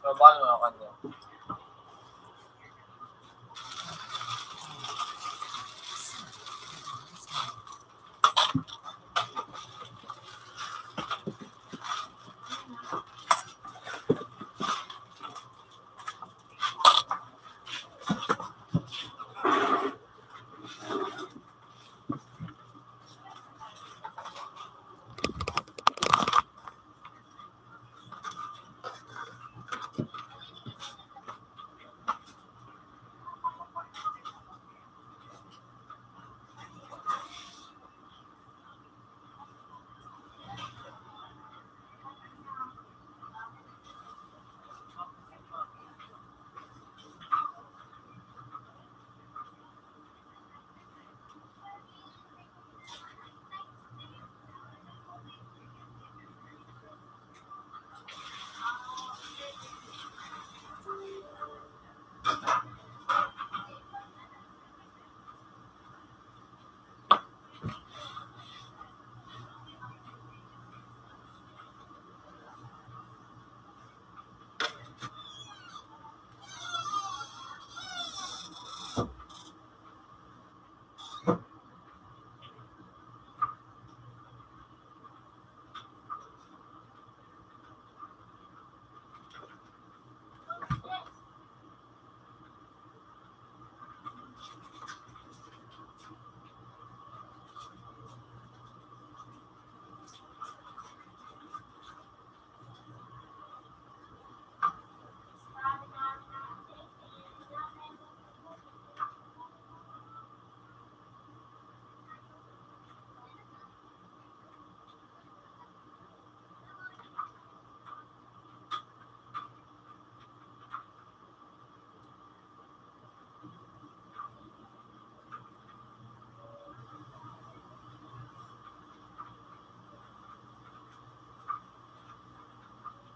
Trabaho na ako niya.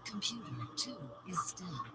Computer two is down.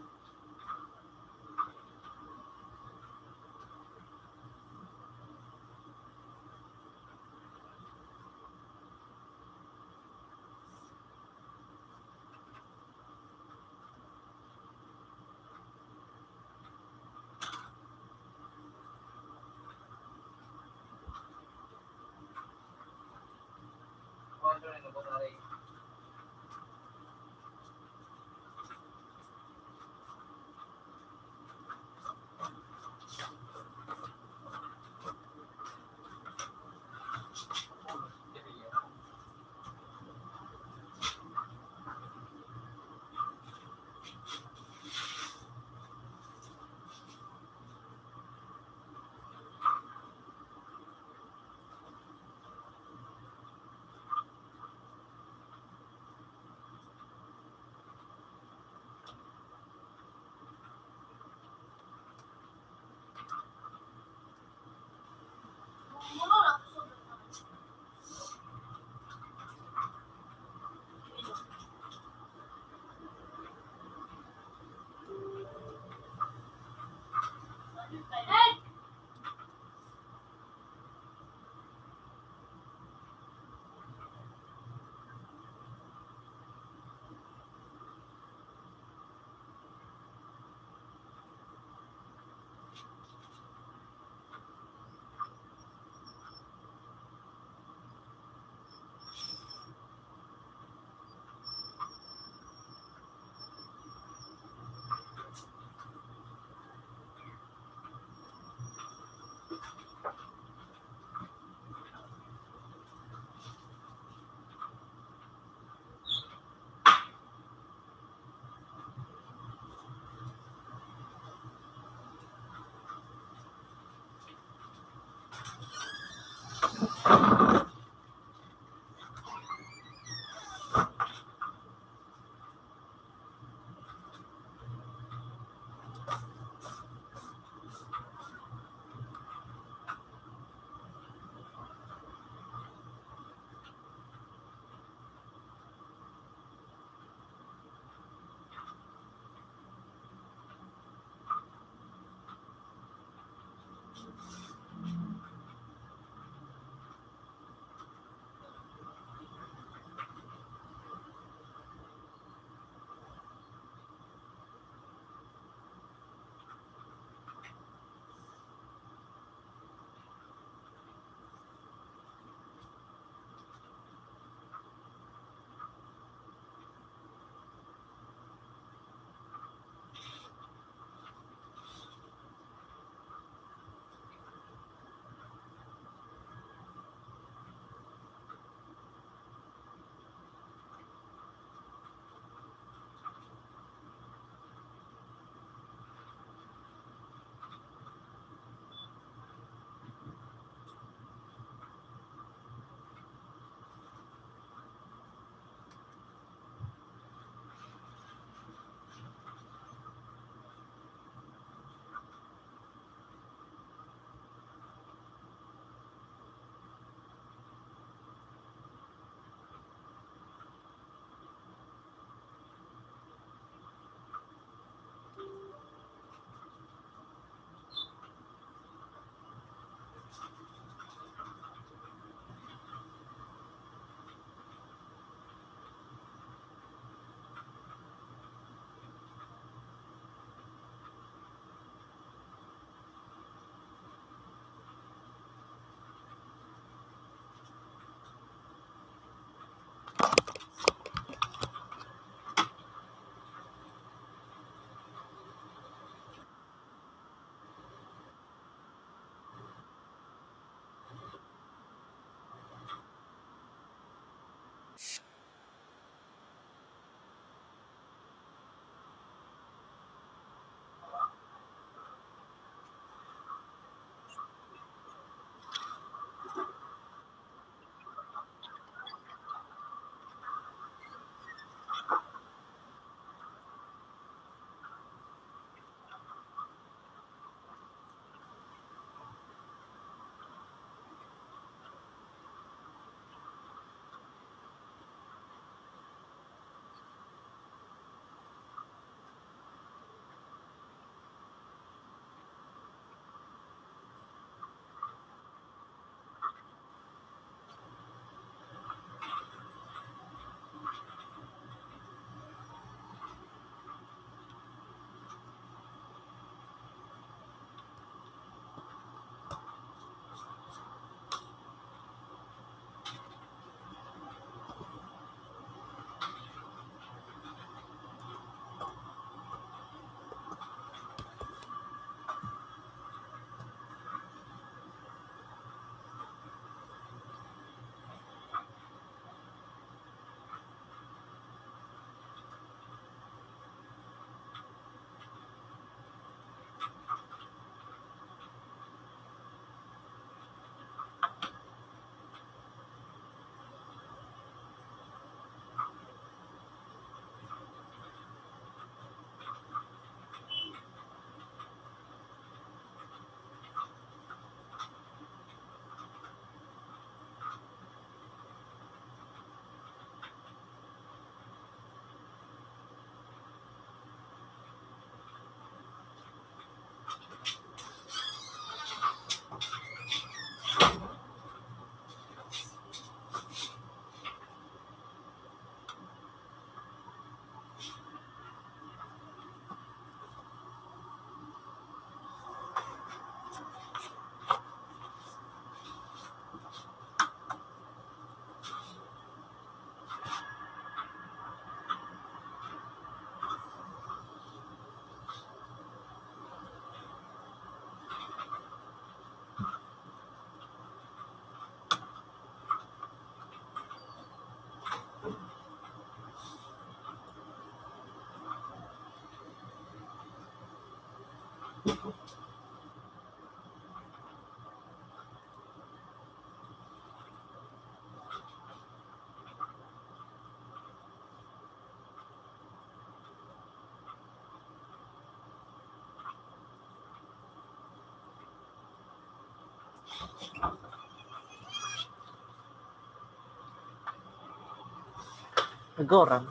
Agora.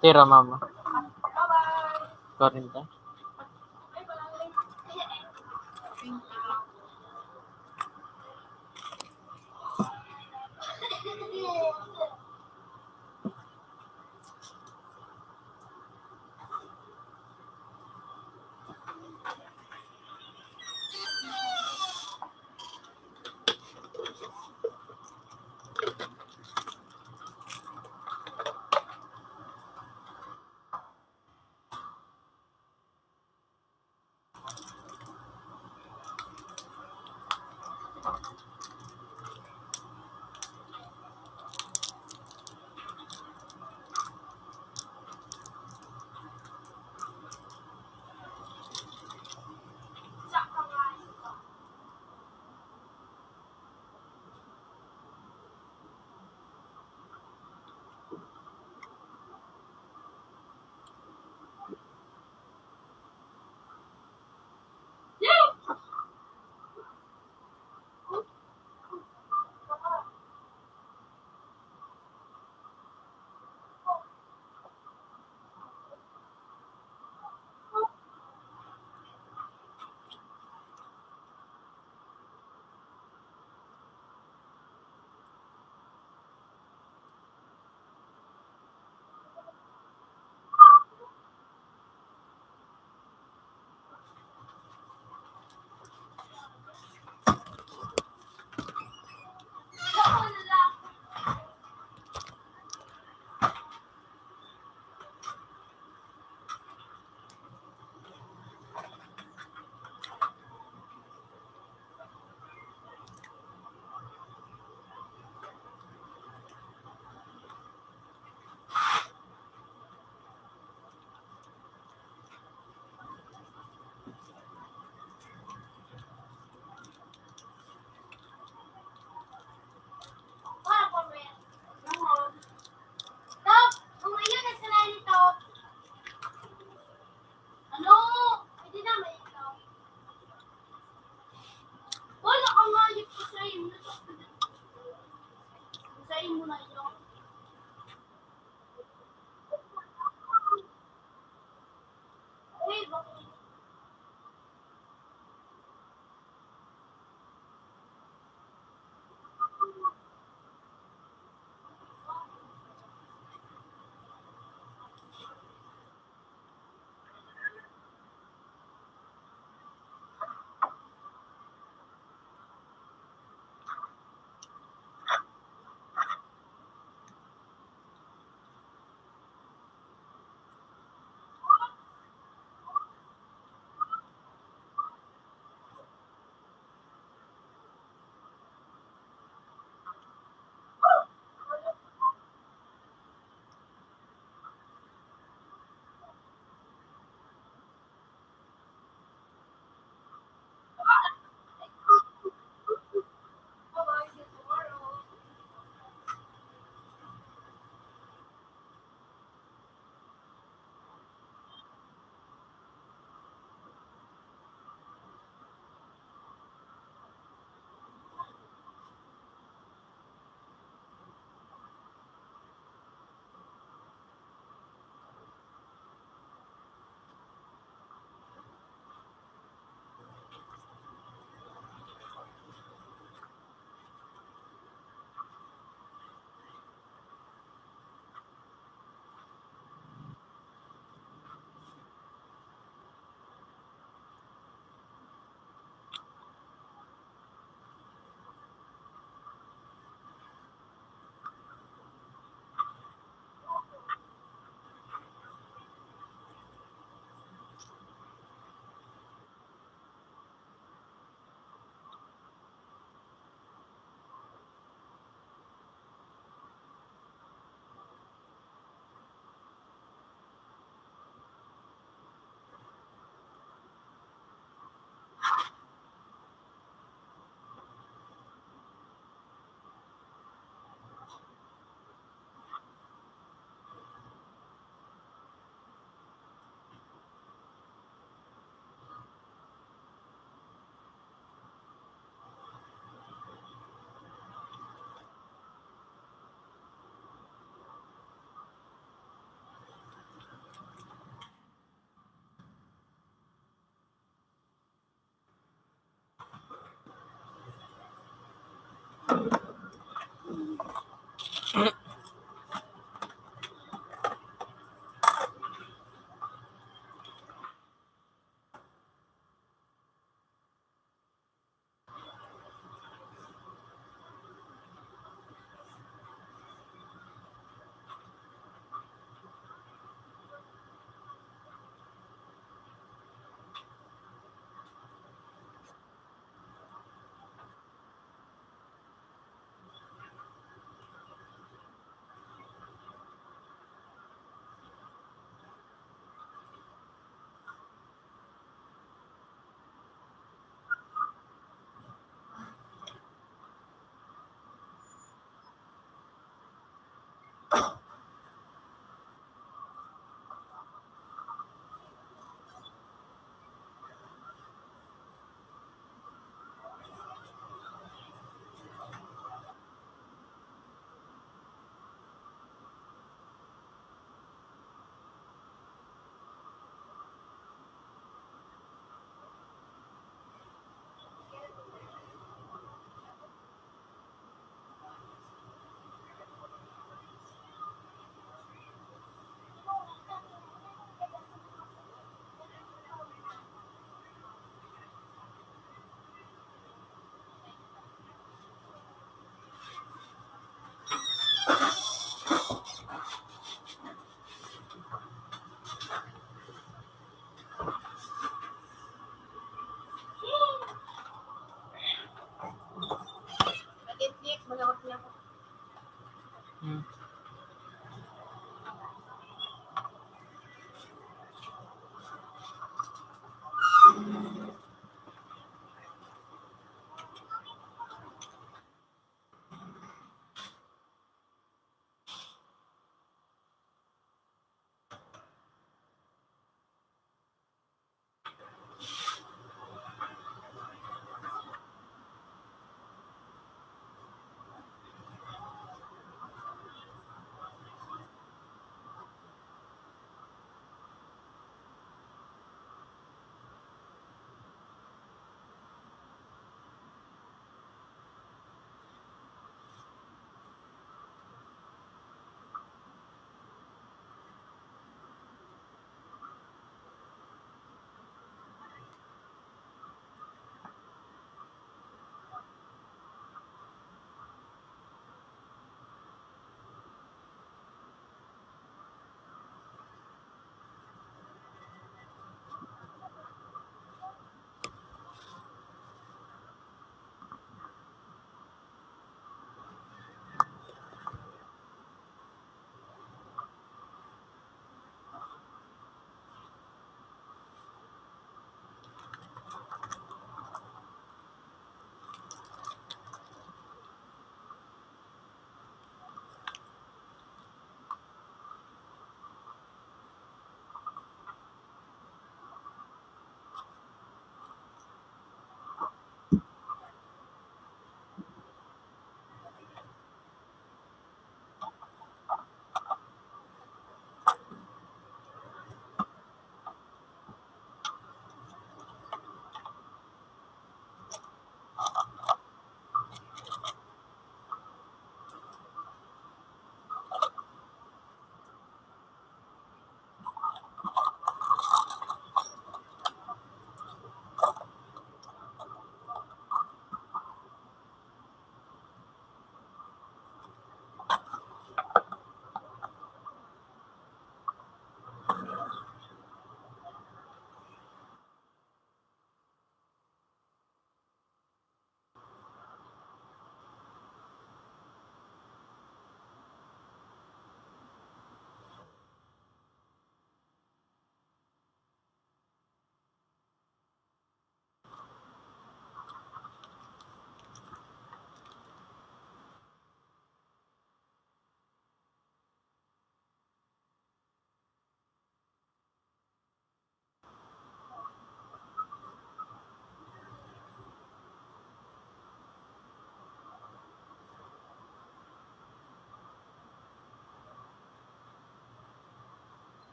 Tira, mama. Kwarenta.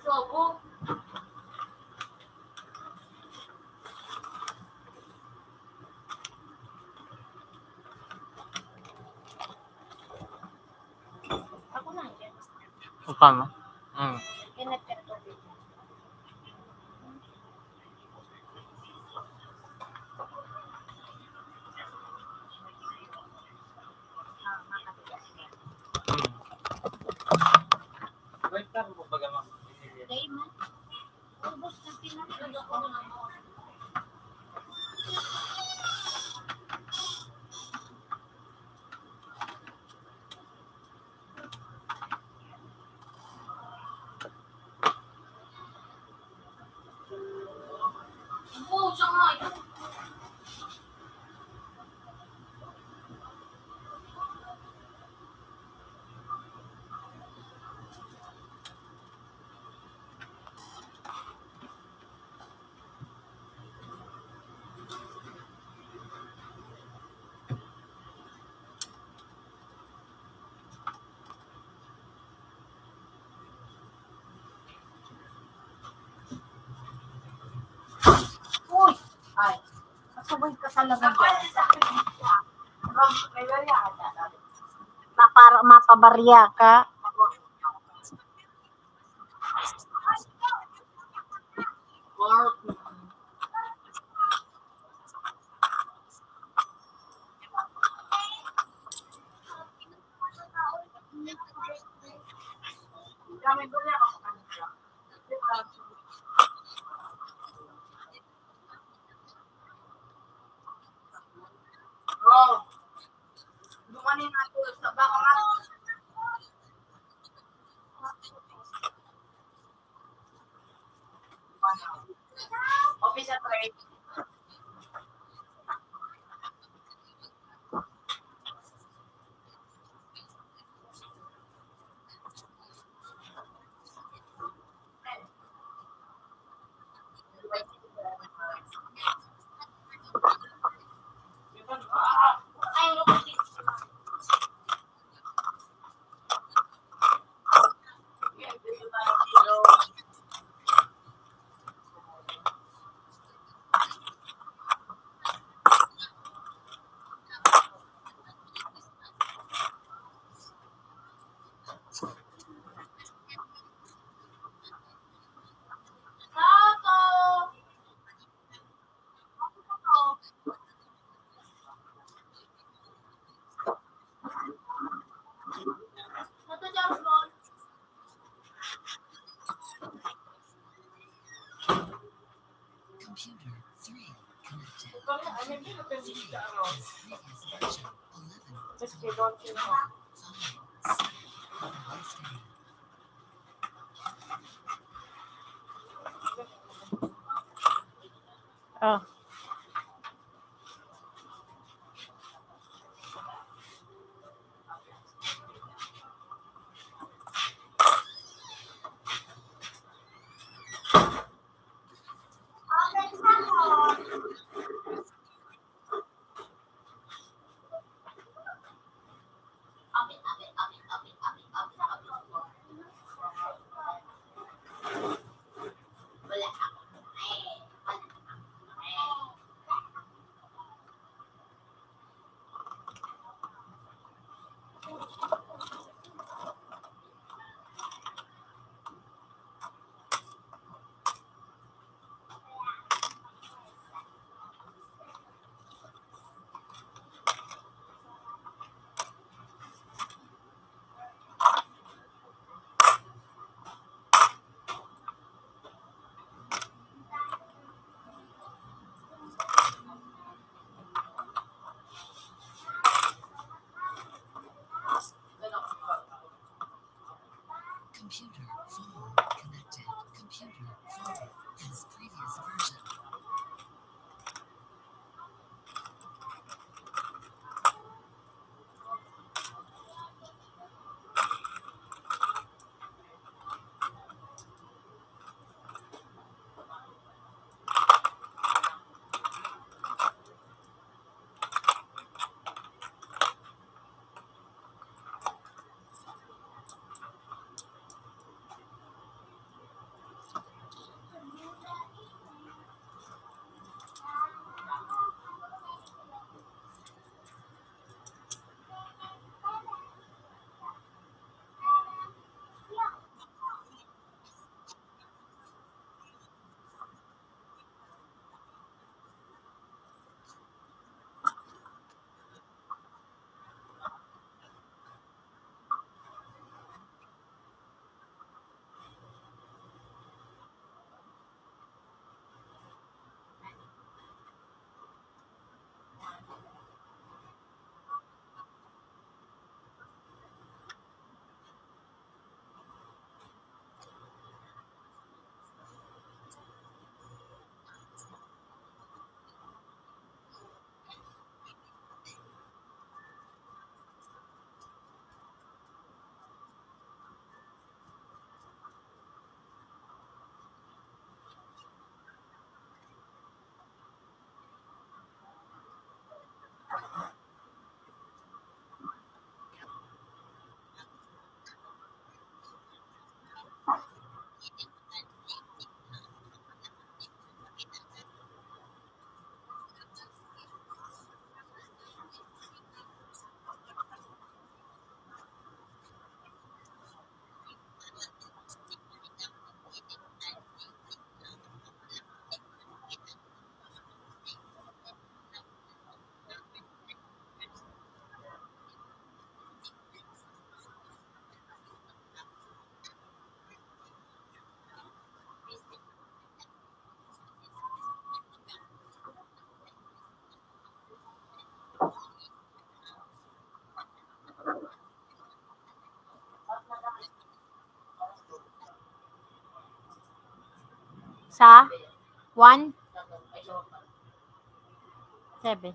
Ako na yan. Ikaw, no? Mm. Init ka tubig. Ah, makatigas yan. Mm. Wait lang, kumbaga, ma'am. Dahil man, ubos na pinapalabas ko ng ano. Uy! Ay, kasabay ka talaga dyan. Mapara-, mapabarya ka. Office at trade. Computer three connected. Computer three is version eleven. Following seven on the list. Oh. Sa one seven.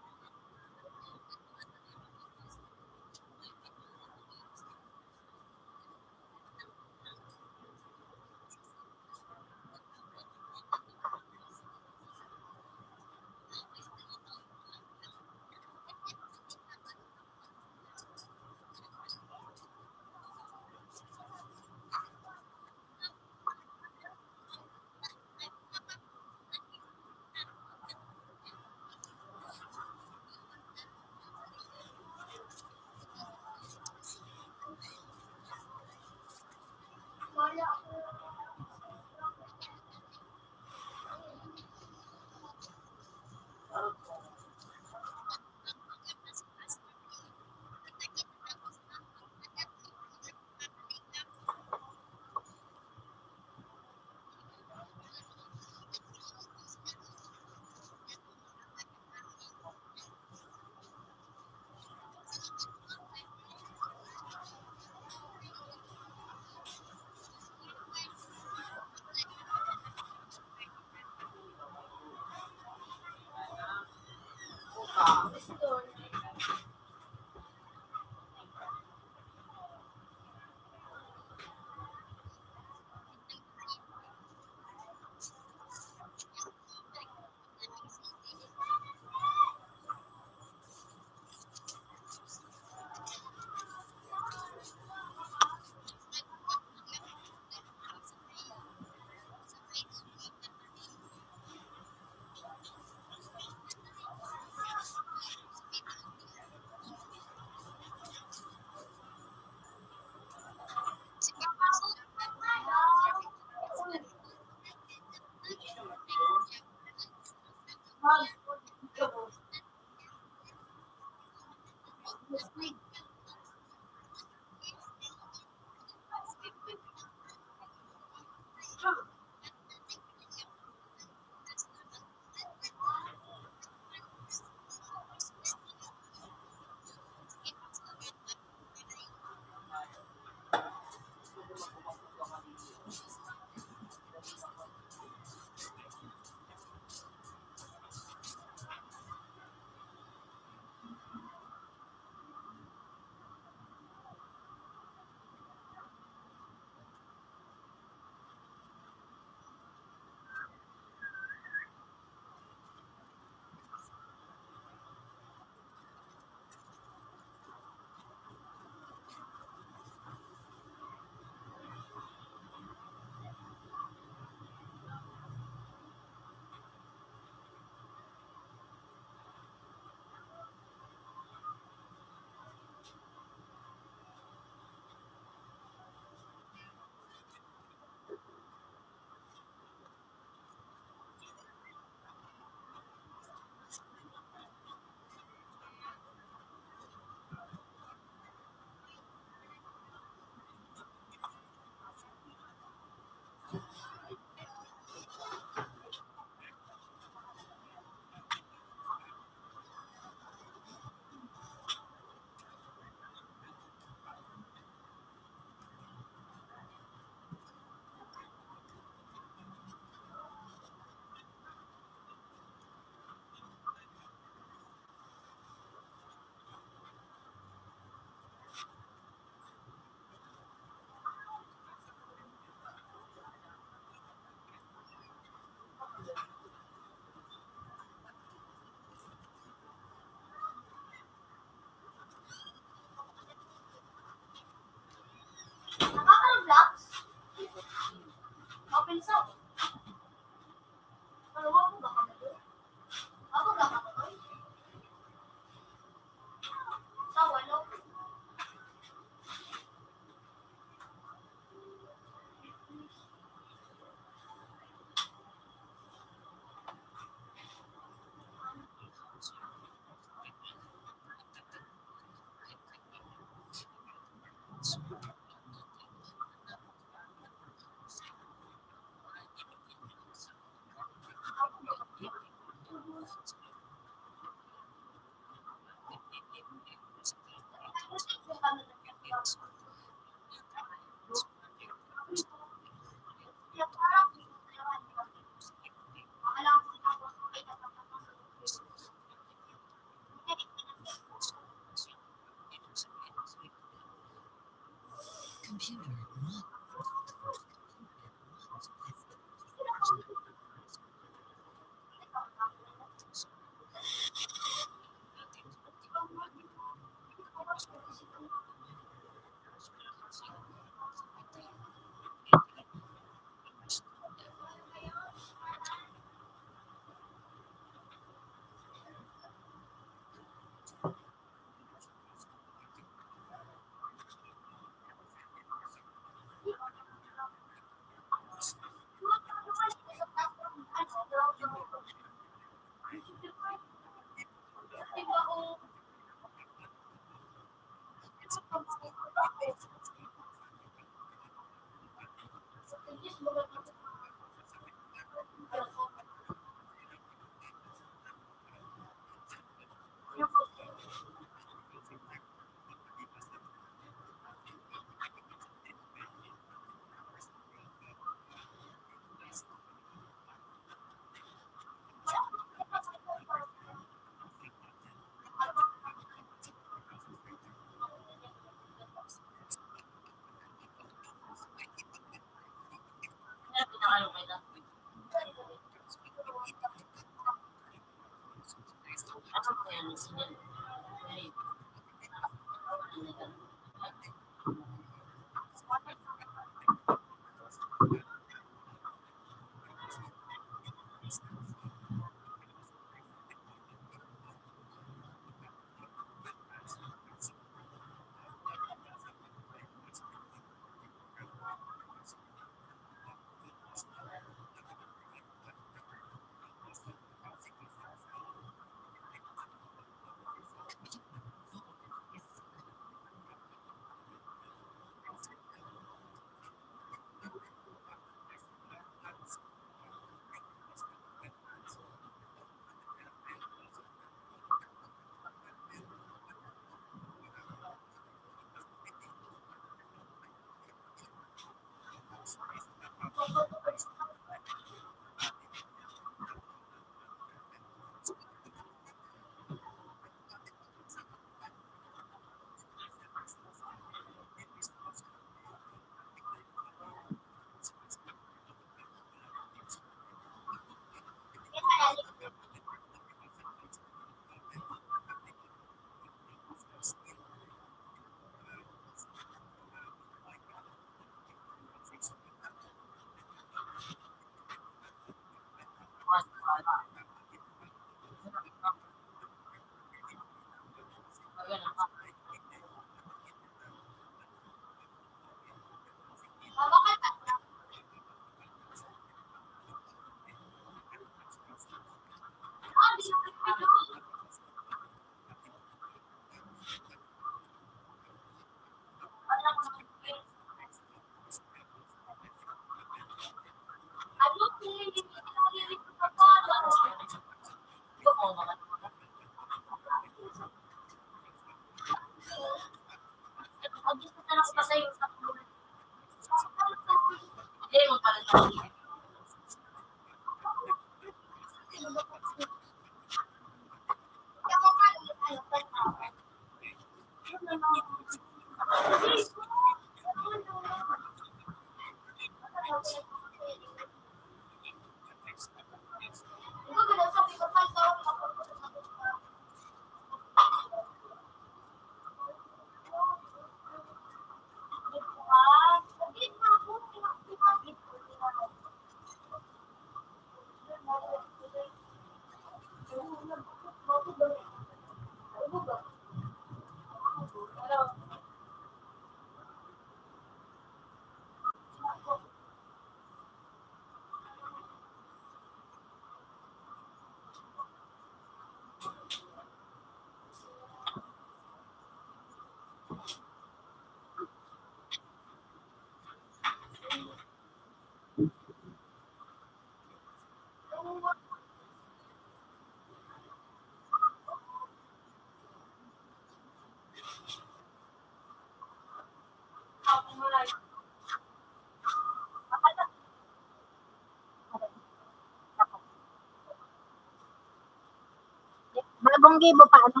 Bagong gibo pa, ano?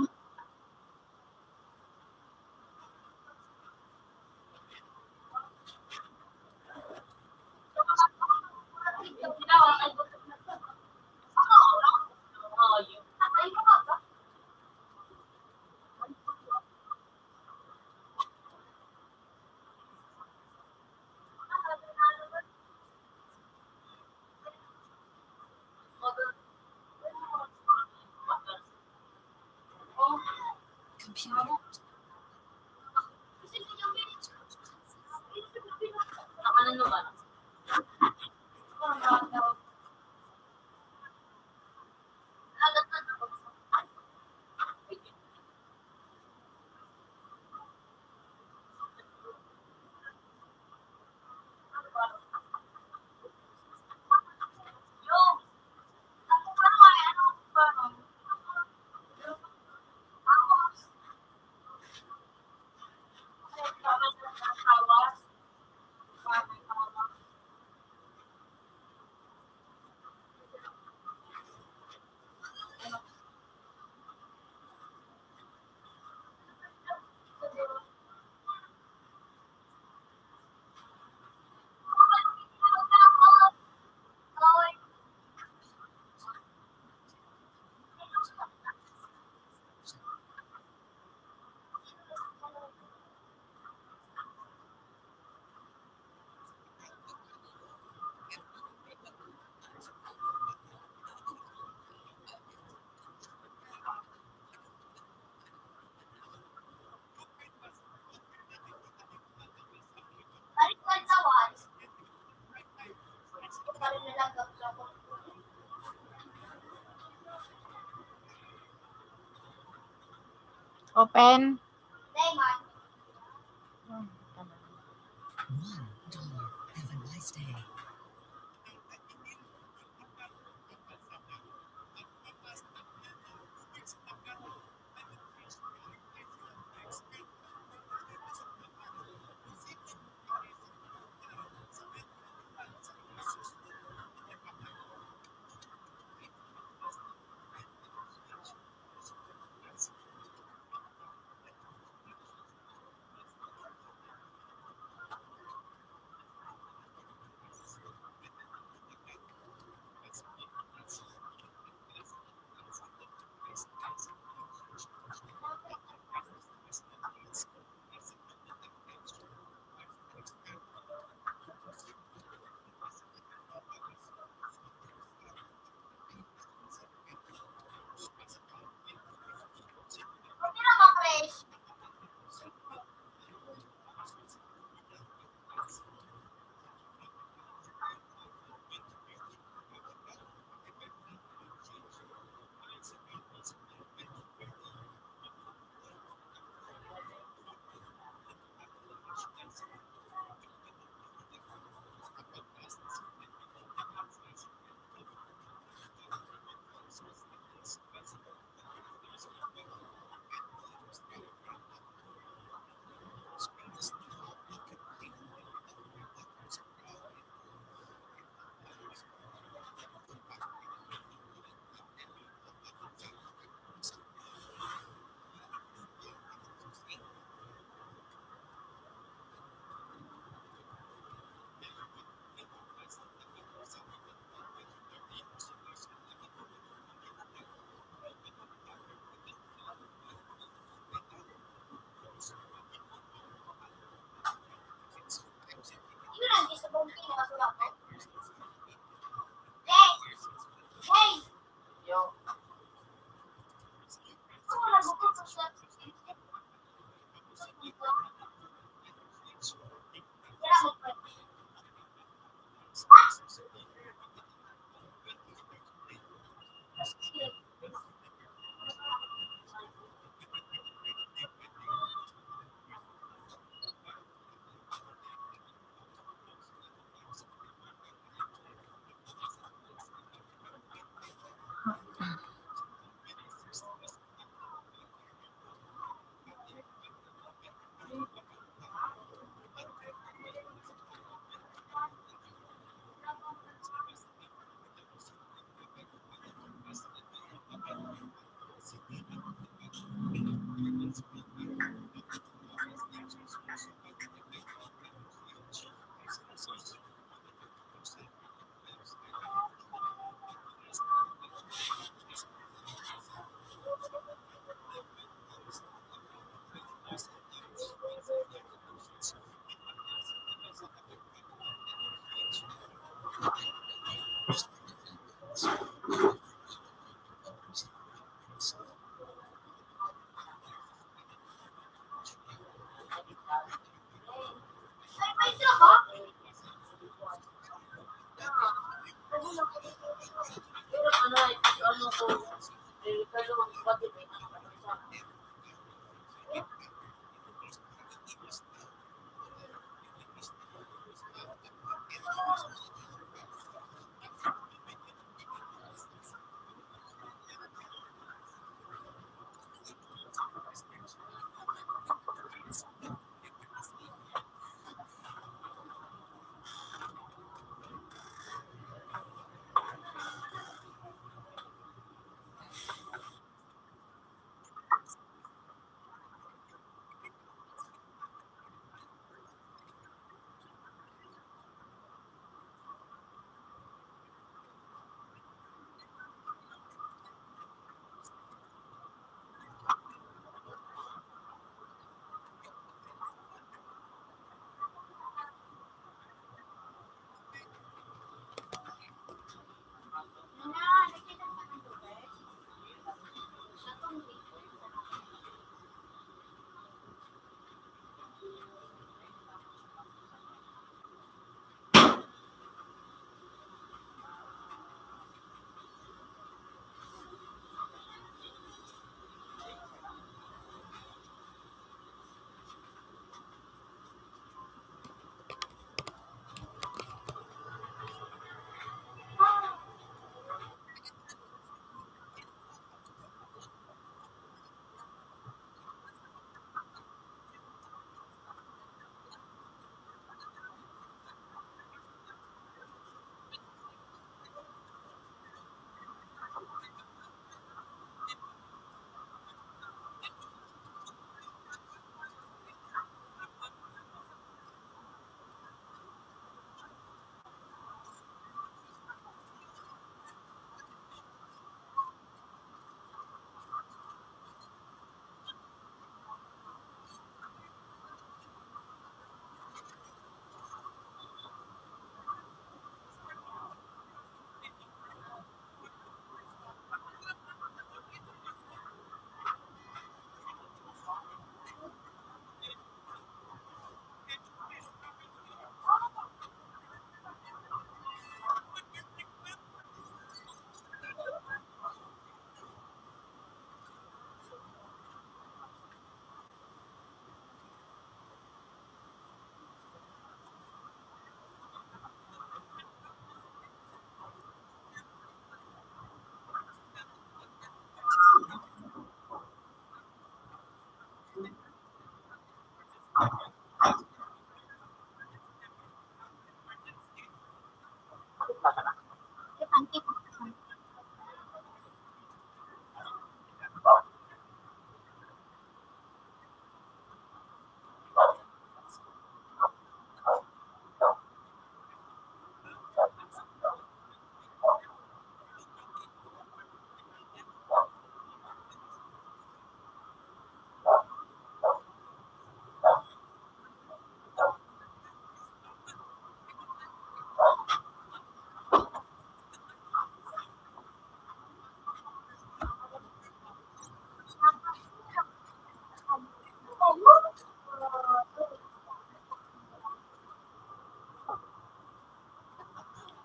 Open.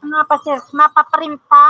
Mga pa-sales, mapaprint pa.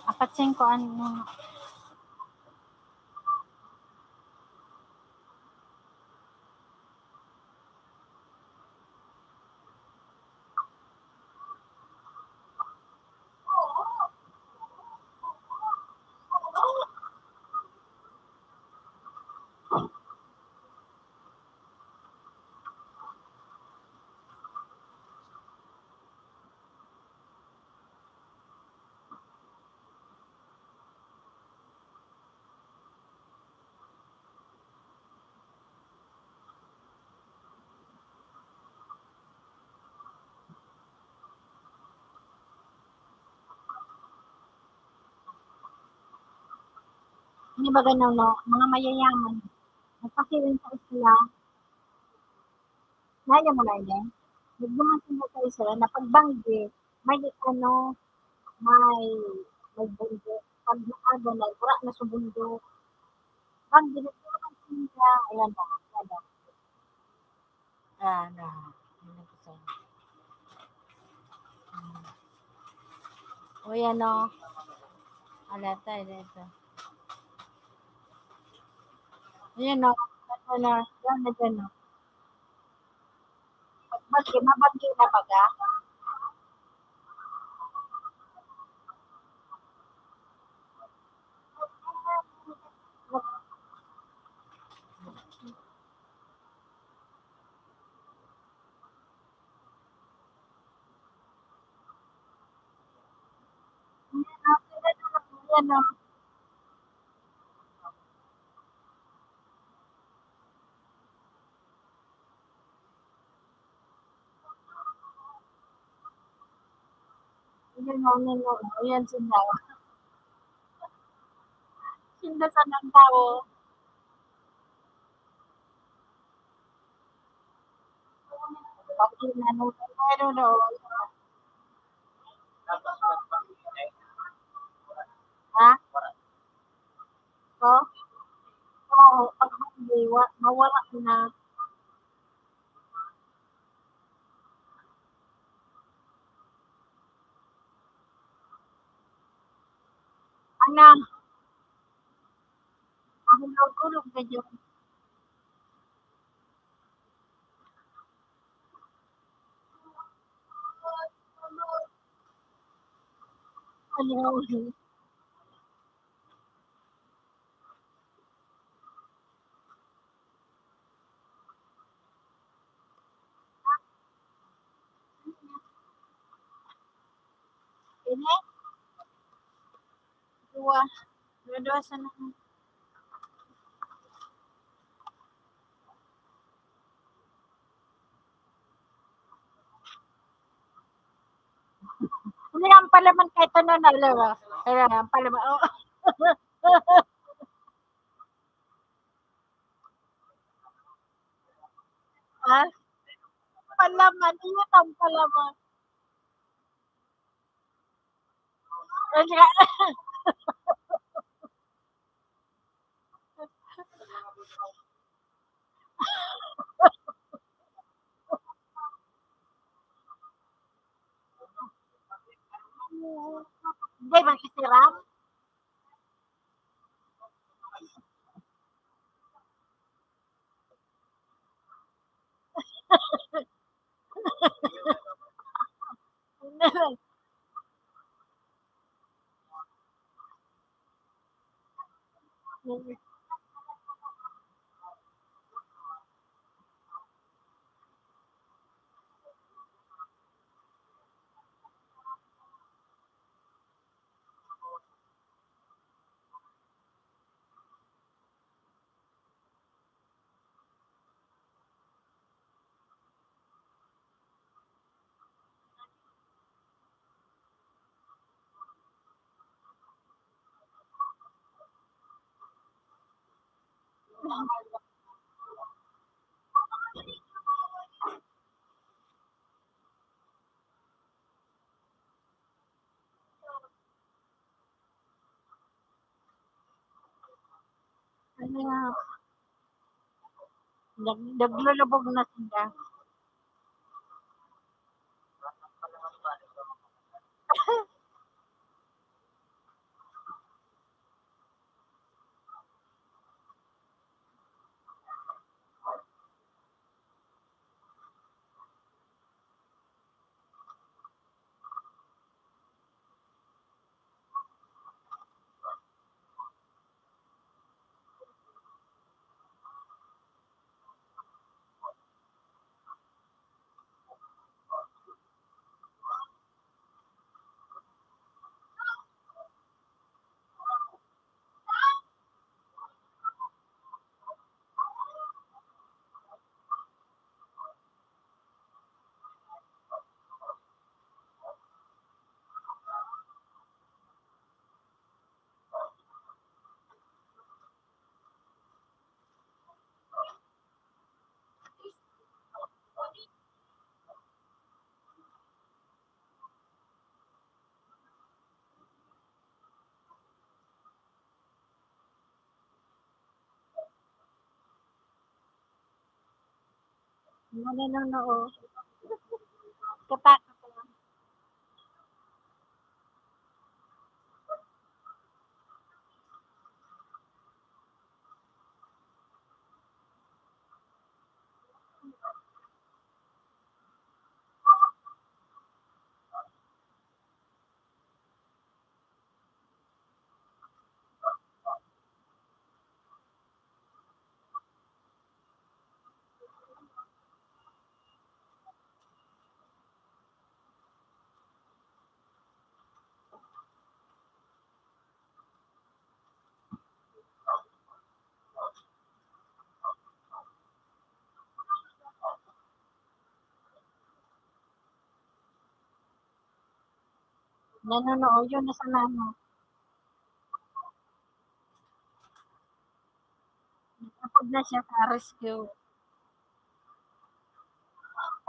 Apat singko ano. Ano ba ganun, no? Mga mayayaman, nagpasiring sa isla. Naya mo na yan? Nagduman sila sa isla na pagbanggi, may ano, may, may bundok. Pag naaga na, wala na sa bundok. Banggi, nagduman sila, ayan na, ayan na. Ah, na. Ano gusto mo? Hmm. O, yan, o. Ala, tayo na ito. Ayan, o. Ano na, yan na dyan, o. Magbanggi, mabanggi na baga. Ayan, o. Ayan, o, ayan, o. Ayan, sinda. Sinda sa nang tao. Pati na, no? Pero, no. Ha? So, oo, pag hindi, wa-, mawala na. Ano? Ang hulog-hulog na dyan. Ano? Ini? Dua. Dua-dua sana. Ano yan, palaman kahit ano na, alam mo? Ayan, ang palaman. Oh. Ha? Palaman, iyot ang palaman. Ayan nga. Hindi, mag-isiram. Ano nga, nag-, naglulubog na sila. Ano na, no, oh. Kata-, Nanonood, yun, nasa nano. Nagtapod na siya sa rescue.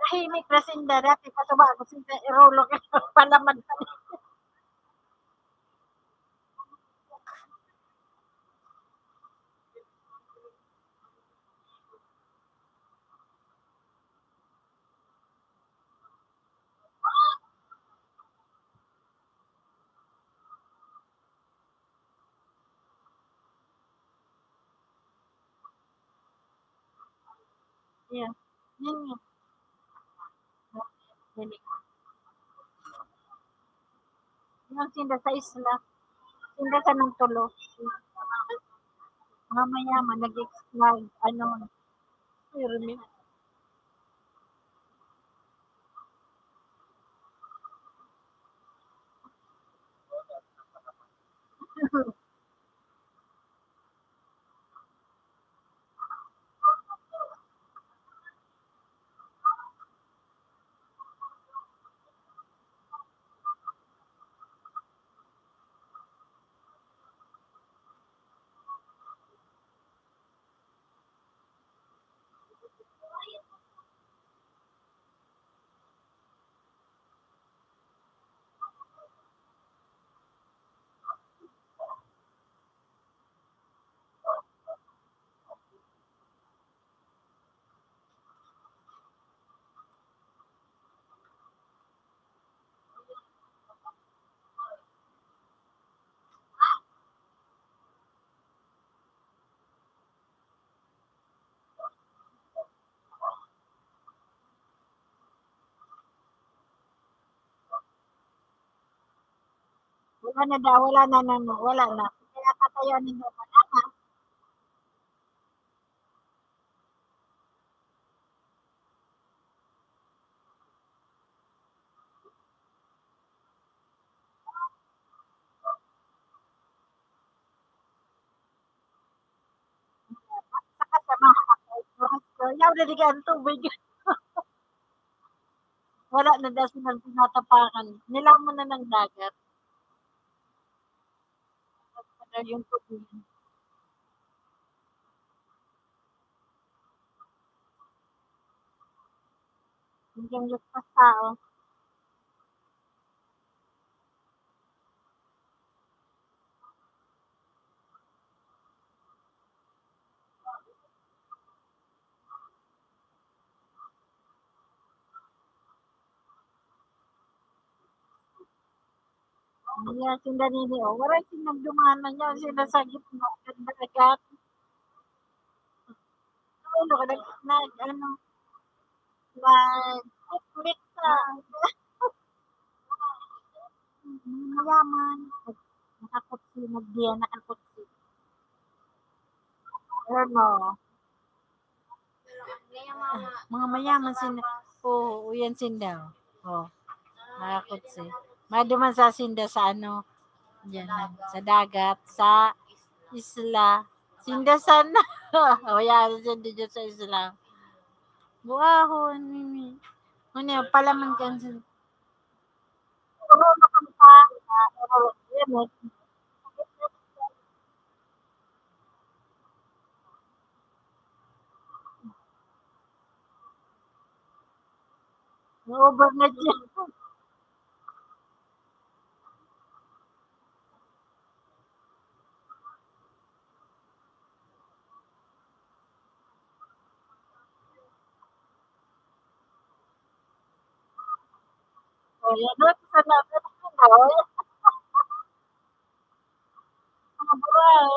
Tahimik na sinda, dati pa sa bago, sinda irulog, palaman pa. Yan nga. Yan nga. Yung sinda sa isla. Sinda sa ng tulo. Mga mayaman, nag-ex-, nag-, ano, pirmi. Wala na daw, wala na, na, na, wala na. Kaya katayo ni Mama na, ha? Saka sa mga oras ko, yaw na di ka ang tubig. Wala na daw silang tinatapakan. Nilamon na ng dagat. Yung tubig. Hanggang lagpas tao. Ayan, sinda nini, oh. Waray sinda dumanan niya, sinda sa gitna, ganda agad. Ano ka, nag-, nag-, ano, nag-click sa, mayaman. Nakakutsi, nagdiyan, nakakutsi. Ano? Mga mayaman sinda. Oo, yan sinda. Oh. Nakakutsi. Maduman sa sinda sa ano, yan, sa dagat, sa isla. Sinda sana. O yan, sinda dyan sa isla. Buahon, mimi. Ano yan, palaman ka sa over na dyan. O, yan, no? Sa natin, ano? Mga buraw.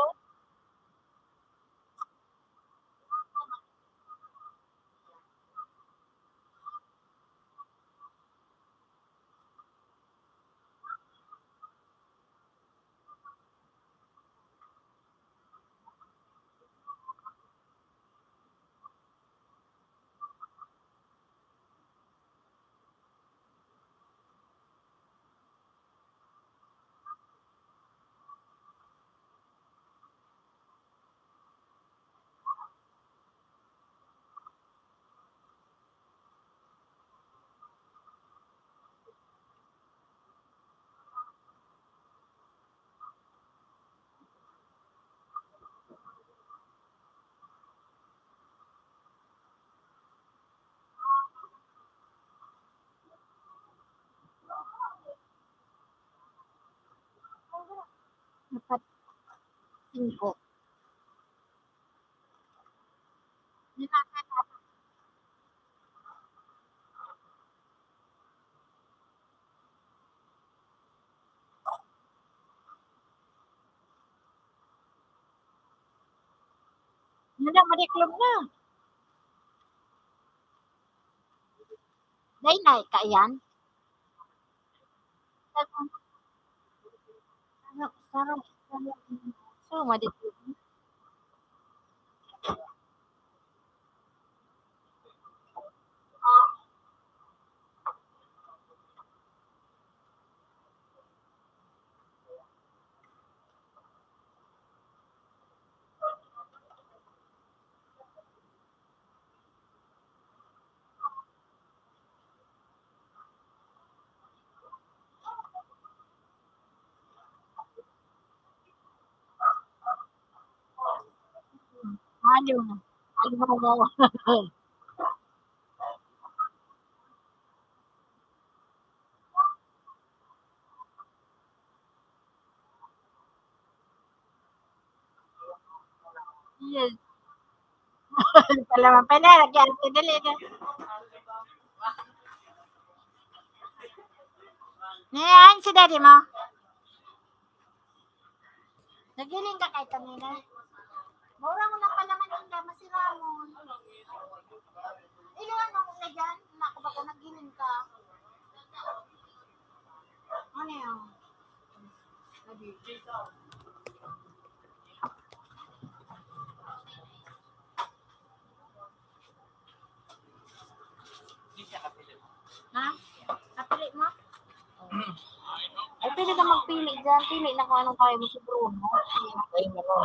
Apat, singko. Yun na, madiklom na. Ay, na ka yan? Sarong, sarong, sarong. So, madit-, Halo. Halo mo. Yes. Pala man pala, lagi ang dali na. Ngayon, si daddy mo. Nagiling ka kay kanina. Mura mo na pala man ang dama si Ramon. Iluan mo muna dyan. Naku, baka nagiling ka. Ano yun? Ha? Kapili mo? Ay, pwede ka magpili dyan. Pili na kung anong kaya mo, si Bruno. Ay, ano?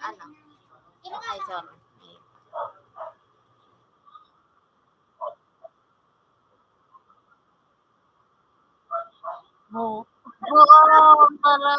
Ano? Ay, sorry. Oo. Oo, parang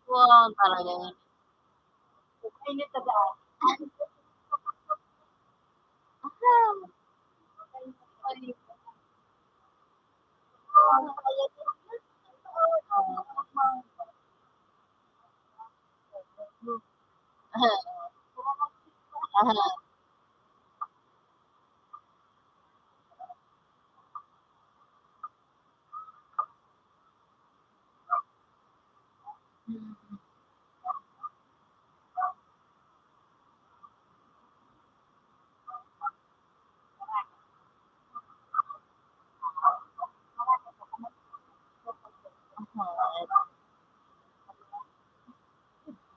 Wow, talaga. Ay, nataga. Aha. Mm. Aha.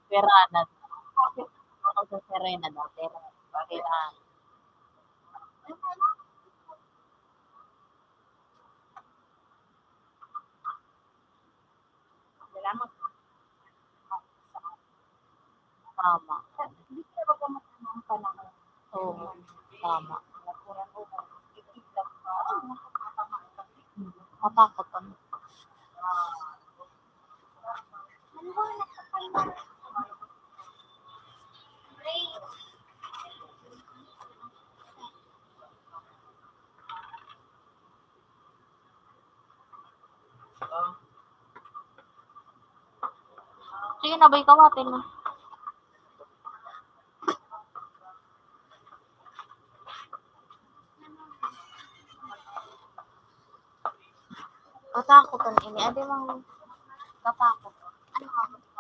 Pera na. Ako sa Serena daw, pera. Pera. Salamat. Tama. Oo, tama. Hmm, matakot kami. Sige na, bay, kawatin mo. Katakot an ini. Adi mang katakot. Ano ka?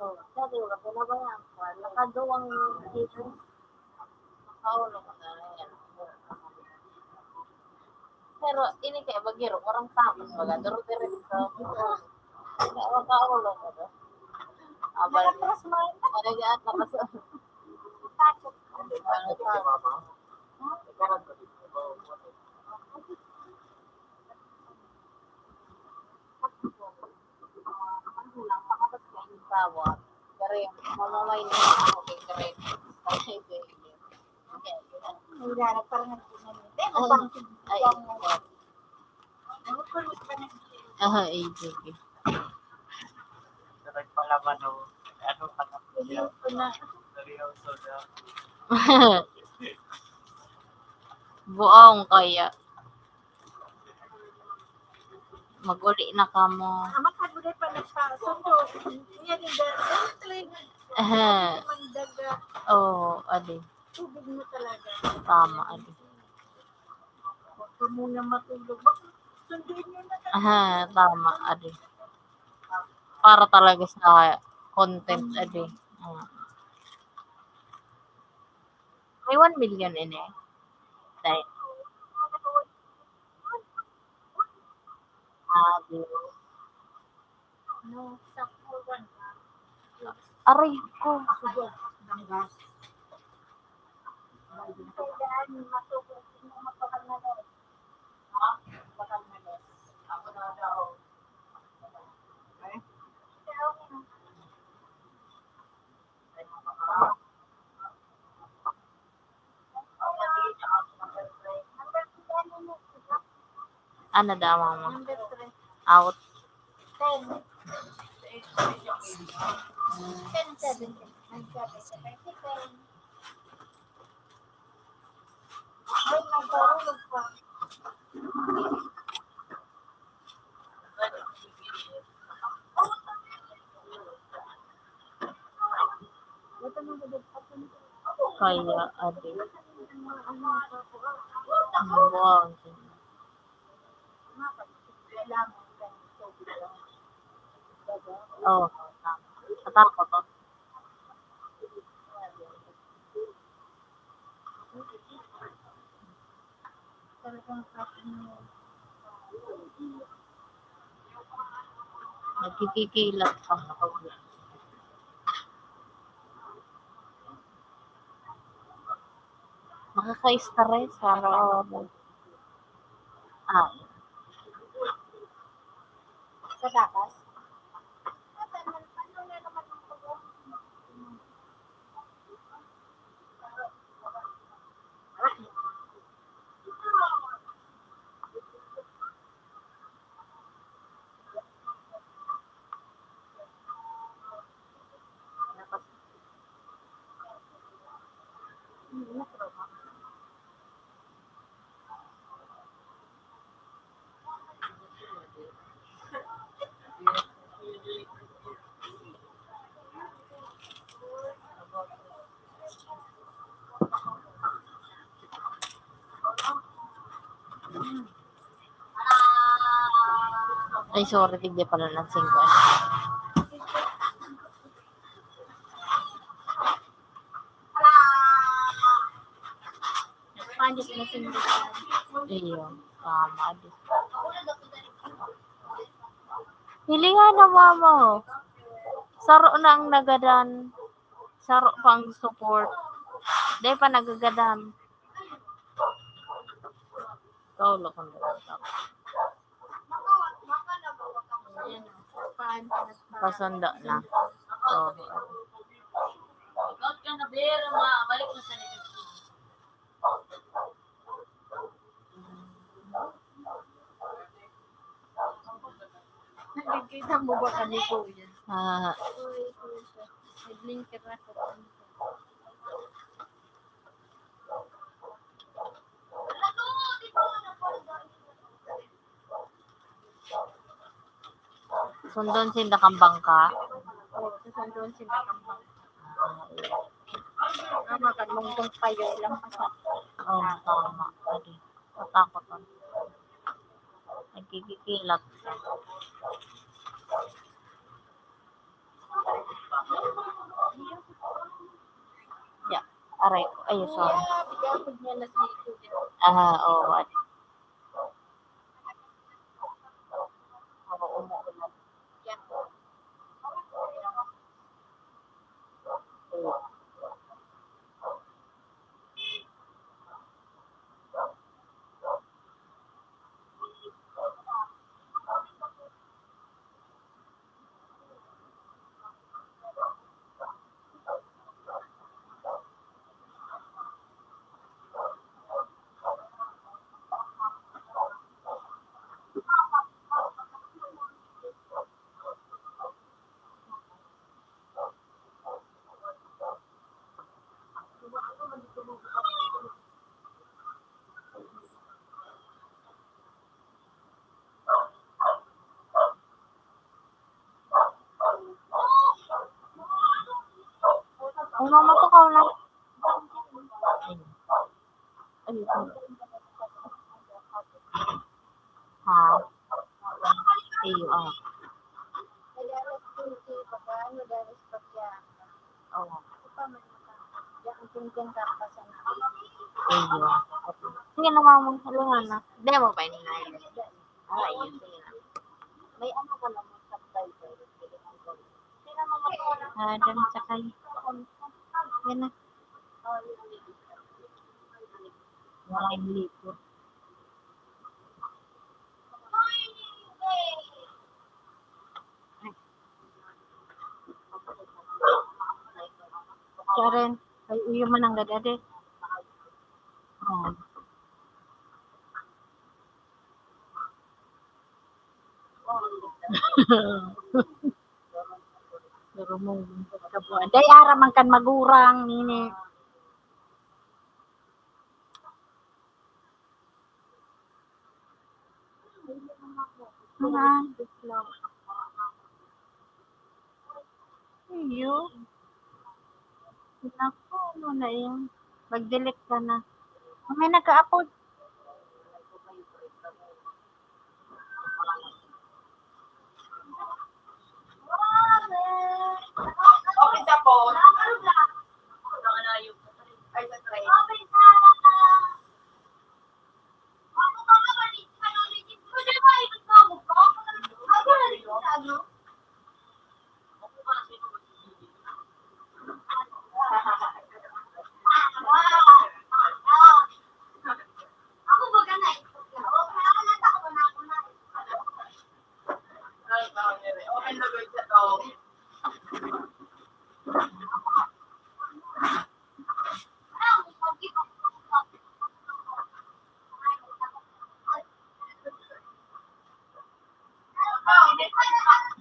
Oh, sabi ko, pinabayaan ko. Nakaduwang season. Makaulo ko na yan. Pero ini kay bagiro, kurang tapos baga, duro diretso. Makaulo ko na. Abal. Atras mo. Talaga, atras. Takot. Ano ba? Ano ba? Ha? Ikaw ang sabi ko. Ikaw ang sabi ko. Sawa. Kare, mamamay na ako kay Kare. Ay, ay, ay. Ang hirap, parang nagpinanit. Eh, ay, parang ay, ay. Aha, ay, sige. Direk pala, mano. Ano ka na? Seryoso na. Seryoso na. Buang kaya. Mag-uli na kamo. Ah, magkagulit pa na siya. Sundo. Yan yung dahil. Aha. Mandaga. Oo, adi. Tubig mo talaga. Tama, adi. Huwag ka muna matulog. Baka sunduin nyo na talaga. Aha, tama, adi. Para talaga sa content, adi. Ah. May one million ini. Dahil. Grabe. No, sa kuwan. Aray ko. Sugo, Batangas. Kailangan masuko, hindi mo magpapagmano. Ha? Magpapagmano. Ako na daw. Eh? Ano daw, mama? Number three. Out. Ten. Ten, seven, ten. Nine, seven, ten. Ay, nagkahulog pa. Kaya, adi. Wow. Oh, tama. Natakot ako. Nagkikikilat pa. Makaka-stress, parang, ah. Sa dakas? Ay, sorry, tigdi pala ng singko. Iyo, tama di. Hilingan na mama, oh. Saro na ang nagadan. Saro pa ang support. Di pa nagagadan. Ikaw, lakon na lang. Ayan, oh. Paan, paan, paan. Pasundo na. Oh. Out ka na, Ber. Ma-, balik mo sa negative. Nakikita mo ba kami, kuya? Ah. Uy, kuya siya. May blinker ako. Sundon sinda kan bangka? Oo, susundon sinda kan bangka. Tama ka, mungkong payo lang pa sa. Oo, tama. Adi, matakot ako. Nagkikikilat. Yeah. Aray ko. Ay, sorry. Kuya, bigyan ko niya na si Kuya. Aha, oo, adi. Oo, umuulan. Ay, mama ko, ikaw na. Ay, ito. Ha? Iyo, ah. Oo. Iyo. Okay. Sige na, mama, haluhan na. Demo pa ini na. Ah, iyo, sige na. May ano ka naman sa Bible? Ah, dyan sa kay. Yan na. Walang likod. Karen, ay, iyo man ang gadade. Oh. Pero mo, kabuan. Day, ara man kan magurang, nini. Mga, iyo. Naku, ano na yun? Mag-delete ka na. May nag-aapod. Okay sa phone. Ay, sa train.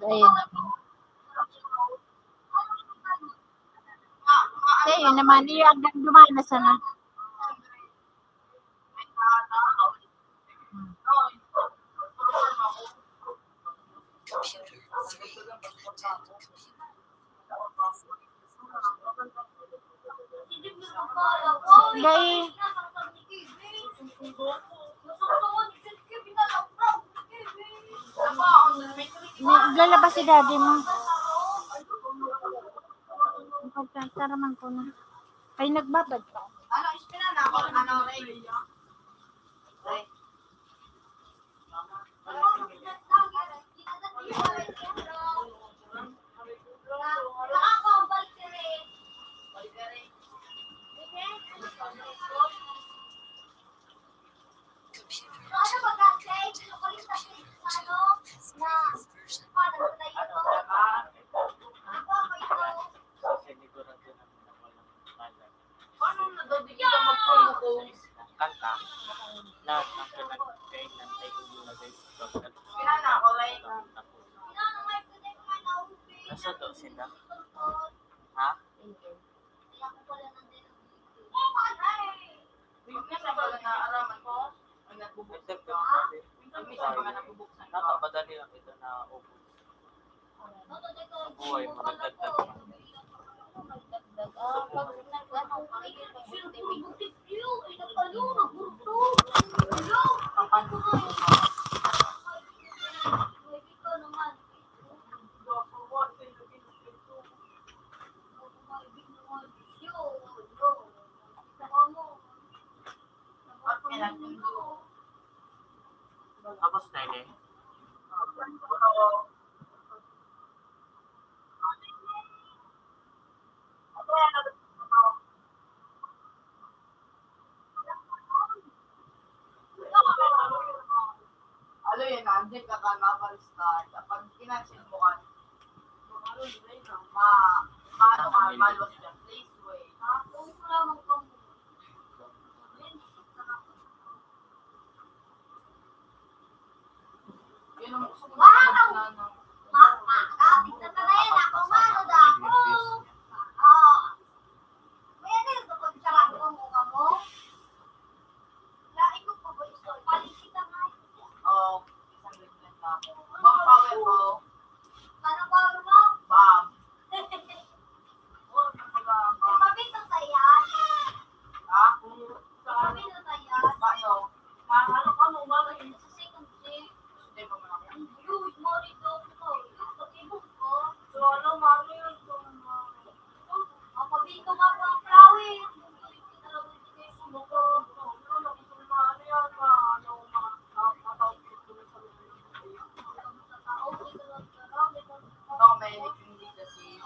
Ayun. Ayun naman, iya, hanggang dumaan na sana. Dai, lalabas si daddy mo. Magtataraman ko na. Ay, nagbabad pa. Ano, ispina na ako, ano, Ray? Ray. Paano na daw di kita magtulog? Ang kanta, lahat ng pinagkainan ay inilagay sa pagkat-, Kailan na ako, like, nasa do sila? Ha? Weakness ang mga naaraman ko. Ang nagbubuksan ka. Ang minsan mga nagbubuksan ka. Nakapadali lang ito na ubos. Sa buhay, magdagdag pa. Tapos na yun eh. Alo yan, Angel, ka ka mapalis na. Kapag kinansel mo ka, ma, ma, ano ka, malos ka, please wait. Wow! Mapakapit na talaga na ako, mano na ako. Ah. Pwede ito pag sarado mo ka mo? Lain ko pa ba ito? Palit kita nga. Oh, isang ganyan lang. Bang power mo? Paano power mo? Bang. Oh, nagbaga ang bang. Kasi,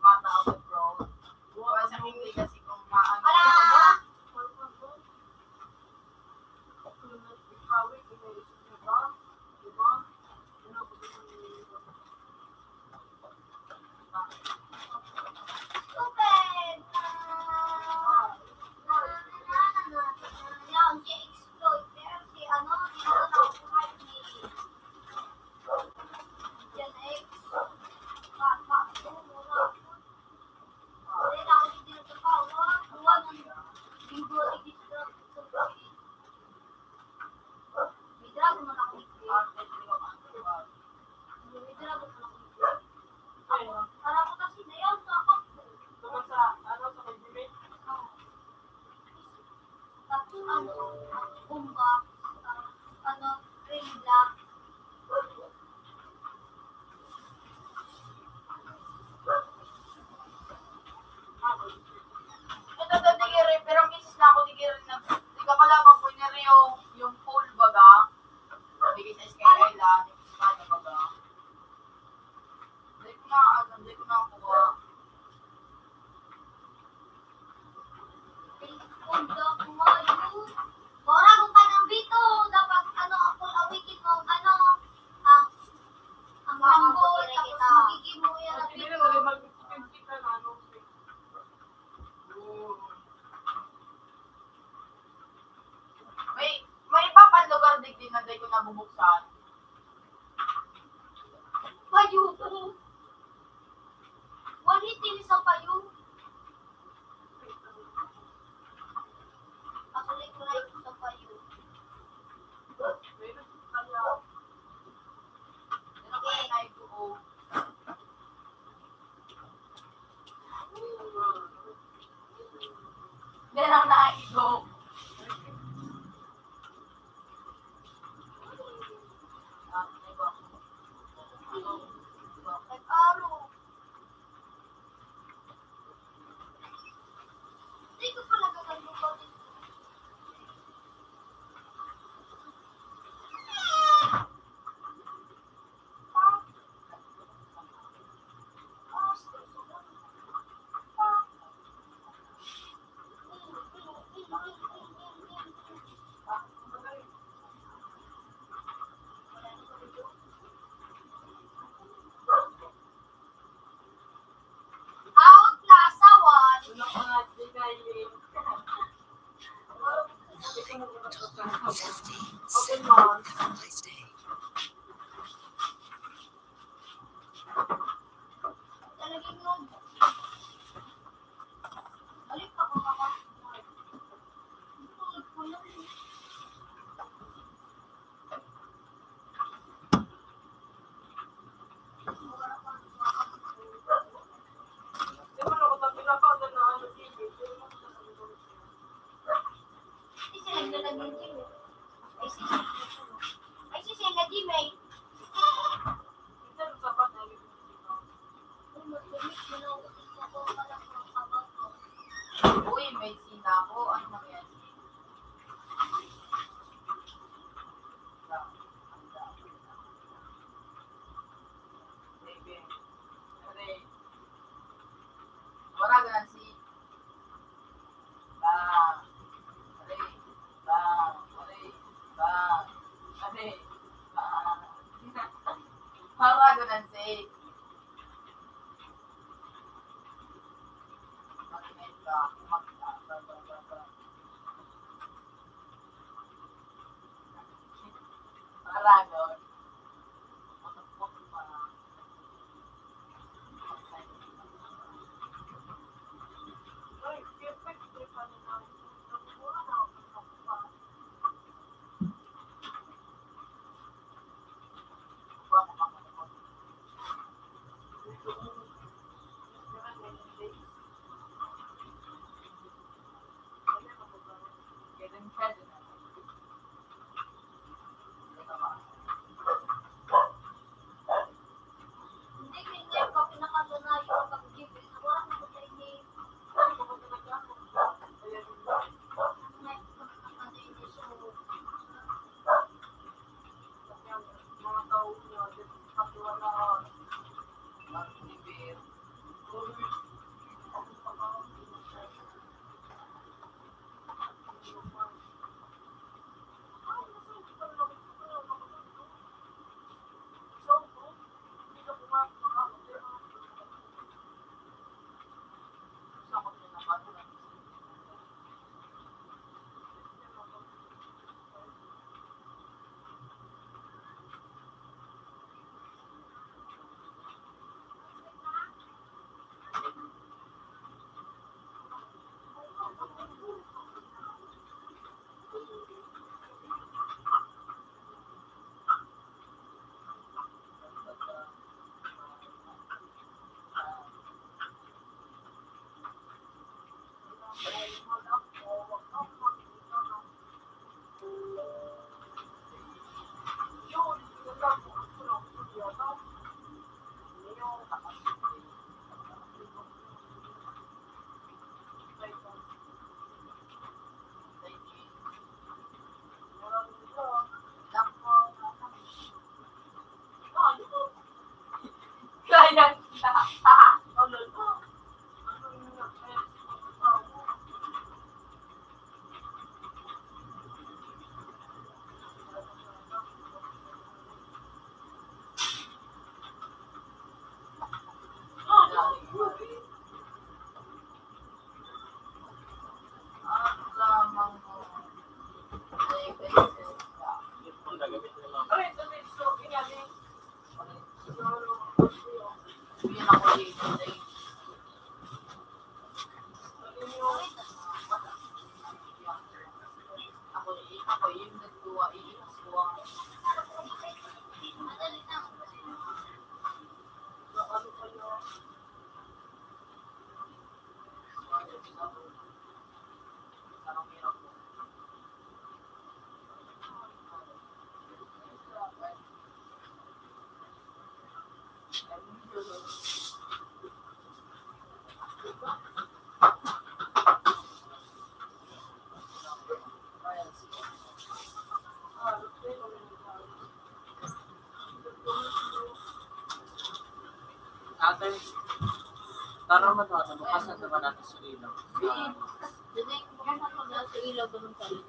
bata ako, bro. Wala sa English kasi kung maano. Tapos ano, bomba, tapos ano, regla. Ito, ito, tigiri, pero misis na ako, tigiri, nag-, tigakalaban ko, iniri yung, yung pool, baga. Bigay sa Skyline lang, yung espada, baga. Hindi ko na, ano, hindi ko na kuha. Ora kung kanang bito, dapat, ano, ang full awaken mo, ano, ang, ang lambo, tapos magiging mo yan ang bito. May, may iba pang lugar digdi na di ko nabubuksan. Payo. Wala din sa payo. Actually, ko na ito sa payo. Pero kaya, pero kaya na ito, oh. Yan ang naigo. Nag-aro. Hindi ko pa nagaganda. Out na asawa. Fifty, seven, Valentine's Day. Uy, may sina ako. Ano nangyari? Wala ka na si Ba, pare, ba, pare, ba, pare, ba. Hawagon ang safe. Mag-, mag-, mag-, mag-, mag-, Paragon. Ate, tara man, ate, bukasan naman natin sa ilaw. Sa Dali, bukasan ko na sa ilaw, ganun pala.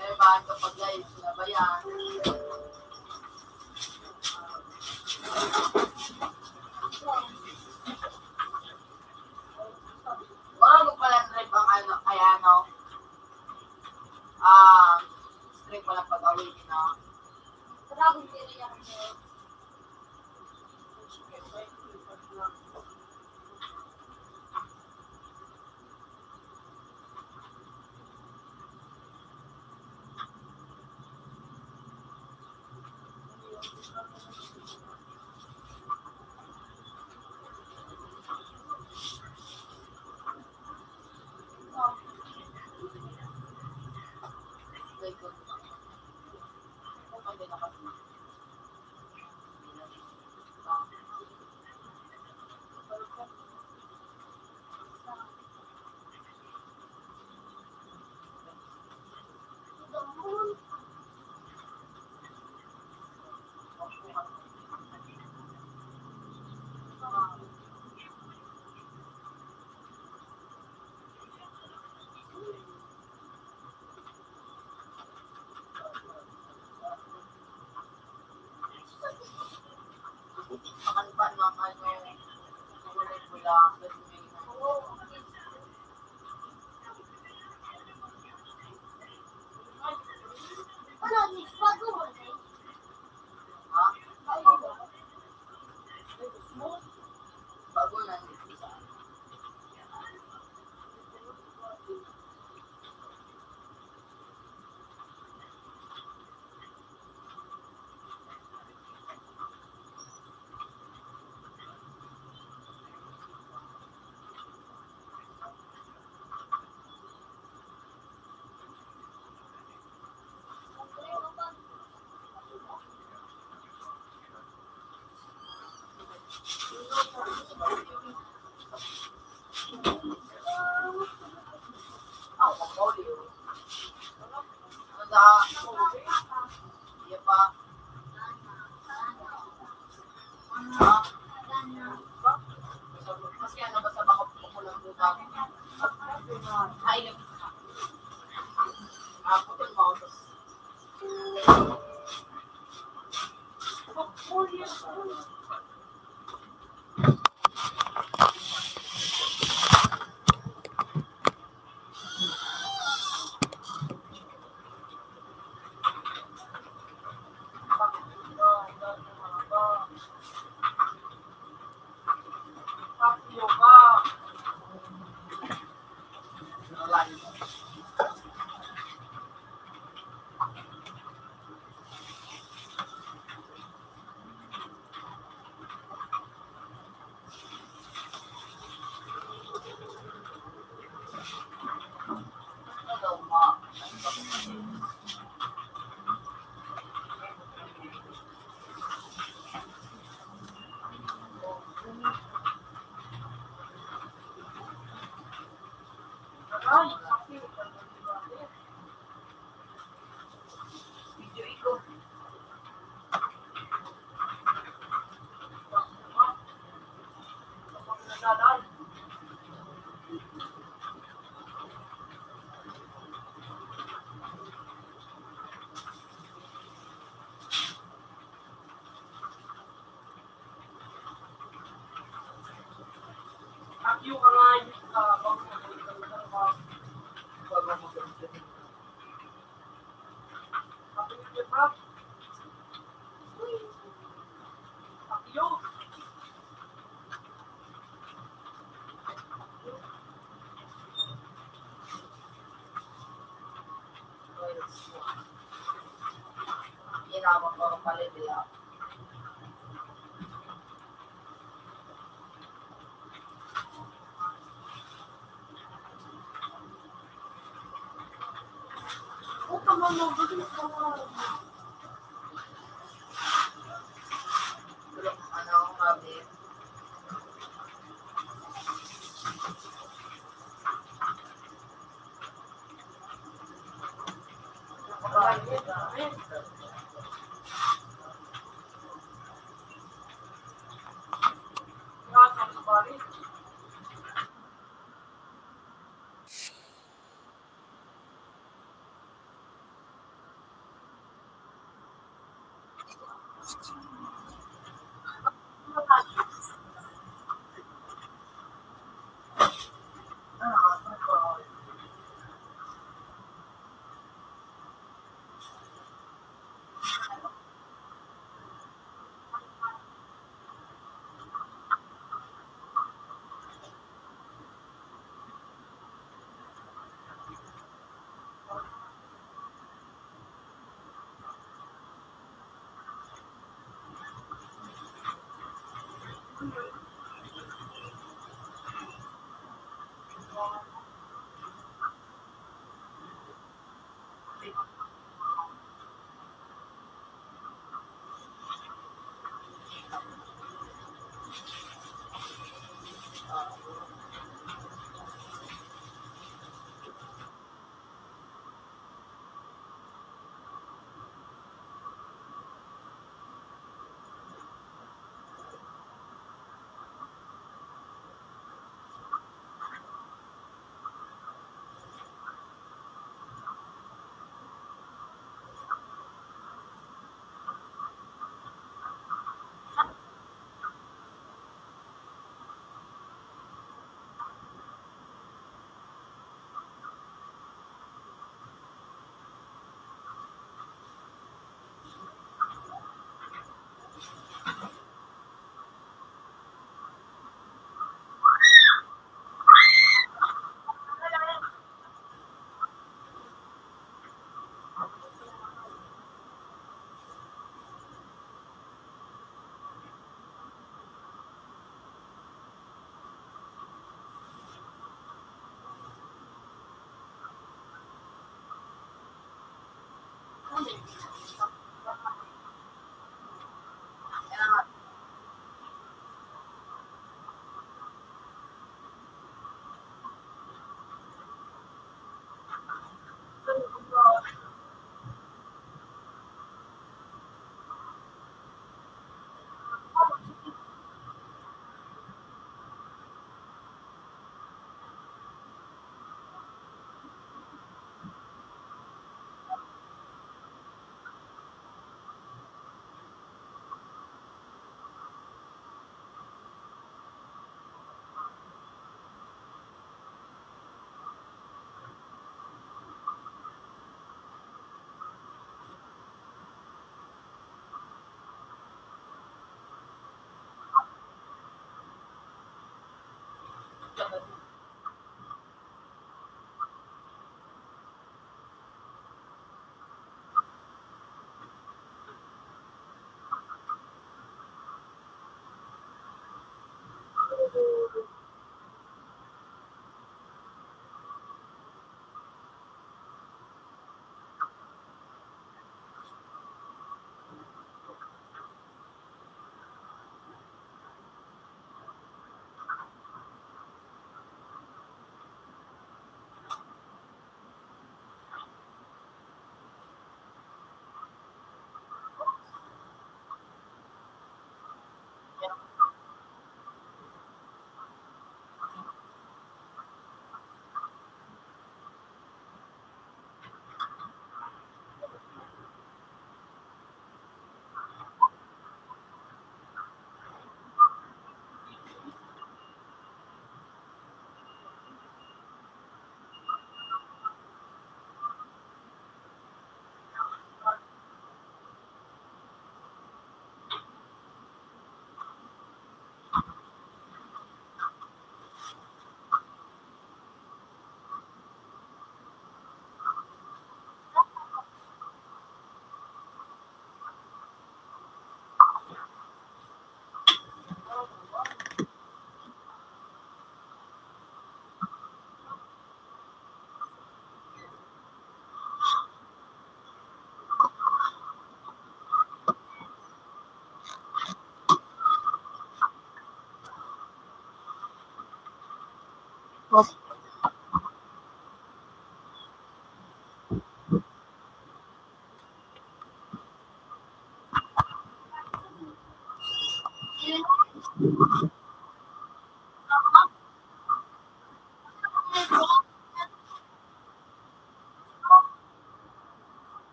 Eh, bakit kapag live, sinabayan? Marunong pala trip ang ano, kaya ano, ah, string pala pag-awit, no? Parang hindi rin ako.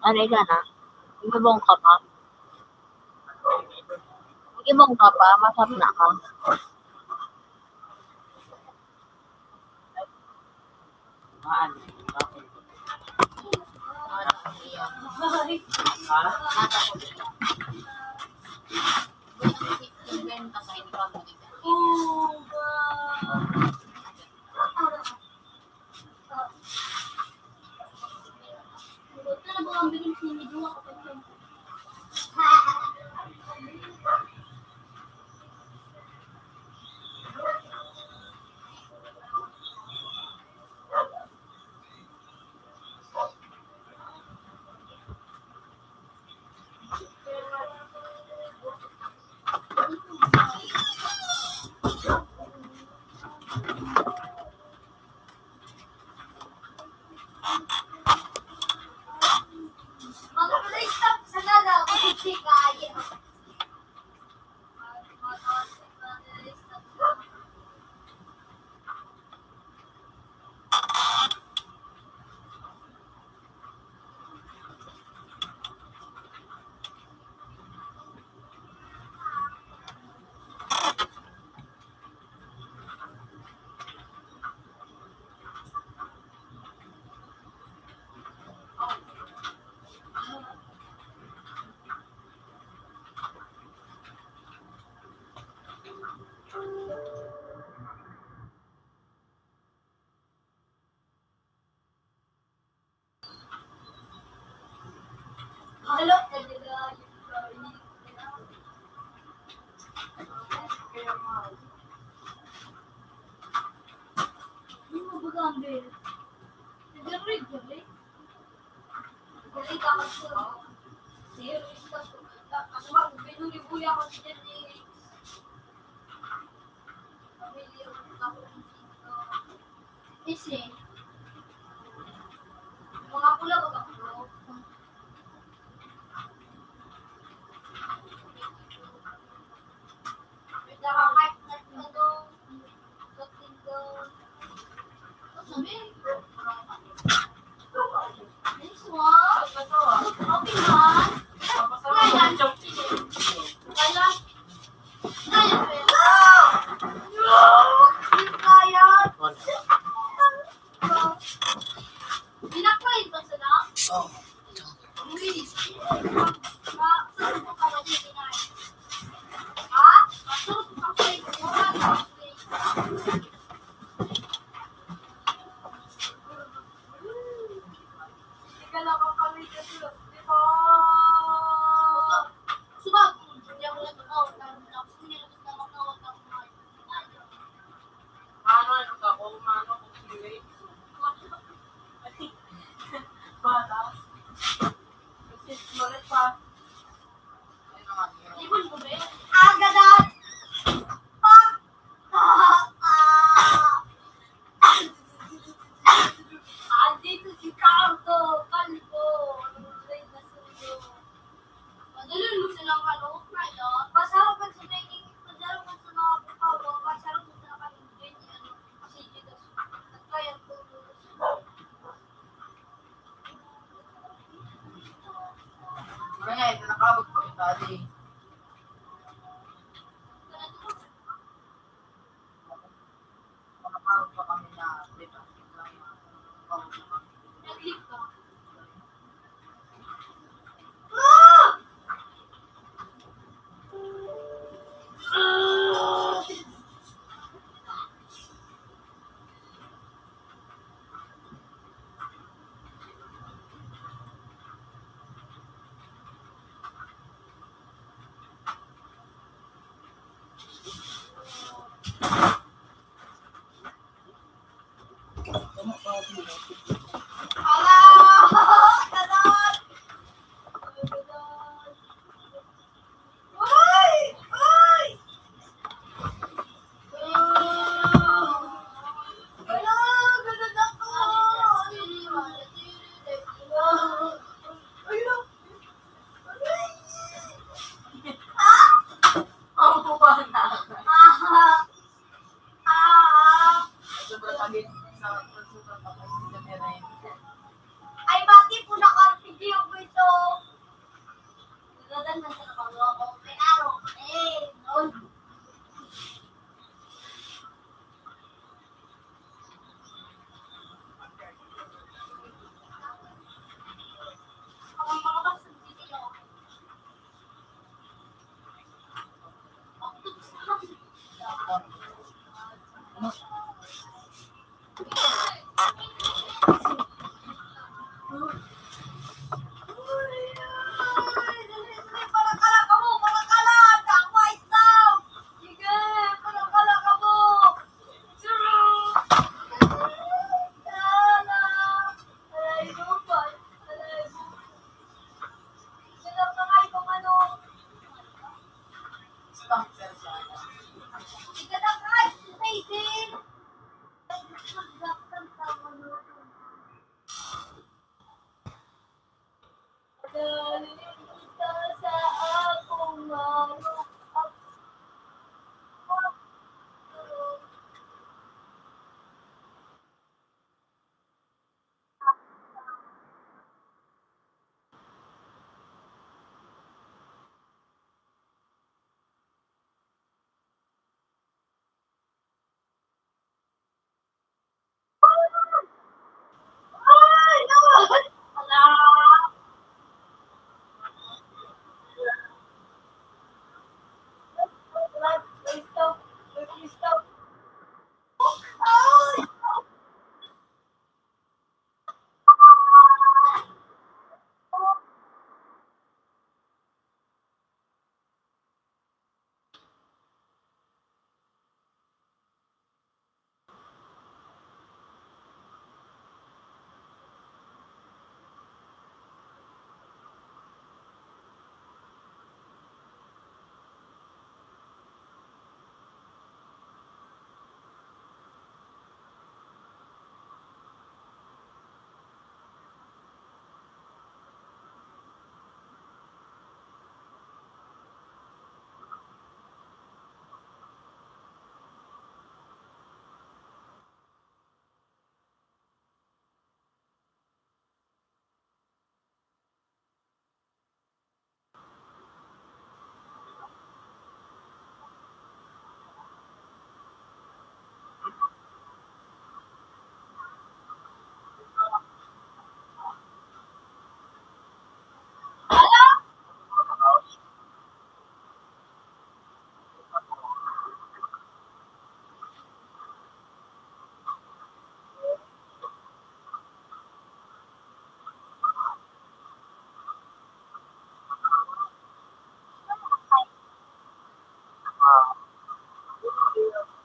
Ano ka na? Ibubong ka pa? Ibubong ka pa, masap na ka. Isi. Mga pula ba, bro? Nakakait na ito. Sabi. This one. Okay, man. Kaya, kaya, kaya. Kaya. Binakulayin pa sila? Oo. Uy. Ma-, saan po ka ba dyan, inay? Ha? Saan po ka ba dyan? Hindi ka nakakawin kasi, di ba? Sumag-, hindi ako nagkakaw. Ano, ano ka, kung ano, kung sino eh. Bala. Kasi, sumalit pa. Ibon mo ba yun? Ang ganda! Pag! Andito si Cardo Calvo. Ang ganda na suyo. Madalul mo silang ano, Kaya, pasarapan sa making, pasarapan sa mga pagkawa, pasarapan sa mga ganyan, ano, kasi Judas, nagkaya po. Kaya, ito nakabot pa kita, di.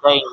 Dahil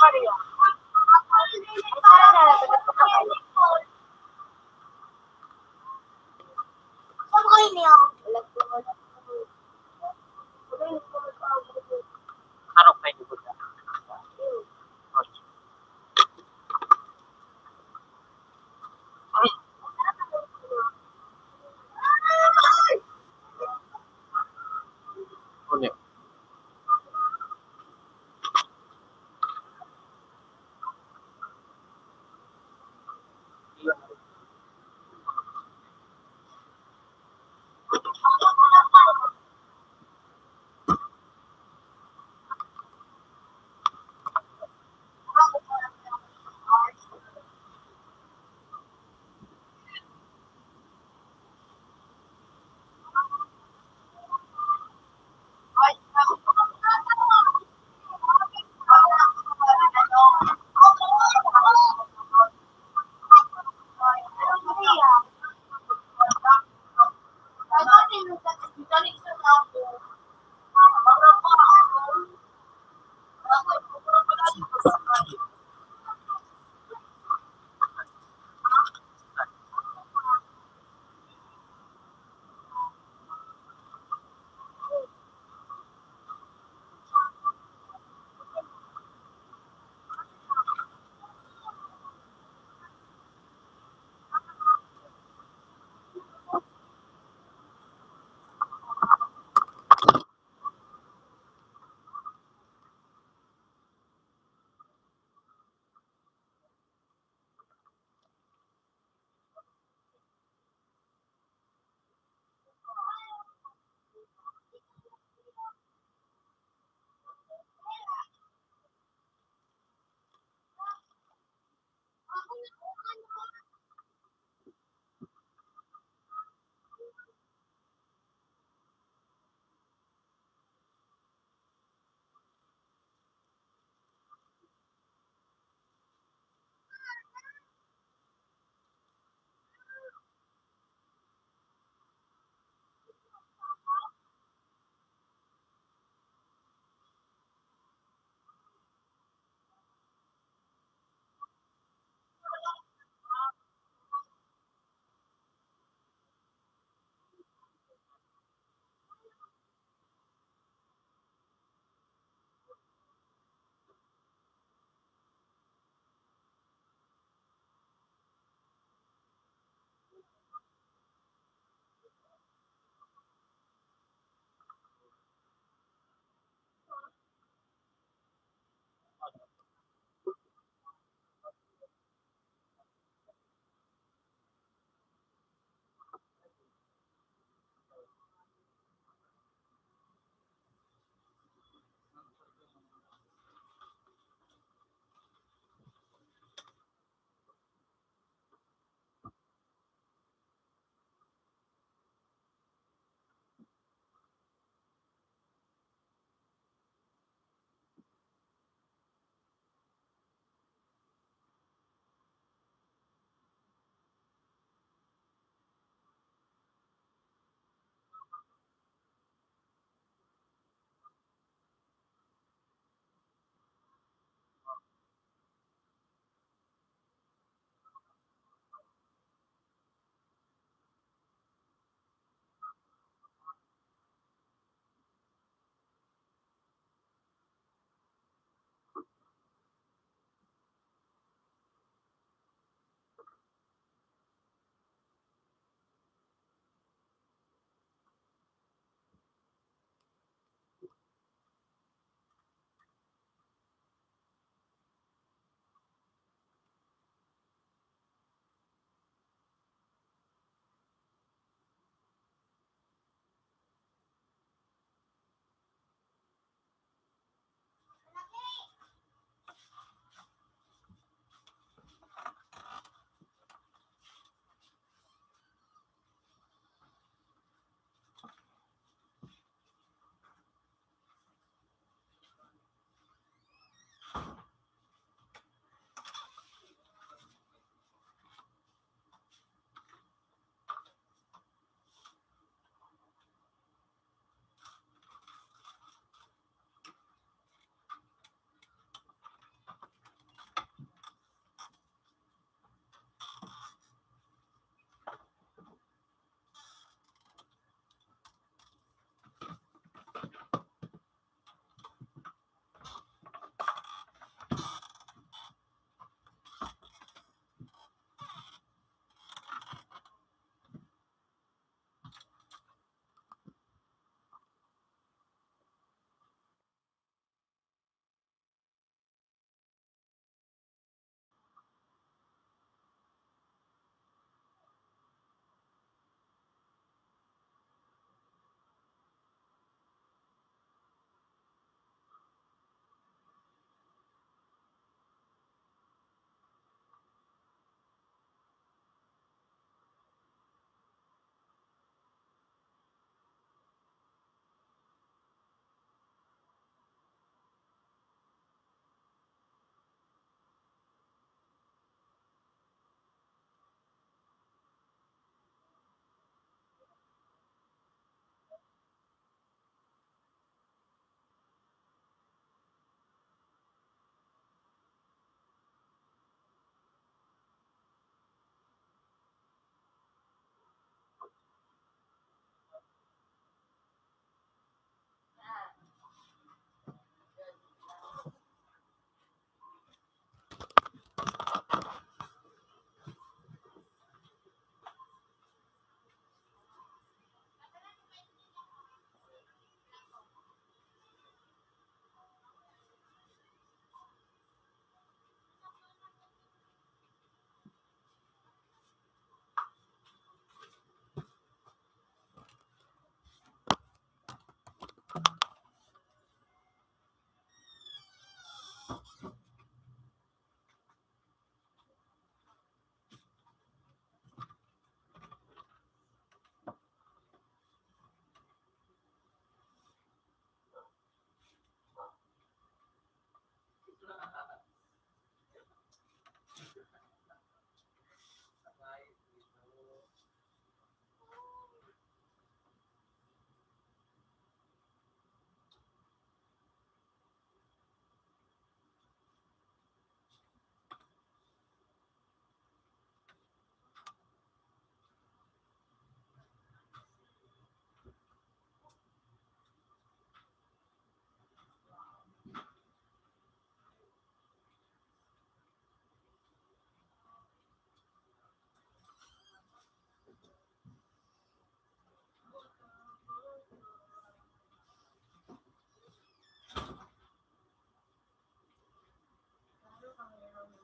Arok na yung buta. Ano yun?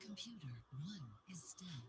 Computer one is dead.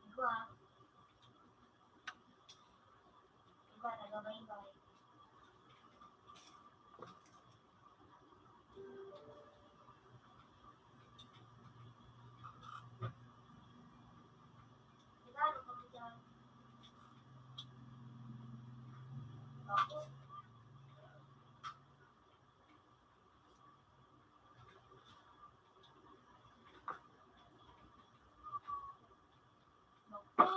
Igwa. Igwa, taga-Baybay. Tagalog kami dyan. Tapos, magpo.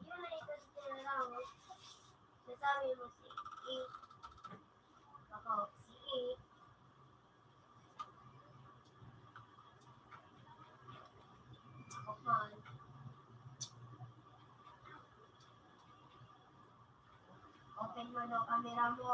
Yun na ito sa tinatawag. Sasabi mo si A. Ako, si A. Ako man. Open mo daw camera mo.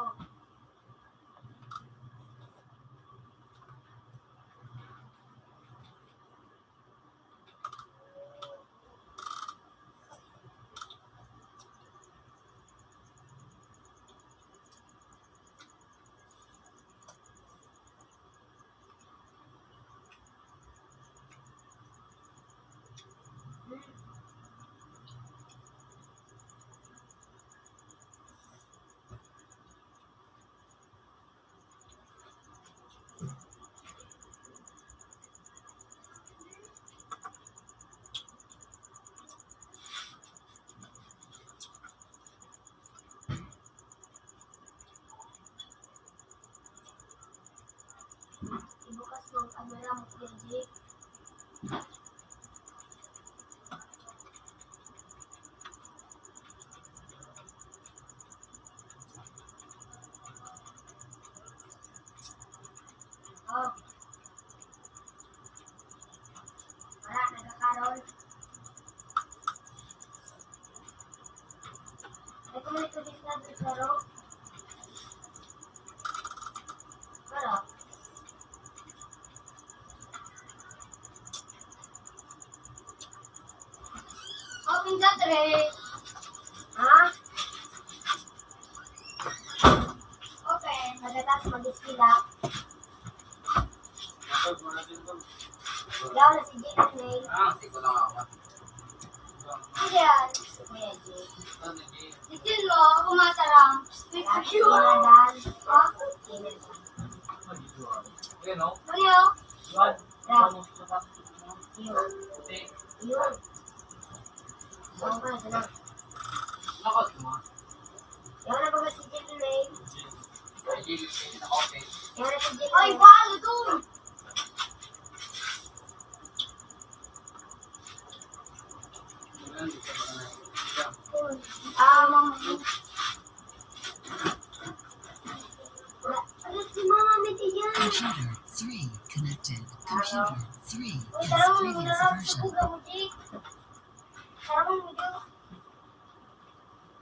Ibukas mo ang kamera mo, Kuya Jake. Oh. Wala, nagkakaroon. Ay, kung may tubig na dito, Ro. Pero, open sa three. Ha? Okay, pagkatapos mag-iskila. Ikaw na si Jimmy. Ah, hindi ko lang ako. Hindi yan. Kuya Jay. Ano, Jay? Itin mo, ako matarang. Thank you. Sinadan. Oh, sinadan. Ano yun? Ano yun? What? Ra. Yun. Yun. Ano ba? Ito na. Lakas mo. Yan na ba si Jimmy May? Ay, Jimmy, okay. Yan na si Jimmy May. Ay, balo dun! Um, Computer three connected. Computer three is previous version.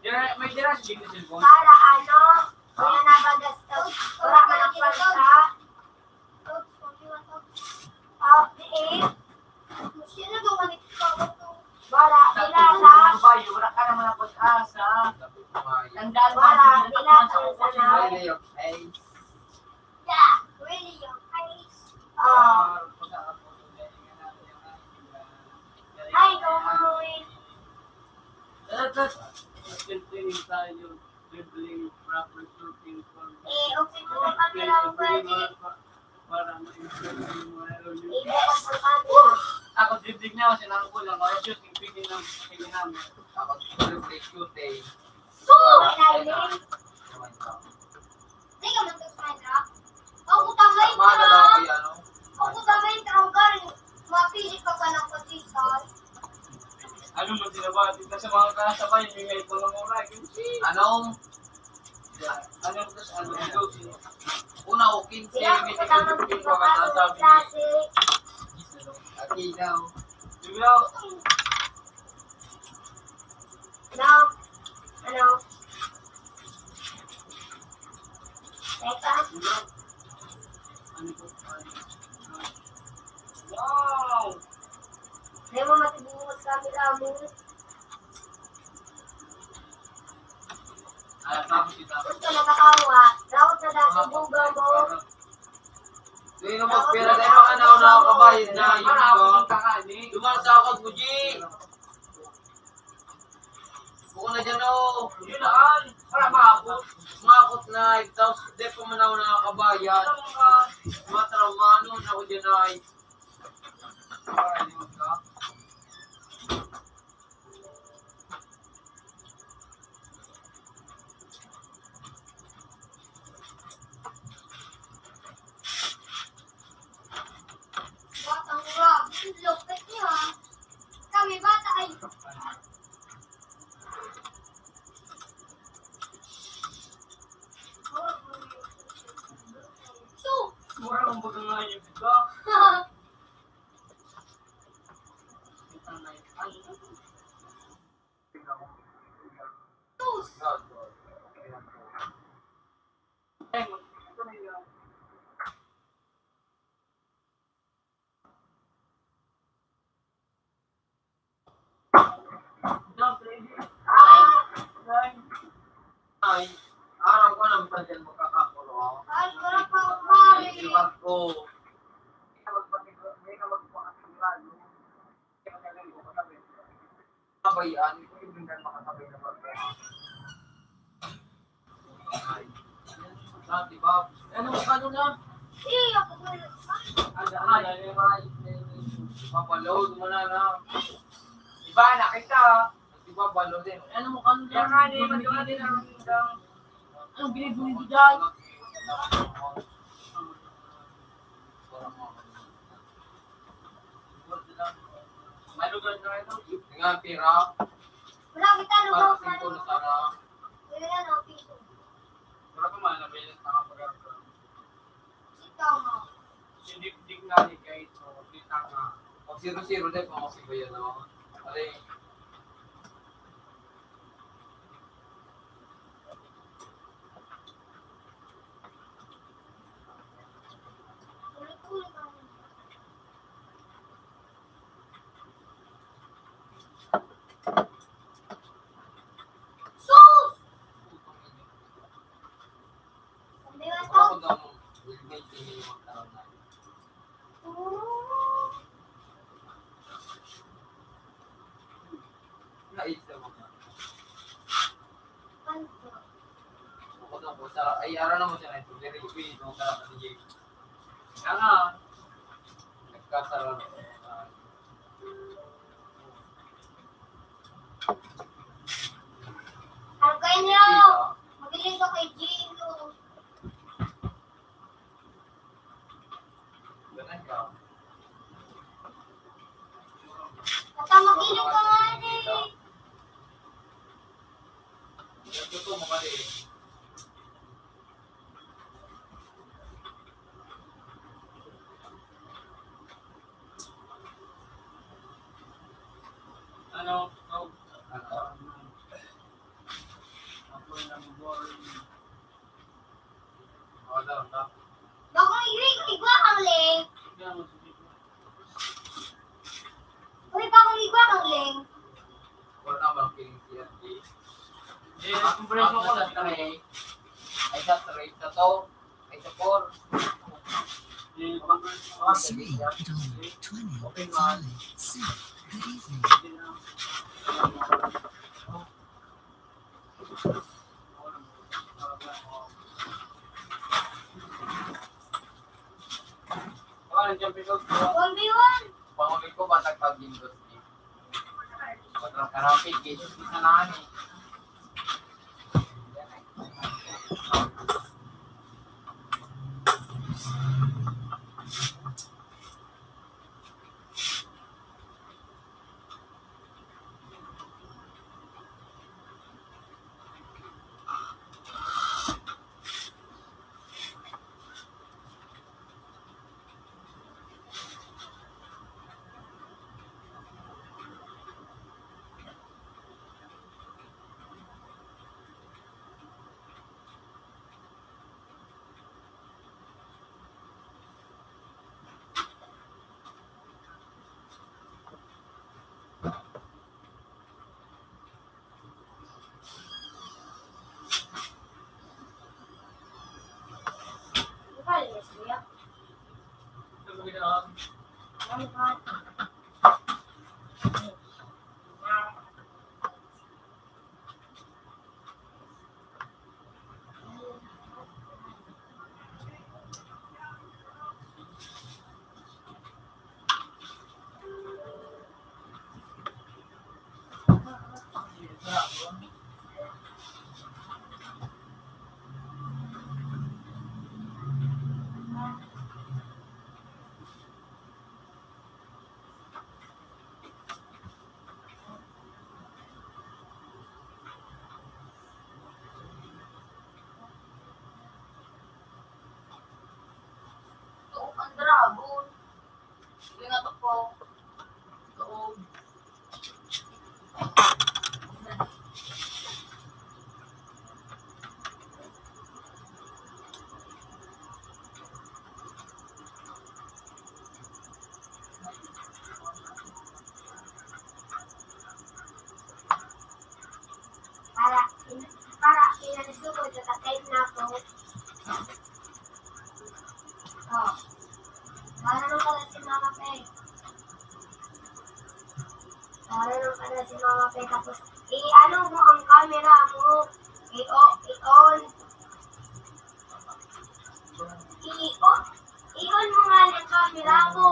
Dira, may dira sa digdi cellphone. Para ano? Kaya nabagastos. Wala man ang kwarta. Ah, eh. Sino daw ka nagkakato? Wala, Sabi ko, dinala. Ano ba yun? Wala ka naman ang pag-asa. Tandaan mo, Wala, hindi na dinala. Ako sa Ay, Leo. Ay. Yeah, really, yung face. Ah. Ay, gawin. Tara, tara. Maintaining tayo. Dribbling, proper shooting, Eh, okay po ang camera mo, Kuya Jake. Para ma-improve yung mga Eh, bukas ang camera. Ako, dribbling na ako, sinangkol lang. Ako, shooting, pwede na, pwede na. Ako, dribbling, shooting. So, Ay, lalim. Di ka man to sa Minecraft? Ako, tamay Mga ka. Dalawa ko yan, no? Ako, tamay ka, ang galing. Mapilit ka pa ng position. Ano mo, tinabati ka sa mga kasabay, may may mga mura. Ano? Ano, ano, ano, Una, Kinse, may tigil yung pagkakataon, sabi niya. Klase. At ikaw? Hello? Ano? Teka. Wow! Di mo matibungot sa amin, amo. Gusto na katawa. Daot na dati buga mo. Sige na, magpira tayo, mga nauna, kabayan na, yun ba? Duman sa akong G. Buko na dyan, oh. Yun na, ay. Para maabot. Maabot na, ikaw, di pa man ako nakakabayan. Mga traumano na ako dyan, ay. Ay, yun ka. Batang ura, lupit niyo, ah. Kami bata ay So, mura kang baga nga yung iba. Sus! Ay, araw ko lang pa dyan magkakakulong. Ay, wala pa akong pare. Iwan ko. Kabayaan, hindi ka makasabay na pag- Ay, dati ba? Ano, ano na? Eh, ako ba? Ano, ano, ano, ano, papaload mo na na. Iba na kita. Di ba, balo din? Ano mo, ano yan? Kaya nga, di ba, di ba, di ba, di ba, Anong binibili mo dyan? May lugar na ito. Nga, pira. Wala kita lugar. Parang singko na sana. Wala na, piso. Wala pa man, nabilis na kapag-, Sitama. Sinipdik na ni Kay, so, di tama. Pag zero zero din, pang Sibayan naman. Pare. Sus! Ang bigat ko. Ay, ara na mo siya na ito. Very good. Itong sarap na ni Jake. Kaya nga, nagkasarap. Ano kayo niyo? Magaling ka kay Gino. Ganun ka. Basta mag-inom ka nga, eh. Ito to, mga eh. Ano? Oh. Ako lang boring. Wala na. Bakong igwa, igwa kang link. Uy, bakong igwa kang link. Wala bang feeling C R T? Eh, ang preso ko sa three. Ay, sa three. Sa two. Ay, sa four. Eh, ang preso ko sa three. Three, two, twenty-five, six. Good evening. One v one. Panguli ko, batag pag Windows, eh. Kontra karapit, Jesus, isa na, eh. Ito, ang dragon. Ingat ako. Ito. Para, para, inalis ko po, tatatay na ako. Oh. Para nung pala si Mama Pe. Para nung pala si Mama Pe. Tapos, i-ano mo ang camera mo. I-o-, i-on. I-on, i-on mo nga ang camera mo.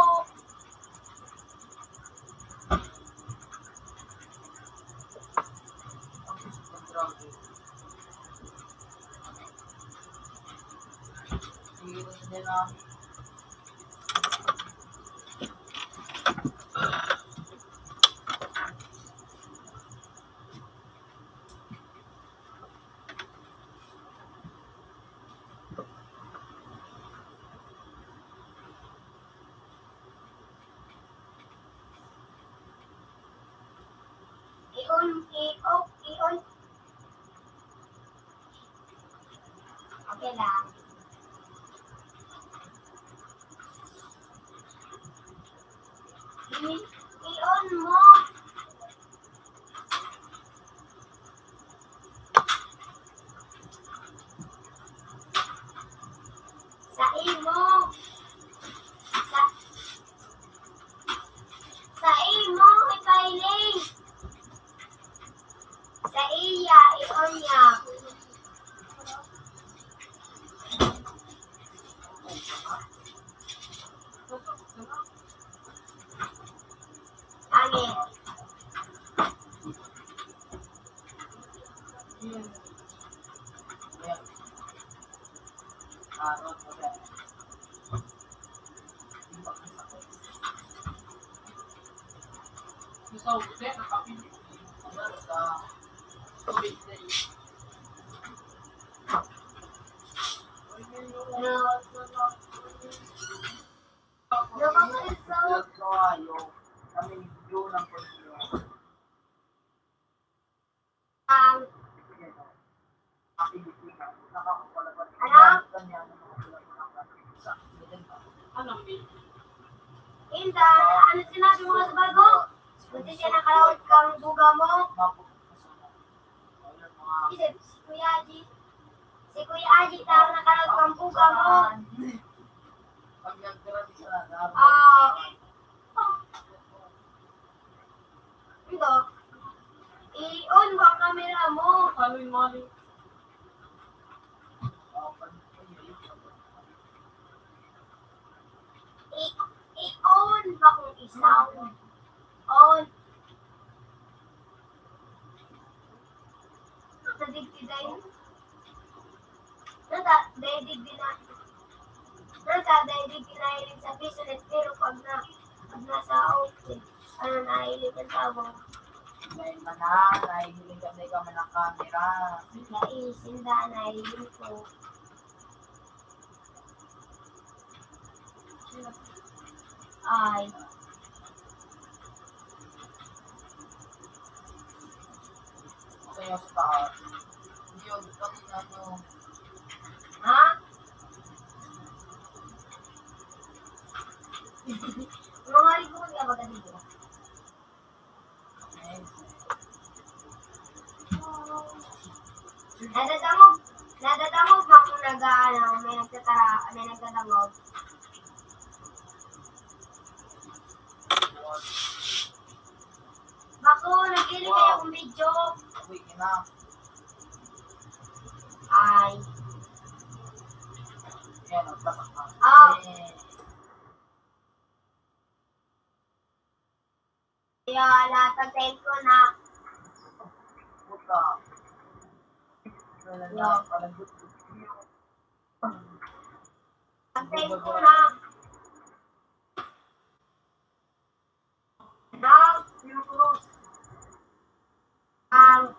I-on, i-off, i-on. Okay lang. I-, i-on mo. Sa imo. Sa, sa imo, ipailing. Sa iya, i-on niya. Pangit. Um, ano? Inda, ano sinabi mo sa bago? Buti siya nakalaot kang buga mo. Isip, si Kuya Aji. Si Kuya Aji, tara na ka nagpampuga mo. Ah. Ito. I-on mo ang camera mo. Paano yung mali? I-, i-on ba kung i-sound? On. Nadigdi dayon. Nata, dayon digdi na. Nata, dayon digdi na iling sa piso na, pero pag na, pag nasa open, ano, nahiling ang tawag. May mana, nahiling kami ka man ang camera. Sila, eh, sila, nahiling ko. Ay. Kaya sa taas. Yun, kanina nyo. Ha? Mga rin po kami abagad dito. Nadadangog. Nadadangog mo kung nag-aano, may nagtatara-, may nagdadangog. Bako, nagkili kayo akong video. Uy, ina. Ay. Yan, ang tatak na. Ah. Eh. Kaya lahat ng cellphone, ha? Puta. Yo. Ang cellphone, ha? Now, ang,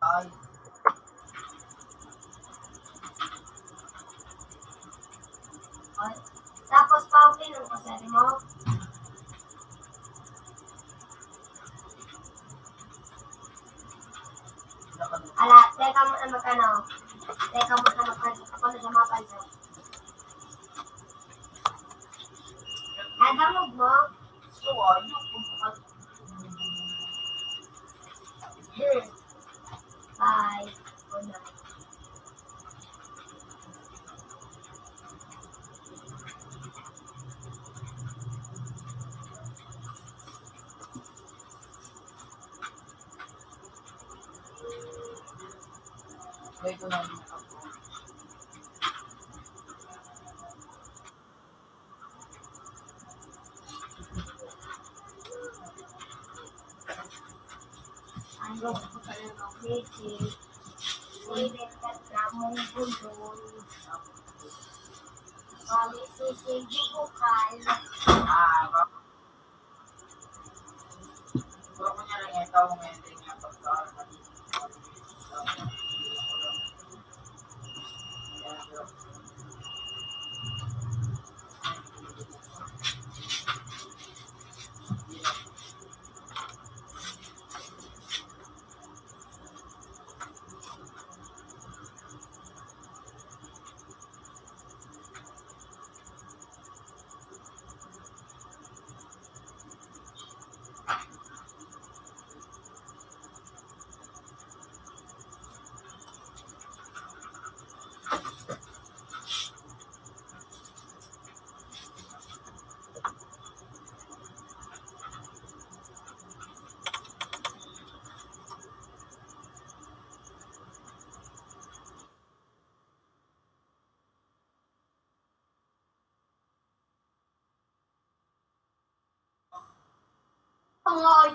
ay. Ay. Tapos, pauwi ng kasari mo. Ala, teka muna mag-ano. Teka muna mag-ano. Ako na siya mapansin. Nadangog mo? So, ayun. Hmm. Bye. Good night. Wait ko lang. Ang gusto ko talaga, Vicky. Pwede ka namang gulong. Kami sisig bukal. Ah, ba-, pero kunyari nga, ikaw nga, hindi nga pagka-, Wow.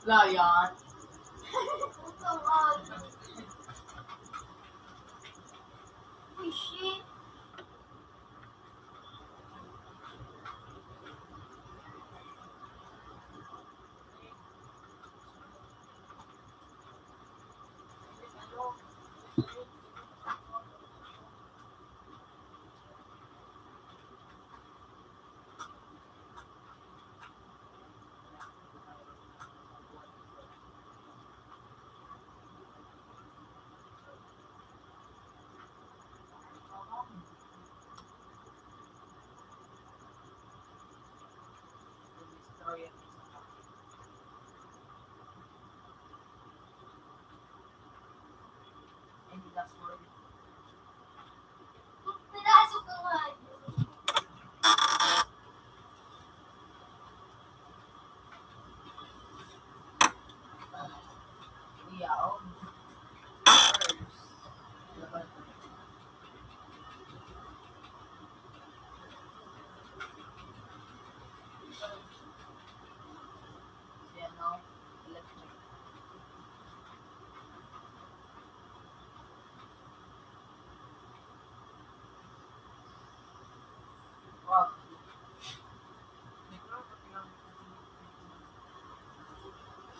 Wala yan. Uy, shit.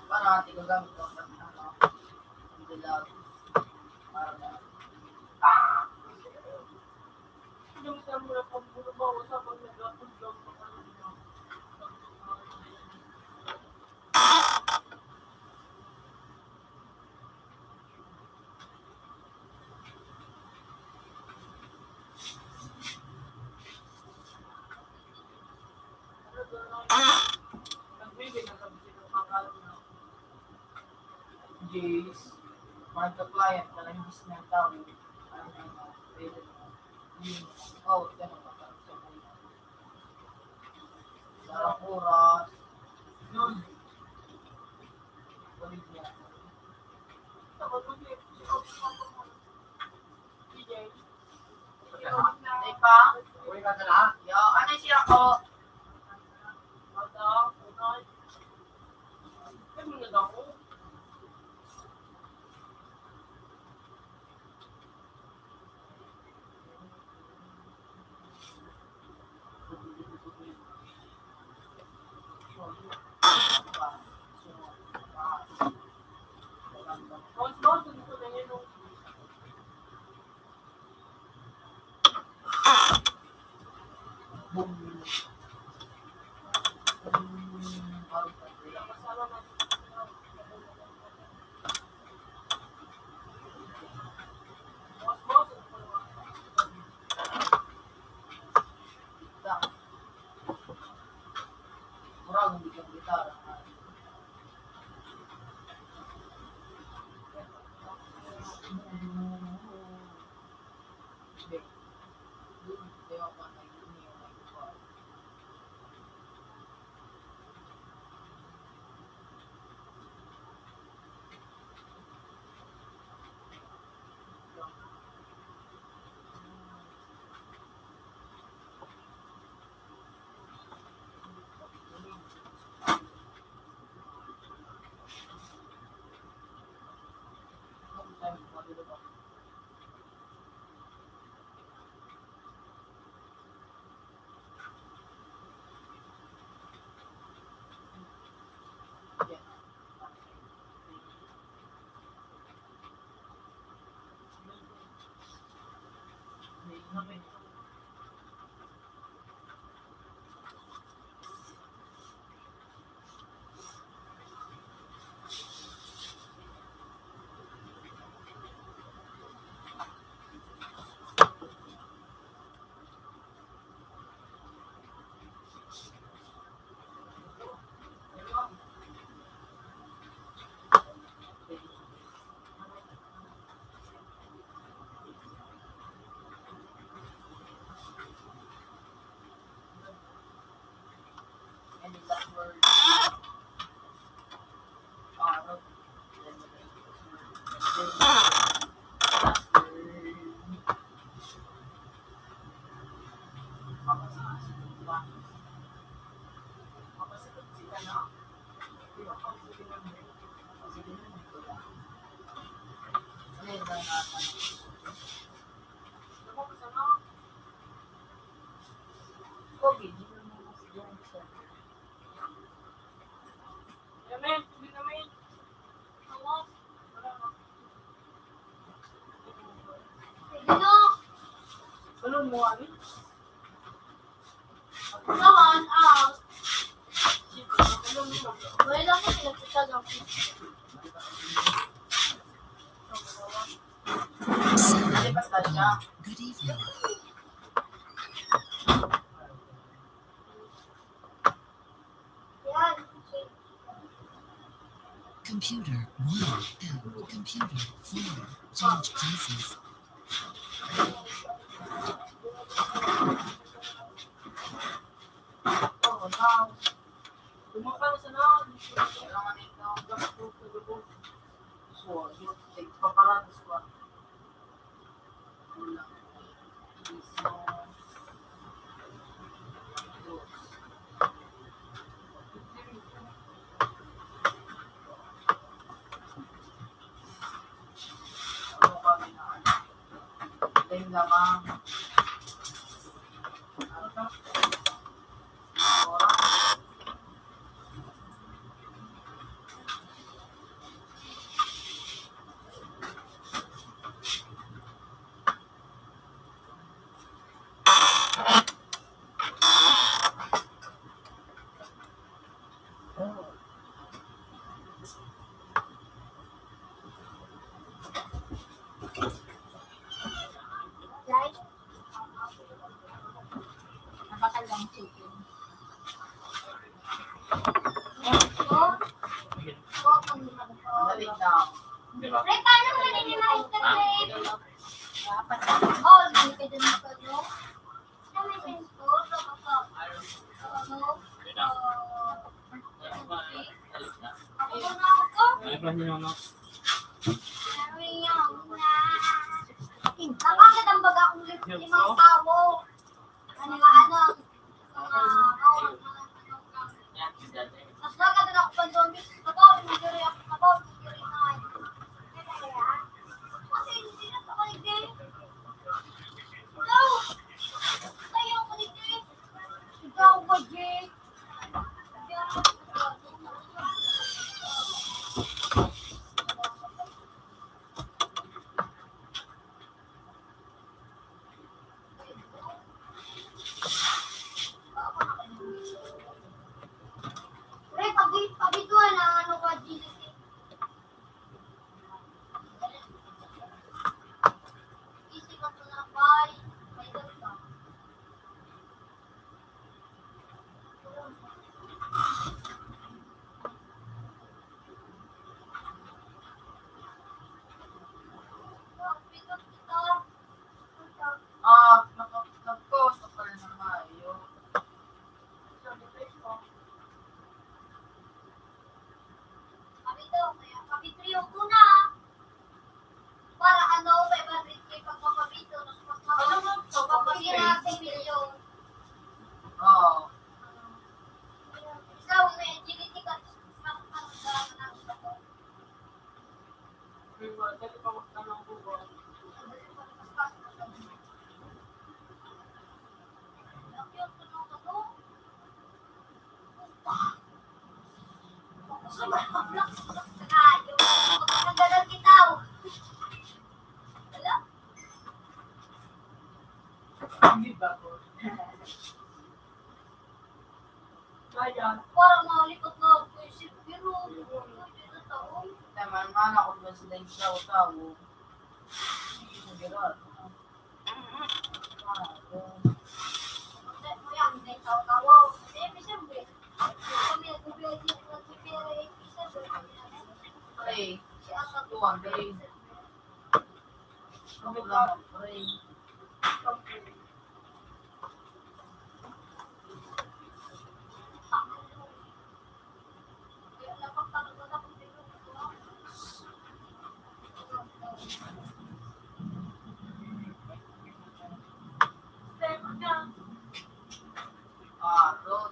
Parati gagamit ako ng ano, ng dilaw. Para na. Jace, mahal ka client, malangis na ang tao. Ano na, pwede na. Yun, oh, ganun, magkakaroon siya ng sarang oras. Yun. Balik niya. Sige pa. Uwi ka na lang. Yo, ano siya ko? Ano mo, ano? Naman, ah. Wala lang yung pinagsasabi. Good evening. Computer one and computer four. Change places. Di ba? Pre, paano mo na yung mga Instagram? Oh, hindi ka dun magkano? Sa may sense ko, sa baka, ano, ah, Ano ba yun, ano? Ang bakit ang baga akong limang tawo? Ano nga, ano? Mga, oh, mga, ano, mas nagkatanak pa doon, kabaw, injury ako, kabaw, injury na. Kasi hindi na ako nag-game. Ikaw! Ayaw ko nag-game. Ikaw, Jake. Pre, pabi-, pabituan ang ano ko, G C. Isip ako na, bay. May dagdag. Ah, naka-, nag-post ka pala ng mayo. Sabi daw, kaya papitriyo ko na. Para ano, five hundred K pagpapabito, tapos pagpapabito, pagpapabito, milyon. Oo. Ikaw, may agility ka, mas, mas, mas, mas, mas, Hindi ba po? Kaya, parang nalipot na ako isip, pero, pero, pero, tao. Naman, mana ko ba sila yung tao-tao? Hindi ko gano'n. Kaya, hindi tao-tao. Eh, siyempre, kami, nag-graduate, nag-prepare, eh, siyempre, Ay, siya ang tuwan, dali. Ano lang, pre? Ah, road.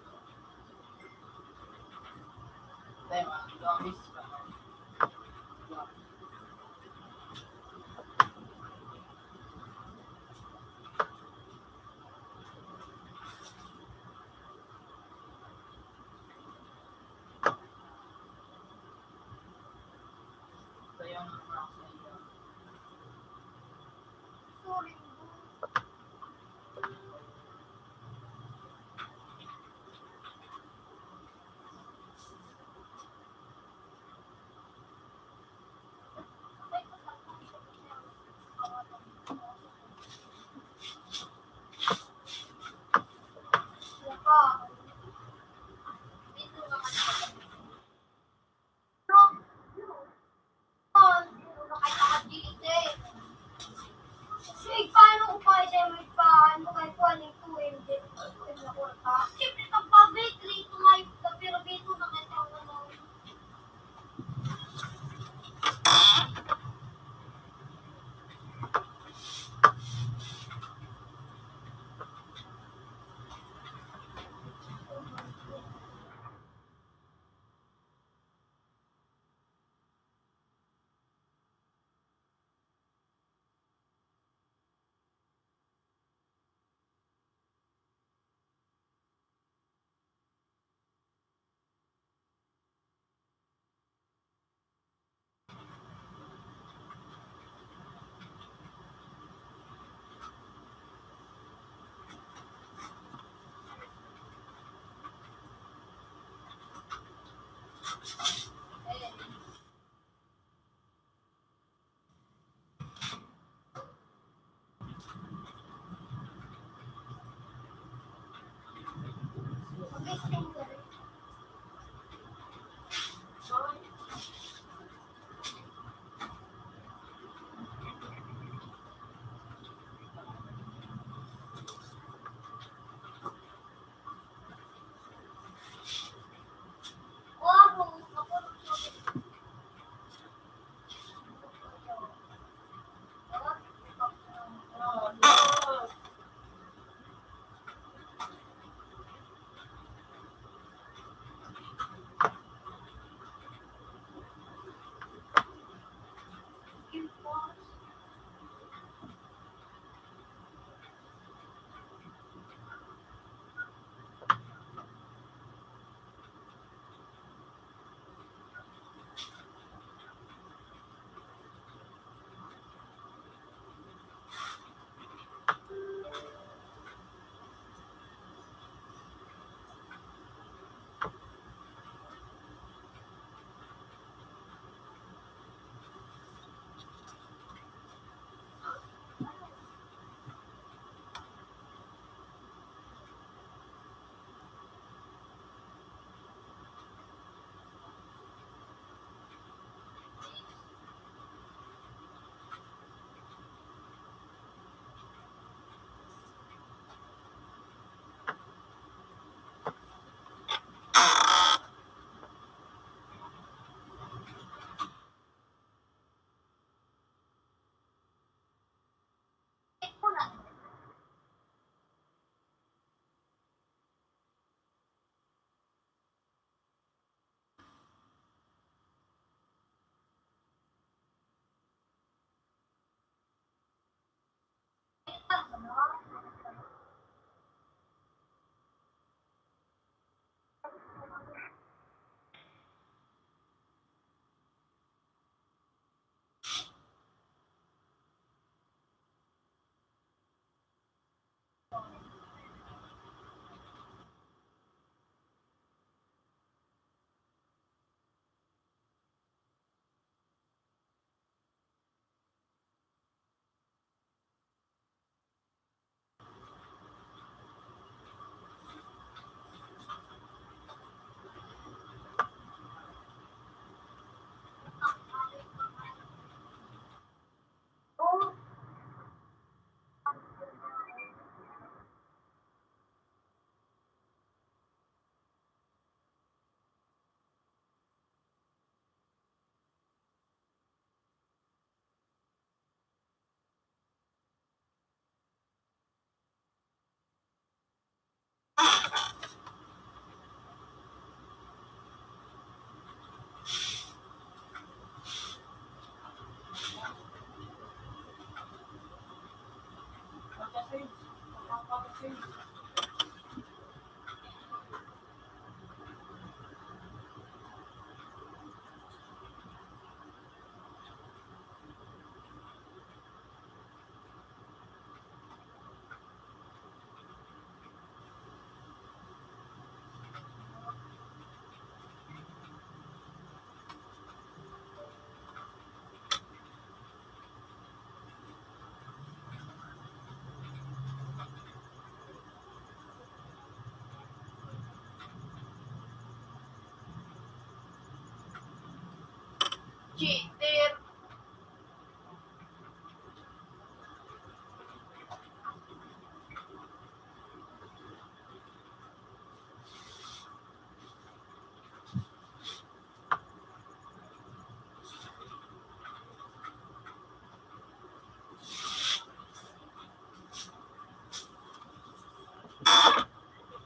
Cheater.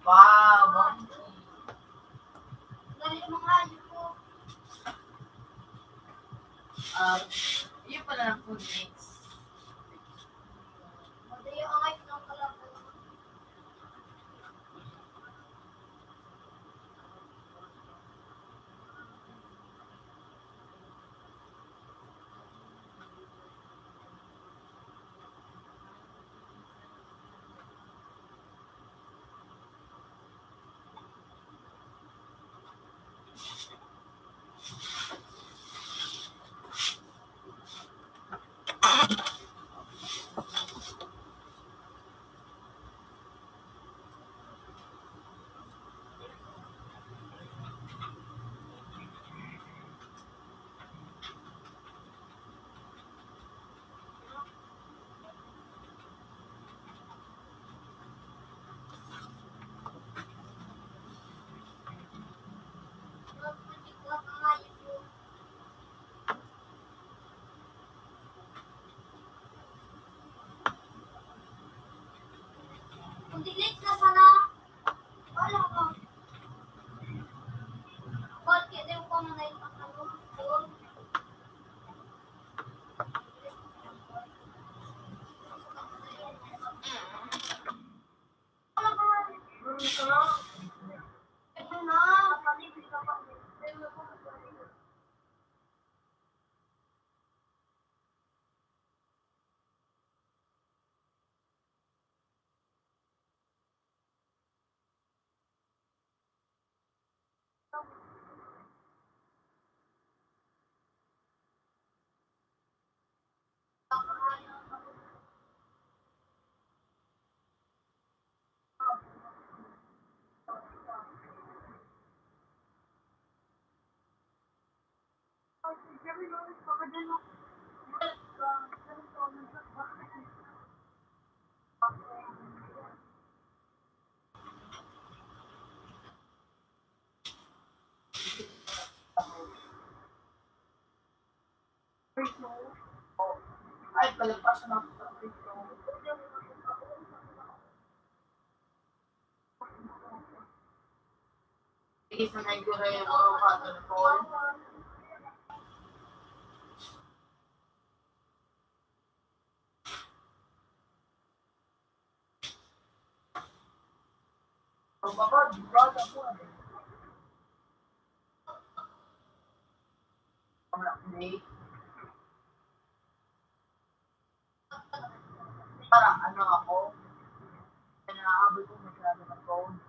Wow, monkey. Galing mga hayop po. Ah, yun pala ang food mix. Madayo ang itlog pala po. Delete na sana. Wala ko. Ba't kaya di ko pa manay ang ano? Ay, palagpas na ako sa video. Sige, sa may guro yung mga cotton ball. Ang mga bata po, ano? Mga update. Parang ano ako, naaabot ko masyado ng phone.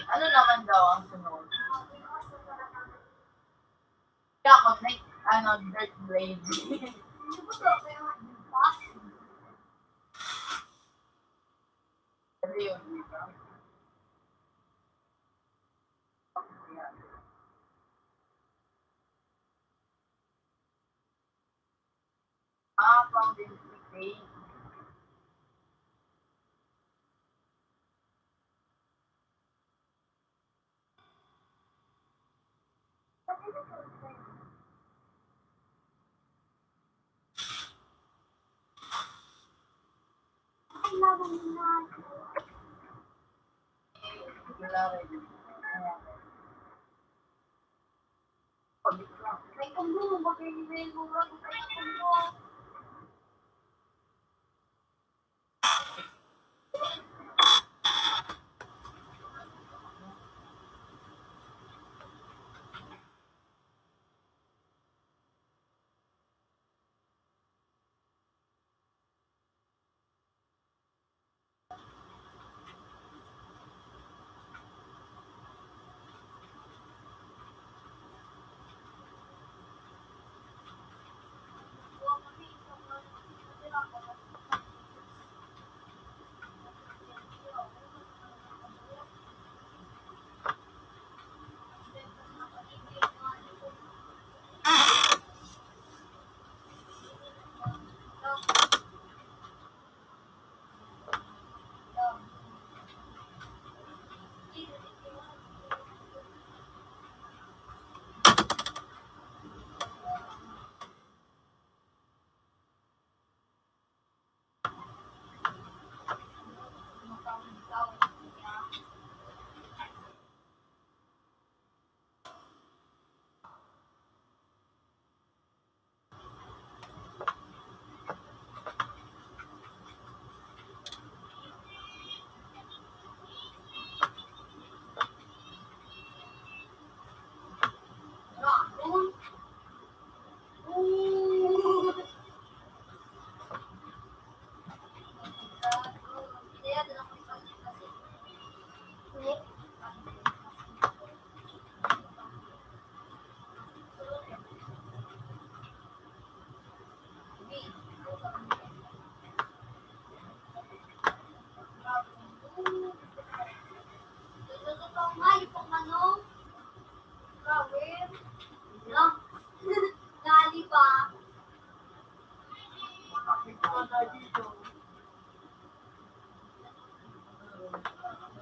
Ano naman daw ang sunod? Dapat may, ano, dirt blade. Ano yun? Ah, pang-,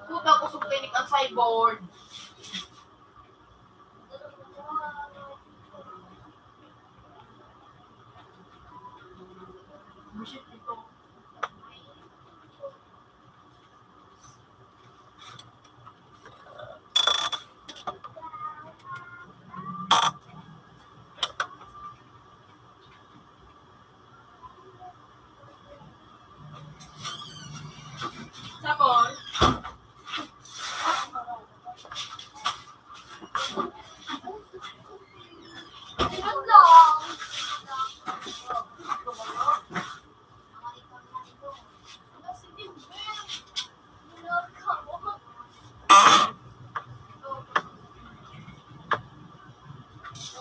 Puta, kusog tinik ang sideboard.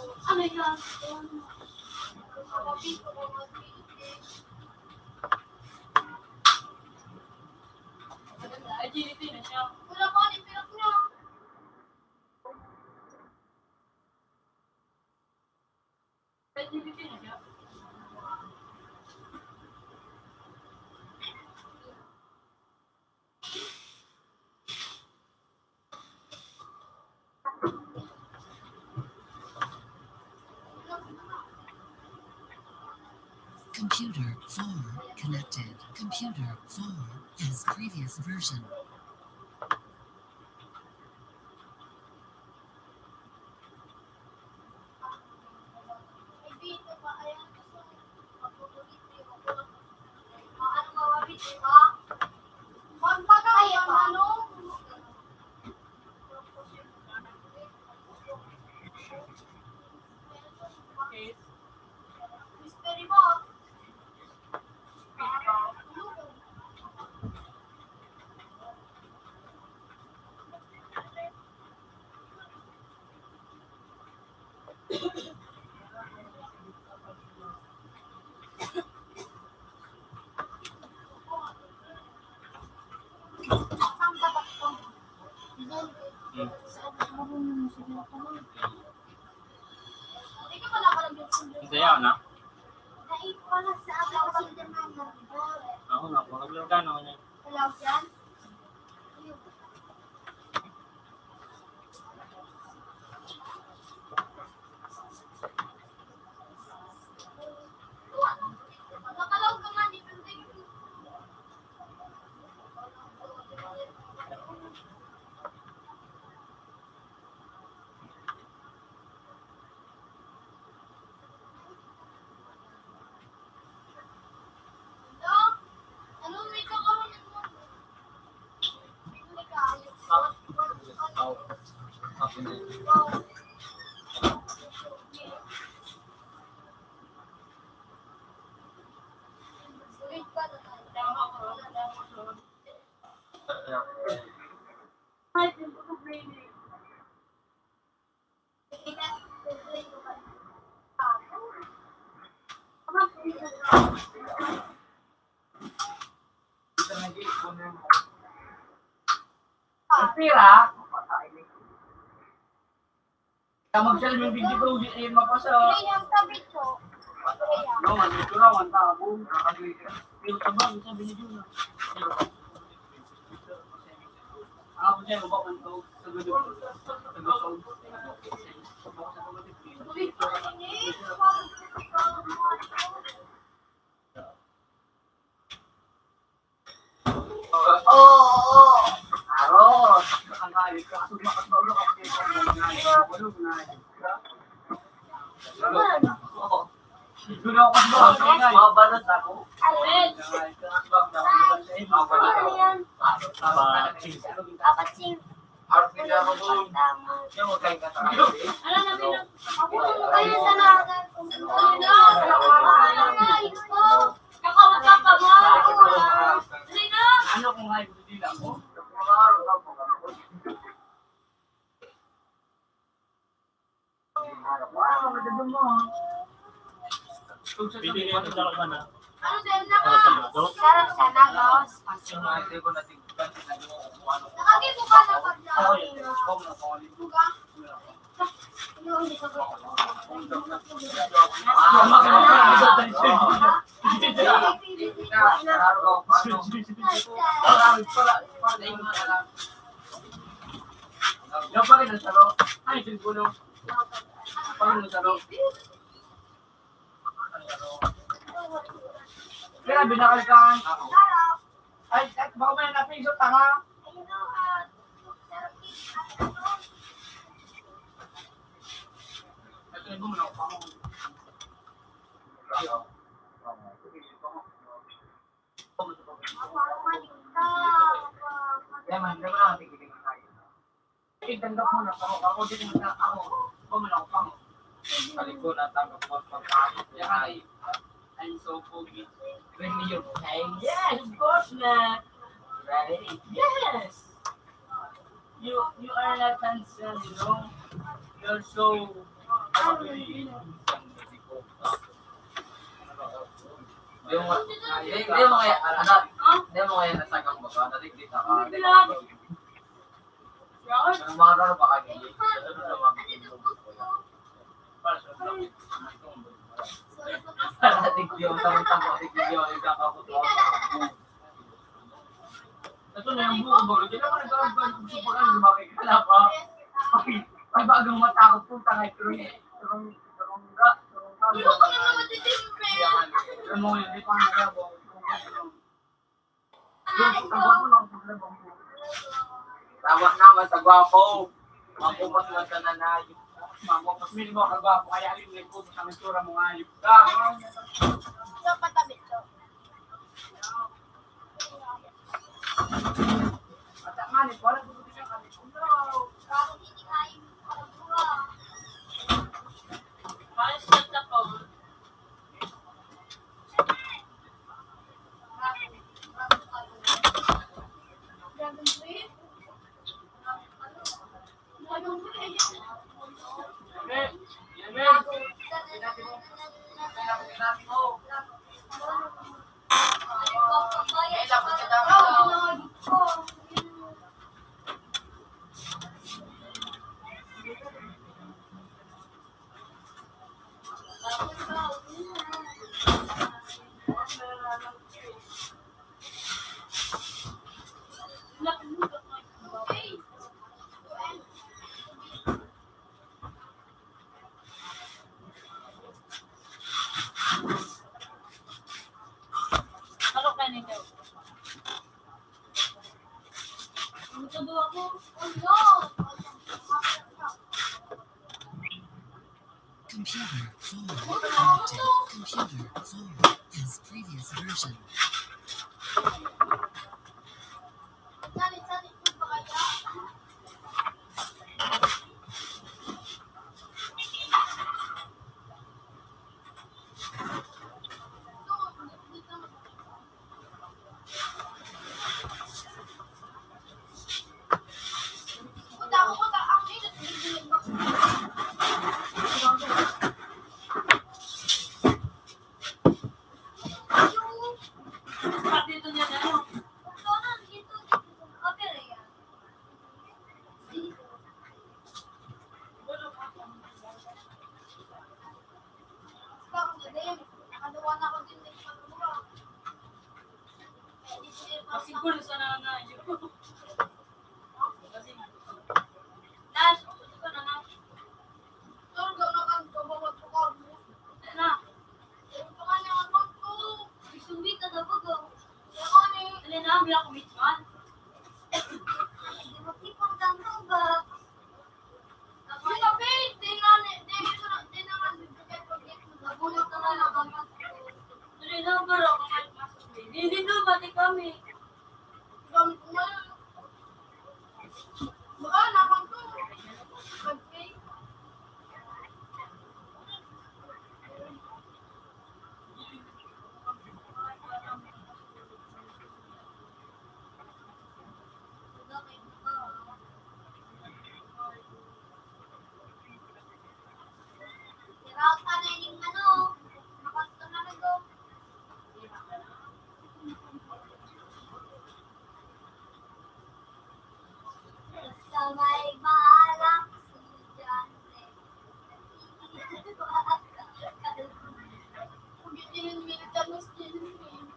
Ano yan? Agility na siya. Wala pa, hindi pinag-, Computer four connected. Computer four has previous version. Masaya na. Ako na, kung nagluto na ako niya. Pira? Ka mag-sell yung video ko, hindi rin mapasa. Hindi yung sabi ko. No, ano ito na, one thousand. Pero sa bag, sabi ni Jun. Ako siya, baba man to. Sa gulo. Sa gulo. Oo, oo. Aros. Ang ayos ka. Sumakat ba ulo? Ang ayos ka. Mabalot ako. Alin? Mabalot ako. Apat sing. Apat sing. Alam namin na. Ako, kaya sana. Kakawag ka pa mo. Dali na. Ano kung high blood ako? Pwede na yun, talaga na. Sarap sana, boss. Nakagi po ba na pag Dapat rin ang saro. Ay, singkulo. Pangin ang saro. Kaya binakal ka. Ay, ay, baka may napiso, tanga. Ito yung gumawa pa mo. Kaya man, di ba natin kinikilig tayo? Itanggap mo na ako. Ako din ang ako. Ako man ako pang. Balik ko na tanggap mo ang pagkain. Yan ay, I'm so foggy. Bring me your pain. Yes, of course not. Right? Yes. You, you are not handsome, you know. You're so, Hindi mo, hindi, hindi mo kaya, ano, hindi mo kaya nasakang baka, natigdita ka. Ang mga raro baka hindi. Ano na mga hindi mo. Natigdita, natigdita, natigdita, natigdita. Ito na yung buko, baga. Di naman ito ang buko, baga, lumaki ka na pa. Ay, ay, bagang matakot po, tangay, turong, turong, turong ga, turong ga. Ano mo yun, di pa nga ba? Yung sa gwapo lang, problema mo. Tama naman sa gwapo. Makupas man sa nanayop. Makupas, mismo ka gwapo, kaya alin may kupas ang itsura mo, ngayop ka. Ito, patabi to. Computer, forward, content, computer, forward, as previous version. Kasi gulo sa nanay. Kasi, Nash, gusto ko na, Nash. Tulog na ka, magpapagpapag. Ano na? Ano pa nga na ako? May sumbit na dapat, oh. Ano na? Ano na? May ako, Mitch, man. Di ba, tipang tanong ba? Sa may balak si John Ray. Kung yun, yun, yun, tapos yun, yun.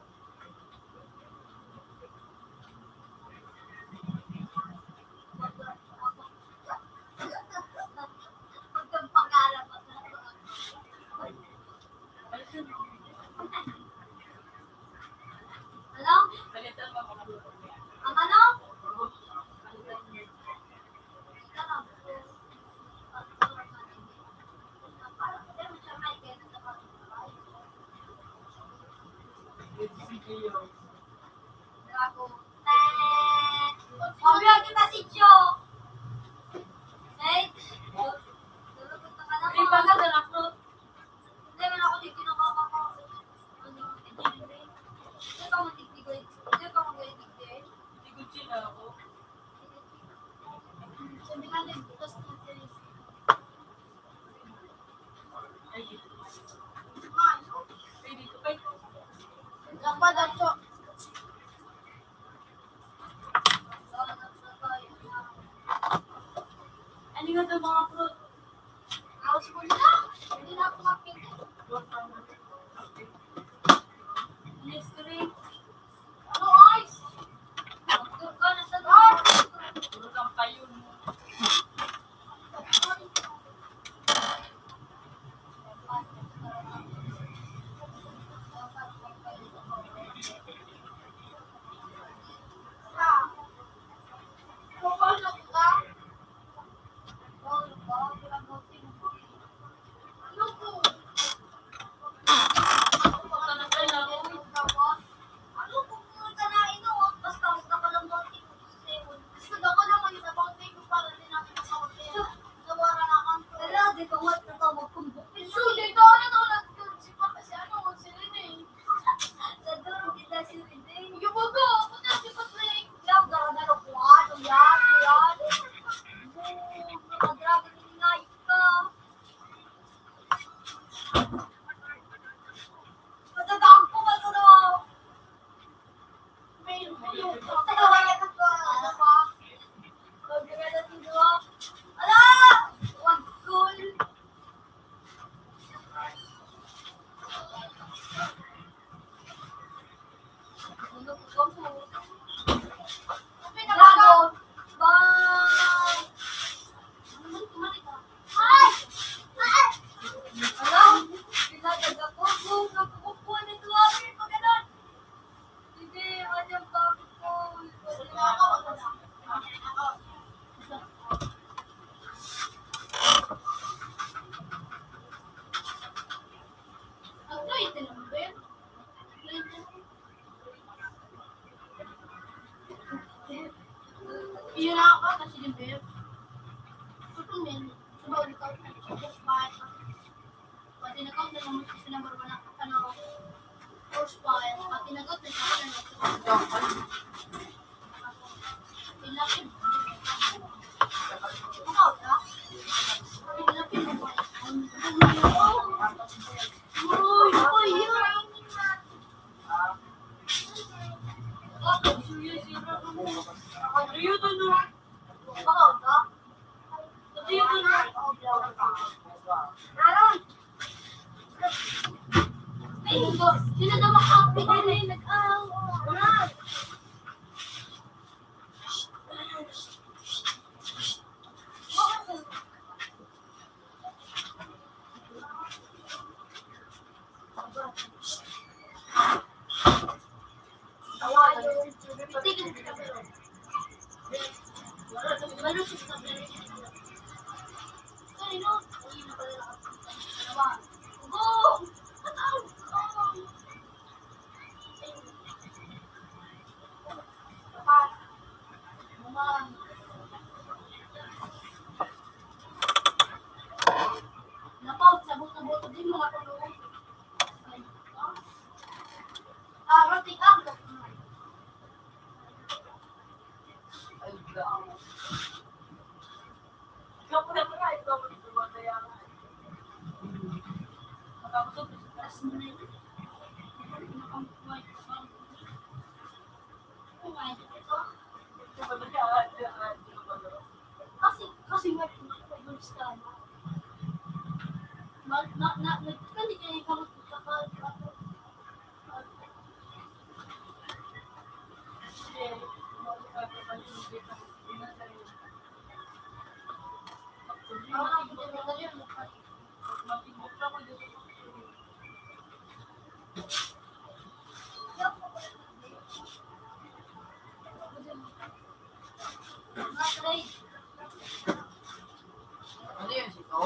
Ano? Ang ano? Dragon. Sabi kita si Jo. Hey. Di ba ka na fruit? Hindi, wala ko dito nakakakaw. Ano, engineering. Hindi ka magtigtigay. Hindi ka magtigtigay. Hindi ko sila ako. Sabi nga, nagbukas ng series. Ano nga daw mga fruit? Ako siguro na. Hindi na ako makita. Mystery. Ano, ice? Magdurog ka na sa lugar. Durog ang payo mo. Iyo na ako, kasi din, babe. Ito, men. Sabaw, ikaw, sa bahay pa. Pati na kang dalawa mo sa number one na, ano, first file. Pati na kang dalawa mo. Pinapin. Ikaw, ha? Pinapin mo ba? Uy, uy, yun. Sino daw makapit din eh? Nag-, ah, Kasi, kasi nga, mag-, mag-, na, na, nagkani kayo, Ano yun, sito?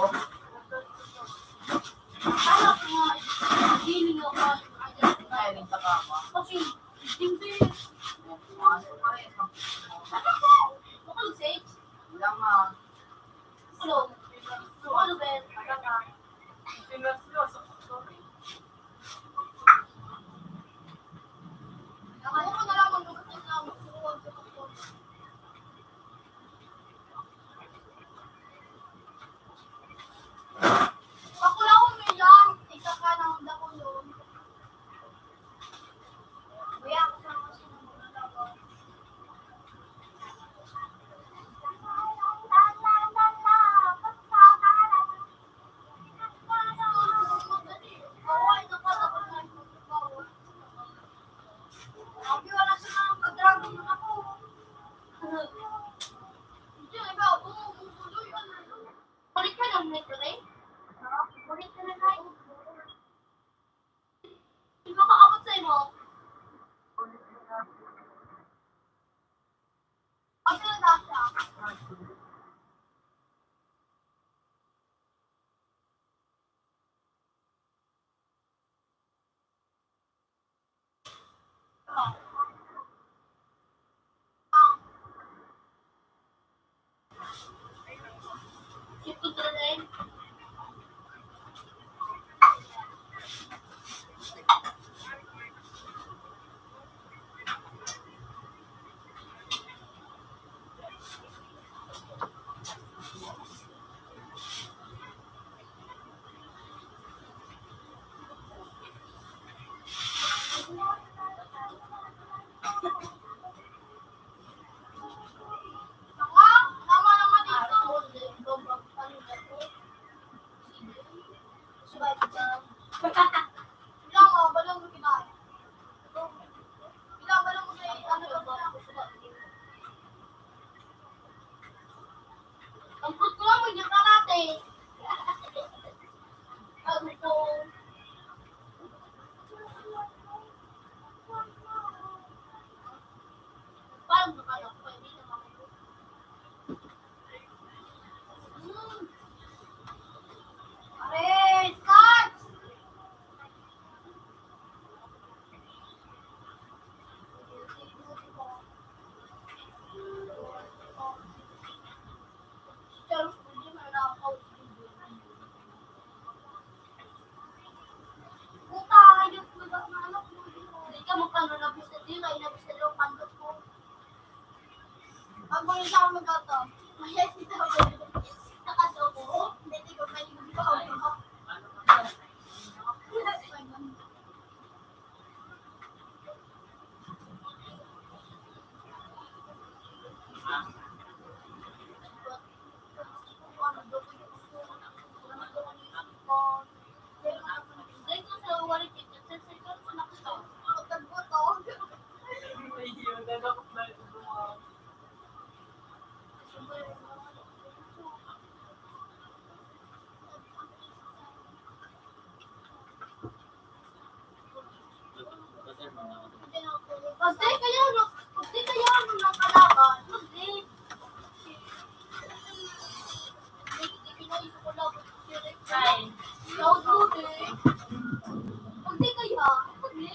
Ang gusto ko lang, hindi ka natin. Ang gusto ko. Parang nakalak pa, hindi naman. Hmm. Aray, start! Puta, ayos mo ba, manok mo? Hindi ka magkano na bisa din, ay na bisa daw pandot ko. Pag mo siya magato, mayas ito. Nakadobo, hindi ko kayo. Pagdi kaya, no? Pagdi kaya, no, ng kalaban? Pagdi. Ay. Ikaw, Rudy. Pagdi kaya, pagdi.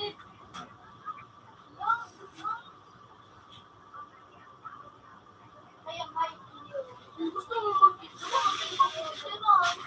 Kaya, ay, gusto mo mag-, gusto mo mag-,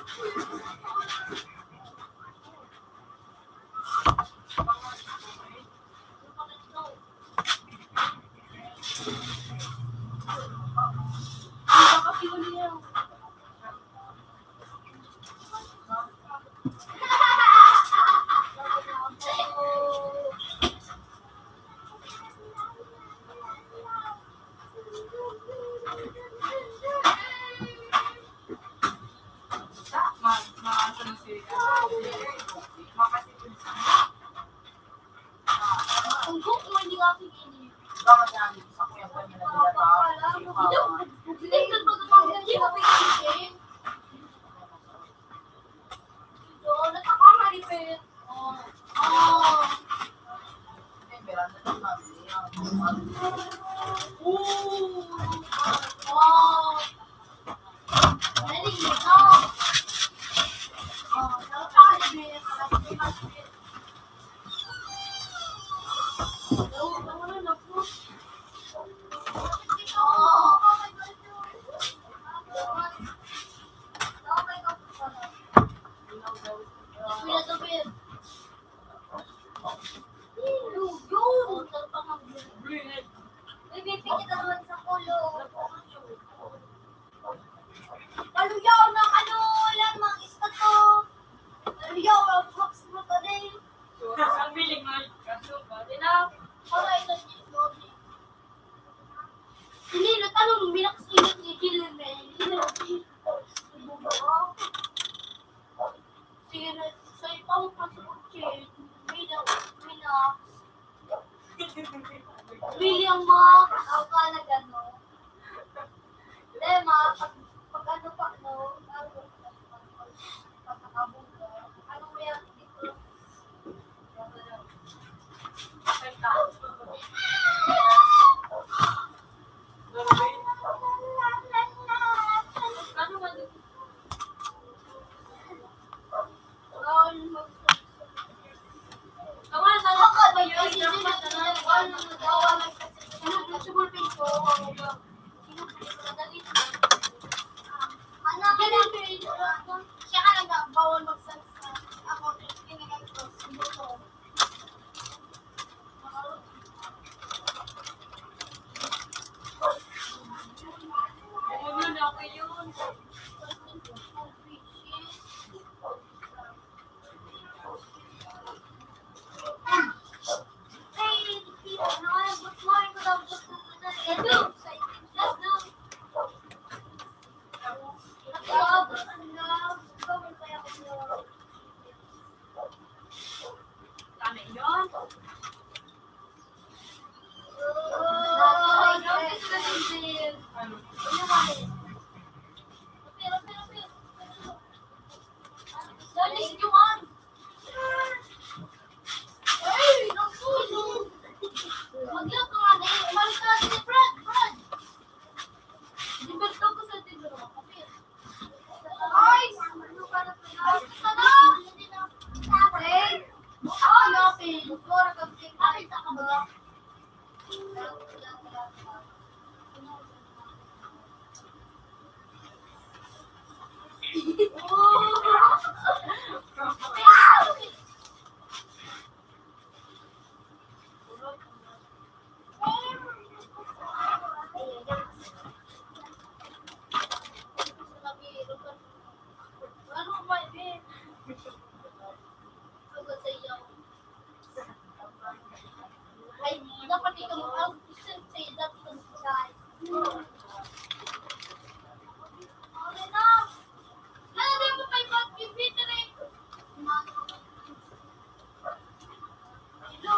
Paluyaw na ano, yan, mga iska to. Paluyaw, ang box mo to din. Ang biling nga, kaso, pwede na. Para ito si Lodi. Hindi, natanong, minaksinat ni Dylan, eh. Hindi na, sige, sa ipang pagkakutsin, may na, may na, William Max. Ako ka nag-ano. Lema, pag, pag ano pa, no? Pag, pag, pag, ano mo yan? Ay, naku, no. Wag lang ka nga na eh. Umalis ka na si Brad, Brad. Liberto ko sa tindero. Guys, ano ka na? Guys, ka na? Hey, ano, Pin? Flora, kapit. Kapit ka ba? Ay, dapat ikaw mag-out. Isa sa dapat ang design. Okay na. Ano na yung five watt yung battery? Hello?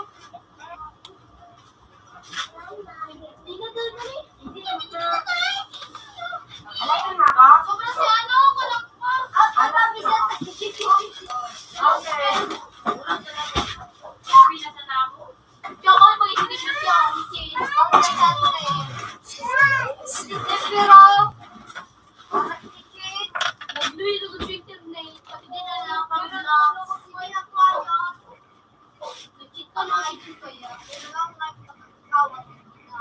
Di na daw na eh. Sobra si ano, walang pa. Ang pagpabisa. Okay. Tsaka pag hindi siya siya, ang kids. Ang kids. Pero, ang kids, nagluwi-luwi sa internet, pati din na lang, pag lang. Nag-cheat ka na, cheat ka ya. Pero lang, nagkakawat na.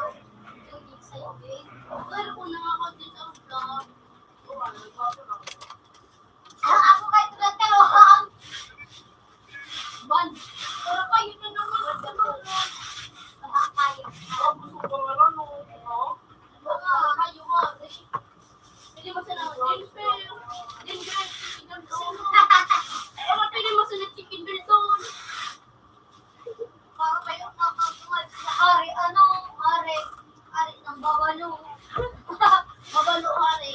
Yung excited. Pero kung nakakot din sa vlog, Ah, ako kahit ulan ka lang. Ban. Pero kayo na naman. Baka kayo. Ah, gusto ko nga lang, no? Baka kayo nga. Pwede mo sila, Jennifer. Jennifer, chicken Alfredo. Baka pwede mo sila chicken Alfredo. Para kayo makakuha sa hari, ano, hari, hari ng Babalu. Babalu hari.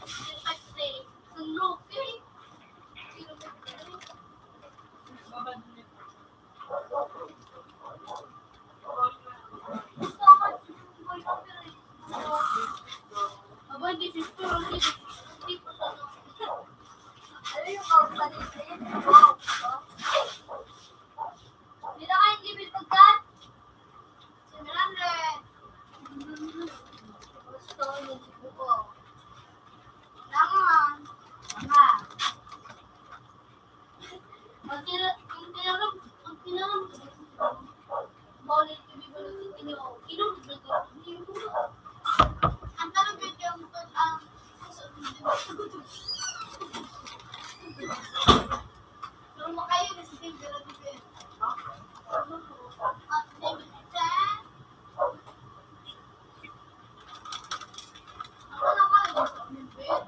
Siyempre, San Roque. Abay, di sister, hindi, hindi ko tanong. Ano yung company name? Wow. Dito kayo, hindi bilog ka? Si Miranda. Gusto ko yung buko. Langan. Langan. Ang tira-, ang tinaram-, ang tinaram-, bawal yung tubig, wala sa inyo. Inom, inom. Ang tanong ko yung, ang, Pero makayo na si Tim, pero di ko yun. At David Chan. Ako na pala, gusto ko yung bed.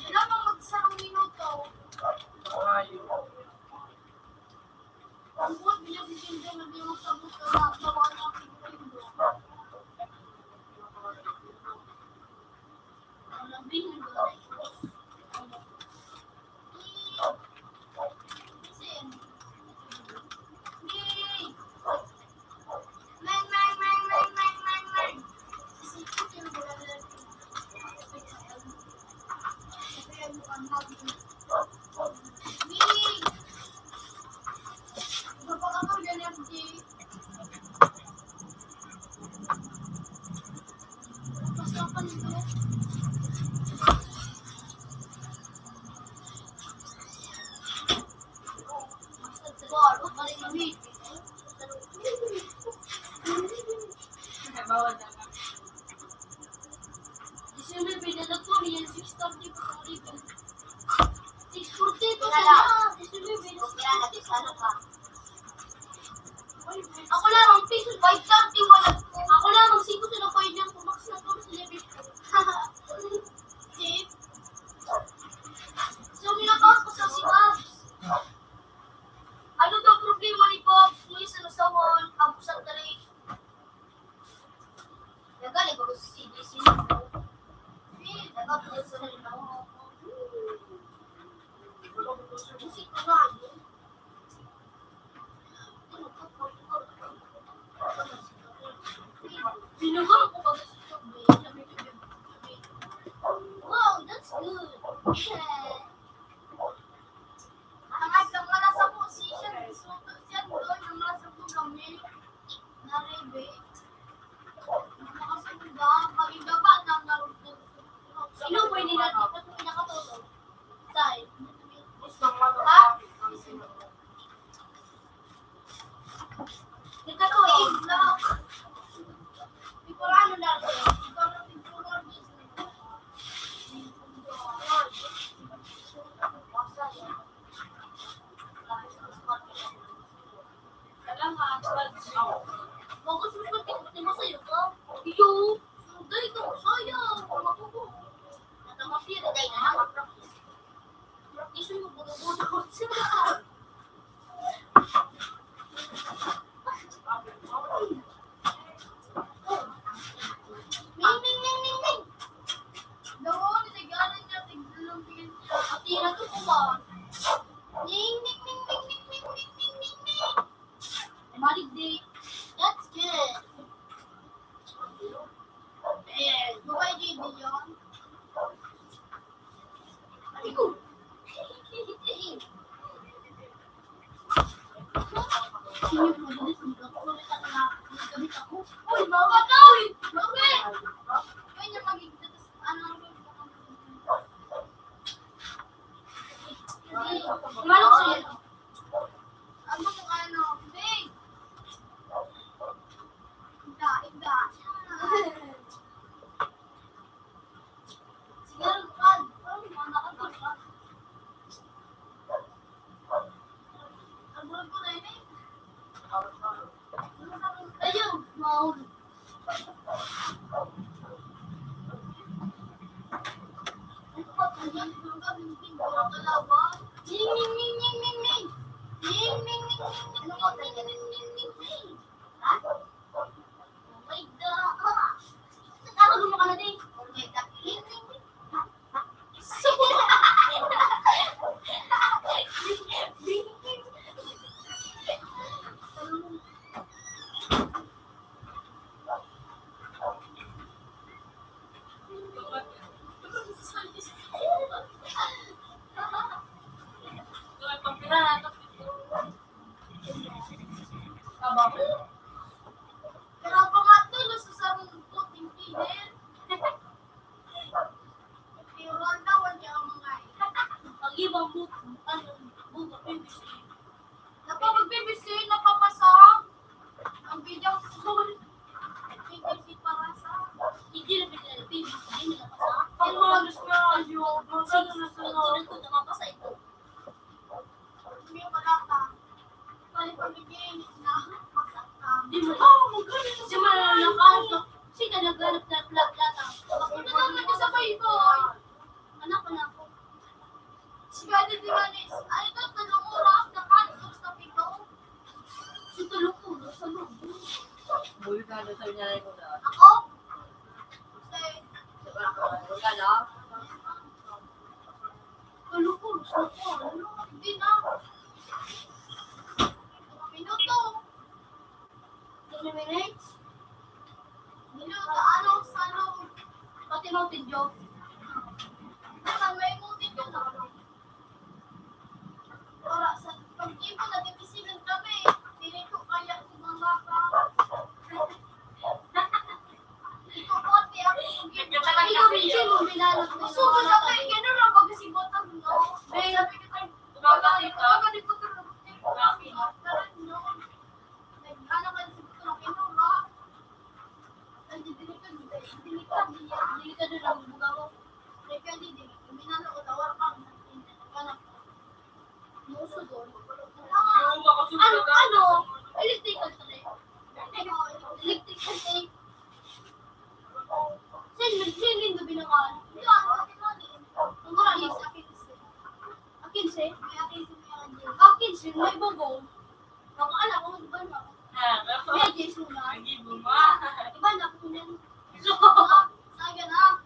Kailangan magsarang minuto. Ang buhat niya si Shinjo na di magsabot ka na, gawa niya ang pagkain mo. Ang labi ng gawa. Six forty pa lang. Ako lang ang piso, five thirty, wala. Ako lang ang singko sa nakoy niya, kumakas na to sa level. Sip. So, minakaw ko sa si Bobs. Ano daw problema ni Bobs? Luis, ano sa wall? Abusag na rin. Nakasunod na, maging gaba na ang narugtog. Inuboy nila dito kung pinakatulog. Say. Ha? Nagkatulog. Ikaw na, ikaw na, ikaw na, ikaw na. Salamat. Bakit mas matigas ni Masaya ka? Iyo. Sunday ka, Masaya. Matuto. Natamapir, day na lang. Practice mo, budo-budo. Ming, ming, ming, ming, ming. Dawa, nilaganan niya, tigdulong, tigdulong. Pati na to, kumaon. Ming, ming, ming, ming. Madigdi. That's good. Eh, buhay, J B, yun. Aray ko. Sino po dito? Sino po dito? Nagkabit ako. Uy, bawal ka, uy! Bawal! Uy, yung magiging ano, Malok sa'yo. Ano mo, ano? Babe! Inda, inda. Sige, Rupan. Ano, mga nakakita? Ang buhay ko na yun eh. Ayun, mahulog. Ning, ning, ning, ning, ning, ning. Ning, ning, ning, ning, ning, ning, ning, ning, ning, ning. Ha? Oh my God. Nagkakagulo ka na din. Oh my God. Ning, ning, ning. Pero pa nga to, nasa sarong puting pinel. Pero ang tawag niya ang mga eh. Ang ibang bu-, ano, buka, P V C. Napapag-P V C, napapasa. Ang video ko. P V C para sa. Hindi na pinag-P V C, hindi napasa. Ang mga gusto na, yun. Ang mga gusto na, napapasa ito. Hindi mo, ah, magkano na. Di mo na nakahanap. Sige, naghanap na pla-, plata. Ako na lang, nagsabay ito. Anak ko na ako. Sige, Ate Dimanis. Ano ito? Tulong oras, nakahanap sa pito. Si tulong oras, ano? Buhay ka na sa inyahay ko na. Ako? Sige. Diba? Wala ka, no? Kalukos na po. Ano? Hindi na. Minuto. Three minutes. Minuto. Ano? Sa ano? Pati Mountain Dew. Saan may Mountain Dew na? Para sa pag-ipon, nagpipisilan kami. Dili ko kaya kung mga ka. Ikaw, ate, ako, ikaw, minsan mo binalot mo yung mga kaya, kaya nung napagkasigotan mo, sabi ko, "Ay, tumagal ka? Tumagal ka, di ko ito nabukti." Nag-ano ka, di ko ito nakinura. Ay, di, delikado, delikado, delikado lang, bugaw. Kaya, kaya, di, di, binalot ko, tawar pa, ano, Muso doon. Ano, ano? Electrical tape. Electrical tape. Sin, sin, lindo binakan. Yan, pati mo din. Ang marami sa akin, sin. Akin, sin? May akin, sin, may akin, sin. Ah, quince, may bago. Baka alam ko, di ba na? Ah, may Jason na. Nag-ibo ma. Di ba na po yan? So, ah, sa akin, ah.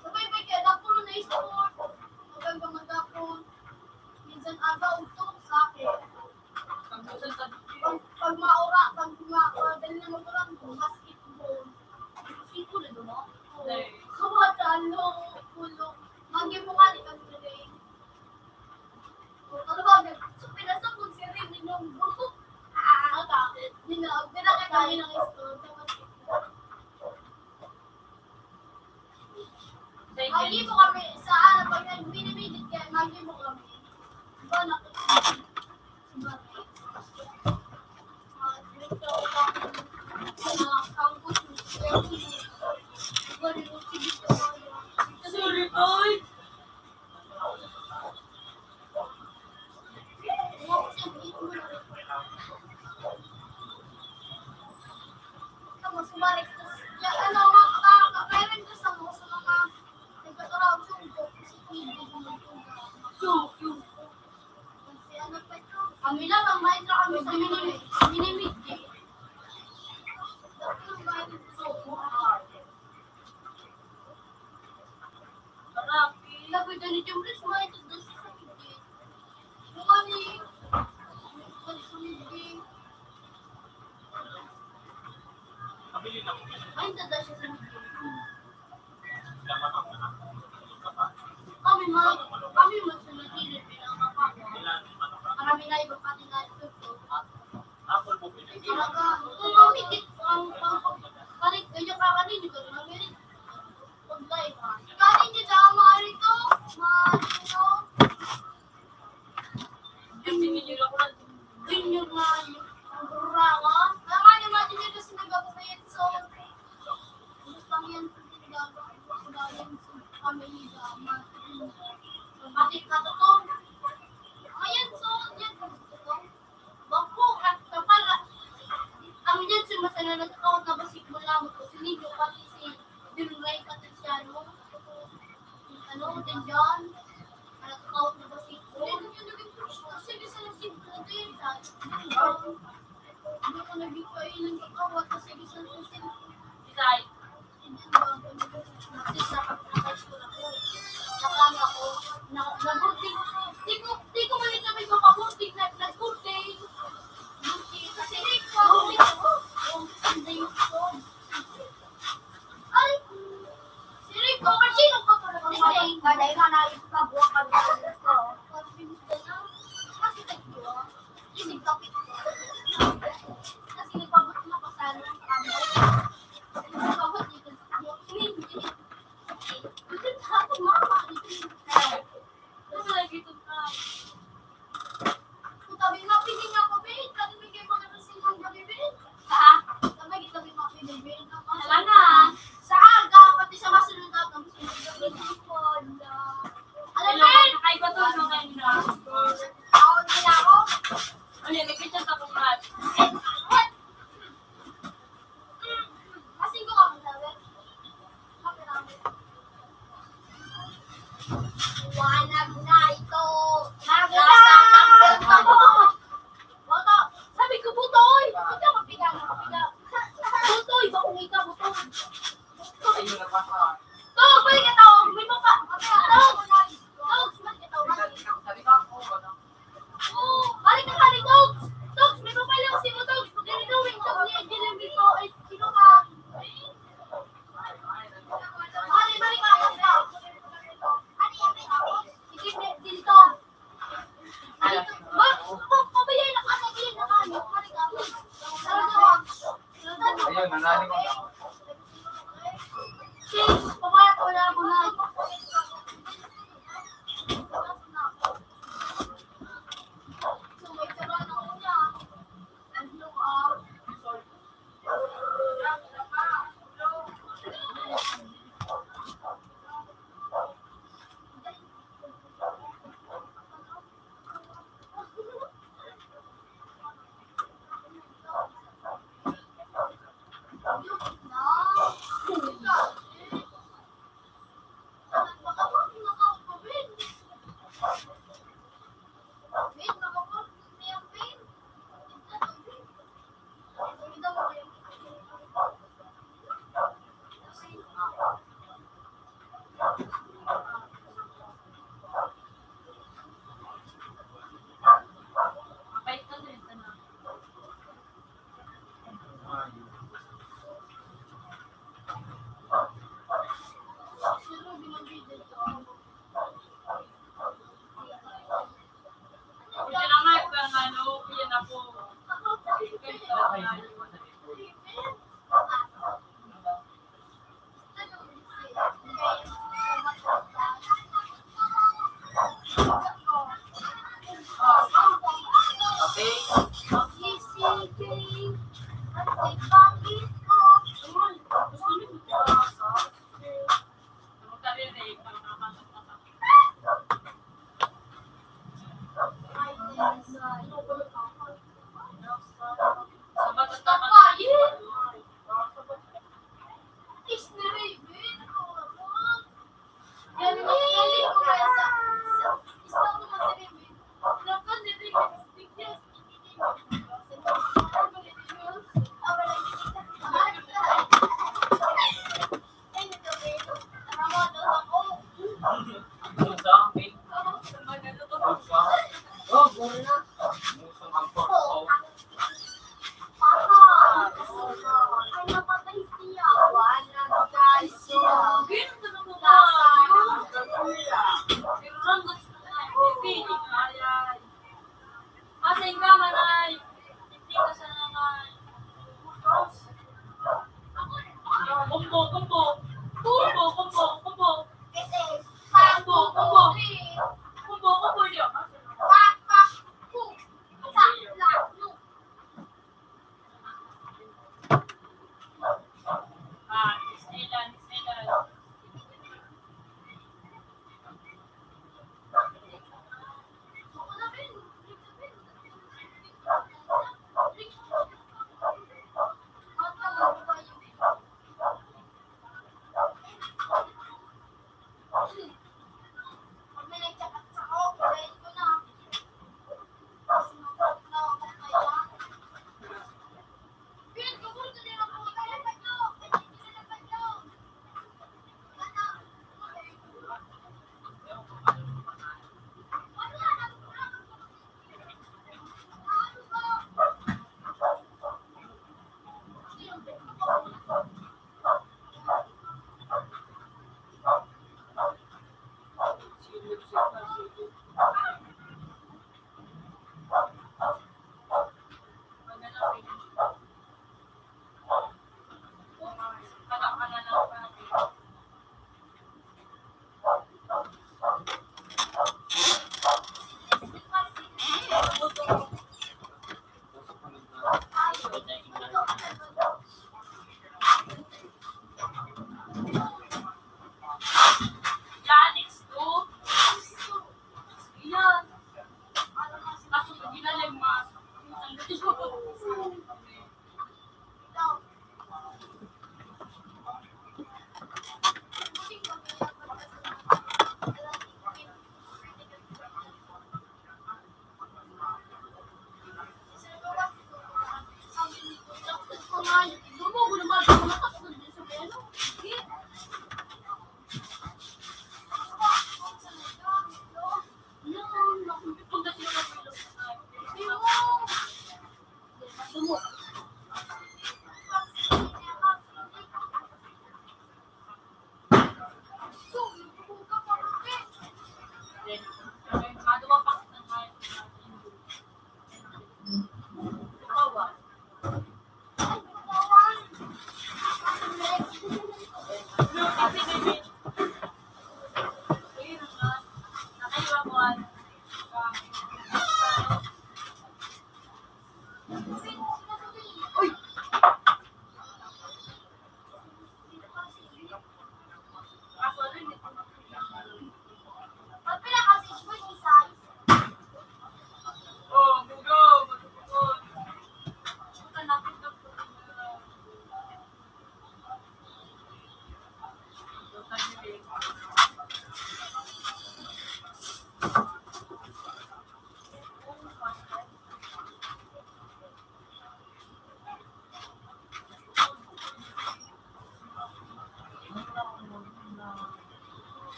Sabay-sabay kaya dapon na sport. Maghapon, maghapon. Minsan aga, udto, sakit. Pag, pag maura, pag ma-, madali na magulang, basketball. Singko na doon, no? Kuha, talo, ulo. Magi mo nga, di kami nagay. Ano ba, so, pinasok ko si Rin, yung buhok. Ah, di na, di na kayo kami ng school. Tapos, Magi mo kami sa, ano, pag nagminimidit ka, magi mo kami. Iba na ko. Sorry, boy. Kami lang ang may kami sa minimit. Minimit. Labi na ni Jumris, may ito doon sa video. Yung ano yung, ano sa video. Ay, ito daw siya sa video. Kami, ma-, kami mas sa nagilid, pinakapako. Marami na iba pati na ito. Talaga, kung mamigit ang, ang, balik, ganyan ka kanina, ganyan, ganyan. Pag-live, ha? Galing niya sa ama rito, ma-, ano, junior, junior na yung programa. Kaya nga, imagine niyo kasi nag-ako sa yan, so, gusto lang yan, kami, ma-, pati ka to. Ayan, so, yan, gusto ko. Bako, at kapala. Ang yan, si Masana nagkakawat na basig mo lang. Si Nico, pati si Jun Ray, pati si ano, ano, Tinjan. Nagkakawat na basig mo. Kasi bisa na si Claudine, sa Tinjan. Hindi ko naging kailang kakawat kasi bisa na si Isay. Nanalo.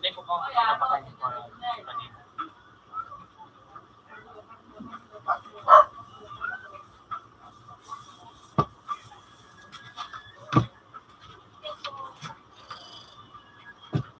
Hindi ko kung ano pa kayo pa kanina.